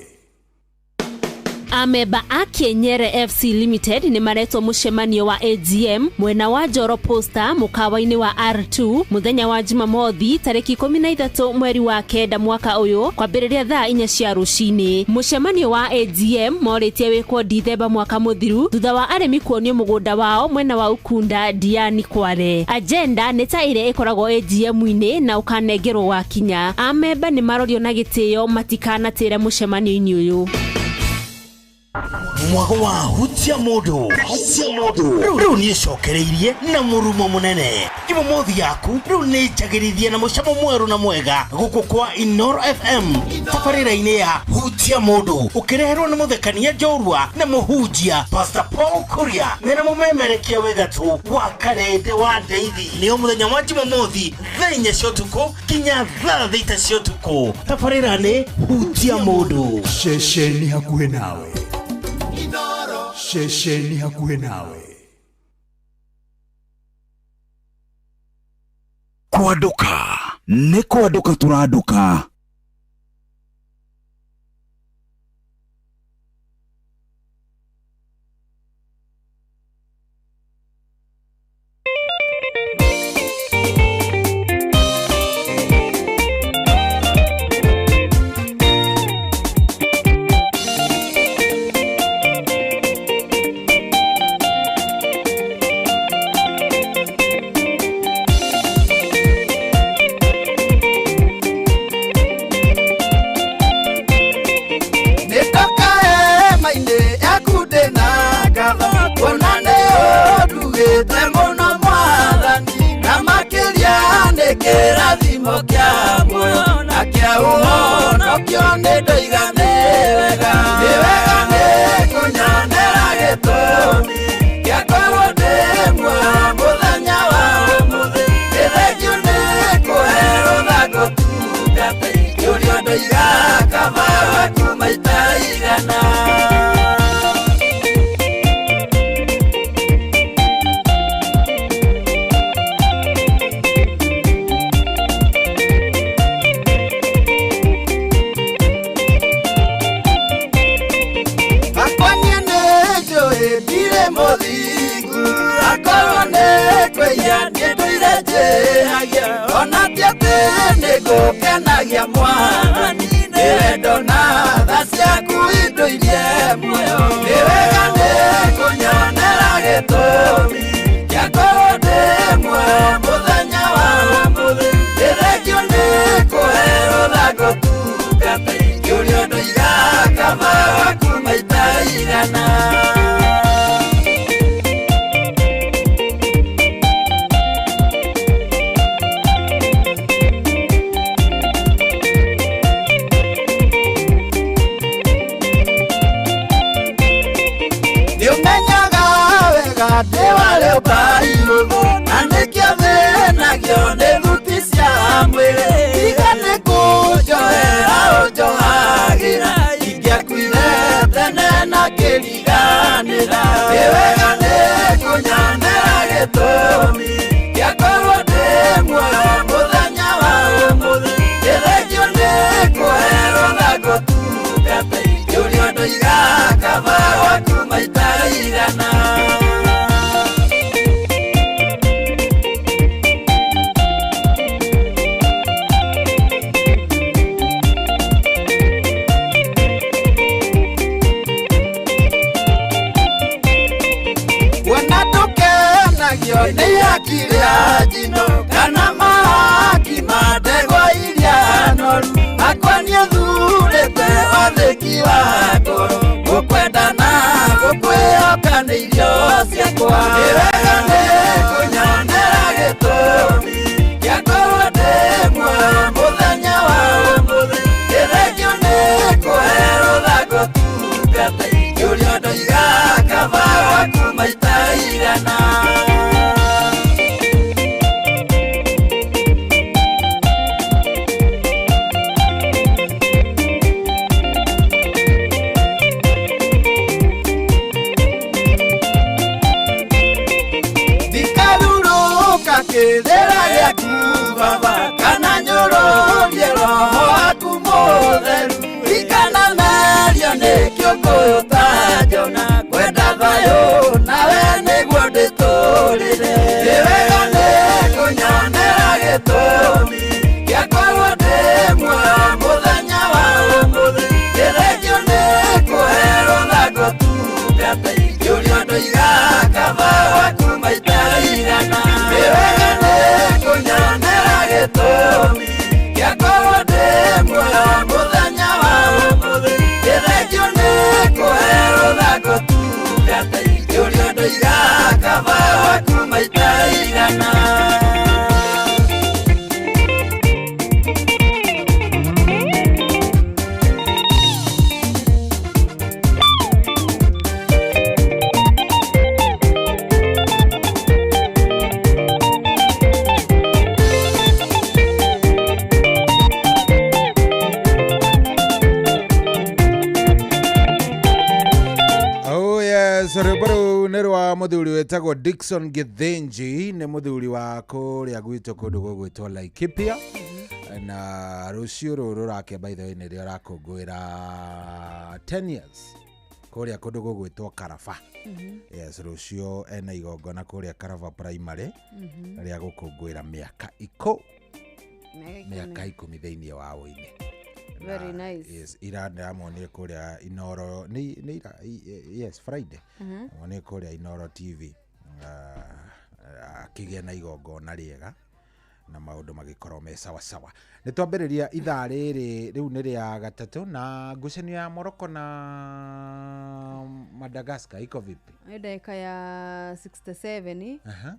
Ameba a Kienyere FC Limited nĩ maretwo mũcemanio wa AGM mwena wa Njoro Posta mũkawa-inĩ wa R2 mũthenya wa Jumamothi tarĩki 13 mweri wa 9 mwaka ũyũ kwambĩrĩria thaa 4 cia rũcinĩ. Mũcemanio wa AGM morĩtie wĩkwo Dithemba mwaka mũthiru thutha wa arĩmi kuonio mũgũnda wao mwena wa Ukunda Diani Kware. Agenda nĩ ta ĩrĩa ĩkoragwo AGM-inĩ na ũkanengerwo wakinya. Ameba nĩ marorio na gĩtĩo matikanatĩre mũcemanio-inĩ ũyũ. Mwago wa hutia mũndũ rĩu nĩĩcokereirie na mũrumo mũnene. Jumamothi yaku rĩu nĩ njagĩrithie na mũcamo mwerũ na mwega gũkũ kwa Inooro FM tabarĩra-inĩ ya hutia mũndũ ũkĩreherwo nĩ mũthekania njorua na mũhunjia Pastor Paul Kuria mena mũmemerekia wĩ gatũ wa Karende wa Ndeithi. Nĩo mũthenya wa Jumamothi thaa 4 cia ũtukũ nginya thaa 6 cia ũtukũ. Tabarĩra nĩ hutia mũndũ. Ceceni hakuhĩ nawe. Ceceni hakuhĩ nawe. Kwandũka nĩ kwandũka tũrandũka. Kĩrathimo kĩa muoyo na kĩa ũhonokio nĩ ndoiga nĩ wega. Nĩ wega nĩ kũnyonera gĩtũmi gĩa korwo ndĩ muoyo mũthenya wa ũmũthĩ. Nĩ thengiũ nĩ kũhe rũtha ngũtungate, ingĩũrio ndoiga kaba waku maita igana. Akorwo nĩ kwĩhia niĩ ndũire njĩhagia, ona ti atĩ nĩ ngũkenagia Mwathani, nĩ wendo na tha ciaku indũirie muoyo. Nĩ wega nĩ kũnyonera gĩtũmi gĩa korwo ndĩ muoyo mũthenya wa ũmũthĩ. Nĩ thengiũ nĩ kũhe rũtha ngũtungate, ingĩũrio ndoiga kaba waku maita igana. Na nĩkĩo thĩnagio nĩ thuti cia mwĩrĩ, tiga nĩ kũnjohera ũnjohagĩra, ingĩakuire tene na kĩriganĩra. Nĩ wega nĩ kũnyonera gĩtũmi gĩa korwo ndĩ muoyo mũthenya wa ũmũthĩ. Nĩ thengiũ nĩ kũhe rũtha ngũtungate, ingĩũrio ndoiga kaba waku maita igana. Nĩ ihaki rĩa njino kana mahaki ma ndegwa iria noru, akwa niĩ thurĩte wathĩki wa ngoro, gũkwenda na gũkwĩhoka nĩ irio ciakwa. Nĩ wega nĩ kũnyonera gĩtũmi gĩa korwo ndĩ muoyo mũthenya wa ũmũthĩ. Nĩ thengiũ nĩ kũhe rũtha ngũtungate, ingĩũrio ndoiga kaba waku maita igana. Kĩrĩra gĩaku Baba kana nyũrũrie roho waku mũtheru, ririkana merio nĩ kĩũngũyũ ta Jona, kwenda thayũ nawe nĩguo ndĩtũrĩre. Nĩ wega nĩ kũnyonera gĩtũmi gĩa korwo ndĩ muoyo mũthenya wa ũmũthĩ. Nĩ thengiũ nĩ kũhe rũtha ngũtungate, ingĩũrio ndoiga kaba waku maita igana. Nĩ wega nĩ kũnyonera gĩtũmi gĩa korwo ndĩ muoyo mũthenya wa ũmũthĩ. Nĩ thengiũ nĩ kũhe rũtha ngũtungate, ingĩũrio ndoiga kaba waku maita igana. Rwĩmbo rũu nĩ rwa mũthuri wĩtagwo Dickson Githinji, nĩ mũthuri wa kũrĩa gwitũ kũndũ gũgwĩtwo Laikipia, na rũciũ rũrũ rũrake by the way nĩrĩo arakũngũĩra 10 years kũrĩa kũndũ gũgwĩtwo Karaba. Yes, rũciũ ena igongona kũrĩa Karaba Primary rĩa gũkũngũĩra mĩaka 10 thĩinĩ wa ũini. Very nice. Yes, ira ndĩramuonire kũrĩa Inoro nĩ ira yes Friday. Muonire kũrĩa Inoro TV akĩgĩa na igongona rĩega Na maũndũ magĩkorwo me sawa sawa. Nĩ twambĩrĩria ithaa rĩrĩ rĩu nĩ rĩa gatatũ na ngucanio ya Morocco na Madagascar iko vipi? Nĩ ndagĩka ya 67. Aha.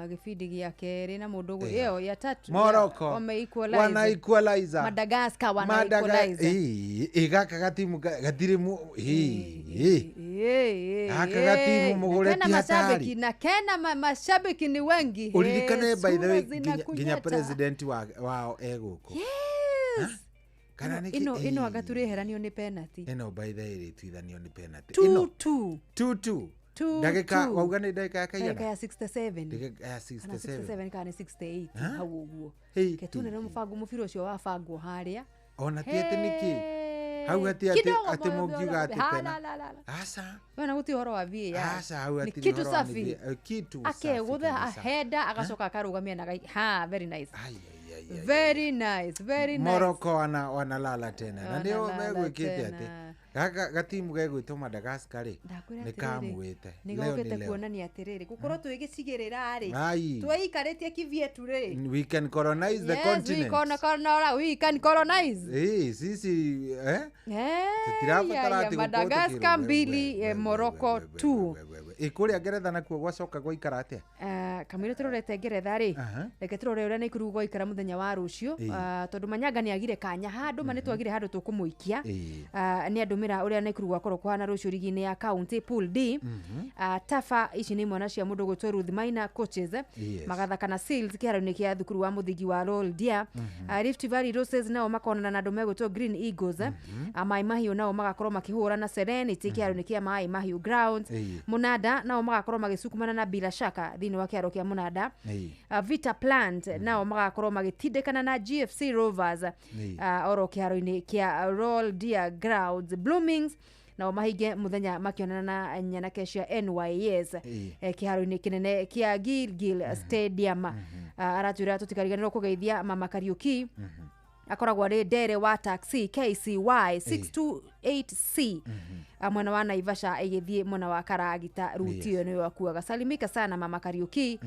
Gĩbindi gĩa kerĩ na mũndũ ũgũ ĩyo ya tatu. Morocco wame equalize. Wana equalizer. Madagascar wana equalize. Ĩ gaka gatimu gatirĩ mu ĩ gaka gatimu mũgũre ti hatari na kena mashabiki ni wengi. Uririkane by the way nginya president wao e gũkũ. Yes. Kana nĩ ino anga tũrĩheranio nĩ penalty. Ĩno by the way ĩrĩtuithanio nĩ penalty. 2-2 2-2. Ndagĩka wauga nĩ ndagĩka ya kaigana? Ndagĩka ya 67. Ndagĩka ya 67. 67 kana 68 hau ũguo. Ke tuonere mũbango mũbira ũcio wabangwo harĩa. Ona ti atĩ nĩkĩ? Hau atĩ atĩ mũngiuga atĩ tena. Aca. Wena gũtirĩ ũhoro wa VAR. Aca hau Ni hatirĩ kitu ũhoro wa safi. VAR. Kitu safi. Akegũtha ahenda agacoka akarũgamia na ha very nice. Very nice, very nice. Morocco wanalala tena. Na nĩo megwĩkĩte atĩ gaka gatimu gegwĩtwo Madagascar rĩ nĩ kamuĩte. Nĩ gokĩte kuonania atĩrĩrĩ gũkorwo twĩ gĩcigĩrĩra rĩ twĩikarĩtie kivyetu rĩ. We can colonize the continent. Yes, we can colonize. Eh, sisi tũtirabatara atĩ Madagascar 2 Morocco 2. Ĩ kũrĩa Ngeretha nakuo gwacoka gwaikara atĩa? Kamũira tũrorete Ngeretha rĩ reke tũrore ũrĩa Naikuru gwaikara mũthenya wa rũciũ tondũ Manyanga nĩ agire kanya handũ ma nĩ twagire handũ tũkũmũikia nĩ andũmĩra ũrĩa Naikuru gwakorwo kũhana rũciũ rigi-inĩ ya county pool D. Tafa ici nĩ mwana cia mũndũ gwĩtwo Ruth Maina coaches magathaka na Seals kĩharo-inĩ kĩa thukuru wa mũthingi wa Roldia. Rift Valley Roses nao makonana na andũ megwĩtwo Green Eagles. Mai Mahiũ nao magakorwo makĩhũra na Serenity kĩharo-inĩ kĩa Mai Mahiũ Grounds. Mũnanda nao magakorwo magĩcukumana na Bila Shaka thĩinĩ wa kĩharo kĩa Mũnanda. Vita Plant nao magakorwo magĩtindĩkana na GFC Rovers oro kĩharo-inĩ kĩa Roldia Grounds. Bloomings nao mahinge muthenya makionana na nyanake cia NYS kĩharo-inĩ kĩnene kĩa Gilgil Stadium. Aratwĩra tũtikariganĩrwo kũgeithia Mama Kariuki akoragwo arĩ ndere wa taxi KCY 628C mwena wa Naivasha ĩgĩthiĩ mwena wa Karagita ruti ĩyo nĩyo akuaga. Salimika sana Mama Kariuki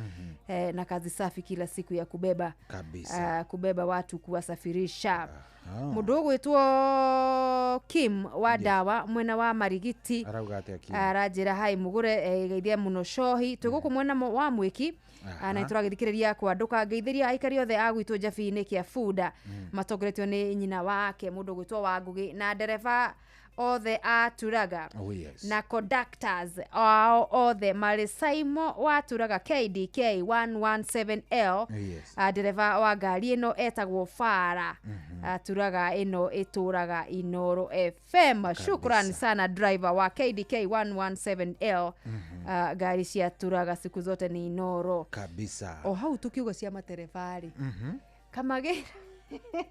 na kazi safi kila siku ya kubeba kabisa, kubeba watu kuwasafirisha. Mũndũ ũgwĩtwo Kim wa dawa mwena wa Marigiti aranjĩra hai mũgũre geithia mũno cohi twĩ gũkũ mwena wa Mwĩki na nĩtũragĩthikĩrĩria kwandũka ngeithĩria aikari othe a gwitũ Njabi-inĩ kĩa Bunda matongoretio nĩ nyina wake mũndũ ũgwĩtwo Wangũgĩ na ndereba othe a Turaga. Oh, yes. Na conductors ao othe marĩ Saimo wa Turaga KDK 117L. Yes. Ndereba wa ngari ĩno etagwo Fara. Turaga ĩno ĩtũraga Inoro FM. Shukrani sana driver wa KDK 117L. Ngari cia Turaga siku zote ni Inoro kabisa. O hau tukiuga cia matereba rĩ Kamagĩra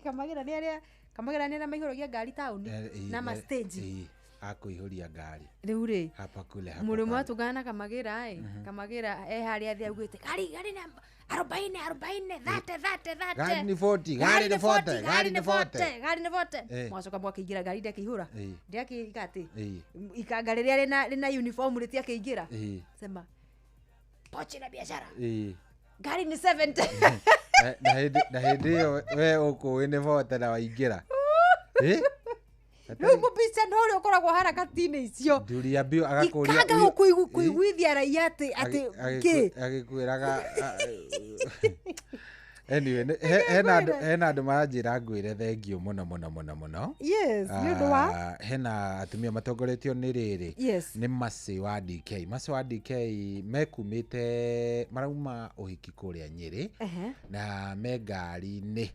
Kamagĩra nĩ arĩa Kamagĩra nĩ arĩa maihũragia ngari taũni na ma stage akũihũria ngari rĩu rĩ hapa kule hapa mũrĩmũ atũngana na Kamagĩra ĩ Kamagĩra e harĩa thĩ augĩte gari gari na 40 40 30 30 30 gari ni 40 gari ni 40 gari ni 40 gari ni 40 mwacoka mwakĩingĩra ngari ndĩakĩihũra ndĩakĩika atĩ ikanga rĩrĩa rĩna uniform rĩtiakĩingĩra sema pochi na biashara gari ni 70 na hĩndĩ ĩyo we ũkũĩ nĩ 40 na waingĩra rĩu mũbica no ũrĩa ũkoragwo harakati-inĩ icio Nduria mbio agakũria ikanga kũiguithia raia atĩ atĩ kĩ agĩkwĩraga anyway hena andũ maranjĩra ngwĩre thengiũ mũno mũno mũno mũno. Yes, nĩ ũndũ wa hena atumia matongoretio nĩ rĩrĩ nĩ Mercy wa DK. Mercy wa DK mekumĩte marauma ũhiki kũrĩa Nyĩrĩ na me ngari-inĩ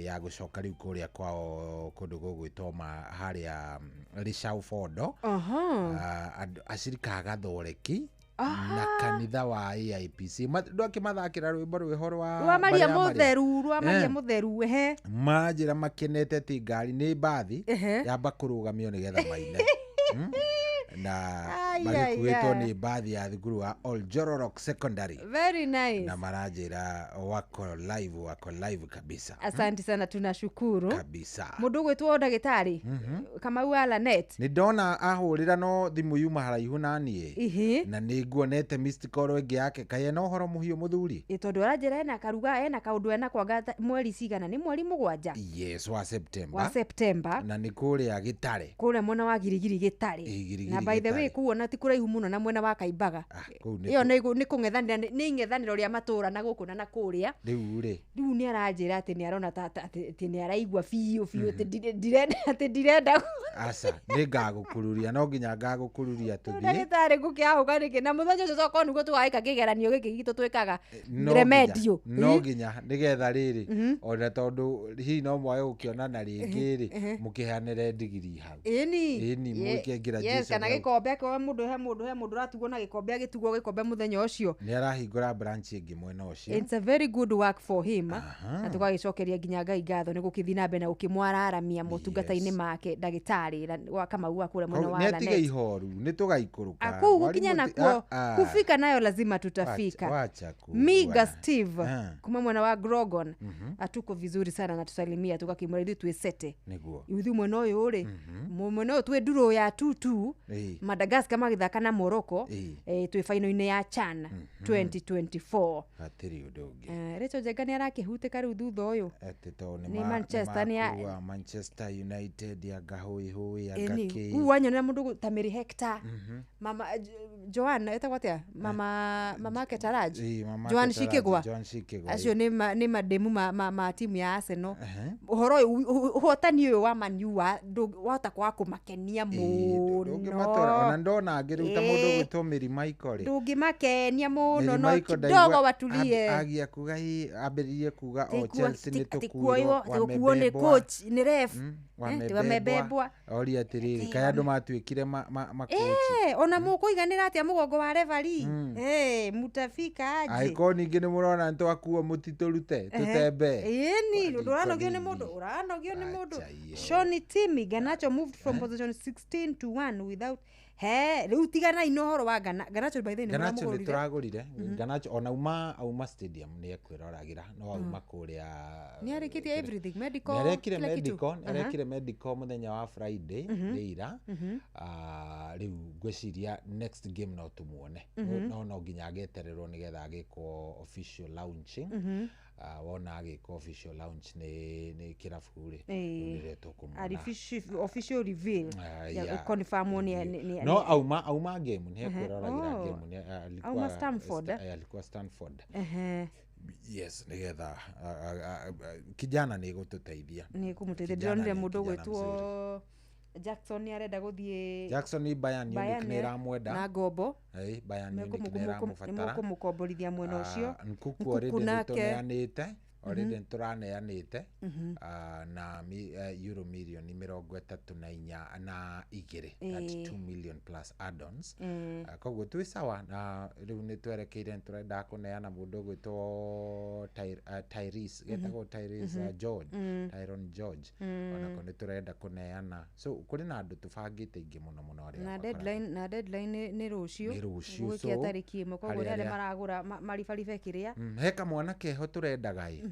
ya gũcoka rĩu kũrĩa kwao kũndũ gũgwĩtwo harĩa Rĩcau Bondo. Acirika a Gathoreki na kanitha wa AIPC ndwakimathakira rwimbo rwiho rwa Maria Mutheru rwa Maria Mutheru ehe manjira makenete ti ngari ni mbathi yamba kurugamio nigetha maine. Na Ai, magĩkuĩtwo ai, ai. nĩ mbathi ya thukuru wa Oljororok Secondary. Very nice. Na maranjĩra wako live, wako live kabisa. Asante sana, tunashukuru kabisa. Mũndũ ũgwĩtwo ndagĩtarĩ Kamau wa Lanet. Nĩ ndona ahũrĩra no thimũ yuma haraihu na niĩ. Na nĩ nguonete missed call ĩngĩ yake, kaĩ ena ũhoro mũhiũ mũthuri. Ĩ, tondũ aranjĩra ena karuga, ena kaũndũ ena kwanga mweri cigana, nĩ mweri 7 Yes, wa September. Wa September. Na nĩ kũrĩa Gĩtare. Kũrĩa mwena wa Girigiri Gĩtare. Ĩ, Girigiri Na by the way, Gĩtare. kũu ona ti kũraihu mũno na mwena wa Kaimbaga. Kũu nĩ Ĩyo nĩ kũng'ethanĩra, nĩ ing'ethanĩro rĩa matũra na gũkũ na kũrĩa. Rĩu rĩ, Rĩu nĩ aranjĩra atĩ nĩ arona atĩ nĩ araigua biũ biũ atĩ ndirenda, atĩ ndirenda. Aca, nĩ ngagũkururia, no nginya ngagũkururia tũthiĩ. Ndagĩtarĩ ngũkĩahũka nĩkĩ, na mũthenya ũcio tokorwo nĩguo tũgagĩka kĩgeranio gĩkĩ gitũ twĩkaga No remedio. no nginya nĩgetha rĩrĩ, ona tondũ hihi no mwage gũkĩonana rĩngĩ rĩ, mũkĩheanĩre ndigiri hau. Ĩni. Ĩni, mũke graduation Yes, kana hau. gĩkombe, akorwo mũndũ he mũndũ he mũndũ ũratugwo na gĩkombe, agĩtugwo gĩkombe mũthenya ũcio. Nĩ arahingũra branch ĩngĩ mwena ũcio. It's a very good work for him, na tũgagĩcokeria nginya Ngai ngatho nĩ gũkĩthiĩ na mbere na gũkĩmwararamia motungata-inĩ make ndagĩtarĩ wa Kamau wa kũrĩa mwena Kau- wa nĩ atige Lanet. ihoru, nĩ tũgaikũrũka. Kũu Mwarimũ gũkinya nakuo, kufika nayo lazima tutafika. Wacha kuwa. Miga Steve kuma mwena wa Grogon, atuko vizuri sana na tusalimia, tukakimwĩra ithuĩ twĩcete. Nĩguo. Ithuĩ mwena ũyũ rĩ, mwena ũyũ twĩ ndurũ ya 2-2. Madagascar magĩthaka na Morocco. Twĩ faino-inĩ ya CHAN 2024. Hatirĩ ũndũ ũngĩ. Rachel Njenga nĩ arakĩhutĩka rĩu thutha ũyũ. Atĩ tondũ Nĩ Manchester, nĩ makua Manchester United anga hũĩ hũĩ anga Ĩni, kĩ. rĩu wanyonera mũndũ ta Mary Hector, mama Joan etagwo atĩa, mama Ketaraj. Ĩ, mama Joan Ketaraj, Shikigwa. Joan Shikigwa, Acio ĩ. nĩ mademu ma timu ya Arsenal. Ũhoro ũyũ, ũhotani ũyũ wa Man U wahota kwaga kũmakenia mũno. Ndũngĩmatwara ona ndona angĩ rĩu ta mũndũ ũgwĩtwo Mary Michael rĩ. Ndũngĩmakenia mũno, Mary no Michael kidogo ndaigua watulie. agia kuga hii, ambĩrĩrie kuga o Chelsea nĩ Atĩ tũkuirwo, kuoywo, atĩ gũkuo nĩ wamebebwa. coach, nĩ ref. Atĩ wamebebwa. Oria atĩrĩrĩ, kaĩ andũ matuĩkire makochi? Ona mũkũiganĩra atĩa mũgongo wa referee? Mutafika aje? Angĩkorwo ningĩ nĩ mũrona nĩ twakuo, mũtitũrute tũtembee. Ĩni, ũranogio nĩ mũndũ, ũranogio nĩ mũndũ. Shoni Timi Garnacho moved from position 16 to 1 without he rĩu tiganai na ũhoro wa Garnacho, by the way, nĩ Garnacho nĩ mũramũgũrire? tũragũrire Garnacho, ona auma stadium nĩ ekwĩroragĩra, no auma kũrĩa. Nĩ arĩkĩtie everything, medical, nĩ arekire kila kitu. Medical, nĩ arekire medical mũthenya wa Friday, nĩ ira. Rĩu ngwĩciria next game no tũmuone. No nginya agĩetererwo nĩgetha agĩkwo official launching. Wona agĩkwo official launch nĩ kĩrabu rĩ, rĩu nĩrĩo tũkũmuona. Official reveal. Ya confirm nĩ No auma game nĩ ekwĩroragĩra. Game nĩ alikuwa Auma Stamford, eh? Alikuwa Stanford. Yes, nĩgetha kijana nĩ gũtũteithia. Nĩ kũmũteithia. Kijana Ndĩronire nĩ mũndũ kijana ũgwĩtwo mzuri. Jackson nĩ arenda gũthiĩ Jackson nĩ Bayern Munich Bayern, nĩ ĩramwenda. Na ngombo. Ĩ, Bayern Munich nĩ ĩramũbatara. Nĩmũkũmũkomborithia mwena ũcio. Nkuku Nkuku already nĩ nake. tũneanĩte, already nĩ tũraneanĩte na euro mirioni 34 na igĩrĩ, 32 million plus add-ons. Koguo twĩ sawa, na rĩu nĩ twerekeire, nĩ tũrendaga kũneana mũndũ ũgwĩtwo Tyrese, getagwo Tyrese, George, Tyron George. Onako nĩ tũrenda kũneana, so kũrĩ na andũ tũbangĩte aingĩ mũno mũno arĩa Na deadline nĩ rũciũ. Nĩ rũciũ, Gũgĩkia so, tarĩki 1, koguo harĩ arĩa arĩa- maragũra maribaribe kĩrĩa. He kamwana keho tũrendaga ĩ,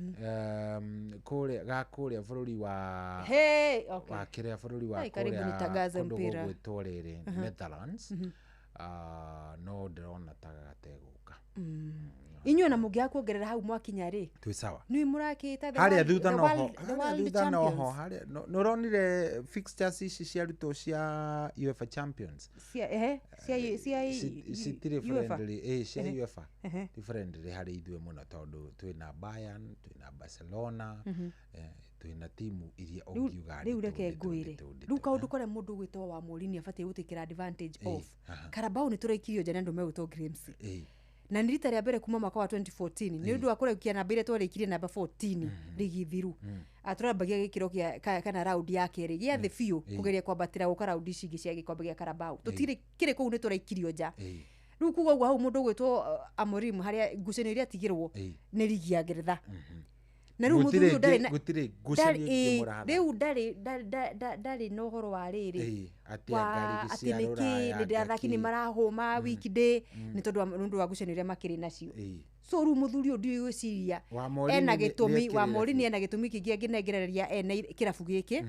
kũrĩa ga kũrĩa bũrũri wa Hey, okay. wa kĩrĩa bũrũri wa Hey, karibu kũrĩa nitangaze kũndũ mpira. gũgwĩtwo rĩrĩ Netherlands. No ndĩrona ta gategũka. Inyuĩ na mũngĩaga kuongerera hau mwakinya rĩ, Twĩ sawa. nĩ mũrakĩta the Harĩa thutha noho, the harĩa world thutha noho, champions. harĩa nĩũronire fixtures ici ciarutwo cia UEFA Champions? Cia ehe cia Citirĩ UEFA. friendly, cia UEFA. Ti friendly harĩ ithuĩ mũno, tondũ twĩna Bayern, twĩna Barcelona, twĩna timu iria ũngiuga Rĩu nditũ, reke nditũ, ngwĩre, nditũ, nditũ. Rĩu kaũndũ karĩa mũndũ ũgwĩtwo wa Mourinho abatiĩ gũtĩkĩra advantage of Carabao, nĩ tũraikirio nja nĩ andũ megwĩtwo Grimsby, na nĩ rita rĩa mbere kuma mwaka wa 2014 nĩ ũndũ wa kũraikia namba ĩrĩa twarĩkirie namba 14 rigi thiru. Tũrambagia gĩkĩro kĩa kana raundi ya kerĩ gĩa thĩ biũ kũgeria kwambatĩra gũka raundi ici ingĩ cia gĩkombe gĩa Carabao. Tũtirĩ kĩrĩ kũu, nĩ tũraikirio nja. Rĩu kuga ũguo, hau mũndũ ũgwĩtwo Amorim, harĩa ngucanio iria atigĩrwo nĩ rigi ya Ngeretha. Na rĩu mũthuri ũyũ ndarĩ na gũtirĩ ngucanio ingĩmũratha. Rĩu ndarĩ na ũhoro wa rĩrĩ atĩ anga atĩ nĩkĩ nĩ athaki nĩ marahũma weekday nĩ tondũ nĩ ũndũ wa ngucanio iria makĩrĩ nacio. So rĩu mũthuri ũyũ ndiũĩ gwĩciria ena gĩtũmi wa Morini, ena gĩtũmi kĩngĩ angĩnengereria ena kĩrabu gĩkĩ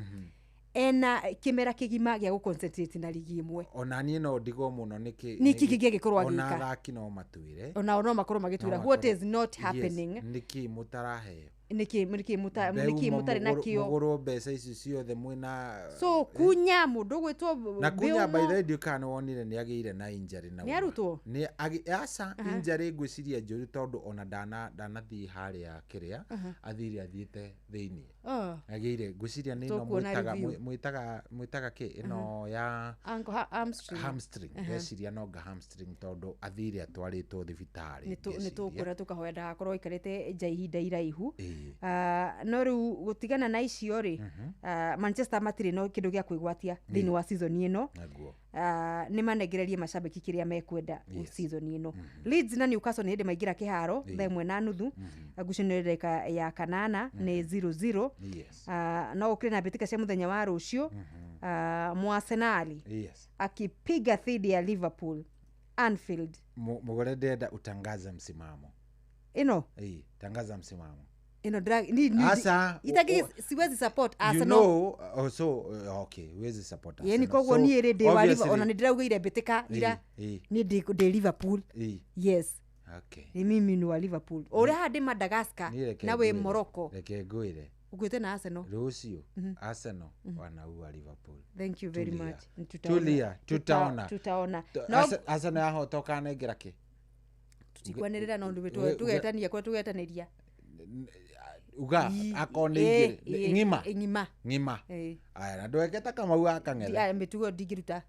ena kĩmera kĩgima gĩa gũconcentrate na ligi ĩmwe. Ona niĩ no ndigwo mũno nĩkĩ nĩkĩ kĩngĩ angĩkorwo agĩka. Ona athaki no matwĩre, onao no makorwo magĩtwĩra what is not happening, nĩkĩ mũtaraheo, nĩkĩ mũtarĩ nakĩo, mũgũrwo mbeca ici ciothe mwĩna. So kunya mũndũ gwĩtwo na kunya by the way ndiũĩ kana nĩwonire nĩ agĩire na injury na nĩ arutwo nĩ aca injury ngwĩciria njũru tondũ ona ndanathiĩ harĩa kĩrĩa athire athiĩte thĩiniĩ agĩire ngwĩciria nĩ ĩno mwĩtaga kĩ ĩno ya hamstring, ngeciria no nga hamstring tondũ athire atwarĩtwo thibitarĩ. Nĩ tũkuona tũkahoya ndagakorwo aikarĩte nja ihinda iraihu. No rĩu gũtigana na icio rĩ, Manchester matirĩ no kĩndũ gĩa kwĩgwatia thĩinĩ wa season ĩno. Nĩ manengererie macambĩki kĩrĩa mekwenda season ĩno. Leeds na Newcastle nĩ hĩndĩ maingĩra kĩharo 1:30, ngucanio ndagĩka ya 8 nĩ 0-0. No gũkĩrĩ na mbĩtĩka cia mũthenya wa rũciũ. Mwarsenali akipiga dhidi ya Liverpool Anfield. Mũgũre ndĩrenda utangaze msimamo ĩno. Tangaza msimamo ino drag ni asa itaki siwezi support Arsenal, you know, so okay huwezi support Arsenal. Yeni koguo ni ri ndi wa Liverpool ona ni ndiraugire mbitika ira ni ndi Liverpool. Yes, okay, ni mimi ni wa Liverpool uri handi Madagascar na we Morocco. Reke ngwire ugwite na Arsenal rucio. Arsenal wanaua Liverpool. Thank you very much. Tulia, tutaona no Arsenal yahota ukanengera ki tutikwanirira no ndu tugetania kwa tugetaniria uga akone igire ng'ima ng'ima aya na ndweke Kamau akang'etha mĩtugo ndingĩruta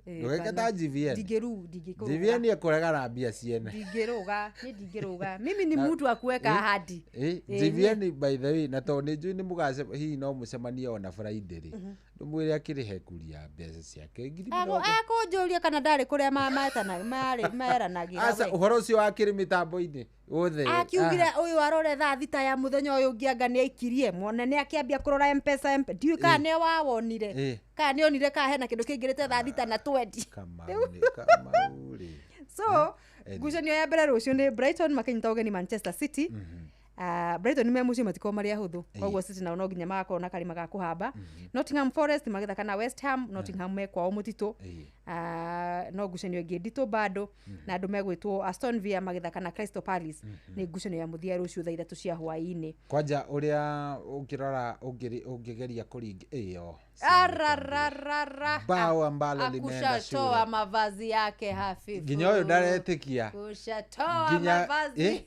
ndweke ta GVN ndingĩru ndingĩkũrũga GVN ekũrega na mbia ciene ndingĩrũga niĩ ndingĩrũga mimi ni mtu wa kuweka ahadi. GVN by the way na tondũ nĩ njũĩ nĩ mũgace hihi no mũcemanie ona Friday rĩ ndũmwĩre akĩrĩhe kuria mbeca ciake 20,000 akũnjũria kana ndarĩ kũrĩa meranagĩra. Aca ũhoro ũcio wakĩrĩ mĩtambo-inĩ wothe akiugire ũyũ arore thaa 6 ya mũthenya ũyũ ũngĩ anga nĩ aikirie mwone nĩ akĩambia kũrora Mpesa ndiũĩ kana nĩ wawonire kana nĩ onire kana hena kĩndũ kĩingĩrĩte thaa 6:20. Kamau rĩ. So ngucanio ya mbere rũciũ nĩ Brighton makĩnyita ũgeni Manchester City. Brighton me mũciĩ matikorwo marĩ ahũthũ koguo City nao no nginya magakorwo na karima ga kũhamba. Nottingham Forest magĩthaka na West Ham. Nottingham me kwao mũtitũ. No ngucanio ĩngĩ nditũ bado na andũ megwĩtwo Aston Villa magĩthaka na Crystal Palace. Nĩ ngucanio ya mũthia rũciũ thaa 3 cia hwaĩ-inĩ. Kwanja ũrĩa ũngĩrora ũngĩgeria kũringa ĩyo arararara bao ambalo limeenda shule kushatoa mavazi yake hafifu nginya ũyũ ndaretĩkia kushatoa mavazi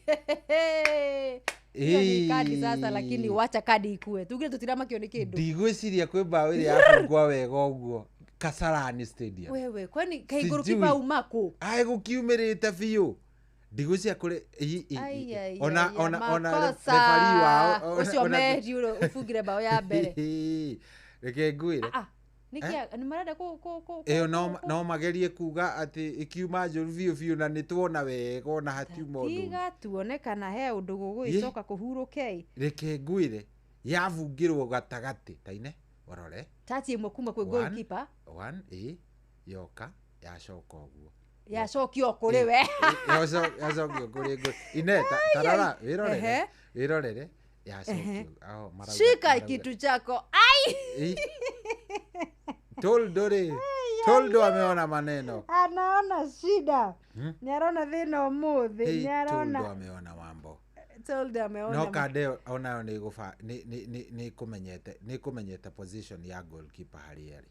hiyo ni kadi sasa, lakini wacha kadi ikue tugire tutiramakio ni kindu. Ndigwiciria kwĩ bao ĩrĩa yabungwa wega ũguo Kasarani Stadium. Wewe kwani kaiguru kibau mako ai gukiumĩrĩte biũ ndigwiciria kũrĩ ona ona ona refari wao ũcio meri ũbungire bao ya mbere. Reke ngwĩre nĩkĩ nĩ marenda kũ ĩyo no magerie kuga atĩ ĩkiuma njũru biũ biũ na nĩ tuona wega ona hatiuma ũndũ. Tiga tuone kana he ũndũ gũgũgĩcoka kũhurũke. Reke ngwĩre yabungĩrwo gatagatĩ taine orore tachi ĩmwe kuma kwĩ goalkeeper 1 ĩ yoka yacoka ũguo yacokio kũrĩ we yacokio kũrĩ ngũ ine tarara wĩrorere wĩrorere yacokio shika kitu chako ai Toldo rĩ Toldo ameona maneno anaona shida nĩ arona thĩna ũmũthĩ nĩ arona Toldo ameona mambo Toldo ameona no kande onayo nĩ gũba nĩ kũmenyete nĩ kũmenyete position ya goalkeeper harĩa arĩ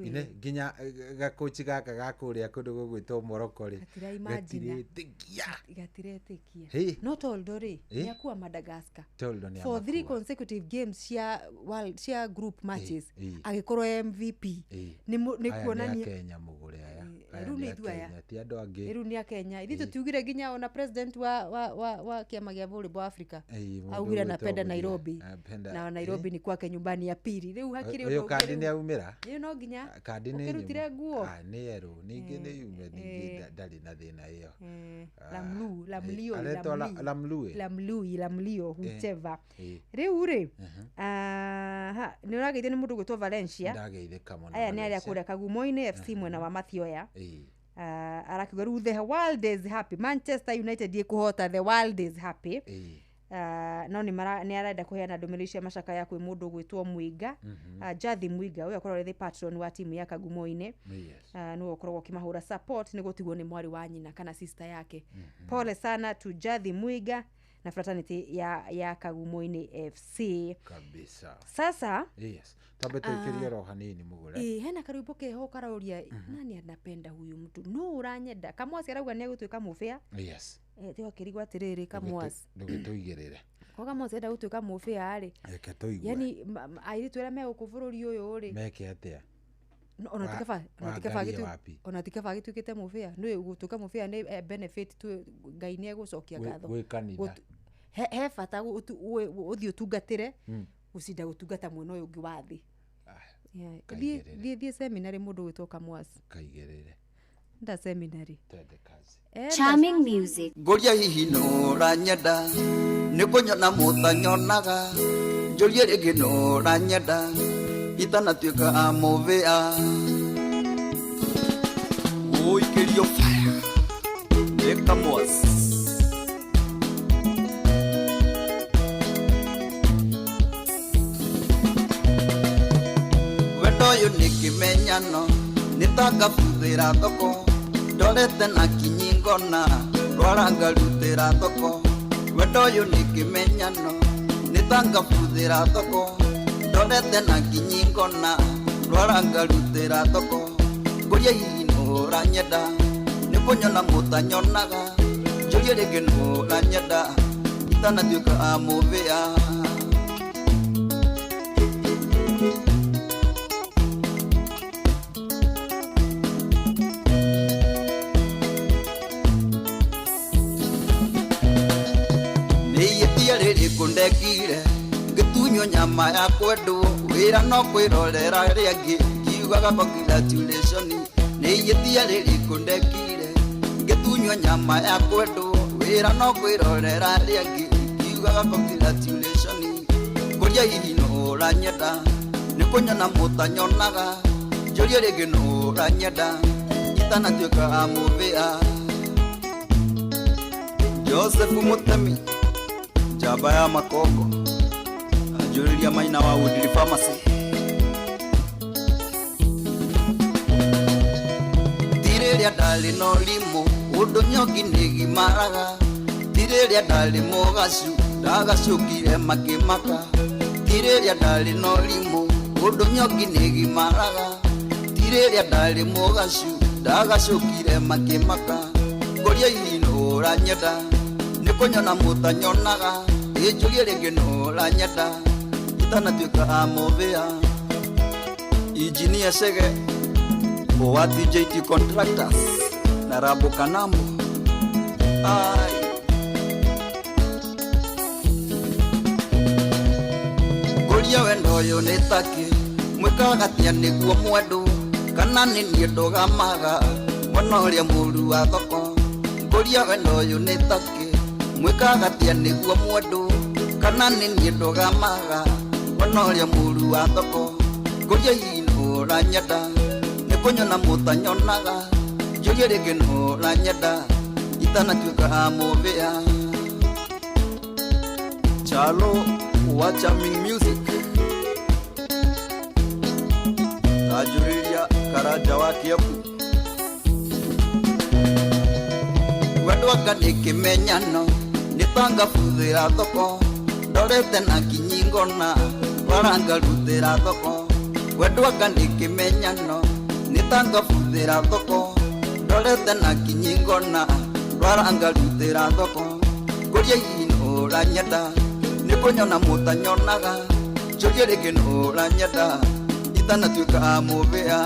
ine nginya gakochi gaka ga kũrĩa kũndũ gũgwĩtwo Morocco rĩ gatiretĩkia no Toldo rĩ nĩ akua Madagascar for 3 consecutive games cia world cia group matches agĩkorwo MVP nĩ kuonania Kenya mũgũre aya Aya Rĩu nĩ nĩ ithuĩ aya. Akenya, ti andũ angĩ. Rĩu nĩ akenya ithuĩ tũtiugire nginya ona president wa kĩama gĩa volleyball Africa Ĩĩ, mũndũ augire ũgwĩtwo napenda Mũrĩa. Nairobi Napenda- na Nairobi ni kwake nyumbani ya pili. Rĩu hakĩrĩ Ũyũ ũndũ ũngĩ kandi rĩu. nĩ aumĩra. Ĩĩ, no nginya Kandi nĩ ũkĩrutire nyũmũ. nguo. Ah, nĩ yerũ ningĩ nĩ yume ningĩ Eh. ndarĩ na thĩna ĩyo. Ah, Lamlu, Lamlio, aretwo Lamli. Lamlue. Lamlui, Lamlio, whichever. Eh. Rĩu rĩ, aha, nĩ ũrageithio nĩ mũndũ ũgwĩtwo Valencia. Ndageithĩka mũno Aya nĩ arĩa Valencia. kũrĩa Kagumo-inĩ FC mwena wa Mathioya. Ĩĩ. Arakiuga rĩu the world is happy, Manchester United ĩkũhota, the world is happy. Ĩĩ. No nĩ arenda kũheana ndũmĩrĩri cia macakaya kwĩ mũndũ ũgwĩtwo Mwinga. Jathi Mwinga ũyũ akoragwo arĩ the patron wa timu ya Kagumo-inĩ. Yes. Nĩwe ũkoragwo ũkĩmahũra support nĩ gũtigwo nĩ mwarĩ wa nyina kana sister yake. Pole sana to Jathi Mwinga na fraternity ya Kagumo-inĩ FC. Kabisa. Sasa Yes. Twambe tũikĩrie ro hanini mũgũre. Ĩĩ, hena karwĩmbo keho karoria nani anapenda huyu mtu, no ũranyenda. Kamwasi arauga nĩ egũtuĩka mũbĩa. Yes. Tiga kĩrigwo atĩrĩrĩ, Kamwasi Ndũgĩtũigĩrĩre. ko Kamwasi enda gũtuĩka mũbĩa rĩ, Reke tũigue. yani airĩtu arĩa me gũkũ bũrũri ũyũ rĩ Meke atĩa? No, ona ti kaba ona ti kaba Wangarie gĩtu- wapi? ona ti kaba gĩtuĩkĩte mũbĩa nĩ gũtuĩka mũbĩa nĩ benefit tu Ngai nĩ egũcokia ngatho. Gwĩ kanitha. He bata ũthiĩ ũtungatĩre gũcinda gũtungata mwena ũyũ ũngĩ wa thĩ. Yeah. Thiĩ Kaigĩrĩre. thiĩ seminary mũndũ ũgwĩtwo Kamwasi. Kaigĩrĩre. Nda seminary. Twende kazi. Enda Charming music. Ngũria hihi nũranyenda nĩ kũnyona mũtanyonaga njũrie rĩngĩ nũranyenda itanatuĩka mũbĩa gũikĩrio fire nĩ Kamwas. Wendo ũyũ nĩ kĩmenyano nĩ ta ngabuthĩra thoko ndorete na kinyi ngona rwara ngarutĩra thoko. Wendo ũyũ nĩ kĩmenyano nĩ ta ngabuthĩra thoko ndorete na kinyi ngona rwara ngarutĩra thoko. Ngũria hihi nũranyenda nĩ kũnyona mũtanyonaga njũrie rĩngĩ nũranyenda itanatuĩka mũbĩa. Nĩihĩtia rĩrĩkũ ndekire ngĩtunywo nyama ya kwendwo wĩra no kwĩrorera arĩa angĩ ngiugaga congratulation. Nĩihĩtia rĩrĩkũ ndekire ngĩtunywo nyama ya kwendwo wĩra no kwĩrorera arĩa angĩ ngiugaga congratulation. Ngũria hihi nũranyenda nĩ kũnyona mũtanyonaga njũrie rĩngĩ nũranyenda itanatuĩka mũbĩa. Joseph Mutemi njamba ya makongo anjũrĩria maina wa Woodley Pharmacy. Ti rĩrĩa ndarĩ na ũrimũ ũndũ nyongi nĩgimaraga ti rĩrĩa ndarĩ mũgacu ndagacũkire makĩmaka ti rĩrĩa ndarĩ na ũrimũ ũndũ nyongi nĩgimaraga ti rĩrĩa ndarĩ mũgacu ndagacũkire makĩmaka. Ngũria hihi nũranyenda nĩ kũnyona mũtanyonaga ĩnjũrie rĩngĩ nũranyenda itanatuĩka mũbĩa. Injinia Chege wa TJT Contractors na Rabo Kanambo. Ai. Ngũria wendo ũyũ nĩ takĩ mwĩkaga atĩa nĩguo mwendwo kana nĩ niĩ ndũgamaga mwena ũrĩa mũru wa thoko. Ngũria wendo ũyũ nĩ takĩ mwĩkaga atĩa nĩguo mwendwo kana nĩ niĩ ndũgamaga mwena ũrĩa mũru wa thoko. Ngũria hihi nũranyenda nĩ kũnyona mũtanyonaga njũrie rĩngĩ nũranyenda itanatuĩka mũbĩa. Chalo wa Charming Music anjũrĩria Karanja wa Kiambu. Wendo anga nĩ kĩmenyano nĩ ta ngabuthĩra thoko ndorete na kinyi ngona rwara ngarutĩra thoko. Wendo anga nĩ kĩmenyano nĩ ta ngabuthĩra thoko ndorete na kinyi ngona rwara ngarutĩra thoko. Ngũria hihi nũranyenda nĩ kũnyona mũtanyonaga njũrie rĩngĩ nũranyenda itanatuĩka mũbĩa.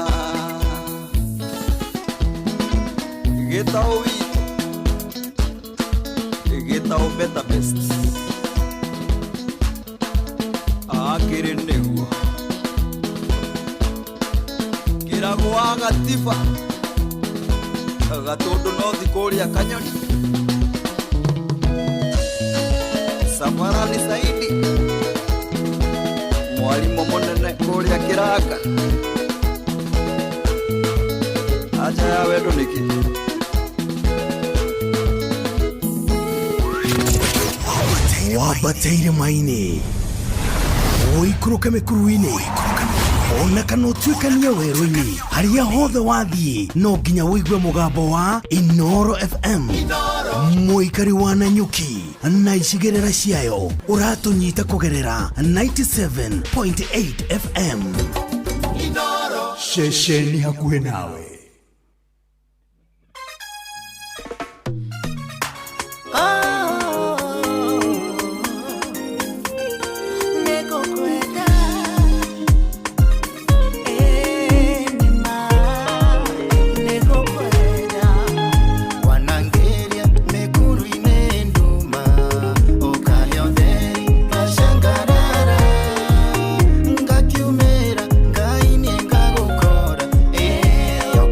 Gĩtaũ witũ, gĩtaũ better best. Akĩrĩ nĩguo kĩragwo wa gatiba gatũndũ nothi kũrĩa kanyoni Safarani Saidi mwarimũ mũnene kũrĩa kĩranga aja ya wendo nĩkĩ. Wambate irĩma-inĩ, ũikũrũke mĩkuru-inĩ, ona kana ũtuĩkanie werũ-inĩ, harĩa hothe wathiĩ no nginya ũigue mũgambo wa Inoro FM. Mũikari wa Nanyuki na icigĩrĩra ciayo ũratũnyita kũgerera 97.8 FM. Ceceni hakuhĩ nawe. Nĩngũkwenda, nĩma, nĩngũkwenda. Wanangeria mĩkuru-inĩ nduma, ũkahe ũtheri ngacangarara, ngakiumĩra Ngai nĩngagũkora, ĩyo.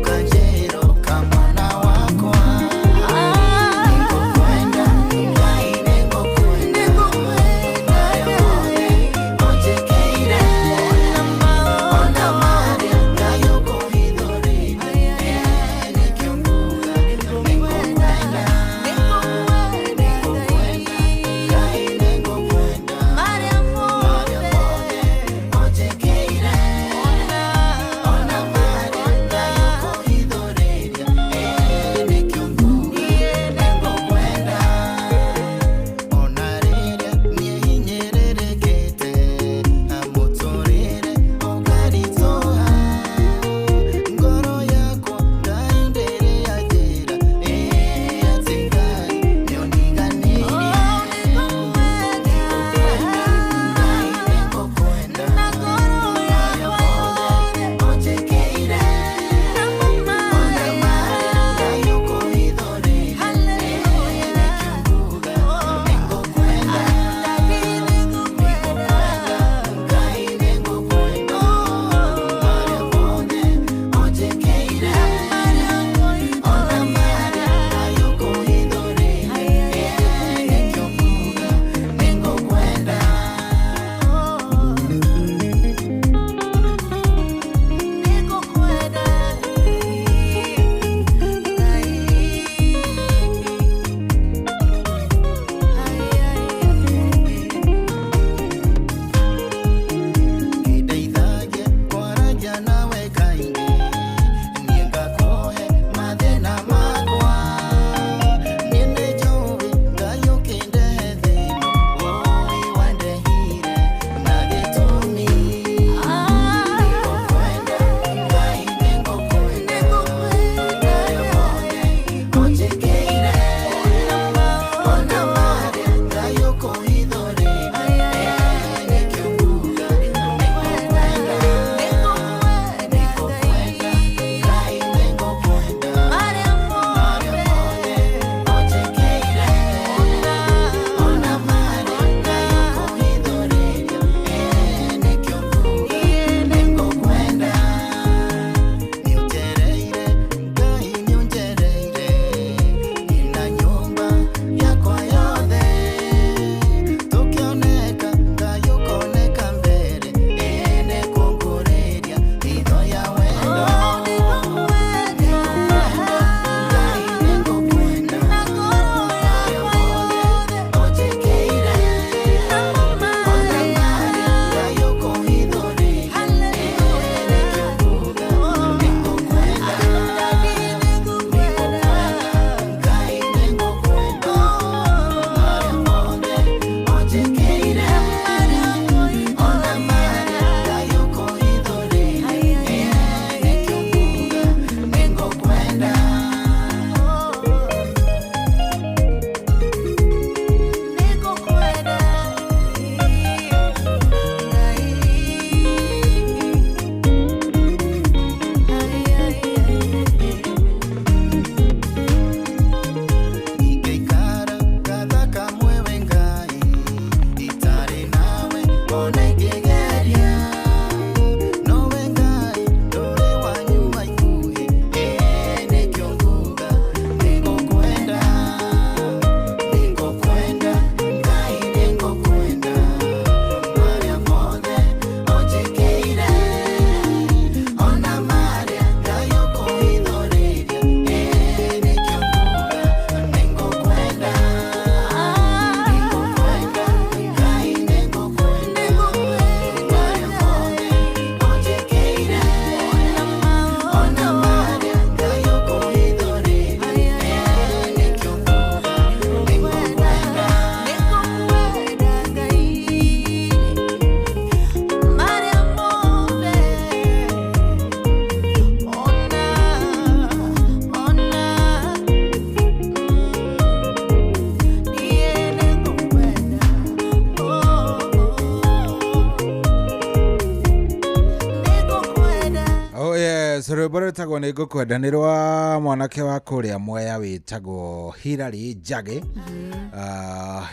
Rwĩmbo rwĩtagwo nĩ ngũkwenda nĩ rwa mwanake wa kũrĩa Mwea wĩtagwo Hilary Njage.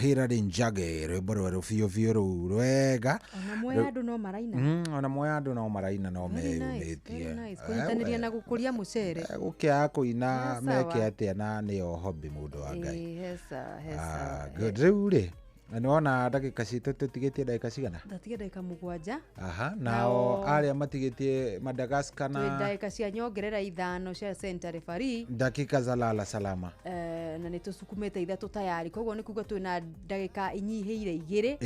Hilary Njage, rwĩmbo rwerũ biũ biũ rũu rwega. Ona Mwea andũ no maraina. Ona Mwea andũ no maraina, no meyumĩtie. Kũnyitanĩria na gũkũria mũcere. Gũkĩaga kũina meke atĩa, na nĩyo hobby mũndũ wa Ngai. Good. Rĩu rĩ, nĩwona ndagĩka citũ tũtigĩtie ndagĩka cigana? Ndatigia ndagĩka 7. Aha, nao arĩa matigĩtie Madagascar na ndagĩka cia nyongerera 5 cia center referee. Dakika za lala salama. Na nĩ tũsukumĩte 3 tayari, koguo nĩ kuga twĩna ndagĩka inyihĩire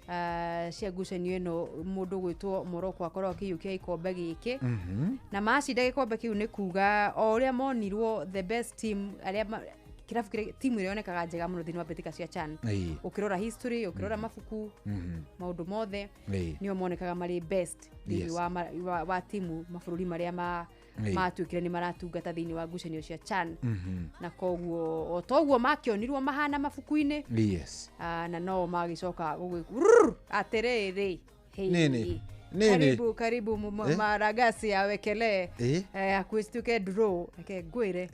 2 cia ngucanio ĩno mũndũ gwĩtwo Morocco akorwo akĩiyũkia gĩkombe gĩkĩ. Na macinda gĩkombe kĩu nĩ kuga o ũrĩa monirwo the best team arĩa kirabu kire timu ĩrĩa yonekaga njega mũno thĩinĩ wa mbĩtĩka cia CHAN. Ũkĩrora history, ũkĩrora mabuku, maũndũ mothe nĩo monekaga marĩ best thĩinĩ wa timu mabũrũri marĩa matuĩkire nĩ maratungata thĩinĩ wa ngucanio cia CHAN. Na koguo o toguo makĩonirwo mahana mabuku-inĩ. Na no magĩcoka atĩrĩrĩ, nini karibu karibu Maragasi awekelee akuistuke draw reke ngwire.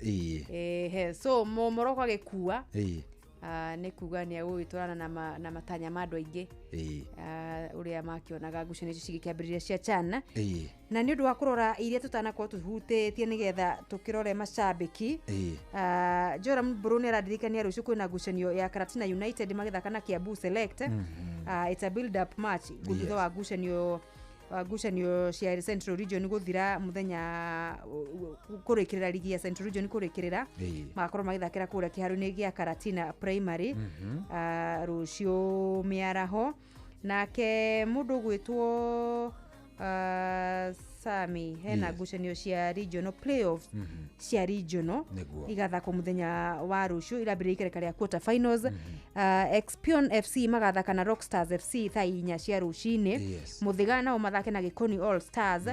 So Morocco agĩkua nĩ kuga nĩ agũgĩtwarana na matanya ma andũ aingĩ ũrĩa makĩonaga ngucanio icio cigĩkĩambĩrĩria cia CHAN. Na nĩ ũndũ wa kũrora iria tũtanakorwo tũhutĩtie nĩgetha tũkĩrore macambĩki. Joram Mburu nĩ araririkania rũciũ kwĩna ngucanio ya Karatina United magĩthaka na Kiambu Select. It's a build up match thutha wa ngucanio cia Central Region gũthira mũthenya kũrĩkĩrĩra ligi ya Central Region kũrĩkĩrĩra magakorwo magĩthakĩra kũrĩa kĩharo-inĩ gĩa Karatina Primary rũciũ mĩaraho. Nake mũndũ gwĩtwo Sami hena ngucanio cia regional playoffs cia regional igathakwo mũthenya wa rũciũ irambĩrĩria ikereka rĩa quarter finals. Expion FC magathaka na Rockstars FC thaa 4 cia rũcinĩ. Mũthigana nao mathake na Gĩkoni All Stars.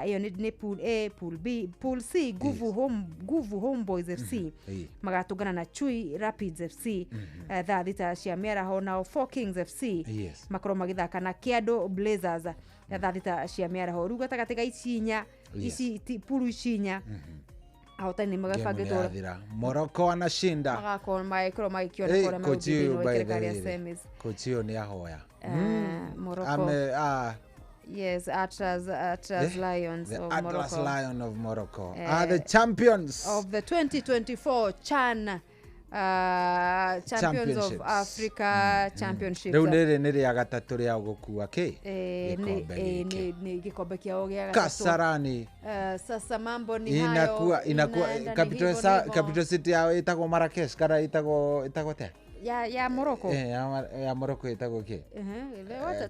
Ĩyo nĩ pool A, pool B, pool C. Nguvu Homeboys FC magatũngana na Chui Rapids FC thaa 6 cia mĩaraho. Nao Four Kings FC makorwo magĩthaka na Kiado Blazers thaa 6 cia mĩaraho. Rĩu gatagatĩ ga ici inya, ici puru ici inya, ahotani magabangĩtwo. Morocco anashinda, magakorwo magĩkorwo magĩkĩona kũrĩa magũthiĩ thĩinĩ wa ikereka rĩa semis. Kochi ũyũ nĩ ahoya Morocco. Yes, Atlas Lions the of Atlas Morocco. Lion of Morocco are the champions of the 2024 CHAN Champions of Africa Championship. Rĩu rĩrĩ nĩ rĩa gatatũ rĩa gũkua kĩ? Nĩ gĩkombe kĩao gĩa gatatũ. Kasarani. Sasa mambo ni hayo. Inakuwa capital city yao ĩtagwo Marrakesh kana ĩtagwo atĩa? Ya Morocco. Ya Morocco ĩtagwo kĩ?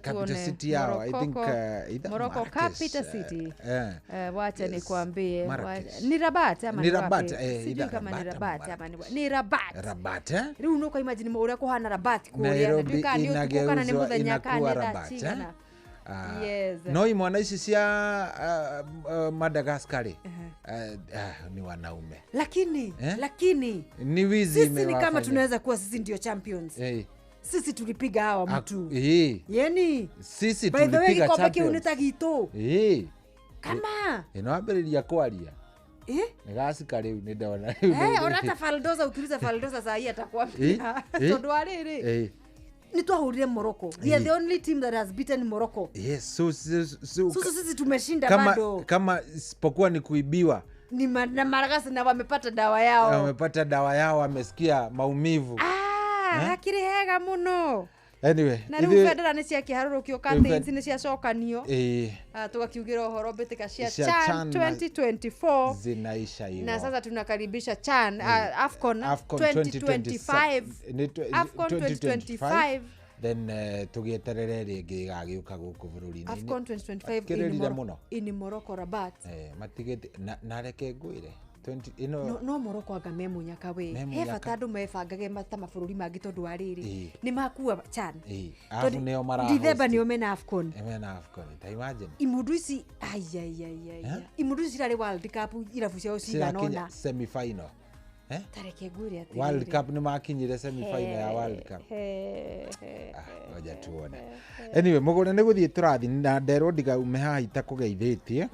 Capital city yao, I think Morocco capital city. Wacha nikwambie ni Rabat ama ni Rabat? Sijui kama ni Rabat ama ni Rabat. Rabat eh? Rĩu no ka imagine ũrĩa kũhana Rabat kũrĩa nduka nĩ ũtukũ kana nĩ mũthenya kana thaa cigana. Yes. No imwana ici cia Madagascar ni wanaume. Lakini lakini ni wizi. Sisi ni kama tunaweza kuwa sisi ndio champions. Sisi tulipiga hawa mtu. Yani sisi tulipiga champions. By the way, gĩkombe kĩu nĩ ta gitũ. Kama ĩno ambĩrĩria kwaria. Nĩgacika rĩu nĩ ndona. Ona hata Faldoza ukiuliza Faldoza saa hii atakwambia. Tondũ wa rĩrĩ. Ni twahũrire Morocco. We are the only team that has beaten Morocco. Yes, so sisi tumeshinda bado. Kama isipokuwa ni kuibiwa. Ni na Madagascar na wamepata dawa yao. Wamepata dawa yao, wamesikia maumivu. Hakiri hega muno. Anyway, na rĩu bendera nĩ ciakĩharũrũkio curtains nĩ ciacokanio. Tugakiugĩra ũhoro mbĩtĩka cia CHAN 2024 zinaisha hiyo. Na sasa tunakaribisha CHAN AFCON 2025. AFCON 2025. Then tũgĩeterere rĩngĩ ĩgagĩũka gũkũ bũrũri-inĩ. AFCON 2025 in Morocco Rabat. Matigĩte na reke ngwĩre no Morocco anga me mũnyaka we. He bata andũ mebangage ta mabũrũri mangĩ tondũ wa rĩrĩ nĩ makua CHAN. Arabu nĩo mara Dithemba nĩo mena AFCON. Mena AFCON. Ta imagine. Imundu ici ai. Imundu ici cirarĩ World Cup irabu ciao cigana ũna. Semi final. Tareke ngwĩre atĩrĩrĩ. World Cup nĩ makinyire semi final ya World Cup. Ngoja tuone. Anyway, mũgũre nĩ gũthiĩ tũrathiĩ na nderwo ndigaume haha itakũgeithĩtie.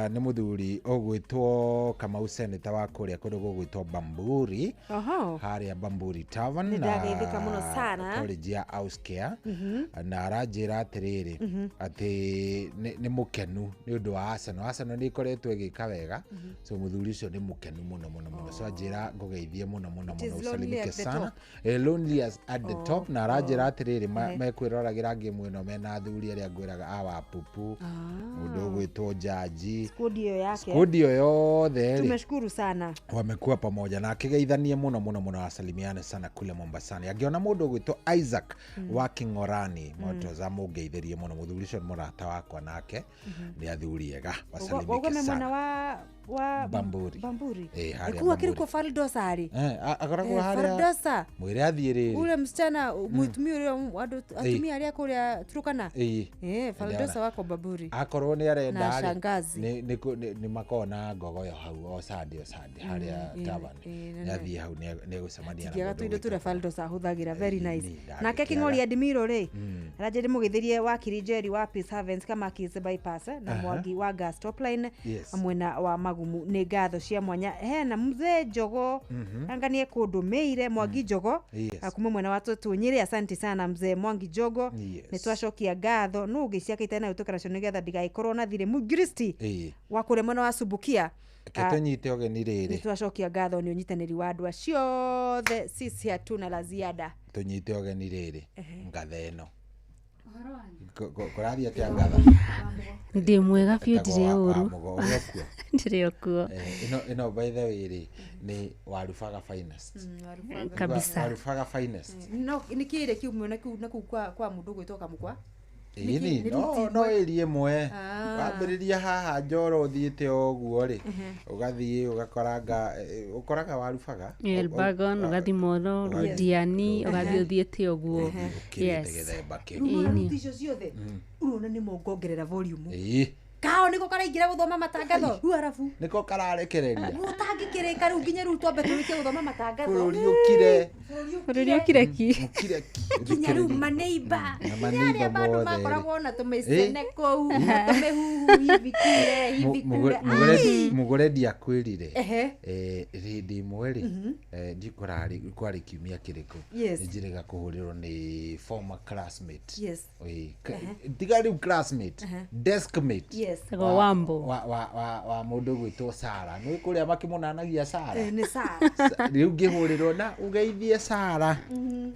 Nĩ mũthuri ũgwĩtwo Kamau Senator wa kũrĩa kũndũ gũgwĩtwo Bamburi. Oho. Harĩa Bamburi Tavern Nĩ ndageithĩka mũno sana. College ya Auscare. Na aranjĩra atĩrĩrĩ atĩ nĩ mũkenu nĩ ũndũ wa Arsenal. Arsenal nĩ ĩkoretwo ĩgĩka wega. So mũthuri ũcio nĩ mũkenu mũno mũno mũno. So anjĩra ngũgeithie mũno mũno It is mũno, lonely usalimike at the sana. top. Lonely as at the top. Na aranjĩra atĩrĩrĩ mekwĩroragĩra game ĩno mena athuri arĩa ngwĩraga awa pupu, mũndũ ũgwĩtwo Jaji, Squad ĩyo yake. squad ĩyo yothe rĩ Tumeshukuru sana. Wamekuwa pamoja na akigeithanie muno muno muno, asalimiane sana kule Mombasani. Angiona mundu gwitwo Isaac wa King'orani motoza mungeithirie muno, muthuri ucio nĩ mũrata wakwa nake nĩ athuri ega, Wauga wasalimike me mwena sana. Wa Bamburi. Bamburi. Harĩa Kuu akiri Bamburi. kwa Faldosa ari. Akoragwo harĩa Faldosa. Mwĩre athiĩ rĩrĩ. Ule msichana mutumia ule atumia arĩa kũrĩa Turkana. Faldosa Ndĩrona. Wako Bamburi. Akorwo nĩ arenda Na rĩ, shangazi. nĩ makoragwo na ngogoyo hau o Sunday o Sunday harĩa tavern. Nĩ athiĩ hau nĩ egũcemania na Tingiaga mũndũ tũindo ũgwĩtwo tũrĩa Faldosa ahũthagĩra, very nice. Ndangĩkĩaga. Nake King'ori Admiro rĩ, aranjĩra ndĩmũgeithĩrie wakiri Njeri wa Peace Havens Kamakis Bypass na Mwangi wa Gas Top Line mwena wa Magumu, nĩ ngatho cia mwanya. Hena mzee Njogo anganie kũndũ mĩire Mwangi Njogo kuma mwena wa Tũtũ Nyĩrĩ, asante sana mzee Mwangi Njogo. Nĩ twacokia ngatho nũ ũngĩciaka nayo tũkana nacio nĩgetha ndigagĩkorwo na thirĩ Mũngiristi wa kũrĩa mwena wa Subukia. Reke tũnyite ũgeni Nĩ rĩrĩ. Twacokia ngatho nĩ ũnyitanĩri wa andũ acio othe, sisi hatuna la ziada. Tũnyite ũgeni rĩrĩ ngatha ĩno. Kũrathiĩ atĩa ngatha? Ndĩ mwega biũ. Etagwo Ndirĩ ũru. Wa Mũgo, ũrĩ okuo? Ndirĩ okuo. Ĩno by the way rĩ nĩ Warubaga finest. Kabisa. Warubaga finest. No nĩ kĩrĩ kiumio na kĩu na kũu kwa mũndũ ũgwĩtwo Kamũkwa? Ĩni Nĩ no ruti no ĩmwe? ĩri ĩmwe. Wambĩrĩria haha Njoro ũthiĩte o ũguo rĩ, ũgathiĩ ũgakoranga ũkoraga Warubaga. Elbagon, ũgathiĩ Molo, Londiani, ũgathiĩ ũthiĩte ũguo. Ũkĩrĩte gĩthemba kĩu. Rĩu wona ruti icio ciothe urona nĩ mongongerera volume kao nĩko karaingĩra gũthoma matangatho rĩu arabu Nĩko kararekereria. Gũtangĩkĩrĩka rĩu nginya rĩu twambe tũrĩkie gũthoma matangatho. Bũrũri ũkire. Bũrũri ũkire ki. Ũkire ki. Nginya rĩu maneiba Na nginya maneiba arĩa bado mothe rĩ. Makoragwo na tũmĩcene kũu na tũmĩhuhu hivi kure hivi kure. Ai! Mũgũre ndiakwĩrire. Hĩndĩ ĩmwe rĩ, ndikũrarĩ kwarĩ kiumia kĩrĩkũ, nĩ njĩrĩga kũhũrĩrwo nĩ former classmate. Tiga rĩu classmate, deskmate. Etagwo Wambo. Wa mũndũ ũgwĩtwo Sara, nĩ kũrĩa makĩmũnanagia Sara. Nĩ Sara. Rĩu ngĩhũrĩrwo na ũgeithie Sara,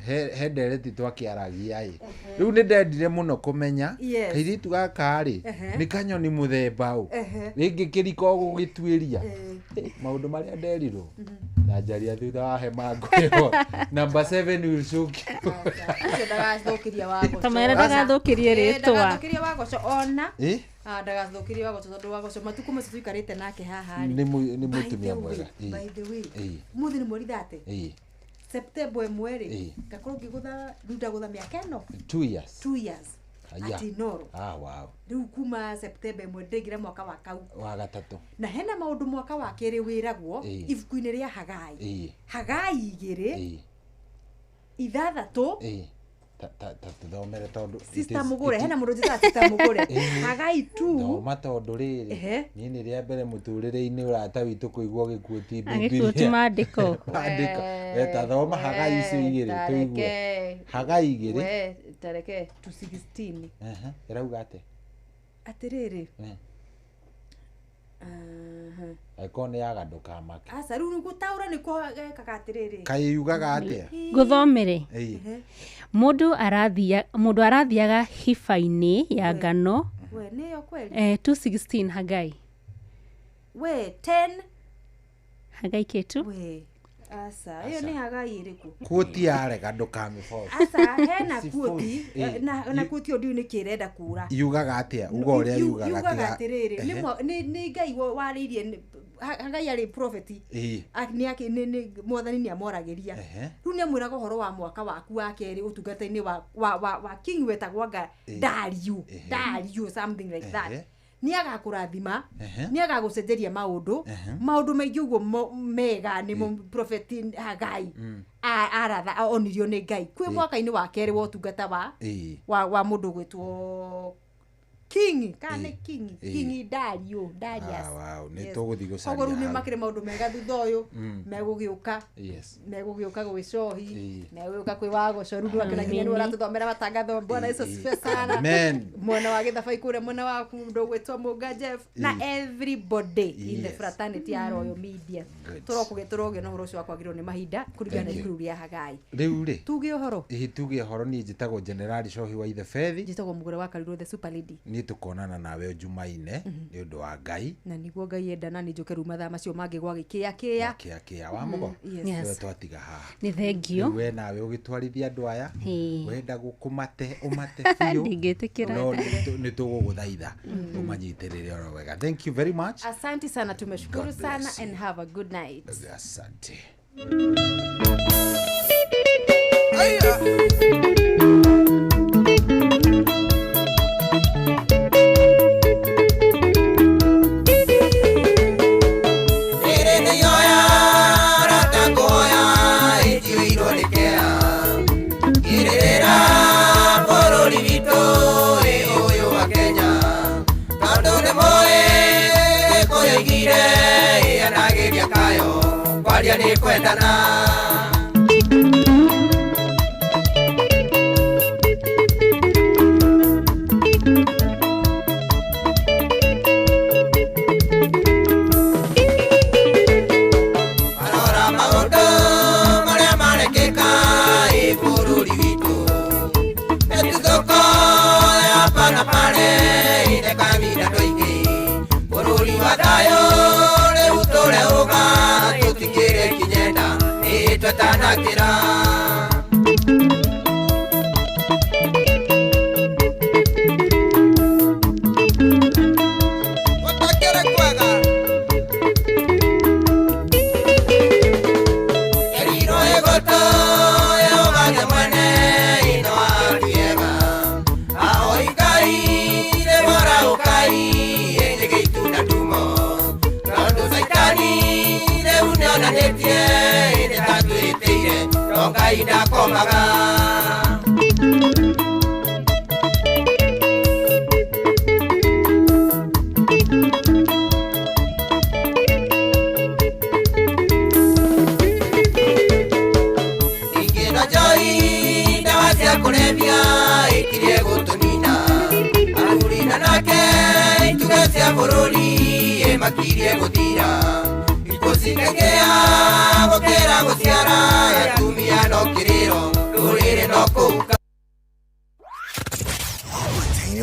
he ndereti twakĩaragia ĩ, rĩu nĩ ndendire mũno kũmenya kairĩtu gaka rĩ nĩ kanyoni mũthemba ũ, rĩngĩ kĩriko gũgĩtuĩria maũndũ marĩa nderirwo na njaria thutha wa hema ngwĩrwo number 7 will shock you. Ũcio ndagathũkĩria Wagoco. Ta mwĩre ndagathũkĩrie rĩtwa. Ndagathũkĩrie Wagoco ona. Eh? Ndagathũkĩrie Wagoco tondũ Wagoco matukũ macio tũikarĩte nake haha rĩ. Nĩ By mũtumia the way, mwega. By the way, mũthĩ nĩ mweri 30. September 1 rĩ, ngakorwo ngĩgũtha rĩu ndagũtha mĩaka ĩno. 2 years. 2 years. Aya. Ati Inoro. Ah, wow. Rĩu kuma September 1 ndĩngĩra mwaka wa kau. Wa gatatũ. Na hena maũndũ mwaka wa kerĩ wĩragwo ibuku-inĩ rĩa Hagai. Hagai 2 6. Ta tũthomere tondũ it Sister Mũgũre, hena mũndũ njĩtaga Sister Mũgũre. Hagai 2. Thoma tondũ rĩrĩ niĩ nĩ rĩa mbere mũtũrĩre-inĩ ũrata witũ kũigua ũgĩkuoti. Agĩkuoti maandĩko. Maandĩko. Ta thoma Hagai icio igĩrĩ tũigue. Hagai 2. We tareke 2:16. Ĩrauga atĩa? Atĩrĩrĩ. Aha. Angĩkorwo nĩ yaga ndũkamake. Aca, rĩu gũtaũra nĩkuo gekaga atĩrĩrĩ. Kaĩ yugaga atĩa? Ngũthomere. Mũndũ arathiaga hĩba-inĩ ya ngano. We nĩyo kweli. 216 Hagai. We 10. Hagai ketu. We aca, ĩyo nĩ Hagai ĩrĩkũ? Kuoti yarega ndũkamĩboce. Aca, hena kuoti na kuoti ĩyo ndiũĩ nĩkĩ ĩrenda kũra. Yugaga atĩa? Uga ũrĩa yugaga. Yugaga atĩrĩrĩ, nĩ Ngai warĩirie Hagai arĩ prophet. Nĩ mwathani nĩ amwaragĩria. Rĩu nĩ amwĩraga ũhoro wa mwaka waku wa kerĩ ũtungata-inĩ wa king wetagwo anga Dario, Dario, something like that. Nĩ agakũrathima, Ehe. nĩ agagũcenjeria maũndũ, Ehe. maũndũ maingĩ ũguo mega nĩmo prophet Hagai aratha onirio nĩ Ngai kwĩ mwaka-inĩ wa kerĩ wa ũtungata wa wa mũndũ gwĩtwo King kana nĩ King King Dario Darius. Ah, wow, nĩ Yes. tũgũthiĩ gũcaria Koguo rĩu nĩ hau. makĩrĩ maũndũ mega thutha ũyũ megũgĩũka, megũgĩũka gwĩ cohi, megũgĩũka kwĩ wagoco. Rĩu nĩwakĩona nginya nĩwe ũratũthomera matangatho. Bwana Yesu asifiwe sana. Amen. Mwena wa gĩthabai kũrĩa mwena wa mũndũ ũgwĩtwo Mũnga Jeff na everybody in the fraternity ya Royal Media. Good. Tũrokũgĩa na ũhoro ũcio wa kwagĩrĩrwo nĩ mahinda kũringana na Thank you. ibuku rĩu rĩa Hagai. Rĩu rĩ, tuge ũhoro. Ĩĩ, tuge ũhoro. Niĩ njĩtagwo Generali Cohi wa Ithebethi. Njĩtagwo Mũgũre wa Karirũ, the super lady. Niĩ tũkonana nawe Jumaine nĩ ũndũ wa Ngai. Na nĩguo Ngai enda na nĩ njũke rĩu mathaa macio mangĩ gwa gĩkĩa kĩa. Kĩa kĩa wa mũgo. Yes. Nĩwe Yes. twatiga haha. Nĩ thengio. Rĩu we nawe ũgĩtwarithia andũ aya, wenda gũkũmate ũmate biũ. Ndingĩtĩkĩra. No nĩ tũgũgũthaitha ũmanyitĩrĩre oro wega. Thank you very much. Asante sana, tumeshukuru God sana bless. and have a good night. Asante. Rĩrĩ nĩ ihoya rata ngũhoya ĩnjiyũirwo nĩ kĩeha, ngĩrĩrĩra bũrũri witũ ĩ ũyũ wa Kenya, tondũ nĩ mũĩ Gĩkũyũ oigire ĩanagĩria kayo kwaria nĩ kwendana. Arora maũndũ marĩa marekĩka ĩ bũrũri witũ, mĩtuthũko ya hapa na pale ine kamina tũingĩ, bũrũri wa thayũ rĩu tũreuga tũtikĩrĩ kinyenda nĩ twetanakĩra. Gũtakĩrĩ kwega. Eriro egoto eogage mwene ino atuega aoikai rebora ukai enyegeitu na dumo tondu caitani rĩu nĩonanĩtie nĩtatwĩtĩire no Ngai ndakomaga. Ningĩ na njohi ndawa cia kũrebia ikirie gũtũnina, athuri na nake ituge cia bũrũri ĩmakirie gũthira, ikuũ cikaingĩha gũkĩra gũciara, atumia no kĩrĩro rũrĩrĩ no kũhuka.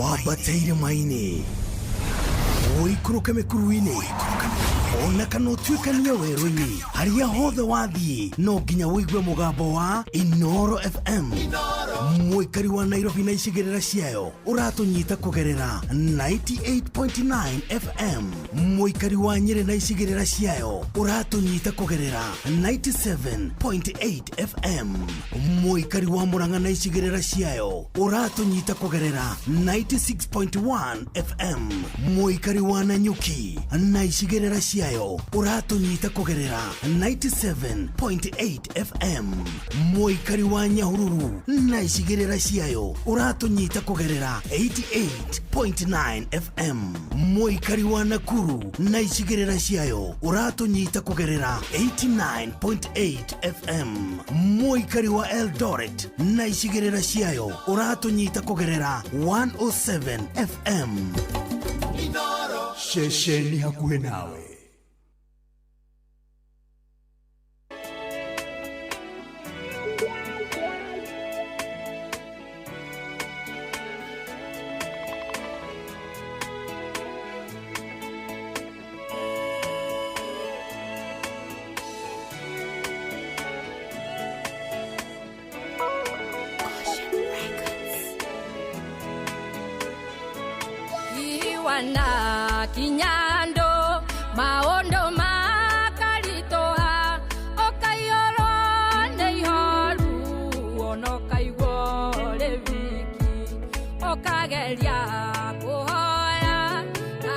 Wambate irĩma-inĩ, ũikũrũke mĩkuru-inĩ, ona kana ũtuĩkanie werũ-inĩ, harĩa hothe wathiĩ no nginya ũigue mũgambo wa Inoro FM. Mũikari wa Nairobi na icigĩrĩra ciayo ũratũnyita kũgerera 98.9 FM. Mũikari wa Nyĩrĩ na icigĩrĩra ciayo ũratũnyita kũgerera 97.8 FM. Mũikari wa Murang'a na icigĩrĩra ciayo ũratũnyita kũgerera 96.1 FM. Mũikari wa Nanyuki na icigĩrĩra ciayo ũratũnyita kũgerera 97.8 FM. Mũikari wa Nyahururu na icigĩrĩra ciayo ũratũnyita kũgerera 88.9 FM. Mũikari wa Nakuru na icigĩrĩra ciayo ũratũnyita kũgerera 89.8 FM. Mũikari wa Eldoret na icigĩrĩra ciayo ũratũnyita kũgerera 107 FM. Ceceni hakuhĩ nawe. Iwana kinyando maondo makaritoha okaiyoro nĩ ihoru ona ũkaigua ũrĩ wiki ũkageria kũhoya na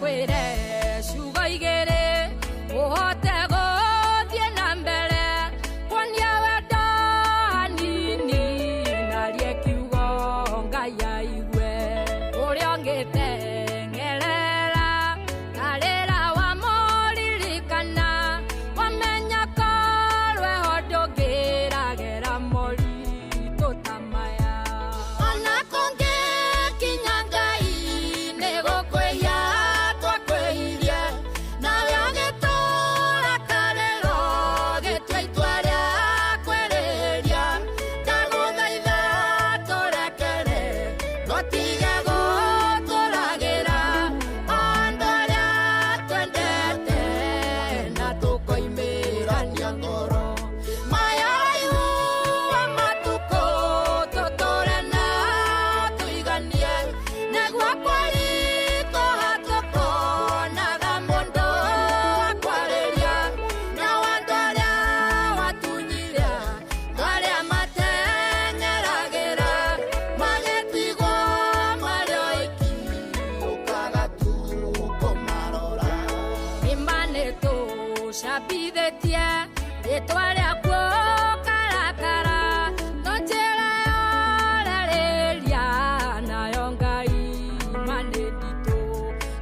Ngwĩre ciugo igĩrĩ ũhote gũthiĩ na mbere kuonia wendo hanini narie kiugo Ngai aigue ũrĩa ũngĩteng'erera karĩra wamũririkana wamenya korwo eho ndũngĩragera moritũ ta maya ona kũngĩkinya Ngai nĩ gũkwĩhia twakwĩhirie nawe agĩtũrakarĩra ũgĩtua itua rĩa kwĩrĩhĩria ndagũthaitha tũrekere tũtige gũtũragĩra andũ arĩa twendete na tũkoimĩrania ngoro maya raihua matukũ tũtũre na tũiganie nĩguo kwaritũha tũkonaga mũndũ akwarĩria nao andũ arĩa watunyire arĩa mateng'eragĩra magĩtigwo marĩ oiki ũkaga tu kũmarora Ima nĩtũcabithĩtie rĩtwa rĩaku karakara no njĩra yorarĩria nayo Ngai ma nĩ nditũ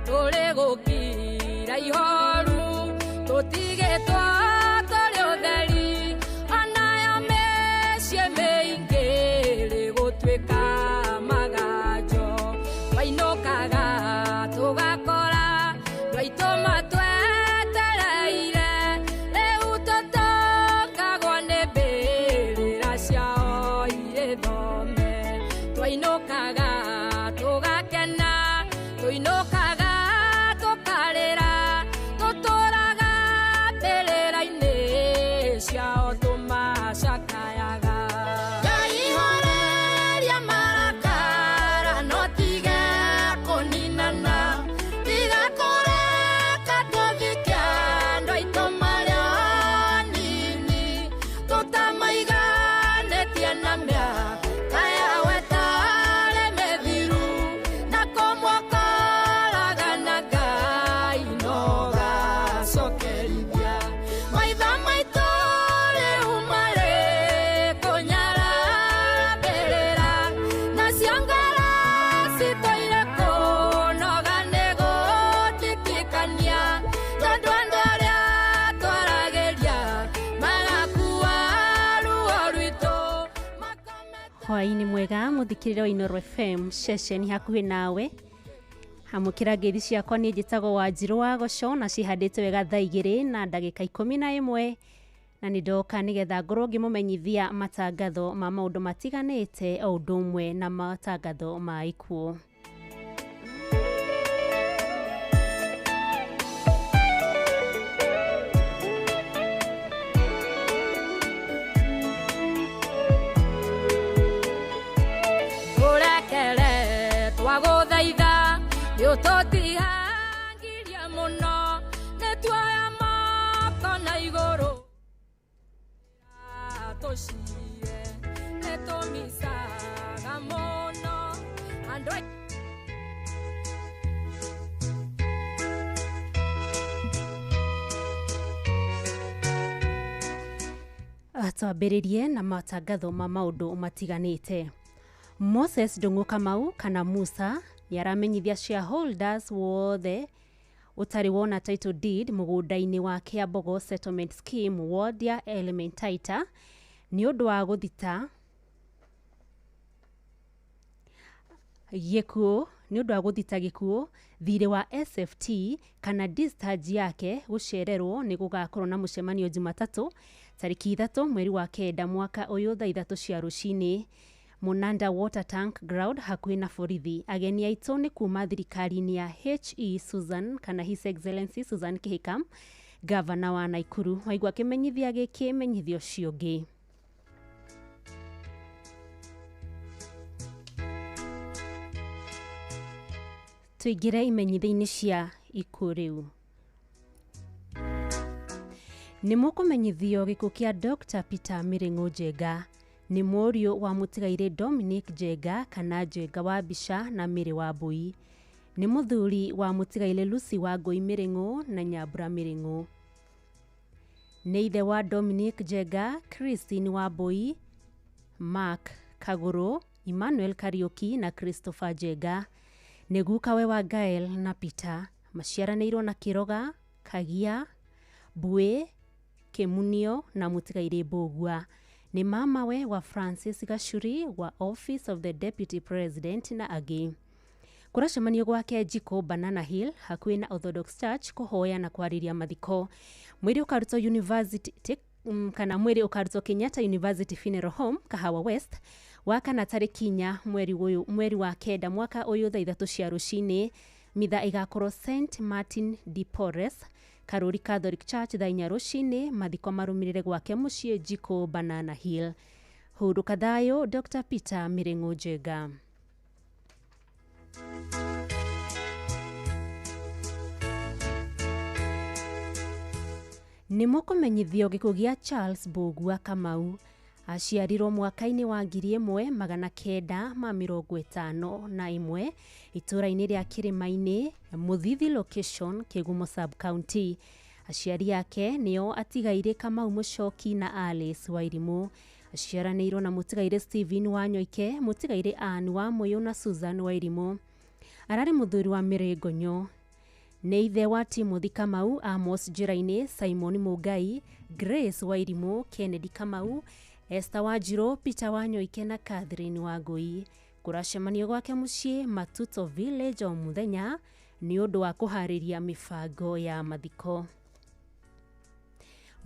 tũrĩ gũkira ihoru tũtigĩtwo tũrĩ ũtheri onayo mĩciĩ mĩingĩ rĩgũtuĩka maganjo twainũkaga tũgakora ndwaitũ matwetereire rĩu tũtũngagwo nĩ mbĩrĩra ciao irĩ thome twainũkaga tũgakena tũinũkaga tũkarĩra tũtũraga mbĩrĩra-inĩ ciao tũmacakayaga Ngai horeria marakara no tige kũninana tiga kũreka tũthike andũ aitũ marĩ anini tũtamaiganĩtie na mĩaka yao ĩtarĩ mĩthiru na kũmũkoraga na Ngai no gacokerithia maitho maitũ rĩu marĩ kũnyarambĩrĩra nacio ngoro citũire kũnoga nĩ gũtitikania tondũ andũ arĩa twaragĩria marakua ruo rwitũ. Hwaĩ-inĩ mwega mũthikĩrĩria wa Inooro FM ceceni hakuhĩ nawe amũkĩra ngeithi ciakwa niĩ njĩtagwo Wanjirũ wa Goco na cihandĩte wega thaa 2 na ndagĩka 11 na nĩ ndoka nĩgetha ngorwo ngĩmũmenyithia matangatho ma maũndũ matiganĩte o ũndũ ũmwe na matangatho ma ikuũ. Tũrekere twagũthaitha nĩ ũtũtihangirie mũno nĩ tuoya moko na igũrũ tũcire nĩ tũmicaga mũno andũ Twambĩrĩrie na matangatho ma maũndũ matiganĩte. Moses Ndung'u Kamau kana Musa nĩ aramenyithia shareholders wothe ũtarĩ wona title deed mũgũnda-inĩ wa Kiambogo Settlement Scheme ward ya Elementaita nĩ ũndũ wa gũthita gĩkuũ nĩ ũndũ wa gũthita gĩkuũ thirĩ wa SFT kana discharge yake gũcererwo nĩ gũgakorwo na mũcemanio Jumatatũ tarĩki 3 mweri wa 9 mwaka ũyũ thaa 3 cia rũcinĩ Munanda Water Tank Ground hakuhĩ na borithi. Ageni aitũ nĩ kuma thirikari-inĩ ya HE Susan kana His Excellency Susan Kihika, gavana wa Naikuru. Waigua kĩmenyithia gĩkĩ menyithio ũcio ũngĩ. Tũingĩre imenyithia-inĩ cia ikuũ rĩu. Nĩ mũkũmenyithio gĩkuũ kĩa Dr. Peter Mĩrĩng'ũ Njenga. Nĩ mũriũ wa mũtigairĩ Dominic Njenga kana Njenga wa Mbica na Mĩrĩ wa Mbui. Nĩ mũthuri wa mũtigaire Lucy Wangũi Mĩrĩng'ũ na Nyambura Mĩrĩng'ũ. Nĩ ithe wa Dominic Njenga, Christine Wambui, Mark Kagũrũ, Emmanuel Kariũki na Christopher Njenga. Nĩ gukawe wa Gael na Peter. Maciaranĩirwo na Kĩroga, Kagia, Mbuĩ, Kĩmunio na mũtigairĩ Mbũgua. Nĩ mamawe wa Francis Gachuri wa Office of the Deputy President na angĩ. Kũracemanio gwake Njikũ Banana Hill hakuhĩ na Orthodox Church kũhoya na kwarĩria mathiko. Mwĩrĩ ũkarutwo University kana mwĩrĩ ũkarutwo Kenyatta University Funeral Home Kahawa West wakana tarĩki 4 mweri wa 9 mwaka ũyũ thaa 3 cia rũcinĩ. Mitha ĩgakorwo St Martin de Porres Karuri Catholic Church thaa 4 rũcinĩ. Mathiko marũmĩrĩre gwake mũciĩ Njikũ Banana Hill. Hurũka thayũ Dr Peter Mĩrĩng'ũ Njenga. Nĩ mũkũmenyithio gĩkuũ gĩa Charles Mbũgua Kamau. Aciarirwo mwaka-inĩ wa 1951 itũũra-inĩ rĩa Kĩrĩma-inĩ, Mũthithi location, Kĩgumo sub-county. Aciari ake nĩo atigaire Kamau Mũchoki na Alice Wairimũ. Aciaranĩirwo na mũtigaire Stephen Wanyoike, mũtigaire Ann Wamũyũ na Susan Wairimũ. Ararĩ mũthuri wa Mĩrĩngonyo. Nĩ ithe wa Timothy Kamau, Amos Njĩra-inĩ, Simon Mũngai, Grace Wairimũ, Kennedy Kamau, Esther Wanjirũ, Peter Wanyoike na Catherine Wangũi. Kũracemanio gwake mũciĩ Matuto Village o mũthenya nĩ ũndũ wa kũharĩria mĩbango ya mathiko.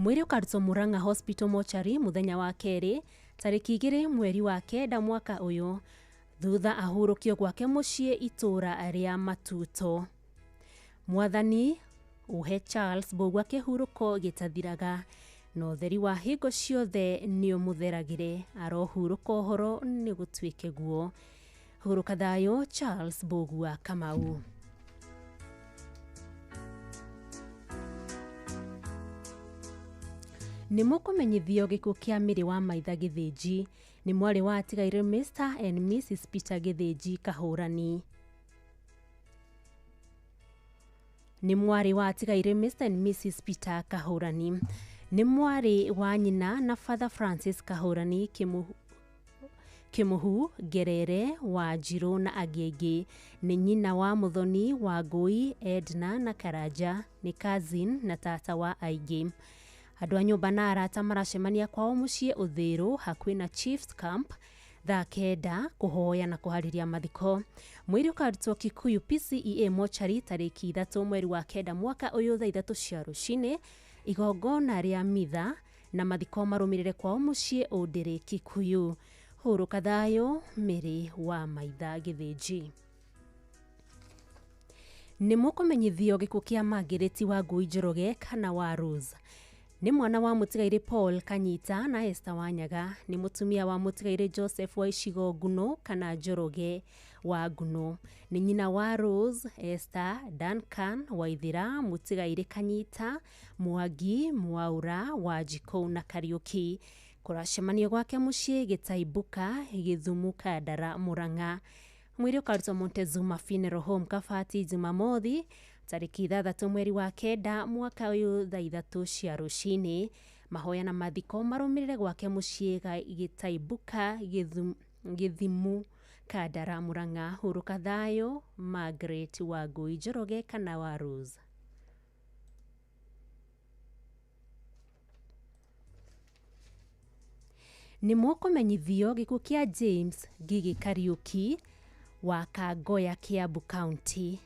Mwĩrĩ ũkarutwo Murang'a Hospital Mortuary mũthenya wa kerĩ tarĩki 2 mweri wa 9 mwaka ũyũ, thutha ahurũkio gwake mũciĩ itũũra rĩa Matuto. Mwathani ũhe Charles Mbũgua kĩhurũko gĩtathiraga na ũtheri wa hingo ciothe nĩ ũmũtheragĩre. Arohurũka ũhoro nĩ gũtuĩke guo. Hurũka thayũ Charles Mbũgua Kamau. Nĩ mũkũmenyithio gĩkuũ kĩa Mĩrĩ wa Maitha Gĩthĩnji. Nĩ mwarĩ wa atigaire Mr and Mrs Peter Gĩthĩnji Kahũrani. Nĩ mwarĩ wa atigaire Mr and Mrs Peter Kahũrani. Nĩ mwarĩ wa nyina na Father Francis Kahũrani Kĩmũhu, Ngerere, Wanjirũ na angĩ aingĩ. Nĩ nyina wa Mũthoni, Wangũi, Edna na Karanja. Nĩ cousin na tata wa aingĩ. Andũ a nyũmba na arata maracemania kwao mũciĩ Ũthĩrũ hakuhĩ na Chiefs Camp thaa 9 kũhoya na kũharĩria mathiko. Mwĩrĩ ũkarutwo Kikuyu PCEA Mortuary tarĩki 3 mweri wa 9 mwaka ũyũ thaa 3 cia rũcinĩ. Igongona rĩa mitha na mathiko marũmĩrĩre kwao mũciĩ Ũndĩrĩ Kikuyu. Hurũka thayũ Mĩrĩ wa Maitha Gĩthĩnji. Nĩ mũkũmenyithio gĩkuũ kĩa Margaret Wangũi Njoroge kana wa Rose. Nĩ mwana wa mũtigairĩ Paul Kanyita na Esther Wanyaga. Nĩ mũtumia wa mũtigairĩ Joseph wa Icigo Nguno kana Njoroge wa Nguno. Nĩ nyina wa Rose, Esther, Duncan, Waithira, mũtigairĩ Kanyita, Mwangi, Mwaura, Wanjikũ na Kariũki. Kũracemanio gwake mũciĩ Gĩtaimbuka, Gĩthumu, Kandara, Murang'a. Mwĩrĩ ũkarutwo Montezuma Funeral Home Kabati Jumamothi tarĩki 6 mweri wa 9 mwaka ũyũ thaa 3 cia rũcinĩ. Mahoya na mathiko marũmĩrĩre gwake mũciĩ Gĩtaimbuka, Gĩthimu, Kandara, Murang'a. Hurũka thayũ Margaret Wangũi Njoroge kana wa Rose. Nĩ mũkũmenyithio gĩkuũ kĩa James Ngigĩ Kariũki wa Kangoya, Kiambu County.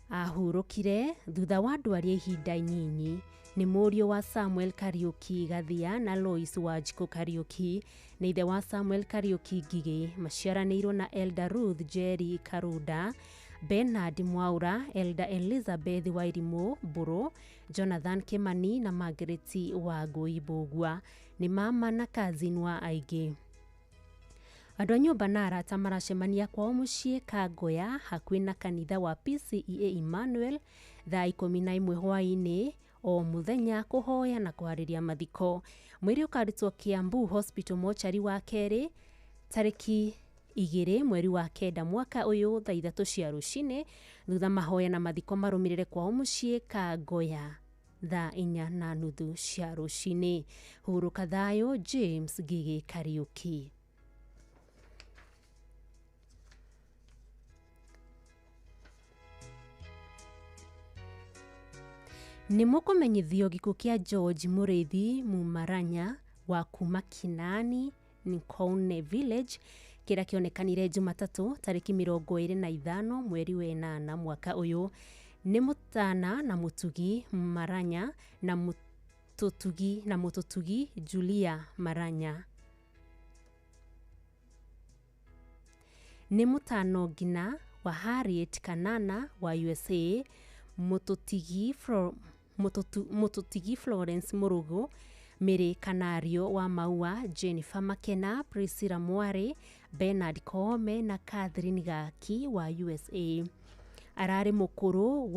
Ahurũkire thutha wa ndwari ya ihinda inyinyi. Nĩ mũriũ wa Samuel Kariũki Gathia na Lois Wanjikũ Kariũki. Nĩ ithe wa Samuel Kariũki Ngigĩ. Maciaranĩirwo na Elder Ruth Njeri Karunda, Bernard Mwaura, Elder Elizabeth Wairimũ Mbũrũ, Jonathan Kimani na Margaret Wangũi Mbũgua. Nĩ mama na cousin wa aingĩ. Andũ a nyũmba na arata maracemania kwao mũciĩ Kangoya hakuhĩ na kanitha wa PCEA Emmanuel thaa 11 hwaĩ-inĩ o mũthenya kũhoya na kũharĩria mathiko. Mwĩrĩ ũkarutwo Kiambu Hospital mochari wa kerĩ tarĩki 2 mweri wa 9 mwaka ũyũ thaa 3 cia rũcinĩ thutha mahoya na mathiko marũmĩrĩre kwao mũciĩ Kangoya thaa 4:30 cia rũcinĩ. Hurũka thayũ James Ngigi Kariuki. Nĩ mũkũmenyithio gĩkuũ kĩa George Mũrĩithi Mumaranya wa kuma Kinani Nkoune Village kĩrĩa kĩonekanire Jumatatũ tarĩki 25 mweri wa 8 mwaka ũyũ. Nĩ mũtana na mũtugi Maranya na mũtũtugi Julia Maranya. Nĩ mũtano ngina wa Harriet Kanana wa USA, mũtũtigi Florence Mũrũgũ, Mary Kanario wa Maua, Jennifer Makena, Priscilla Mwari, Bernard Koome na Catherine Gaki wa USA. Ararĩ mũkũrũ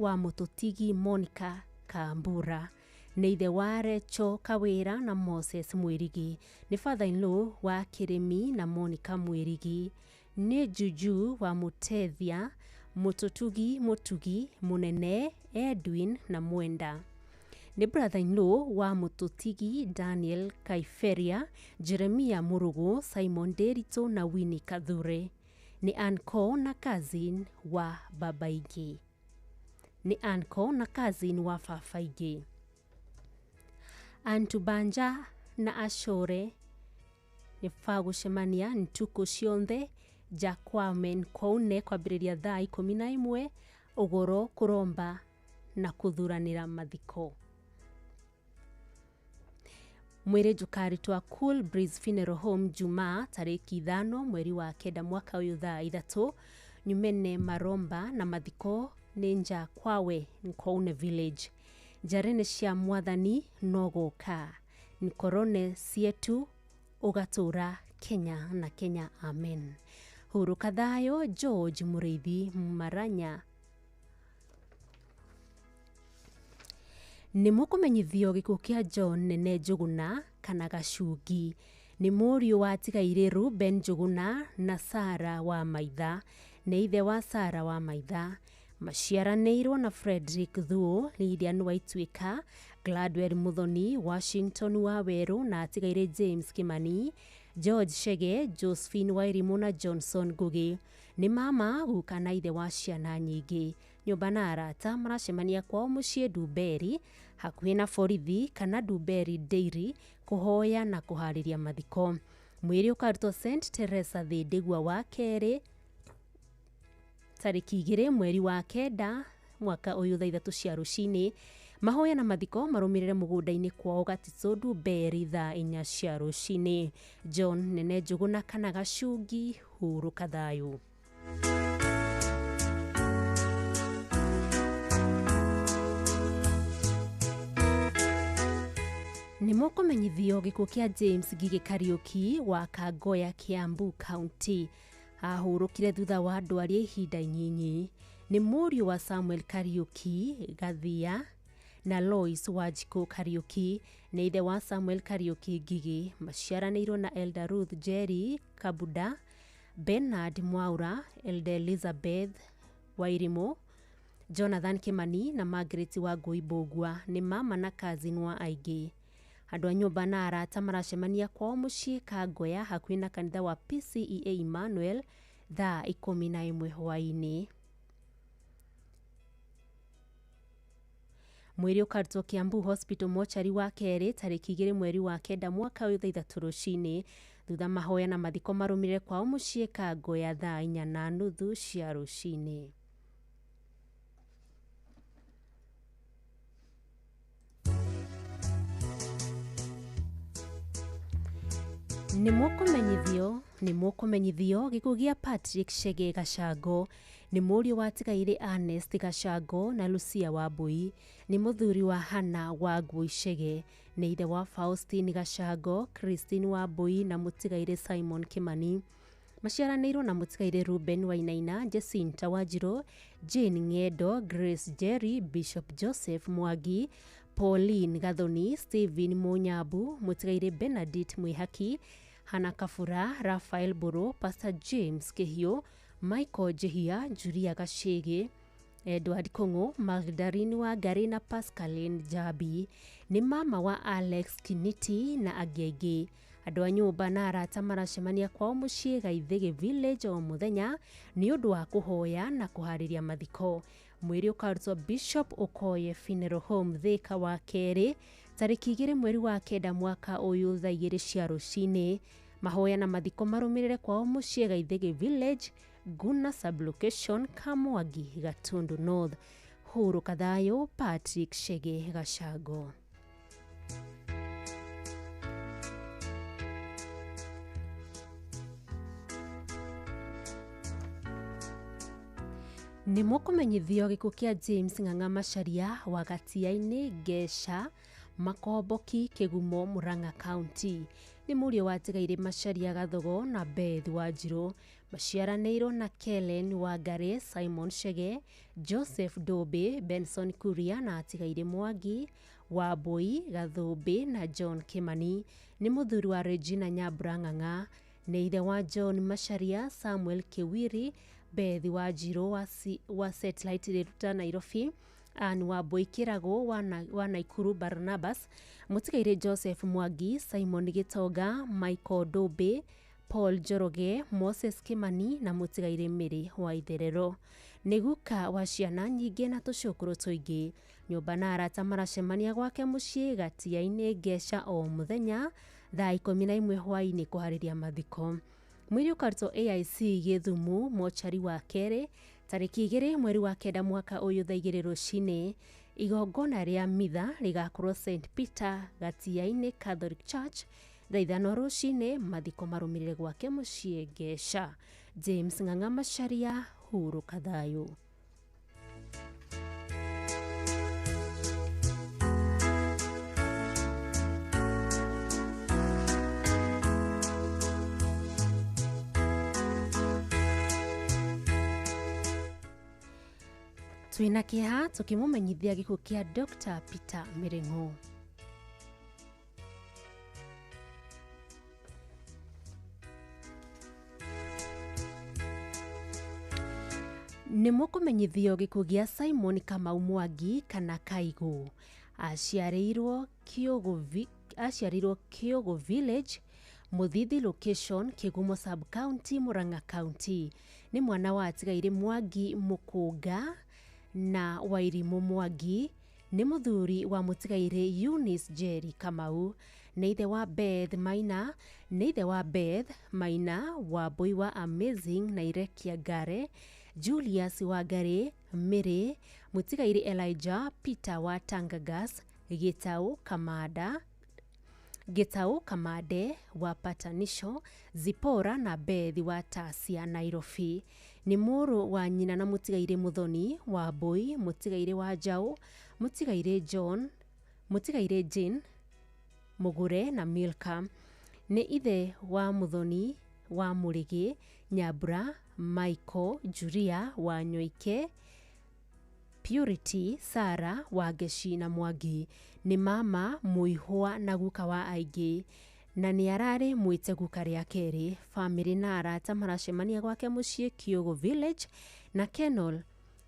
wa mũtũtigi Monica Kambura. Nĩ ithe wa Recho Kawĩra na Moses Mwĩrigi. Nĩ father-in-law wa Kĩrĩmi na Monica Mwĩrigi. Nĩ juju wa Mũtethia, Mũtũtugi Mũtugi, Mũnene, Edwin na Mwenda. Nĩ brother-in-law wa mũtũtigi Daniel Kaiferia, Jeremia Mũrũgũ, Simon Nderitu na Winnie Kathure. Nĩ uncle na cousin wa babaingĩ. Nĩ uncle na cousin wa babaingĩ. Antu Banja na Ashore nĩ bagũcemania ntukũ cionthe ja Kwame Nkoune kwambĩrĩria thaa 11 ũgoro kũromba na kũthuranĩra mathiko. Mwĩrĩ njũkaritwa Cool Breeze Funeral Home Jumaa tarĩki 5 mweri wa 9 mwaka ũyũ thaa 3 nyumene maromba na mathiko nĩ nja kwawe Nkoune Village. Njarene cia mwathani no gũka nkorone cietu ũgatũra Kenya na Kenya amen. Hurũka thayũ George Mũrĩithi Maranya. Nĩ mũkũmenyithio gĩkuũ kĩa John Nene Njũgũna kana Gacungi. Nĩ mũriũ wa tigairĩ Ruben Njũgũna na Sara wa Maitha. Nĩ ithe wa Sara wa Maitha. Maciaranĩirwo na Frederick Thuo, Lilian Waituĩka, Gladwell Muthoni, Washington wa Werũ na atigairĩ James Kimani, George Chege, Josephine Wairimu na Johnson Ngugi. Nĩ mama guka na ithe wa ciana nyingĩ. Nyũmba na arata maracemania kwao mũciĩ Ndumberi hakuhĩ na borithi kana Ndumberi Dairy kũhoya na kũharĩria mathiko. Mwĩrĩ ũkarutwo St Teresa Thĩndĩgua wa kerĩ tarĩki 2 mweri wa 9 mwaka ũyũ thaa 3 cia rũcinĩ. Mahoya na mathiko marũmĩrĩre mũgũnda-inĩ kwao Gatitũ Ndumberi thaa 4 cia rũcinĩ. John Nene Njũgũna kana Gacungi, hurũka thayũ. Nĩ mũkũmenyithio gĩkuũ kĩa James Ngigi Kariuki wa Kangoya Kiambu County. Ahurũkire thutha wa ndwari ya ihinda inyinyi. Nĩ mũriũ wa Samuel Kariuki Gathia na Lois Wanjikũ Kariuki. Nĩ ithe wa Samuel Kariuki Ngigi. Maciaranĩirwo na Elder Ruth Jerry Kabuda, Bernard Mwaura, Elder Elizabeth Wairimu, Jonathan Kimani na Margaret Wangui Mbũgua. Nĩ mama na cousin wa aingĩ. Andũ a nyũmba na arata maracemania kwao mũciĩ Kangoya hakuhĩ na kanitha wa PCEA Emmanuel thaa 11 hwaĩ-inĩ. Mwĩrĩ ũkarutwo Kiambu Hospital mochari wa kerĩ tarĩki 2 mweri wa 9 mwaka ũyũ thaa 3 rũcinĩ. Thutha mahoya na mathiko marũmĩrĩre kwao mũciĩ Kangoya thaa 4:30 cia rũcinĩ. Nĩ mũkũmenyithio gĩkuũ gĩa Patrick Chege Gacango. Nĩ mũriũ wa tigairĩ Ernest Gacango na Lucia Wambui. Nĩ mũthuri wa Hannah Wangui Chege. Nĩ ithe wa Faustine Gacango, Christine Wambui na mũtigairĩ Simon Kimani. Maciaranĩirwo na mũtigairĩ Ruben Wainaina, Jacinta Wanjirũ, Jane Ng'endo, Grace Jerry, Bishop Joseph Mwangi, Pauline Gathoni, Stephen Munyambu, mũtigairĩ Benedict Mwihaki, Hana Kabura, Raphael Mburu, Pastor James Kĩhiũ, Michael Njihia, Julia Gacĩgĩ, Edward Kũng'ũ, Magdalene Wangari na Pascaline Njambi. Nĩ mama wa Alex Kiniti na angĩ aingĩ. Andũ a nyũmba na arata maracemania kwao mũciĩ Gaithĩgĩ Village o mũthenya nĩ ũndũ wa kũhoya na kũharĩria mathiko. Mwĩrĩ ũkarutwo Bishop Okoye Funeral Home Thika wa kerĩ tarĩki 2 mweri wa 9 mwaka ũyũ thaa 2 cia rũcinĩ. Mahoya na mathiko marũmĩrĩre kwao mũciĩ Gaithĩgĩ Village, Guna Sublocation, Kamwangi, Gatundu North. Huru Kathayo, Patrick Chege Gacango. Nĩ mũkũmenyithio gĩkuũ kĩa James Ng'ang'a Macharia wa Gatiainĩ Ngeca Makomboki Kĩgumo Murang'a County. Nĩ mũriũ wa Tigairĩ Macharia Gathogo na Beth Wanjirũ. Maciaranĩirwo na Kellen Wangari, Simon Chege, Joseph Ndũmbĩ, Benson Kuria na Tigairĩ Mwangi, Wambui Gathũmbĩ na John Kimani. Nĩ mũthuri wa Regina Nyambura Ng'ang'a. Nĩ ithe wa John Macharia, Samuel Kĩwiri, Beth Wanjirũ wa Satellite Riruta Nairobi, Ann Wambui Kĩragũ wa Naikuru Barnabas, Mũtigairĩ Joseph Mwangi, Simon Gĩtonga, Michael Ndũmbĩ, Paul Njoroge, Moses Kimani na Mũtigairĩ Mĩrĩ wa Itherero. Nĩ guka wa ciana nyingĩ na tũcũkũrũ tũingĩ. Nyũmba na arata maracemania gwake mũciĩ Gatiainĩ Ngeca o mũthenya thaa 11 hwaĩ-inĩ kũharĩria mathiko. Mwĩrĩ ũkarutwo AIC Gĩthumo mochari wa kerĩ tarĩki 2 mweri wa 9 mwaka ũyũ thaa 2 rũcinĩ. Igongona rĩa mitha rĩgakorwo St Peter Gatiainĩ Catholic Church thaa 5 rũcinĩ. Mathiko marũmĩrĩre gwake mũciĩ Ngeca. James Ng'ang'a Macharia, hurũka thayũ. Twĩna kĩeha tũkĩmũmenyithia gĩkuũ kĩa Dr. Peter Mĩrĩng'ũ. Nĩ mũkũmenyithio gĩkuũ gĩa Simon Kamau Mwangi kana Kaigũ. Aciarĩirwo Kĩũgũ Village, Mũthithi Location, Kĩgumo Sub-County, Murang'a County. Nĩ mwana wa Atigairĩ Mwangi Mũkũnga na Wairimũ Mwangi. Nĩ mũthuri wa Mũtigairĩ Eunice Njeri Kamau. Nĩ ithe wa Beth Maina, nĩ ithe wa Beth Maina, Wambui wa Amazing na Irekia Ngare, Julius Wangari Mĩrĩ, Mũtigairĩ Elijah Peter wa Tangagas, Gĩtaũ Kamande wa Patanisho, Zipora na Beth wa Tasia Nairobi. Nĩ mũrũ wa nyina na Mũtigairĩ Mũthoni Wambui, Mũtigairĩ wa Njaũ, Mũtigairĩ John, Mũtigairĩ Jane Mũgũre na Milka. Nĩ ithe wa Mũthoni wa Mũrĩgĩ, Nyambura, Michael, Julia wa Nyoike, Purity, Sara wa Ngeci na Mwangi. Nĩ mama mũihwa na guka wa aingĩ na nĩ ararĩ mwĩte guka rĩa kerĩ. Famĩlĩ na arata maracemania gwake mũciĩ Kĩũgũ Village na Kenol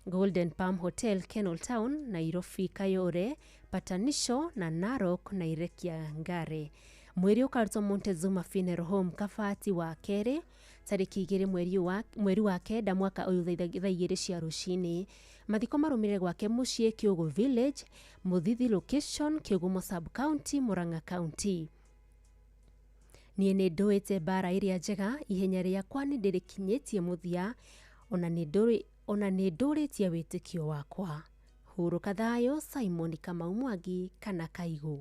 Golden Palm Hotel, Kenol Town, Nairobi, Kayore, Patanisho na Narok na Irekia Ngare. Mwĩrĩ ũkarutwo Montezuma Funeral Home Kabati wa kerĩ tarĩki 2 mweri wa 9 mwaka ũyũ thaa 2 cia rũcinĩ. Mathiko marũmĩrĩre gwake mũciĩ Kĩũgũ Village, Mũthithi Location, Kĩgumo Sub-County, Murang'a County. Niĩ nĩ ndũĩte mbara ĩrĩa njega, ihenya rĩakwa nĩ ndĩrĩkinyĩtie mũthia, ona nĩ ndũrĩtie wĩtĩkio wakwa. Hurũka thayũ, Simon Kamau Mwangi kana Kaigũ.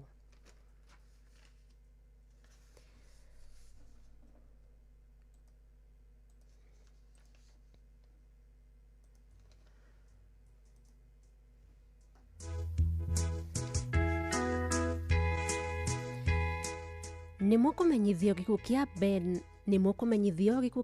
Nĩ mũkũmenyithio gĩkuũ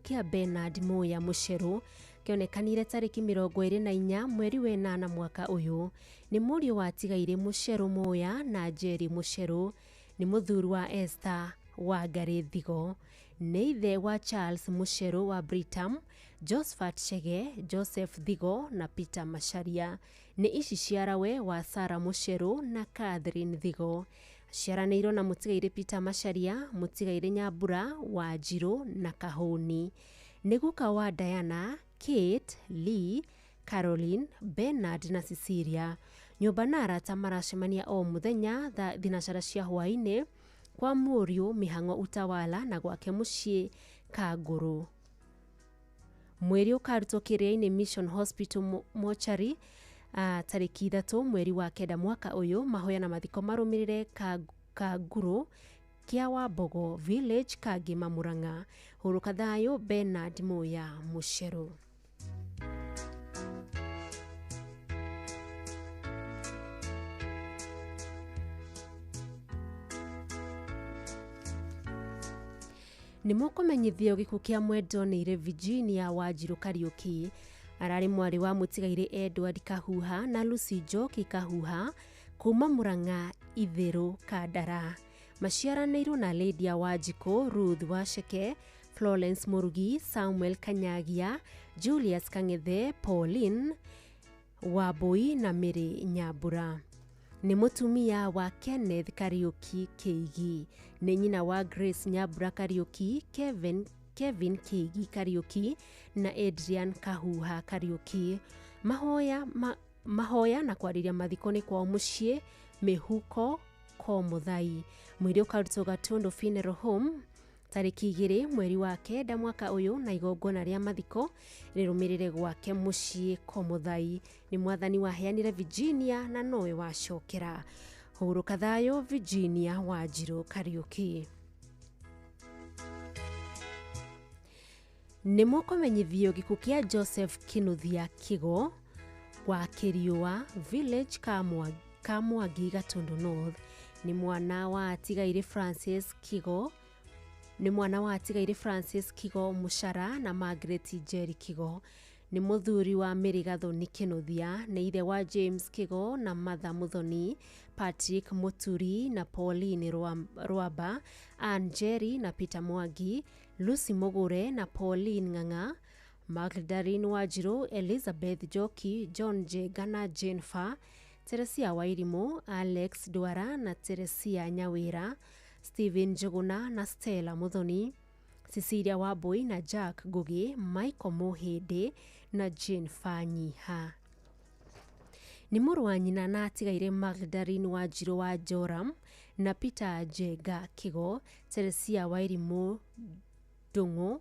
kĩa Bernard Muya Mũcerũ kĩonekanire tarĩki 24 mweri wa 8 mwaka ũyũ. Nĩ mũriũ wa Tigairĩ Mũcerũ Muya na Njeri Mũcerũ. Nĩ mũthuri wa Esther Wangari Thigo. Nĩ ithe wa Charles Mucheru wa Britam, Josephat Chege, Joseph Thigo na Peter Macharia. Nĩ ici ciarawe wa Sarah Mucheru na Catherine Thigo. Ciaranĩirwo na mũtigairĩ Peter Macharia, mũtigairĩ Nyambura, Wanjirũ na Kahũni. Nĩ guka wa Diana, Kate, Lee, Caroline, Bernard na Cecilia. Nyũmba na arata maracemania o mũthenya thaa thinacara cia hwaĩ-inĩ kwa mũriũ Mĩhang'o Utawala na gwake mũciĩ Kangũrũ. Mwĩrĩ ũkarutwo Kĩrĩa-inĩ Mission Hospital Mortuary tarĩki 3 mweri wa 9 mwaka ũyũ. Mahoya na mathiko marũmĩrĩre Kangũrũ kĩa Wambogo Village, Kangĩma, Murang'a. Hurũka thayũ Bernard Muya Mucheru. Nĩ mũkũmenyithio gĩkuũ kĩa mwendwa nĩire Virginia Wanjirũ Kariũki. Ararĩ mwarĩ wa mũtigairĩ Edward Kahuha na Lucy Njoki Kahuha kuma Murang'a Itherũ Kandara. Maciaranĩirwo na Lydia Wanjikũ, Ruth Wacheke, Florence Mũrugi, Samuel Kanyagia, Julius Kang'ethe, Pauline Wambui na Mary Nyambura. Nĩ mũtumia wa Kenneth Kariũki Kĩigi. Nĩ nyina wa Grace Nyambura Kariũki, Kevin Kĩigi Kariũki na Adrian Kahuha Kariũki. Mahoya na kwarĩria mathiko nĩ kwao mũciĩ Mĩhuko Komuthai. Mwĩrĩ ũkarutwo Gatundu Funeral Home tarĩki 2 mweri wa 9 mwaka ũyũ na igongona rĩa mathiko rĩrũmĩrĩre gwake mũciĩ Komuthai. Nĩ mwathani waheanire Virginia na nowe wacokera. Hurũka thayũ Virginia Wanjirũ Kariũki. Nĩ mũkũmenyithio gĩkuũ kĩa Joseph Kinuthia Kigo wa Kĩriũa Village, Kamwangi, Gatundu North. Nĩ mwana wa atigairĩ Francis Kigo. Nĩ mwana wa atigairĩ Francis Kigo Mũcara na Margaret Njeri Kigo. Nĩ mũthuri wa Mary Gathoni Kinuthia. Nĩ ithe wa James Kigo na Martha Muthoni, Patrick Muturi na Pauline Rwamba, Ann Njeri na Peter Mwangi, Lucy Mugure na Pauline Ng'ang'a, Magdalene Wanjirũ, Elizabeth Njoki, John Njenga na Jane Fa, Teresia Wairimũ, Alex Dwara na Teresia Nyawĩra, Stephen Njuguna na Stella Muthoni, Cecilia Wambui na Jack Ngugi, Michael Mũhĩndĩ na Jane Fanyiha. Nĩ mũrũ wa nyina na atigaire Magdalene Wanjirũ wa Joram na Peter Njenga Kigo, Teresia Wairimũ Ndung'u,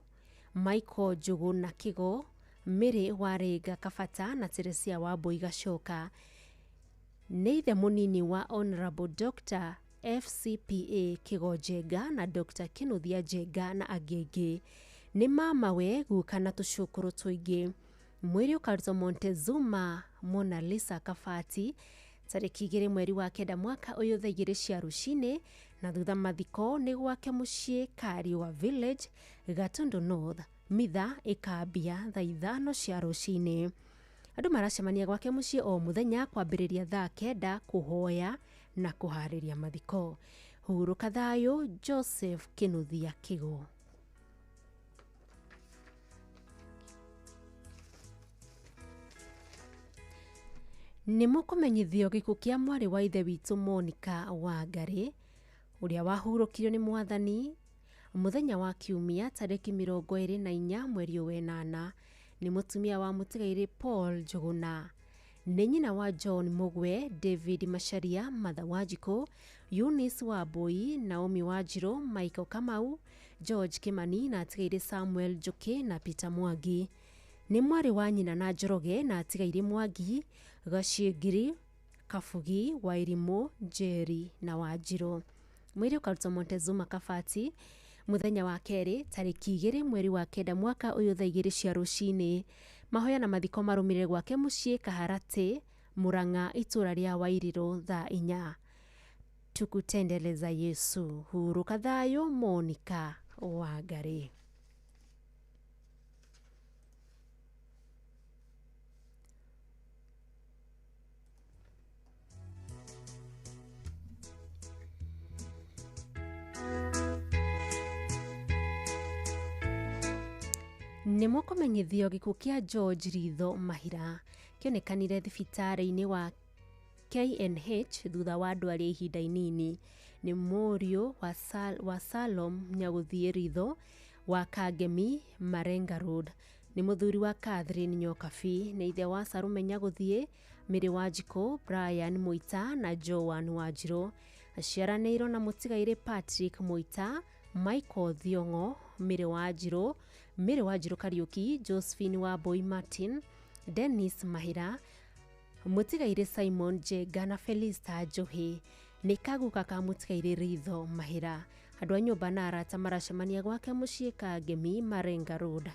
Michael Njuguna Kigo, Mary Warĩnga Kabata na Teresia Wambui Gacoka. Nĩ ithe mũnini wa Honorable Dr. FCPA Kigo Njenga na Dr. Kinuthia Njenga na angĩ aingĩ. Nĩ mamawe, guka na tũcũkũrũ tũingĩ. Mwĩrĩ ũkarutwo Montezuma Mona Lisa Kabati tarĩki 2 mweri wa 9 mwaka ũyũ thaa 2 cia rũcinĩ, na thutha mathiko nĩ gwake mũciĩ Kariũa Village, Gatundu North. Mitha ĩkambia thaa 5 cia rũcinĩ. Andũ maracemania gwake mũciĩ o mũthenya kwambĩrĩria thaa 9 kũhoya na kũharĩria mathiko. Hurũka thayũ Joseph Kinuthia Kigo. Nĩ mũkũmenyithio gĩkuũ kĩa mwarĩ wa ithe witũ Monica Wangari ũrĩa wahurũkirio nĩ mwathani mũthenya wa kiumia tarĩki 24 mweri wa 8. Nĩ mũtumia wa mũtigairĩ Paul Njuguna. Nĩ nyina wa John Mugwe, David Macharia, Martha Wanjikũ, Eunice Wambui, Naomi Wanjirũ, Michael Kamau, George Kimani na atigairĩ Samuel Njuki na Peter Mwangi. Nĩ mwarĩ wa nyina na Njoroge na atigairĩ Mwangi, Gacingiri, Kabugi, Wairimũ, Njeri na Wanjirũ. Mwĩrĩ ũkarutwo Montezuma Kabati mũthenya wa kerĩ tarĩki 2 mweri wa 9 mwaka ũyũ thaa 2 cia rũcinĩ. Mahoya na mathiko marũmĩrĩre gwake mũciĩ Kaharatĩ, Murang'a, itũũra rĩa Wairĩrũ thaa 4. Tukutendeleza Yesu. Hurũka thayũ Monica Wangari. Nĩ mũkũmenyithio gĩkuũ kĩa George Ritho Mahira kĩonekanire thibitarĩ-inĩ wa KNH thutha wa ndwari ya ihinda inini. Nĩ mũriũ wa Salom Nyagũthiĩ Ritho wa Kangemi, Marenga Road. Nĩ mũthuri wa Catherine Nyokabi, nĩ ithe wa Sarume Nyagũthiĩ, Mary Wanjikũ, Brian Mũita na Joan Wanjirũ. Aciaranĩirwo na mũtigairĩ Patrick Mũita, Michael Thiong'o, Mary Wanjirũ, Mary Wanjirũ Kariũki, Josephine Wambui Martin, Dennis Mahira, mũtigairĩ Simon Njenga na Felista Njohi. Nĩ kaguka ka mũtigairĩ Ritho Mahira. Andũ a nyũmba na arata maracemania gwake mũciĩ Kangemi, Marenga Road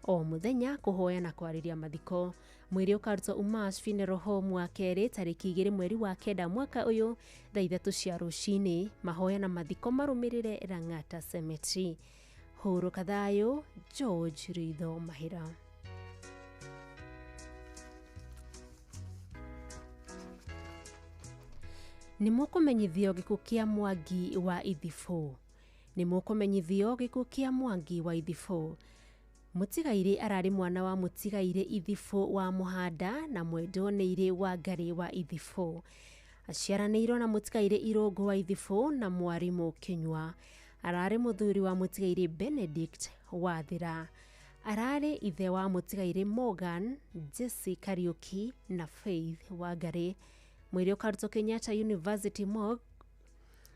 o mũthenya kũhoya na kwarĩria mathiko. Mwĩrĩ ũkarutwo Umash Funeral Home wa kerĩ tarĩki 2 mweri wa 9 mwaka ũyũ thaa 3 cia rũcinĩ. Mahoya na mathiko marũmĩrĩre Lang'ata Cemetery. Hurũka thayũ, George Ritho Mahira. Nĩ mũkũmenyithio gĩkuũ kĩa Mwangi wa Ithibũ. Nĩ mũkũmenyithio gĩkuũ kĩa Mwangi wa Ithibũ. Mũtigairĩ ararĩ mwana wa mũtigairĩ Ithibũ wa Mũhanda na mwendwo nĩ wa Ngarĩ wa Ithibũ. Aciaranĩirwo na mũtigairĩ Irũngũ wa Ithibũ na mwarimũ Kĩnyua. Ararĩ mũthuri wa mũtigairĩ Benedict Wathira. Ararĩ ithe wa mũtigairĩ Morgan, Jesse Kariũki na Faith Wangarĩ. Mwĩrĩ ũkarutwo Kenyatta University Morgue.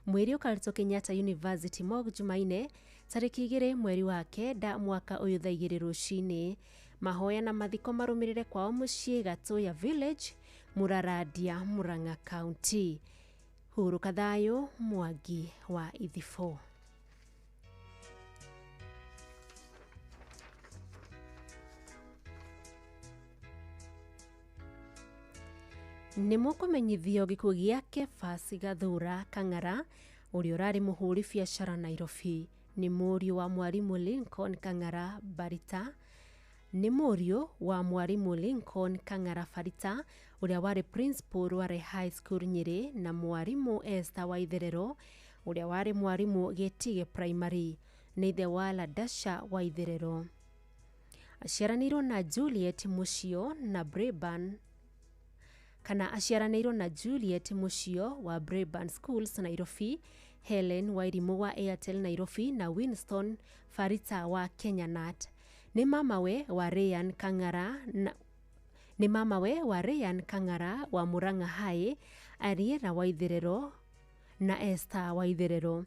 Mwĩrĩ ũkarutwo Kenyatta University Morgue Jumaine tarĩki 2 mweri wa 9 mwaka ũyũ thaa 2 rũcinĩ. Mahoya na mathiko marũmĩrĩre kwao mũciĩ Gatuya Village, Murarandia, Murang'a County. Hurũka thayũ, Mwangi wa Ithibũ. Nĩ mũkũmenyithio gĩkuũ gĩa Kefas Gathura Kang'ara ũrĩa ũrarĩ mũhũri biacara Nairobi. Nĩ mũriũ wa mwarimũ Lincoln Kang'ara Barita. Nĩ mũriũ wa mwarimũ Lincoln Kang'ara Barita ũrĩa warĩ principal Rware High School Nyĩrĩ na mwarimũ Esther Waitherero ũrĩa warĩ mwarimũ Gĩtige Primary. Nĩ ithe wa Ladasha Waitherero. Aciaranĩirwo na Juliet Mũcio na Braeburn kana aciaranĩirwo na Juliet Mũcio wa Braeburn Schools Nairobi, Helen Wairimũ wa Airtel Nairobi na Winston Farita wa Kenyanat. Nĩ mamawe wa Ryan Kang'ara na nĩ mamawe wa Ryan Kang'ara wa Murang'a High, Ariela Waitherero na Esther Waitherero.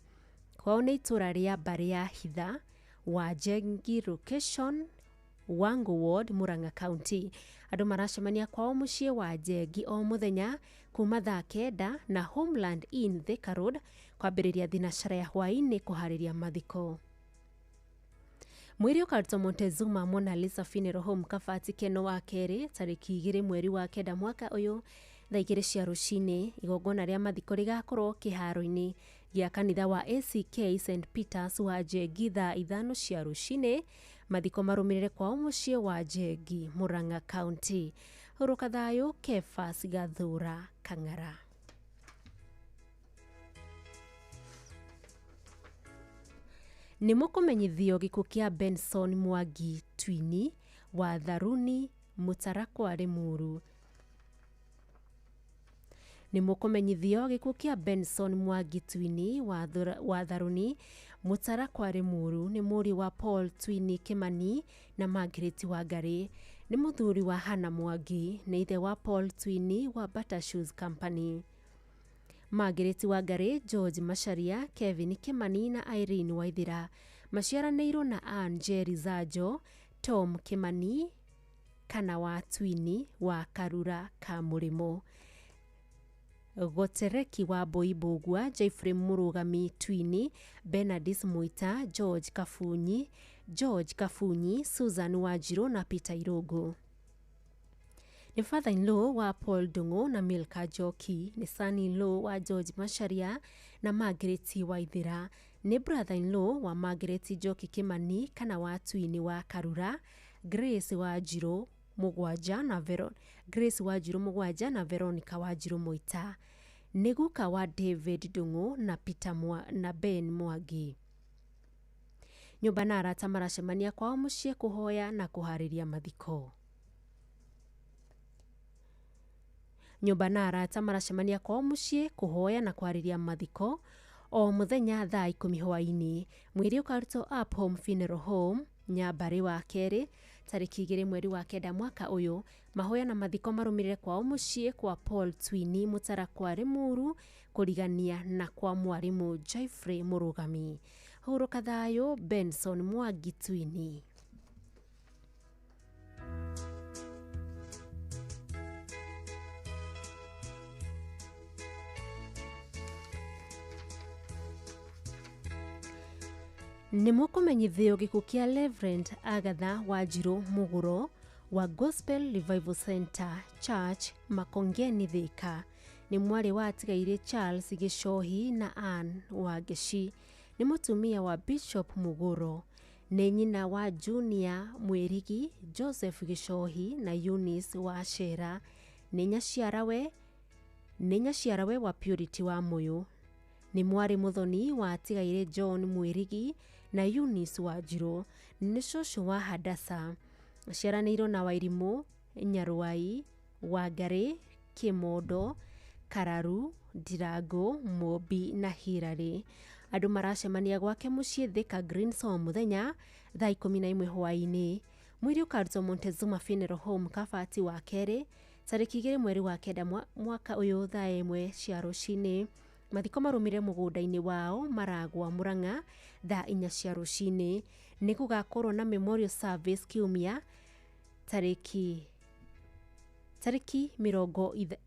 Kwao nĩ itũra rĩa mbarĩ ya Hitha wa Njengi Location, Wangu Ward, Murang'a County. Andũ maracemania kwao mũciĩ wa Njengi o mũthenya kuma thaa 9 na Homeland Inn Thika Road kwambĩrĩria thinacara ya hwaĩ-inĩ kũharĩria mathiko. Mwĩrĩ ũkarutwo Montezuma Mona Lisa Funeral Home Kabati Keno wa kerĩ tarĩki 2 mweri wa 9 mwaka ũyũ thaa 2 cia rũcinĩ. Igongona rĩa mathiko rĩgakorwo kĩharo-inĩ gĩa kanitha wa ACK St Peters wa Njengi thaa 5 cia rũcinĩ. Mathiko marũmĩrĩre kwao mũciĩ wa Njengi, Murang'a County. Hurũka thayũ, Kefas Gathura Kang'ara. Nĩ mũkũmenyithio gĩkuũ kĩa Benson Mwangi Twini wa Tharuni, Mũtarakwa, Limuru. Nĩ mũkũmenyithio gĩkuũ kĩa Benson Mwangi Twini wa Tharuni, Mũtarakwa, Limuru. Nĩ mũriũ wa Paul Twini Kimani na Margaret Wangarĩ. Nĩ mũthuri wa Hannah Mwangi. Nĩ ithe wa Paul Twini wa Bata Shoes Company. Margaret Wangarĩ, George Macharia, Kevin Kimani na Irene Waithira maciaranĩirwo na Ann Njeri Zajo, Tom Kimani kana wa Twini wa Karura ka Mũrĩmo, Gotereki wa Mbui Mbũgua, Jeffrey Mũrũgami Twini, Bernardis Mũita, George Kabunyi, Susan Wanjirũ na Peter Irũngũ. Nĩ father-in-law wa Paul Ndung'u na Milka Njoki. Nĩ son-in-law wa George Macharia na Margaret Waithira. Nĩ brother-in-law wa Margaret Njoki Kimani kana wa Twini wa Karura, Grace Wanjirũ Mũgwanja na Veronica Wanjirũ Mũita. Nĩ guka wa David Ndung'u na Peter na Ben Mwangi. Nyũmba na arata maracemania kwao mũciĩ kũhoya na kũharĩria mathiko. Nyũmba na arata maracemania kwao mũciĩ kũhoya na kũharĩria mathiko o mũthenya thaa 10 hwaĩ-inĩ. Mwĩrĩ ũkarutwo Up Home Funeral Home Nyambarĩ wa kerĩ tarĩki 2 mweri wa 9 mwaka ũyũ. Mahoya na mathiko marũmĩrĩre kwao mũciĩ kwa Paul Twini Mũtarakwa Limuru kũrigania na kwa mwarimũ Geoffrey Mũrũgami. Hurũka thayũ Benson Mwangi Twini. Nĩ mũkũmenyithio gĩkuũ kĩa Reverend Agatha Wanjiru Muguro wa Gospel Revival Center Church Makongeni Thika. Nĩ mwarĩ wa atigaire Charles Gĩcohi na Ann Wangeci. Nĩ mũtumia wa Bishop Muguro. Nĩ nyina wa Junior Mwĩrigi, Joseph Gĩcohi na Eunice Wachera. Nĩ nyaciarawe wa Purity wa Muyu. Nĩ mwarĩ mũthoni wa atigaire John Mwĩrigi na Eunice Wanjiru. Nĩ cũcũ wa Hadasa. Aciaranĩirwo na Wairimũ, Nyarwai, Wangarĩ, Kĩmondo, Kararu, Ndirango, Mũmbi na Hillary. Andũ maracemania gwake mũciĩ Thika Greens o mũthenya thaa 11 hwaĩ-inĩ. Mwĩrĩ ũkarutwo Montezuma Funeral Home Kabati wa kerĩ tarĩki 2 mweri wa 9 mwaka ũyũ thaa 1 cia rũcinĩ. Mathiko marũmĩrĩre mũgũnda-inĩ wao Maragwa Murang'a thaa 4 cia rũcinĩ. Nĩ gũgakorwo na memorial service kiumia tarĩki 31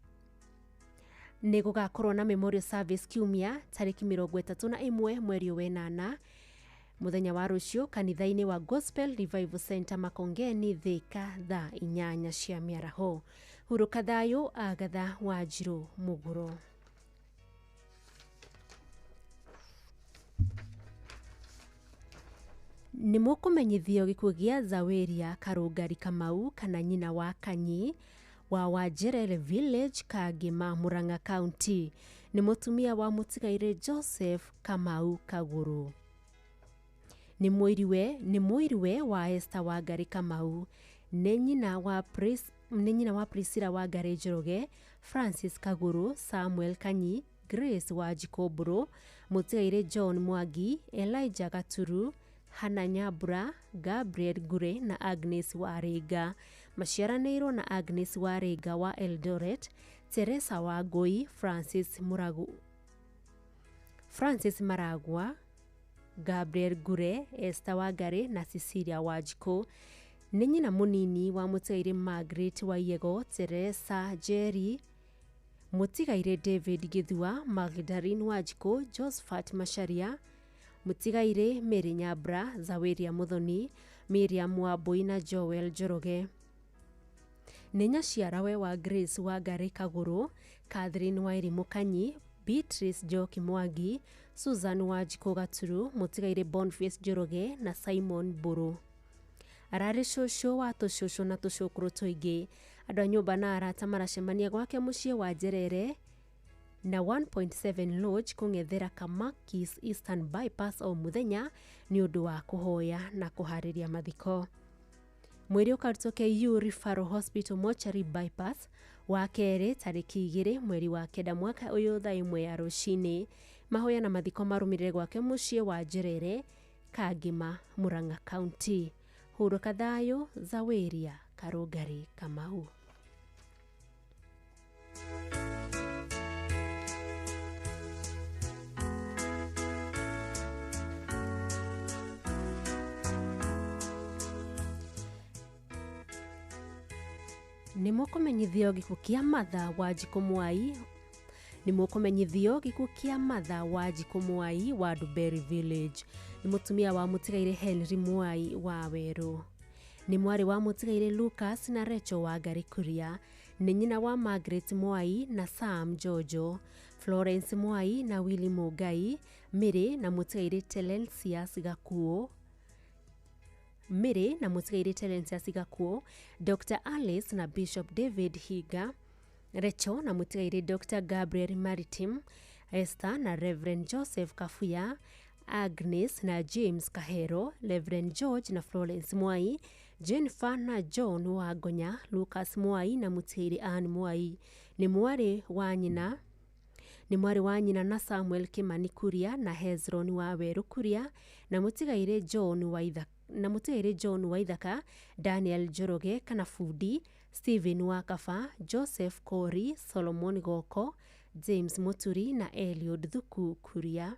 nĩ gũgakorwo na memorial service kiumia tarĩki 31 mweri wa 8 mũthenya wa rũciũ kanitha-inĩ wa Gospel Revival Center Makongeni Thika thaa 8 cia mĩaraho. Hurũka thayũ Agatha Wanjiru Muguro. Nĩ mũkũmenyithio gĩkuũ gĩa Zaweria Karũngari Kamau kana nyina wa Kanyi wa Wanjerere Village Kangema Murang'a County. Nĩ mũtumia wa mũtigaire Joseph Kamau Kagũrũ. Nĩ mũiriwe wa Esther Wangari Kamau. Nĩ nyina wa Priscilla Wangari Njoroge, Francis Kagũrũ, Samuel Kanyi, Grace Wanjikũ Mbũrũ, mũtigaire John Mwangi, Elijah Gaturu, Hannah Nyambura, Gabriel Ngure na Agnes Warĩnga. Maciaranĩirwo na Agnes Warĩnga wa Eldoret, Teresa Wangũi, Francis Maragwa, Gabriel Ngure, Esther Wangari na Cecilia Wanjikũ. Nĩ nyina mũnini wa mũtigaire Margaret Waiyego, Teresa Njeri, mũtigaire David Gĩthua, Magdalene Wanjikũ, Josephat Macharia, mũtigaire Mary Nyambura, Zaweria Muthoni, Miriam Wambui na Joel Njoroge. Nĩ nyaciarawe wa Grace Wangari Kagũrũ, Catherine Wairimũ Kanyi, Beatrice Njoki Mwangi, Susan Wanjikũ Gaturu, mũtigaire Boniface Njoroge na Simon Mbũrũ. Ararĩ cũcũ wa tũcũcũ na tũcũkũrũ tũingĩ. Andũ a nyũmba na arata maracemania gwake mũciĩ wa Njerere na 1.7 Lodge kũng'ethera Kamakis Eastern Bypass o mũthenya nĩ ũndũ wa kũhoya na kũharĩria mathiko. Mwĩrĩ ũkarutwo KU Referral Hospital Mortuary Bypass wa kerĩ tarĩki 2 mweri wa 9 mwaka ũyũ thaa 1 ya rũcinĩ. Mahoya na mathiko marũmĩrĩre gwake mũciĩ wa Njerere, Kangema, Murang'a County. Hurũka thayũ Zaweria Karũngari Kamau. Nĩ mũkũmenyithio gĩkuũ kĩa Martha Wanjikũ Mwai. Nĩ mũkũmenyithio gĩkuũ kĩa Martha Wanjikũ Mwai wa Nduberi Village. Nĩ mũtumia wa mũtigaire Henry Mwai wa Werũ. Nĩ mwarĩ wa mũtigaire Lucas na Rachel Wangari Kuria. Nĩ nyina wa Margaret Mwai na Sam Jojo, Florence Mwai na Willy Mũngai, Mary na mũtigaire Terensius Gakuo. Mary na mũtigaire Terensius Gakuo, Dr. Alice na Bishop David Higa, Rachel na mũtigaire Dr. Gabriel Maritim, Esther na Reverend Joseph Kafuya, Agnes na James Kahero, Reverend George na Florence Mwai, Jennifer na John Wagonya, Lucas Mwai na Mutiri Ann Mwai. Nĩ mwarĩ wa nyina nĩ mwarĩ wa nyina na Samuel Kimani Kuria na Hezron wa Weru Kuria na mũtigairĩ John Waithaka na mũtigairĩ John Waithaka, Daniel Njoroge kana Fundi, Stephen Wakaba, Joseph Kori, Solomon Goko, James Muturi na Eliud Thuku Kuria.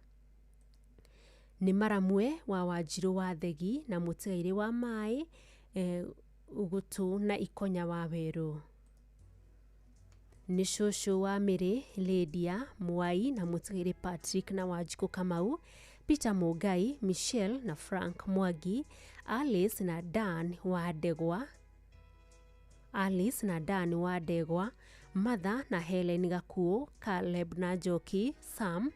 Nĩ maramwe wa Wanjirũ wa Thegi na mũtigairĩ wa Maĩ Ũgũtũ na Ikonya wa Werũ. Nĩ cũcũ wa Mĩrĩ, Lydia Mwai na mũtigairĩ Patrick na Wanjikũ Kamau, Peter Mũngai, Michelle na Frank Mwangi, Alice na Dan wa Ndegwa, Alice na Dan wa Ndegwa, Martha na Helen Gakuo, Caleb na Njoki, Sam,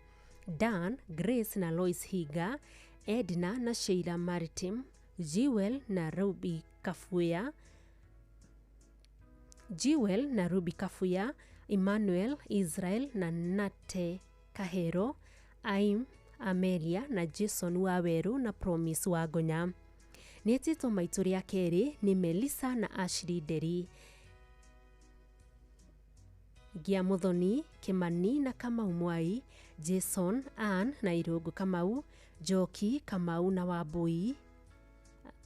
Dan, Grace na Lois Higa, Edna na Sheila Maritim, Jewel na Ruby Kafuya, Jewel na Ruby Kafuya, Emmanuel, Israel na Nate Kahero, Aim, Amelia na Jason Waweru na Promise Wagonya. Nĩetĩtwo maitũ rĩa kerĩ nĩ Melissa na Ashley Nderi. Gia Muthoni, Kimani na Kamau Mwai, Jason, Ann na Irũngũ Kamau, Njoki, Kamau na Wambui,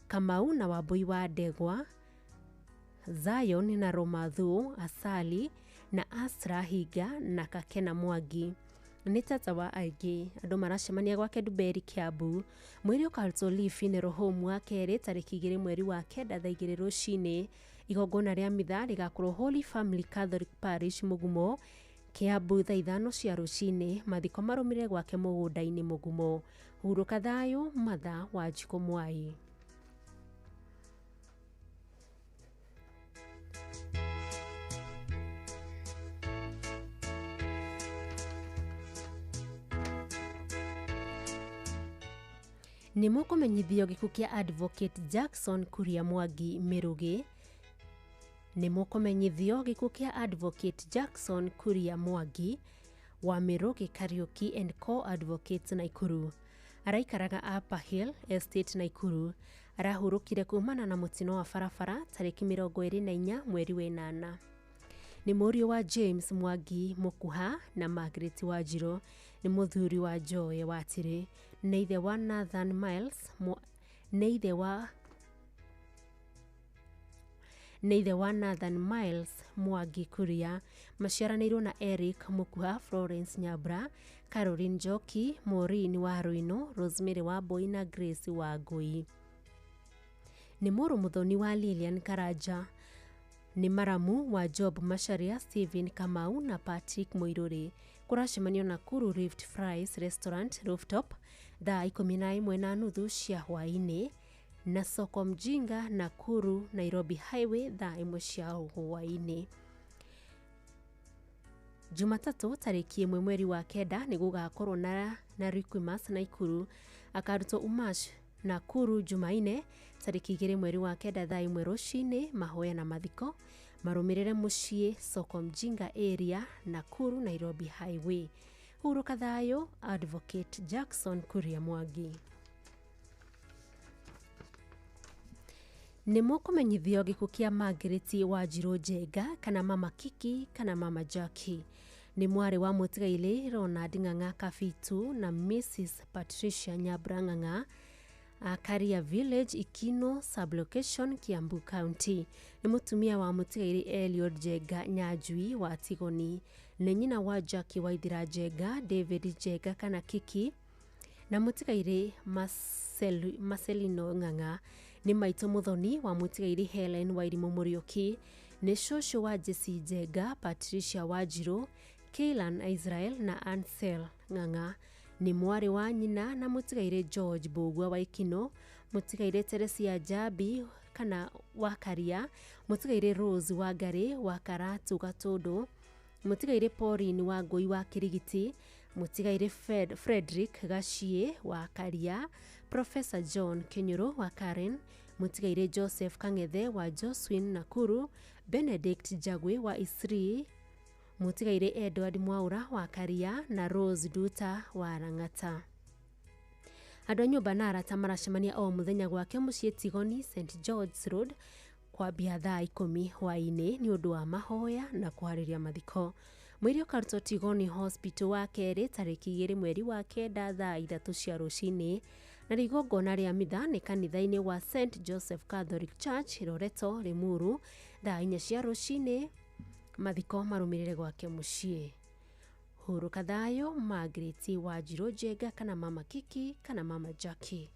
Kamau na Wambui wa Ndegwa, Zion na Romathu, Asali na Asra Higa na Kakena Mwangi. Nĩ tata wa aingĩ andũ maracemania gwake Nduberi Kiambu. Mwĩrĩ ũkarutwo Lee Funeral Home wa kerĩ tarĩki 2 mweri wa kenda thaa 2 rũcinĩ. Igongona rĩa mitha rĩgakorwo Holy Family Catholic Parish Mũgumo Kiambu thaa 5 cia rũcinĩ. Mathiko marũmĩrĩre gwake mũgũnda-inĩ Mũgumo. Hurũka thayũ, Martha Wanjikũ Mwai. Nĩ mũkũmenyithio gĩkuũ kĩa Advocate Jackson Kuria Mwangi Mĩrũgĩ. Nĩ mũkũmenyithio gĩkuũ kĩa Advocate Jackson Kuria Mwangi wa Mĩrũgĩ Kariuki and Co Advocates Naikuru. Araikaraga Upper Hill Estate Naikuru. Arahurũkire kumana na mũtino wa barabara tarĩki 24 mweri wa ĩnana. Nĩ mũriũ wa James Mwangi Mũkuha na Margaret Wanjirũ. Nĩ mũthuri wa Joy Watire. Nĩ ithe wa Nathan Miles, nĩ ithe wa Nathan Miles Mwangi Kuria. Maciaranĩirwo na Eric Mũkuha, Florence Nyambura, Caroline Njoki, Maureen wa Ruino, Rosemary Wambui na Grace Wangui. Nĩ mũrũ mũthoni wa Lilian Karanja. Nĩ maramu wa Job Macharia, Stephen Kamau na Patrick Mũirũrĩ. Kũracemanio Nakuru Rift Fries Restaurant Rooftop thaa 11:30 cia hwaĩ-inĩ na Soko Mjinga Nakuru Nairobi Highway thaa 1 cia hwaĩ-inĩ. Jumatatũ tarĩki 1 mweri wa kenda nĩ gũgakorwo na Requimas Naikuru. Akarutwo Umash Nakuru Jumaine tarĩki 2 mweri wa kenda thaa 1 rũcinĩ. Mahoya na mathiko marũmĩrĩre mũciĩ Soko Mjinga area Nakuru Nairobi Highway. Hurũka thayũ, Advocate Jackson Kuria Mwangi. Nĩ mũkũmenyithio gĩkuũ kĩa Margaret Wanjirũ Njenga kana Mama Kiki kana Mama Jackie. Nĩ mwarĩ wa mũtigairĩ Ronald Ng'ang'a Kabitu na Mrs Patricia Nyambura Ng'ang'a, Karia Village, Ikino Sublocation, Kiambu County. Nĩ mũtumia wa mũtigairĩ Eliud Njenga Nyanjui wa Tigoni. Nĩ nyina wa Jackie Waithira Njenga, David Njenga kana Kiki na mũtigairĩ Marcelino Ng'ang'a. Nĩ maitũ mũthoni wa mũtigairĩ Helen Wairimũ Mũriũki. Nĩ cũcũ wa Jesse Njenga, Patricia Wanjirũ, Kaylan Israel na Ansel Ng'ang'a. Nĩ mwarĩ wa nyina na mũtigairĩ George Mbũgua wa Ikino, mũtigairĩ Teresia Njambi kana wa Karia, mũtigairĩ Rose Wangari wa Karatu Gatũndũ, mũtigairĩ Pauline Wangũi wa Kĩrigiti, mũtigairĩ Frederick Gaciĩ wa Karia, Professor John Kinyuru wa Karen, mũtigairĩ Joseph Kang'ethe wa Joswin Nakuru, Benedict Njagwe wa Isri, mũtigairĩ Edward Mwaura wa Karia na Rose Duta wa Lang'ata. Andũ a nyũmba na arata maracemania o mũthenya gwake mũciĩ Tigoni St George's Road kwambia thaa 10 hwaĩ-inĩ nĩ ũndũ wa mahoya na kũharĩria mathiko. Mwĩrĩ ũkarutwo Tigoni Hospital wa kerĩ tarĩki 2 mweri wa 9 thaa 3 cia rũcinĩ, na igongona rĩa mitha nĩ kanitha-inĩ wa St Joseph Catholic Church Loreto Limuru thaa 4 cia rũcinĩ. Mathiko marũmĩrĩre gwake mũciĩ. Hurũka thayũ Margaret Wanjirũ Njenga kana Mama Kiki kana Mama Jackie.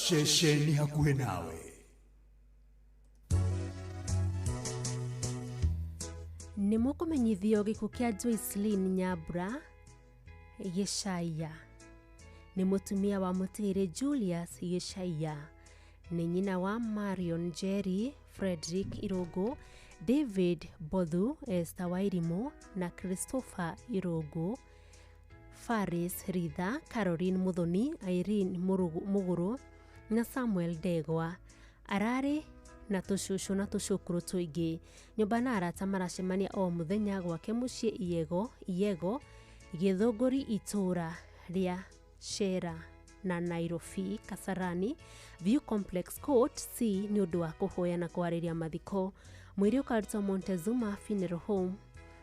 Ceceni hakuhĩ nawe. Nĩ mũkũmenyithio gĩkuũ kĩa Joycelyn Nyambura Gĩcaia. Nĩ mũtumia wa mũtigĩrĩ Julius Gĩcaia. Nĩ nyina wa Marion Njeri, Frederick Irũngũ, David Bothu, Esther Wairimũ na Christopher Irũngũ, Faris Ritha, Caroline Muthoni, Irene Muguru na Samuel Ndegwa. Ararĩ na tũcũcũ na tũcũkũrũ tũingĩ. Nyũmba na arata maracemania o mũthenya gwake mũciĩ Iyego, Gĩthũngũri itũũra rĩa Shera na Nairobi Kasarani View Complex Court C nĩ ũndũ wa kũhoya na kũharĩria mathiko. Mwĩrĩ ũkarutwo Montezuma Funeral Home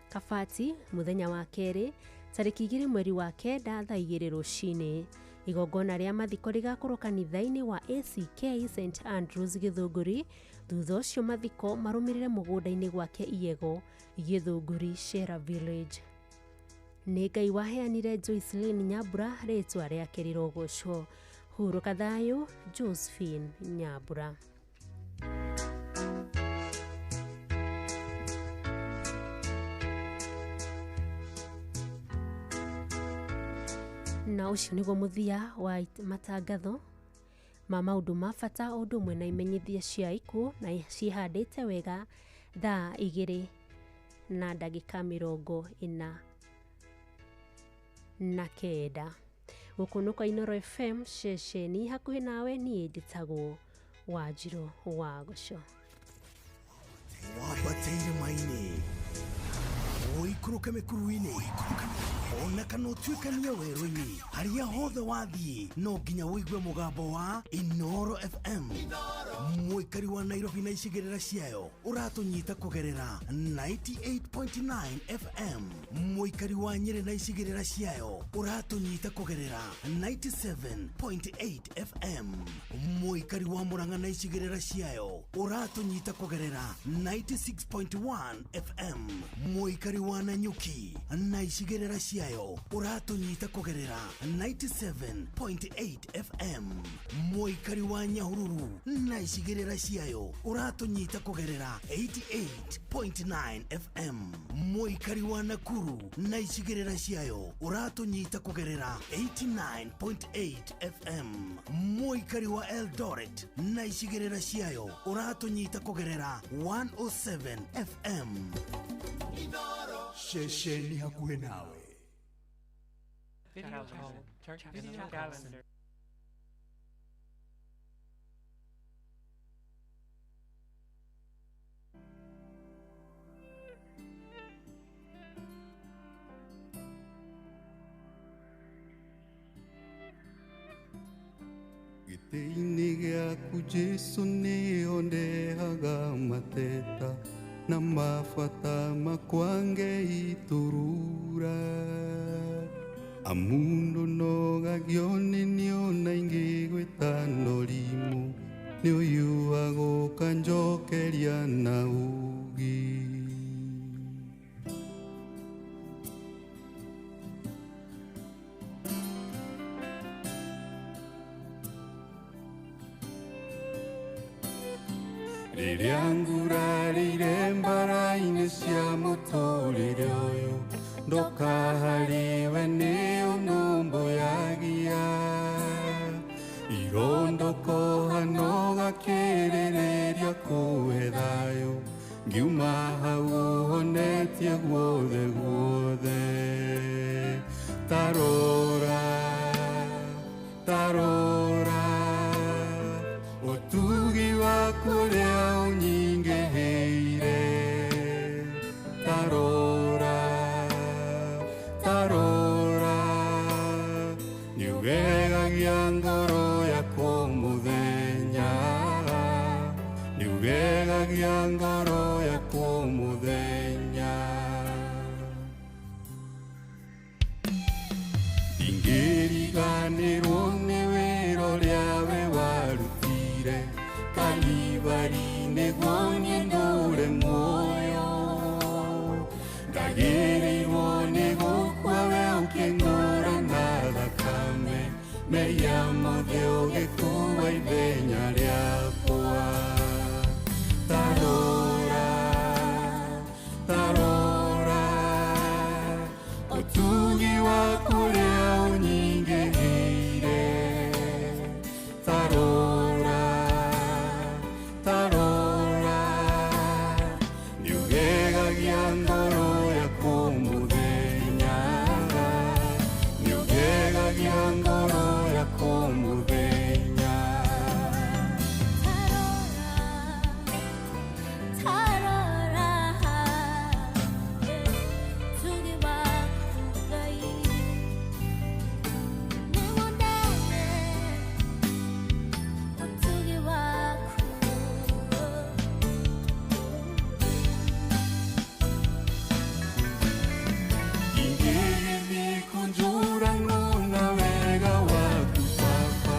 Kabati mũthenya wa kerĩ tarĩki 2 mweri wa 9 thaa 2 rũcinĩ. Igongona rĩa mathiko rĩgakorwo kanitha-inĩ wa ACK St Andrews Gĩthũngũri. Thutha ũcio mathiko marũmĩrĩre mũgũnda-inĩ gwake Iyego, Gĩthũngũri Shera Village. Nĩ Ngai waheanire Joycelyn Nyambura rĩtwa rĩake rĩrogocwo. Hurũka thayũ Josephine Nyambura. Na ũcio nĩguo mũthia wa matangatho ma maũndũ ma bata o ũndũ ũmwe na imenyithia cia ikuũ na cihandĩte wega thaa 2 na ndagĩka 49. Gũkũ nĩ kwa Inooro FM ceceni hakuhĩ nawe. Niĩ njĩtagwo Wanjirũ wa Gũco. Wambate irĩma-inĩ, ũikũrũke mĩkuru-inĩ, ona kana ũtuĩkanie werũ-inĩ, harĩa hothe wathiĩ no nginya ũigue mũgambo wa Inooro FM. Mũikari wa Nairobi na icigĩrĩra ciayo ũratũnyita kũgerera 98.9 FM. Mũikari wa Nyĩrĩ na icigĩrĩra ciayo ũratũnyita kũgerera 97.8 FM. Mũikari wa Murang'a na icigĩrĩra ciayo ũratũnyita kũgerera 96.1 FM. Mũikari wa Nanyuki na icigĩrĩra ciayo ũratũnyita kũgerera 97.8 FM. Mũikari wa Nyahururu na icigĩrĩra ciayo ũratũnyita kũgerera 88.9 FM. Mũikari wa Nakuru na icigĩrĩra ciayo ũratũnyita kũgerera 89.8 FM. Mũikari wa Eldoret na icigĩrĩra ciayo ũratũnyita kũgerera 107 FM. Ceceni hakuhĩ nawe. Gĩtĩ-inĩ gĩaku Jesũ nĩho ndehaga mateta na mabata makwa ngeiturura. Amundu nogagio nĩ niona ingĩ gwĩtano rimũ nĩ ũyũ agũka njokeria na ũgĩ. Rĩrĩa ngurarĩire mbara-inĩ cia mũtũrĩre ũyũ ndoka harĩwe nĩ ũnũmbũyagia. Irondokoha no gakĩrĩrĩria kũhe thayũ ngiuma hau ũhonetie guothe guothe. Tarora, tarora, Nĩũgegagia ngoro yakwa mũthenya, nĩũgegagia ngoro yakwa mũthenya. Ndingĩriganĩrwo nĩ wĩra ũrĩa we warutire Kalivari nĩguo niĩ ndũre muoyo. Ndagĩrĩirwo nĩ gũkua we ũkĩngũra na thakame, mehia mothe ũgĩkua ithenya rĩakwa. Ta rora, ta rora, ũtugi waku ũrĩa ũnyingĩhĩire. Ta rora, ta rora, nĩũgegagia ngoro yakwa mũthenya, nĩũgegagia ngoro yakwa mũthenya. Ingĩgĩthiĩ na wega waku Baba,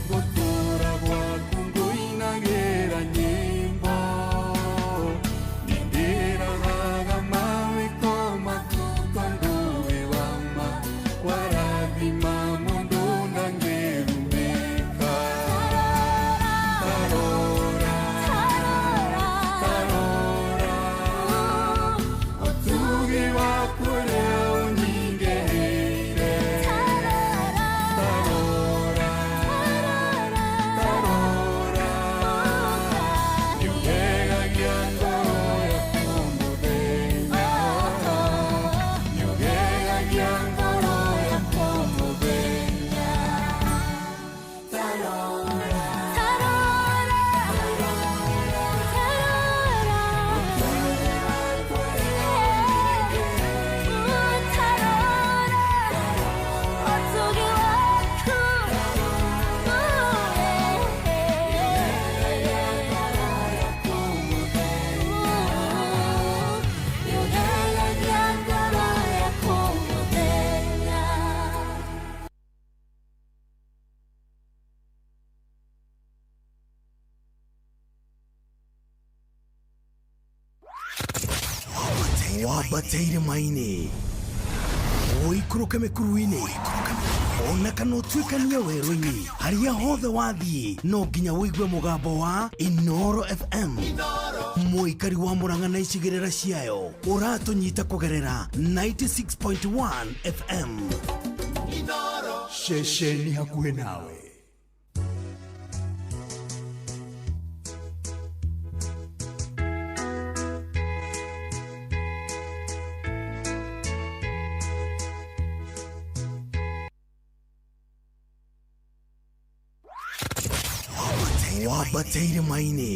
ngũtũũra gwaku ngũinagĩra nyĩmbo. Nĩndĩrahaga mawĩko maku tondũ wĩ wa ma, warathima mũndũ ndangĩrumĩka. Ta rora, ta rora, ũtugi waku ũrĩa ũnyingĩhĩire. Ta rora, ta rora, nĩũgegagia ngoro yakwa mũthenya, nĩũgegagia ngoro yakwa mũthenya. Ta rora, ta rora, ũtugi waku ũrĩa ũnyingĩhĩire. Wambate irĩma-inĩ, ũikũrũke mĩkuru-inĩ, ona kana ũtuĩkanie werũ-inĩ, harĩa hothe wathiĩ no nginya ũigue mũgambo wa Inoro FM. Mũikari wa Murang'a na icigĩrĩra ciayo ũratũnyita kũgerera 96.1 FM. Ceceni hakuhĩ nawe. Wambate irĩma-inĩ,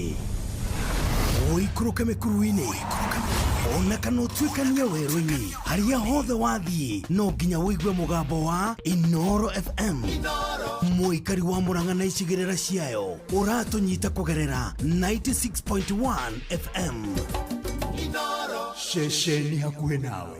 ũikũrũke mĩkuru-inĩ, ona kana ũtuĩkanie werũ-inĩ, harĩa hothe wathiĩ no nginya ũigue mũgambo wa Inoro FM. Mũikari wa Murang'a na icigĩrĩra ciayo ũratũnyita kũgerera 96.1 FM. Ceceni hakuhĩ nawe.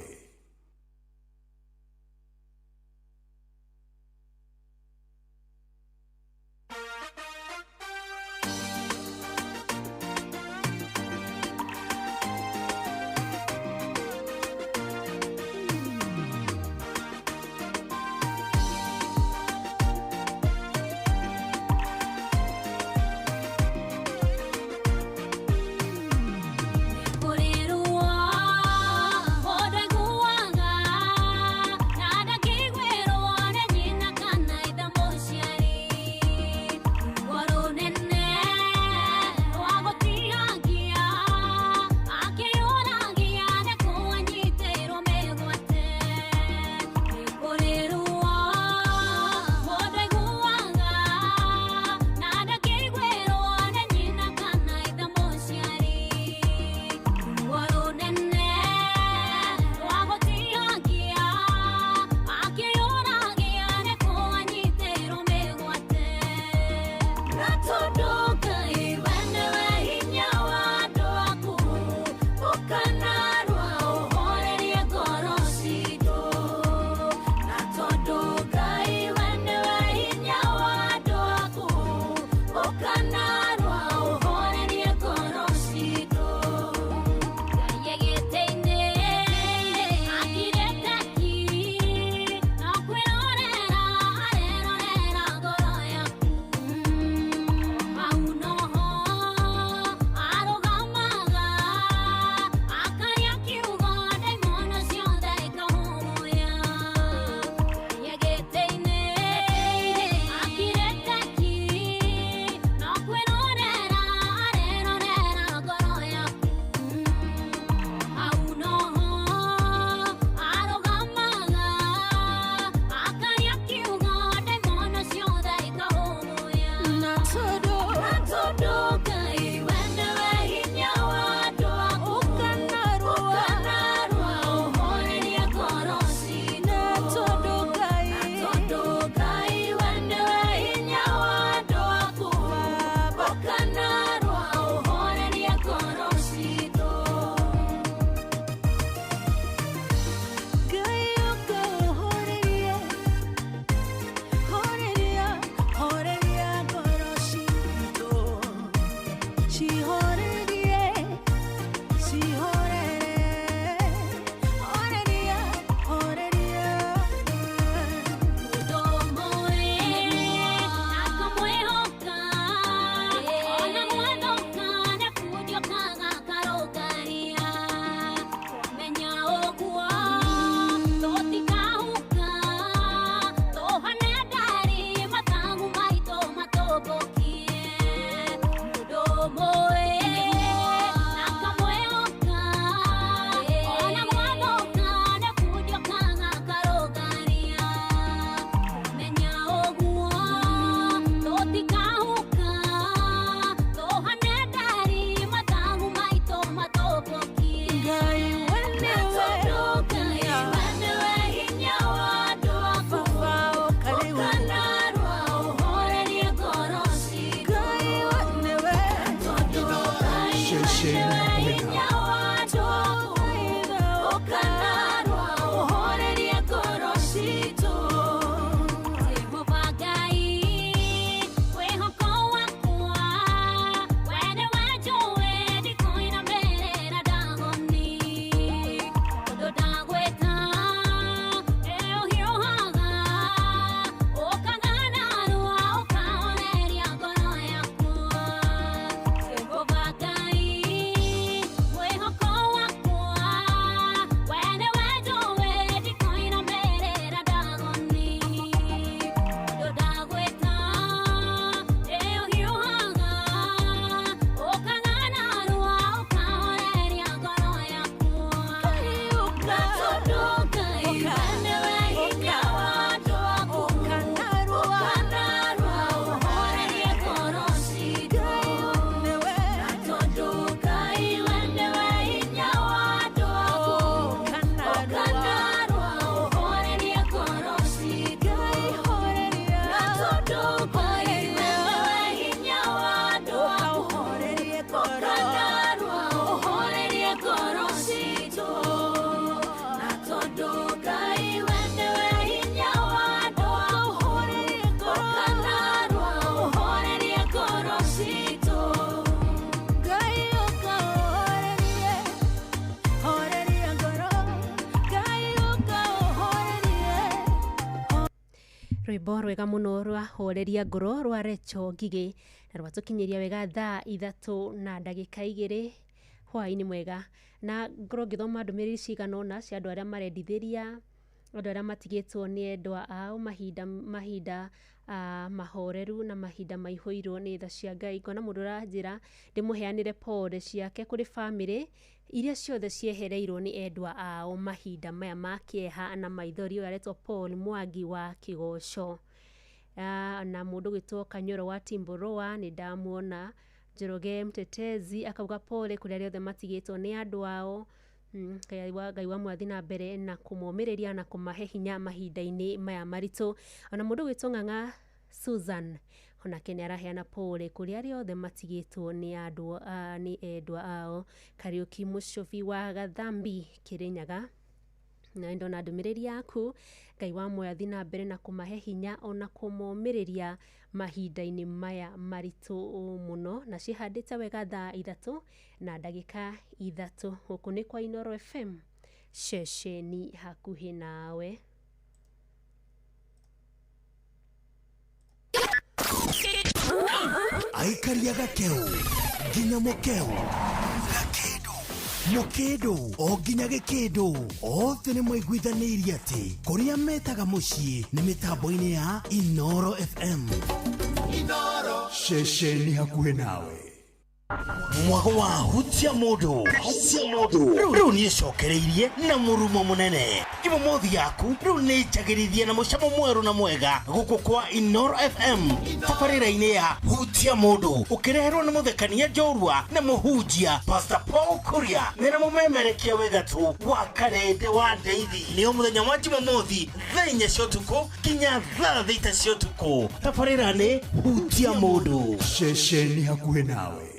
Kũrĩrũa, wondaigua Rwĩmbo rwega mũno rwa horeria ngoro rwa Recho Ngigĩ, na rwatũkinyĩria wega thaa 3 na ndagĩka 2 hwaĩ-inĩ mwega. Na ngorwo ngĩthoma ndũmĩrĩri cigana ũna cia andũ arĩa marendithĩria, andũ arĩa matigĩtwo nĩ endwa ao mahinda mahinda mahoreru na mahinda maihũirwo nĩ tha cia Ngai. Ngona mũndũ ũranjĩra ndĩmũheanĩre pole ciake kũrĩ bamĩrĩ iria ciothe ciehereirwo nĩ endwa ao mahinda maya ma kĩeha na maithori. Ũyũ aretwo Paul Mwangi wa Kĩgoco. Na mũndũ ũgwĩtwo Kanyoro wa Timboroa nĩ ndamuona. Njoroge Mtetezi akauga pole kũrĩ arĩa othe matigĩtwo nĩ andũ ao. Ngai wa mwathi na mbere na kũmomĩrĩria na kũmahe hinya mahinda-inĩ maya maritũ. Ona mũndũ ũgwĩtwo Ng'ang'a Susan onake nĩ araheana pole kũrĩ arĩa othe matigĩtwo nĩ andũ nĩ endwa ao. Kariũki Mũcobi wa Gathambi Kĩrĩnyaga, na ndona ndũmĩrĩri yaku. Ngai wa mwathi na mbere na kũmahe hinya ona kũmomĩrĩria mahinda-inĩ maya maritũ mũno. Na cihandĩte wega thaa 3 na ndagĩka 3. Gũkũ nĩ kwa Inooro FM, ceceni hakuhĩ nawe. Aikaria gakeu nginya mukeu gakindu mukindu o nginya gikindu othe nĩ maiguithanĩirie atĩ kũrĩa metaga mũciĩ nĩ mĩtambo-inĩ ya Inooro FM. Inooro, ceceni hakuhĩ nawe. Mwago wa hutia mũndũ, hutia mũndũ rĩu nĩ ĩcokereirie na mũrumo mũnene. Jumamothi yaku rĩu nĩ njagĩrithie na mũcamo mwerũ na mwega gũkũ kwa Inooro FM, tabarĩra-inĩ ya hutia mũndũ, ũkĩreherwo nĩ mũthekania njorua na mũhunjia Pastor Paul Kuria mena mũmemerekia wĩ gatũ wa Karende wa Ndeithi. Nĩ o mũthenya wa Jumamothi thaa 4 cia ũtukũ nginya thaa 6 cia ũtukũ. Tabarĩra nĩ hutia mũndũ, ceceni hakuhĩ nawe.